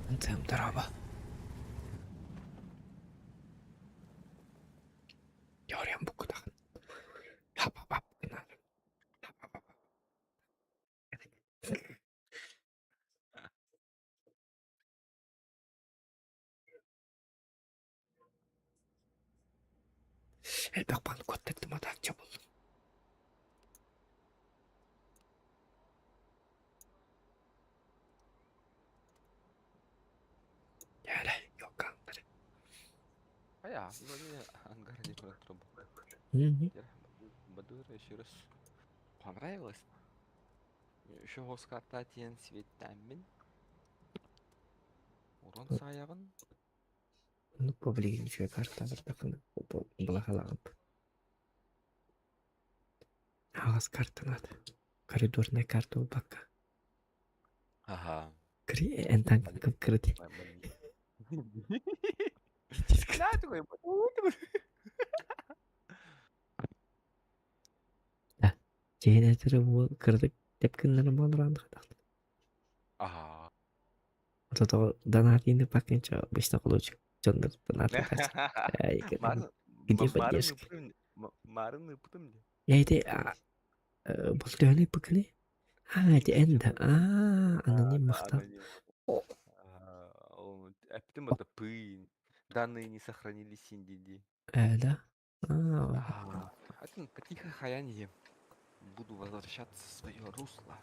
Антем дороба. Теория букутахан. Хап-хап-хап гынар. Хап-хап-хап. Элбэх бааны куоттардым атааччы буоллум. Дьэ, йоккааннар. А вроде ангар не Бадура еще раз понравилось. Еще госкарта тиэн светамин. Урон саягын. Ну, публигин үчүгэй карта бардахына былахалаҕын. Аҕас картанаат. Коридорная карта буолбакка. Ага. Кри энтан кып-кырыт. Да, такой. Да. Чэйнэтэрэ буол кыратык тэпкиннэрэ буолураан хатахтар. Ага. Ото донатины пакинча обычно получу. Дьоннор донаты Где поддержка? Марын ыпытым де. Я эти бултуһаны пыкыны. А, эти энда. А, аноним махтал. Эптим это пын. Данные не сохранились индиди. Да? А, Атын таких хаян Буду возвращаться в свое русло.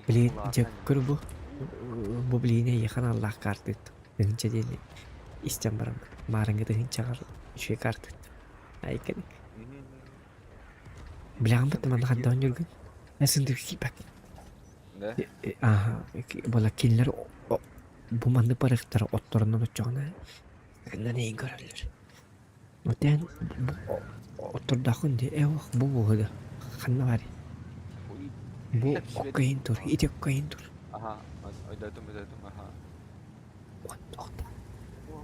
Блин, дьэ көр бу бу блине ехан аллах картыт. Тыһынча диэни истэн баран маарыҥҥы тыһынчаҕар үчүгэй картыт. Айканик. Билэҕин бытта манна ханна оонньуургун? Эсындыр киипэк. Да? Ааха, була кинилэр бу маннык барыахтара отторунан оччоҕуна гынан эйин көрөллөр. Отен оттордооххун дии, э ох бу буоһу да ханна баарый? Бу окко иһин тур, ити окко иһин тур. Ага, өйдөөтүм, өйдөөтүм, ага.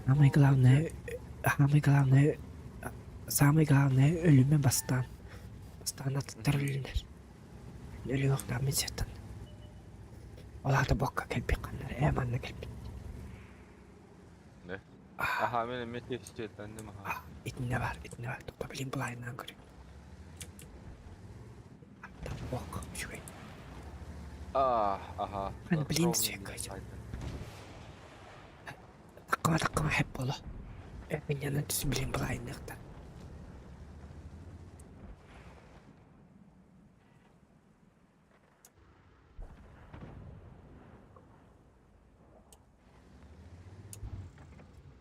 Самое главное, самое главное, самое главное өлүмэ бастаан. Бастаан атыттар өлүнэр. Өлүөхтаах мин сыттан. Ол аата бокка кэлбит ханнар, ээ манна кэлбит. Да. Аха, мен эмиэ текстиэттэнним аха. Итиннэ бар, итиннэ бар. Тупа билин былайынан көрү. Ок, үчүгэй. А, аха. Аны блин сүйэккэ Таккыма таккыма хэп боло. Миннянан түс билин былайыныахтан.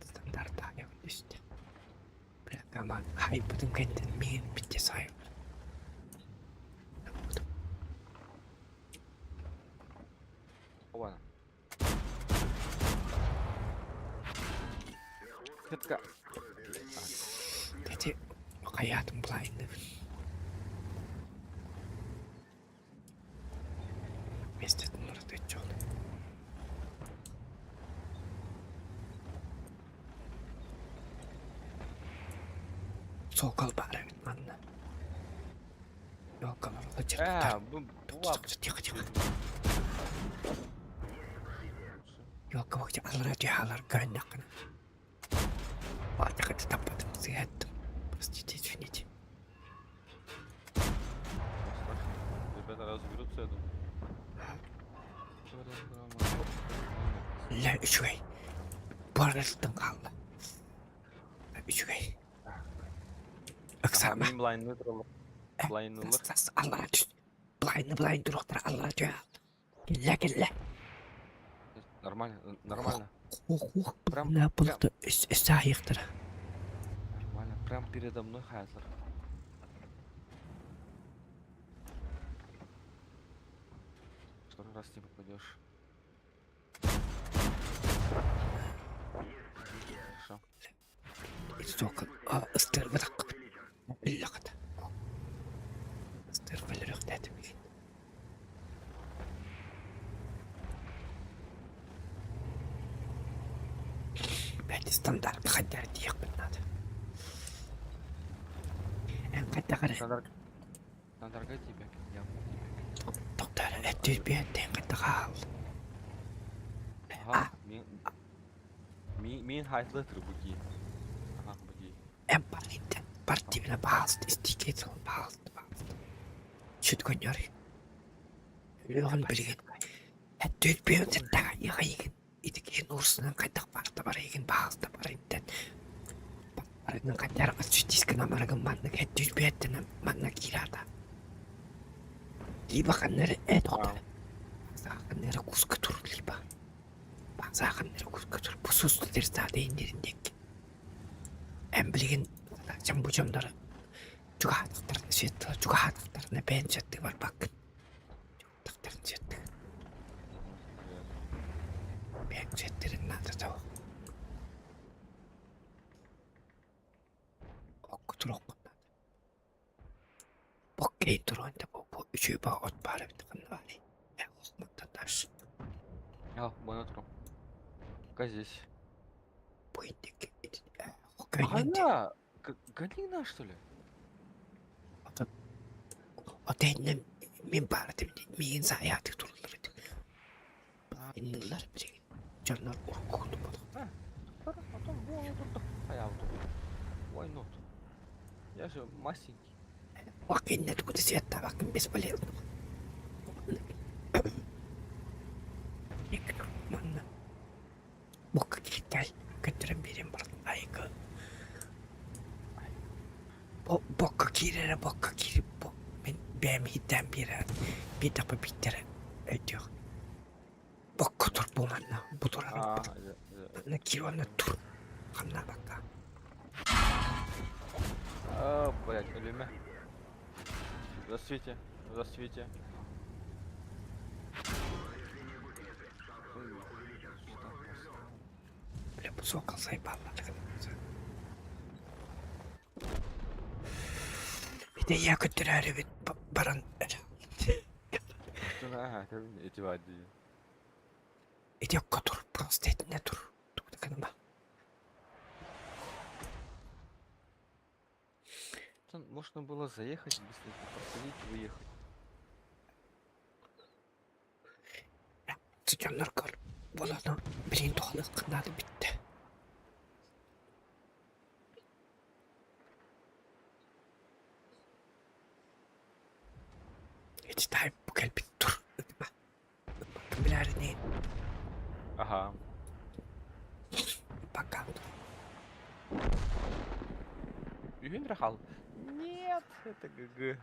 Стандартаах түстэ. Бля, хайбытым кэнтэн миин битте сайып. Оба. Кытка. Эти хайаатым былайынныбын. Миэстэтин ураты дьон. Сокол баар эбит манна. Ёлкалар Э, бу Тихо, тихо. Ёлка бакча аллара түһалар көрөннөххүнэ. Баатахаты таппатым, сыһаттым. Простите, извините. Бля, үчүгэй. Буоралтан хаалла. Үчүгэй. Ыксаама. Мин блайнны тураллар. Блайннылар. Аллара түс. Блайны блайн туруохтара аллара түһэ. Киллэ киллэ. Нормально, нормально. Ух ух. Прям, Бля, булду. Өссө аһыахтара. Нормально, прям передо мной хайзер. Второй раз не попадешь. Хорошо. Сука, ыстырбатах. Иллақата. Ыстырбалырыхтаатым. Бэти стандарт хайдар диэхпин наада. Эн хайдах Стандарт. Стандарга тиийбэк, явно тиийбэк. Доктор, эттүүрбүөн хайдах аал. Ага, мин мин мин хайтлы трубуки. Ага, буки. Эн партиттен партибина баалст истикет баалст баалст. Сүт көннөр. Өлөҕүн билигин. Эттүүрбүөн сеттаҕа иҕайыгын. Итикиин урсунан хайдах барта барайыгын баалста барайыттан. Барытын хайдар сүтискин амарыгын маннык эттүүрбүөттен манна киирата. Либо ханнары э доктор. Ханнары куска тур либо. Баазааханнары куска тур. Бу сусту терсаада индириндек. Эн билигин дьон бу дьоннор чугаһаатахтарына светтала чугаһаатахтарына бэйэн светтыы барбаккын. Чугаһаатахтарына светтыы. Бэйэҥ светтирин наада суох. Окко туруоххун наада. Боккей туруон да бу бу үчүгэй баҕа от баар эбит ханна баарый? Э охмуттан дальше. А, вон отру. Пока здесь. Бу инник хоккейнен Ага, Галина, что ли? Отейнен мин баар этим миигин саайаатык туруллар этим. Иннылар билигин дьоннор уруккуту А, потом вон тут. А я вот тут. Why not? Я же масенький. Вакинне тугу сиэттаабаккын бесполезно. Манна букка кииртэл көттөрөн биэрэн баран айгы бокка киирэрэ бокка киир бу мин бэйэм иһиттээн биэрэ биирдэхпэ биирдэрэ өйдүөх бокка тур бу манна бу турар А, манна киир уонна тур хамнаабакка А, блядь, өлүмэ. Здравствуйте, здравствуйте. Ой, что просто? Бля, бу суокал сайбааллар Ити ийэ көттөрөөрүбүт баран Ага, эти води. Ити окко тур, просто итиннэ тур. Тугу да гыныма. Можно было заехать, быстренько посадить и выехать. Дьонноргор болону билигин туһаныаххын наада бүттэ. Ити таай бу кэлбит тур ытыма. Ыппаккын билээриниин. Ага. Пока. Үһүн рахал. Нет, это ГГ.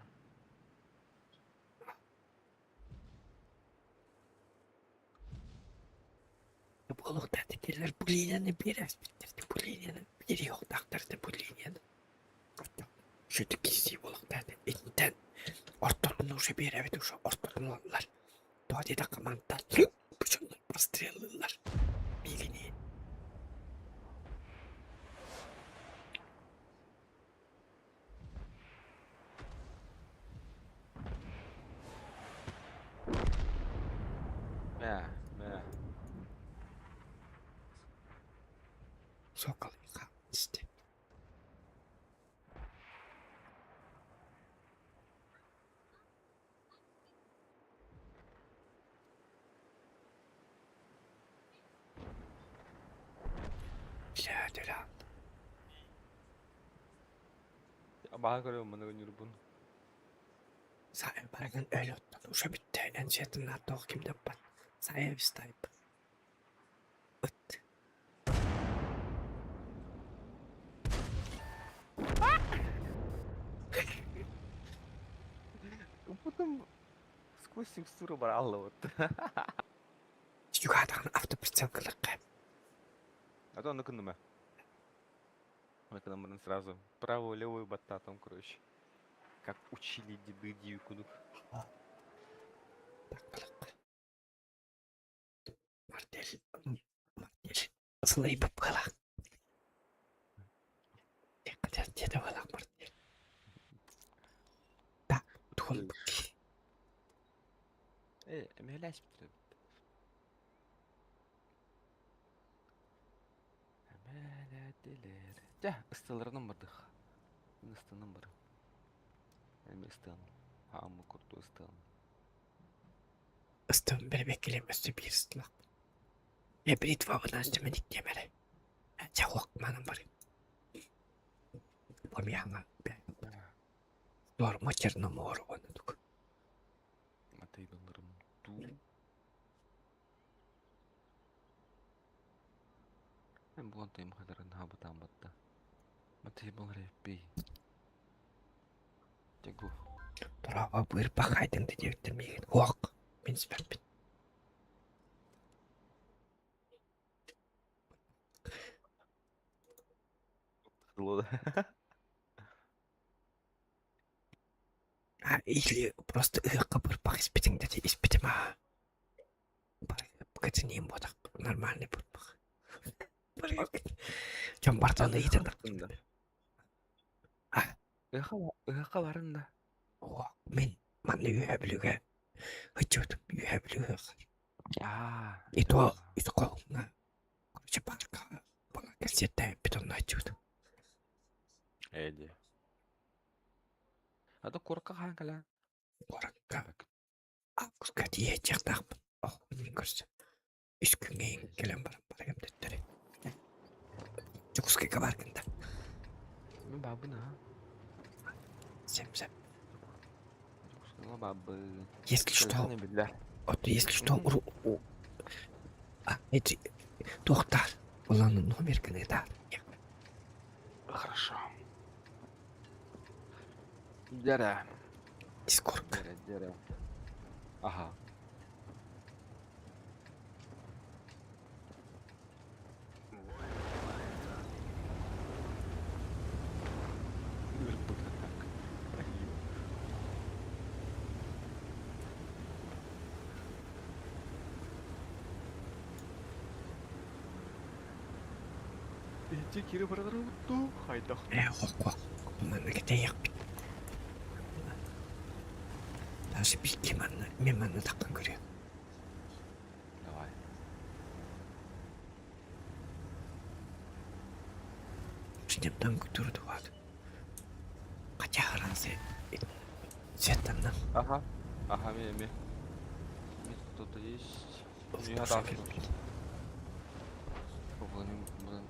Буолуохтаах кинилэр бу линияны биэрээспиттэр бу линияны биэриэхтаахтар бу линияны. Все-таки буолуохтаах итинтэн ортотун уже биэрэбит уже ортотун ылаллар. Тоҕо диэтэххэ мантан бу дьоннор простреллыыллар миигини. Мэ, мэ. Сокол исти. Бля, дыра. Баҕа көрөм маны ньурбун. Сайын барыгын өлө оттон уже бүттэ. Эн сиэтин нааттоох ким да бат. Сайа бистайып. Сквозь текстуру брал вот. Чугаатаҕына автоприцел кылыкка. А то ону кынныма. Это сразу правую, левую баттатом, короче. Как учили деды дию кудук. Так кылыкка. Мартель, мартель. Сылайбып калак. Деді балақ мартель. Так, туол Э, эмэһэлээс бүтүрэ. Эмээлээтилэр. Дьэ, ысталарынан бардых. Мин ыстанан барым. Эми ыстан. Хааммы курду ыстан. Ыстым бэрбэккилем өссө биир ыстылах. Э бритва бынан сөмөник диэмэрэ. Чэ манан барым. Помяңа. Норма Черномор оннук. Матайбаларым туу. Мен булан тайым хадарын хабытаан батта. Матайбалар эппей. Тегу. Тураба быырпах хайдың да диэбиттэр миигин. Уох, мин сибэрпин. А или просто ыһыкка бырпах испитиҥ да испитим аа. Кэтиниим буотах нормальный бырпах. Дьон бартан ыйытан А Ыһыкка барын да. О, мин манна үөһэ бүлүгэ ыччыбытым үөһэ бүлүгэ Аа. И то и то короче парка была кэлсиэттээн онно ыччыбытым. Эди. А то курка хаан кэлэн. Куоракка августка тиийиэхтаахпын. Ох, мин көрсө. Үс күҥҥэ кэлэн баран барыам дэттэрэ. Дьокуускайга бааргын да. Мин баабын аа. Сэм-сэм. Дьокуускайга баабын. Если что, биллэр. вот если что, а, эти туохтаар улан номер гыныытаар. Хорошо. Дярэ. Дискорд. Дярэ, дярэ. Ага. Ити кири баралар утту хайдах. Э, хок-хок. Манна кэтэйэхпит. Даже бикки манна, мен манна таххан көрүөм. Давай. Шинемтан күтүрдү баат. Хотя харансы сеттанна. Ага. Ага, ми, ми. Ми кто-то есть. Ну, я дам. Блин, блин.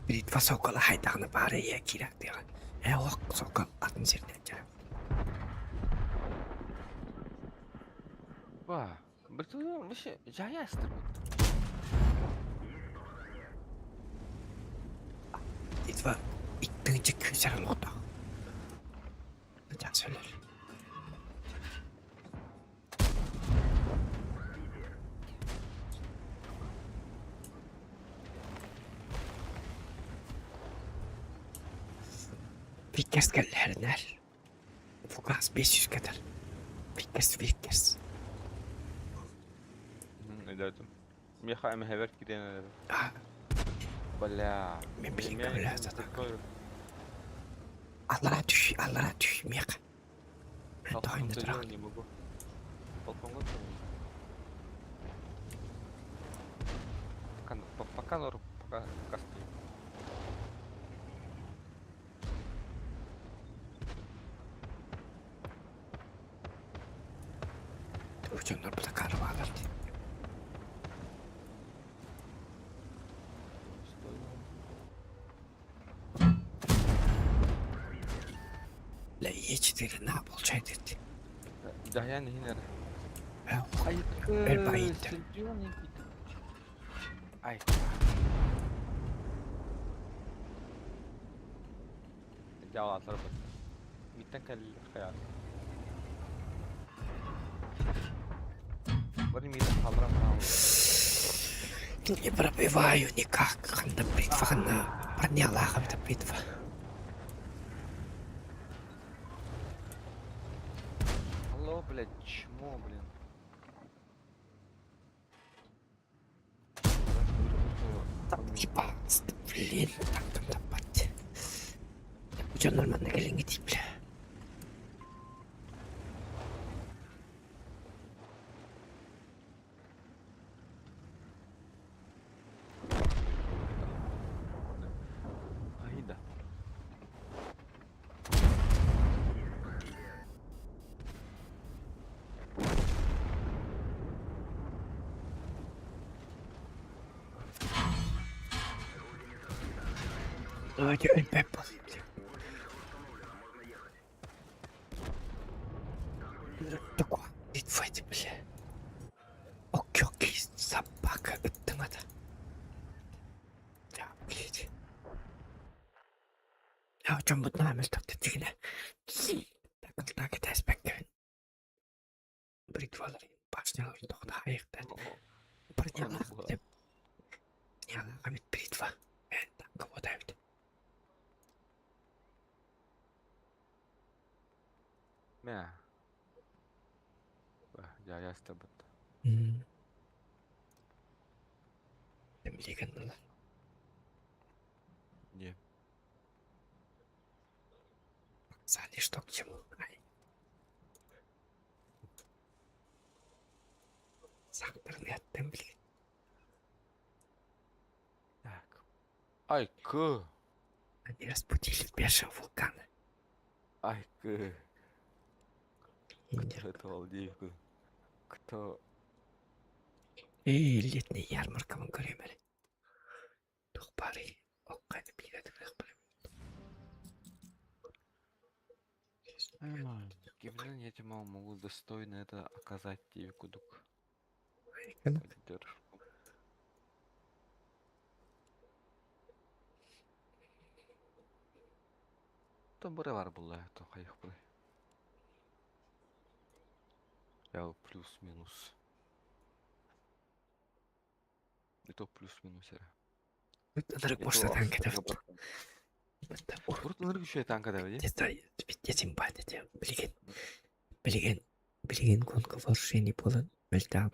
Бритва сокола хайдаҕына баара ийэ киирээхтиэҕэ. Ээ ох сокол атын сиринэн дьэ. Ба, быртылы вообще жаястыр вот. Бритва иттиҥчэ күүсэр олохтоох. Начаас өлөр. Vickers кэллэһэринэр. Фугас 500 кэтэр. Vickers Vickers. Өйдөөтүм. Миэхэ эмэһэбэр киирэн эрэр. А, Бля. Мен билин көмөлөһө сатаан. Аллара түш, аллара түш, миэхэ. Тоҕойно тураҕын. Не могу. Балконга турабын. Пока, пока норм, пока, пока стоим. Учоннор бута карабаалар дии. Ла Е4 на получает эти. Даян хинер. Эр байыттар. Ай. Дьаалаатылар бытта. Миттэн кэллилэр хайаат. Бары миитин хаалларан хааллылар. Не пробиваю никак. Ханна бритва, ханна бронялаах эбит бритва. Алло, блядь, чмо, блин. Ебать, блин, так там тапать. Дьон нормально кэлиҥҥи бля. Аида. Давайте өлбөт буолуом. Такой, битва, бля. Окей, окей, собака ыттыҥ ата. Я, блядь. Я дьоммут наамыл тохтотигинэ. Так кэтэспэккэбин. Бритвалар башнялар тохтаайыктан. Бронялаах деп. Бронялаах эбит бритва. Мен танка буотаабит. Мэ. Дьаайаста бытта. Билигин Не. Показали, что к чему. Ай. Сахарный аттым, блин. Так. Ай, к. Они разбудили бешеного вулкана. Ай, к. Кто это Валдеевку? Кто? Эй, летний ярмарка мын көрөмөр. Тух бары, окканы биирэ Кимнен я тебе могу достойно это оказать тебе кудук. Поддержку. То бары бар була, то хайх бары. Я плюс-минус. И то плюс-минус эра. Ынырык мощно танк это. Урут ынырык үчүгэй танка да ди. Детим бат эти. Билигин. Билигин. Билигин гонка вооружений буолан мөлтөөн.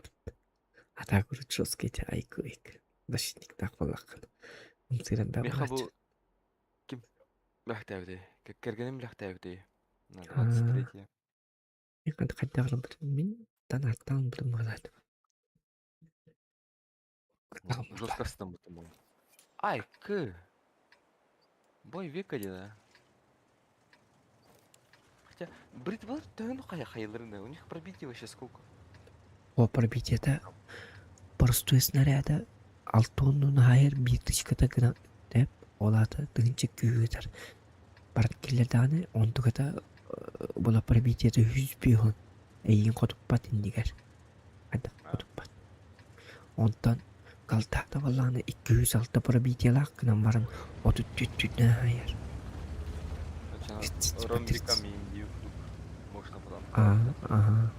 А так урут жесткий те айку ик. Защитник так боллаккын. Умсыран да Меха булаачы. бу ким лахтабыты. Кергеним лахтабыты. На 23. Хайдагылан мин танаттан бутум малат. Жестко стам бутум. Ай, к. Бой века да. Хотя, бритвалар төһөн хая хайылырны. У них пробитие вообще сколько? О пробитиета простой снаряда алтоннун хайыр биир тычката гына деп олата тыгынча күүтер. Барат киллердааны онтугата була пробитиета хүз бихон эйин хотуппат индигер. Хайда хотуппат. Онтон калтаата баллааны 206 пробитиялаах гынан баран отут түттүнэ хайыр. Ромбиками индию. Можно потом. А, ага.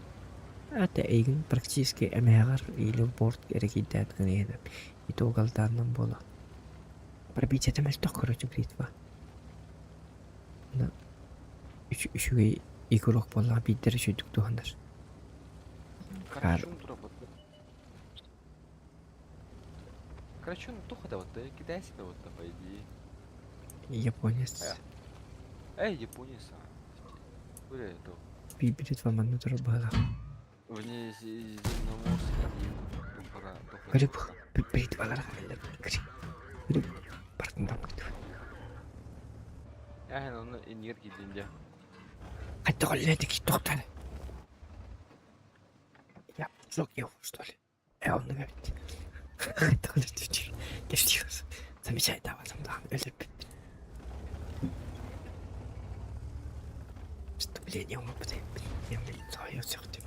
Это эйгин практически эмэҕэр или борт эрэгийдээн гына ито галдааннан буола. Пробитиета мөлтөх короче бритва. На үчүгэй игрок буоллаҕа биирдэр үчүйдүк туһанар. Карачун тура вот. Карачун туха вот, китайский вот, по идее. Японец. Эй, японец. а. Бля, это Бритва манна турар баҕалаах. Внеземноморский туха Көрүп бритвалар Көрүп бартын Эй, ну энергии деньги. Хайда голлетик тоқтаны. Я жок его, что ли? Он говорит. Хайда голлетик. Кешти. Замечай, давай, там, да, өліп. Вступление опыта. Я, блин, я всех тебе.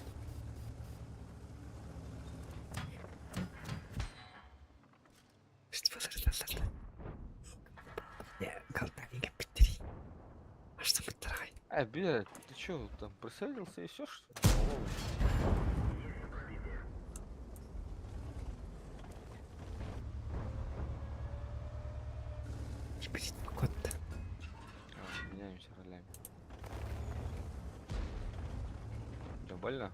Что Бля, ты чё, там прицелился и все, что ли? Кот. А, меняемся ролями. Да больно?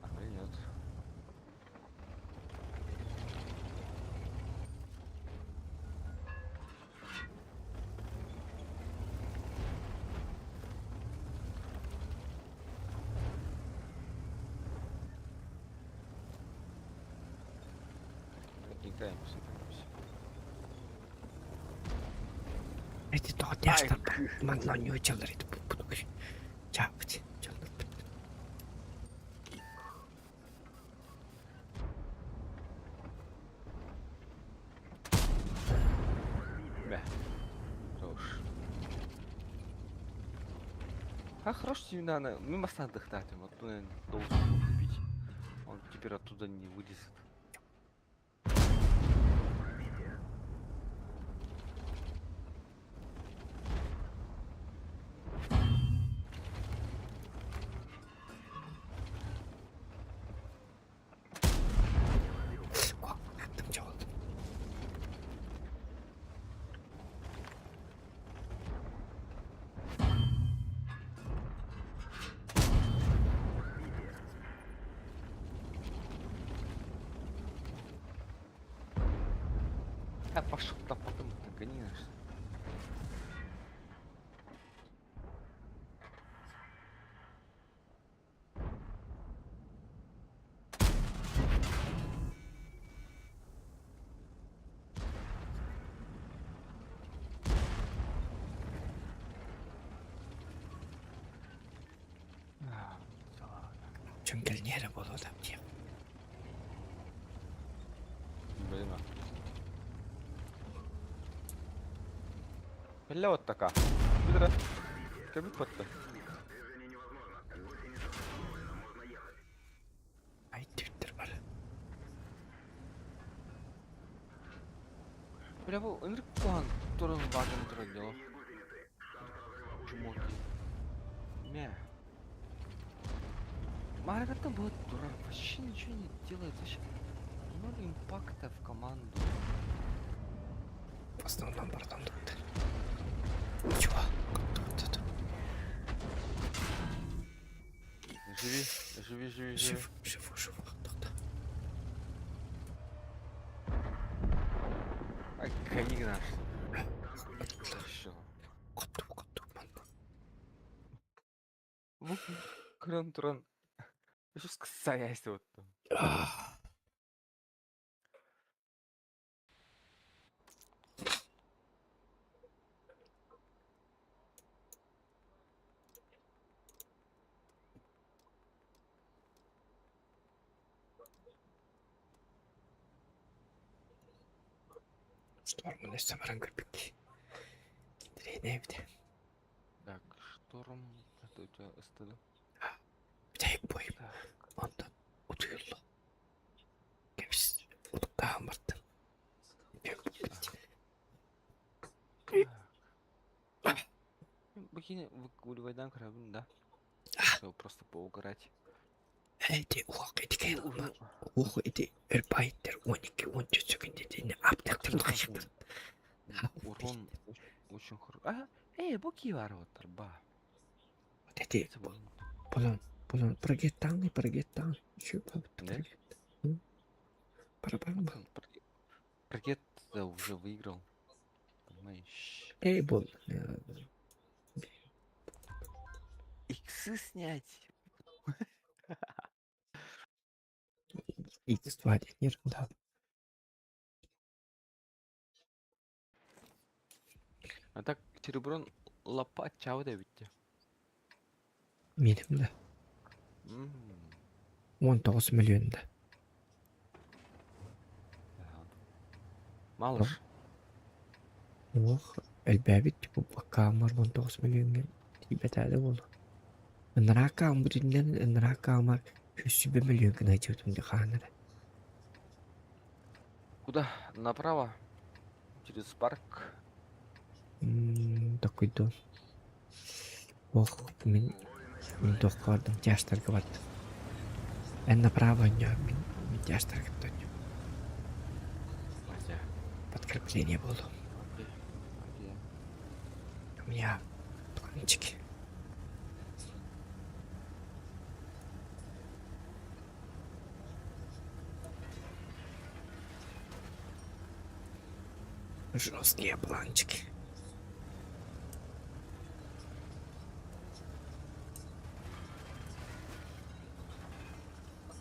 А, или нет. Играемся, играемся. Эти тоҕо тяжко манна ньуучалар ити Чаапыт. Бля. Хорош. А хорош тебе надо. Мимо отдыхать, вот он должен был добить. Он теперь оттуда не вылезет. А пошел там потом гони наш. Чөҥкэлниэрэ буолуо да диэх. Блин. Бля, вот така. Бідра. Кабик вот Ай, Твиттер бар. Бля, бу ынырык куһаҕан туран вагон турар дело. Чмоки. Мя. Маргарита будет дурак, вообще ничего не делает, вообще ноль импакта в команду. В основном братан тут. Чего? Тут, тут. Живи, живи, живи, живи. Жив, живу, живу. Тут. Ай, гони наш. Еще. Коту, коту, манна. Кран туран. Еще сказать вот там. Штормын өссө баран көрбүк. Интэриэһинэй эбит. Так, шторм. Это у тебя СТД. Бүтэһик бой. Онтон утуйуллу. Кэбис утуктаан бардым. Бикини выгуливайдан карабин, да? Чтобы просто поугарать. Эти уох эти кэлма. Уох эти эрбайттер 12 13 секунд аптектер хайшыктар. Урон очень хороший. А, эй, буки варватар, ба. Вот эти булан булан прогеттан прогеттан. Еще Да? Барабан Прогет уже выиграл. Понимаешь? Эй, был. Иксы снять. Икс 2 не да. А так Сереброн лопа чао да ведь. Миним да. 19 миллион да. Малыш. Ох, элбээбит типа бакаамар 19 миллионҥа тиийбэтээдэ буолуо. Ынараа кааммыт иннинэ ынараа каамар 120 миллион гына дьиэтин хаанара. Куда? Направо? Через парк? Такой дом. Ох, мин мин туохха бардым, тяжтарга бардым. Эн направо онньоо, мин мин тяжтарга онньоо. Подкрепление буолуо. Окей. Окей. У меня планчики. Жесткие планчики.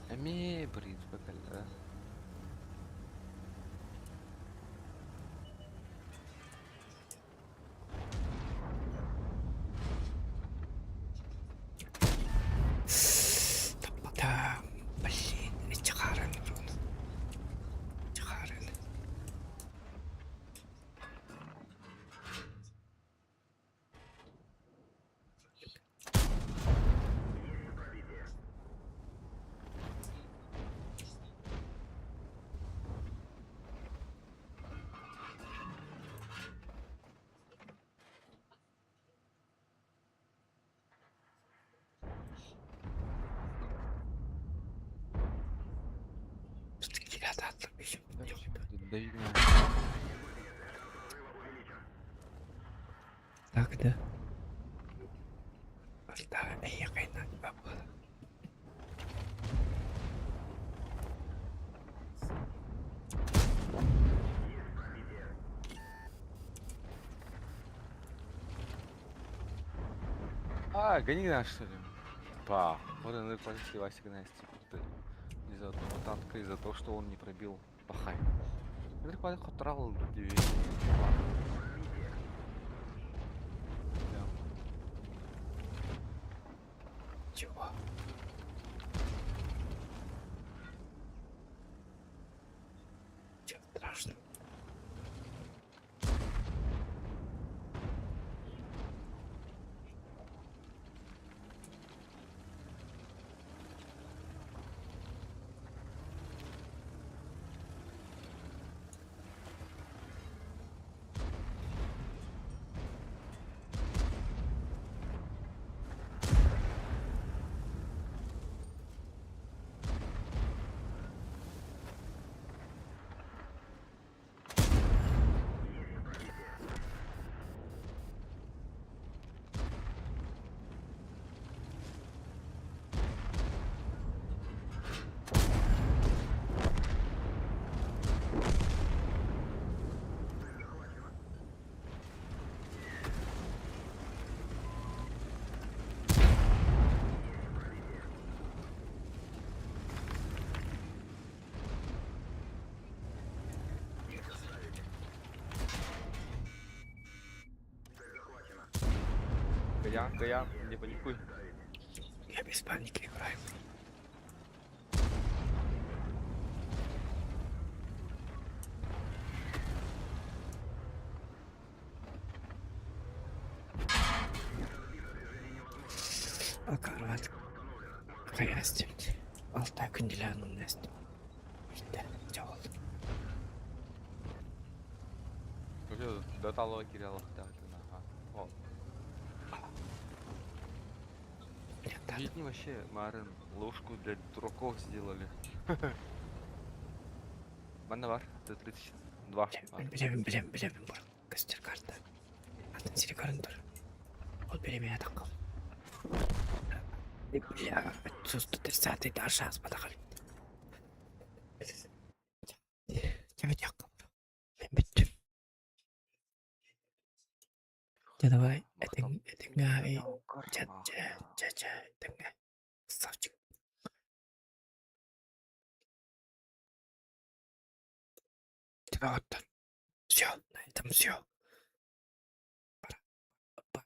Эмиэ принципе кэллэ. Да, блин, Чхарен. Чхарен. Так, да? Да, эйиэхэ буолар. А, гони наш, что ли? Па. Вот он и почти Васик Настя. Из-за одного танка, из-за того, что он не пробил Пахай. Это хватит хотрал Чего? Чего страшно? Гаян, Гаян, не паникуй. Я без паники играю. Акарват хайастым. Алта күндүлээн умнастым. Итте, жол. До талого Кирилла О. Видни вообще, Марин, ложку для дураков сделали. Манна бар, Т-32. Билебин, билебин, билебин бур. Көстөр карта. Атын сири көрөн тур. Ол береме атаккал. Бля, сусту 30 этаж аспатакал. Чабет якка. Мен бүттүм. Чэ давай, этиң, этиңге чэ, чэ, чэ, чэ, этиңге. Красавчик. Тебя вот Все, на этом все. Пора. Па, па,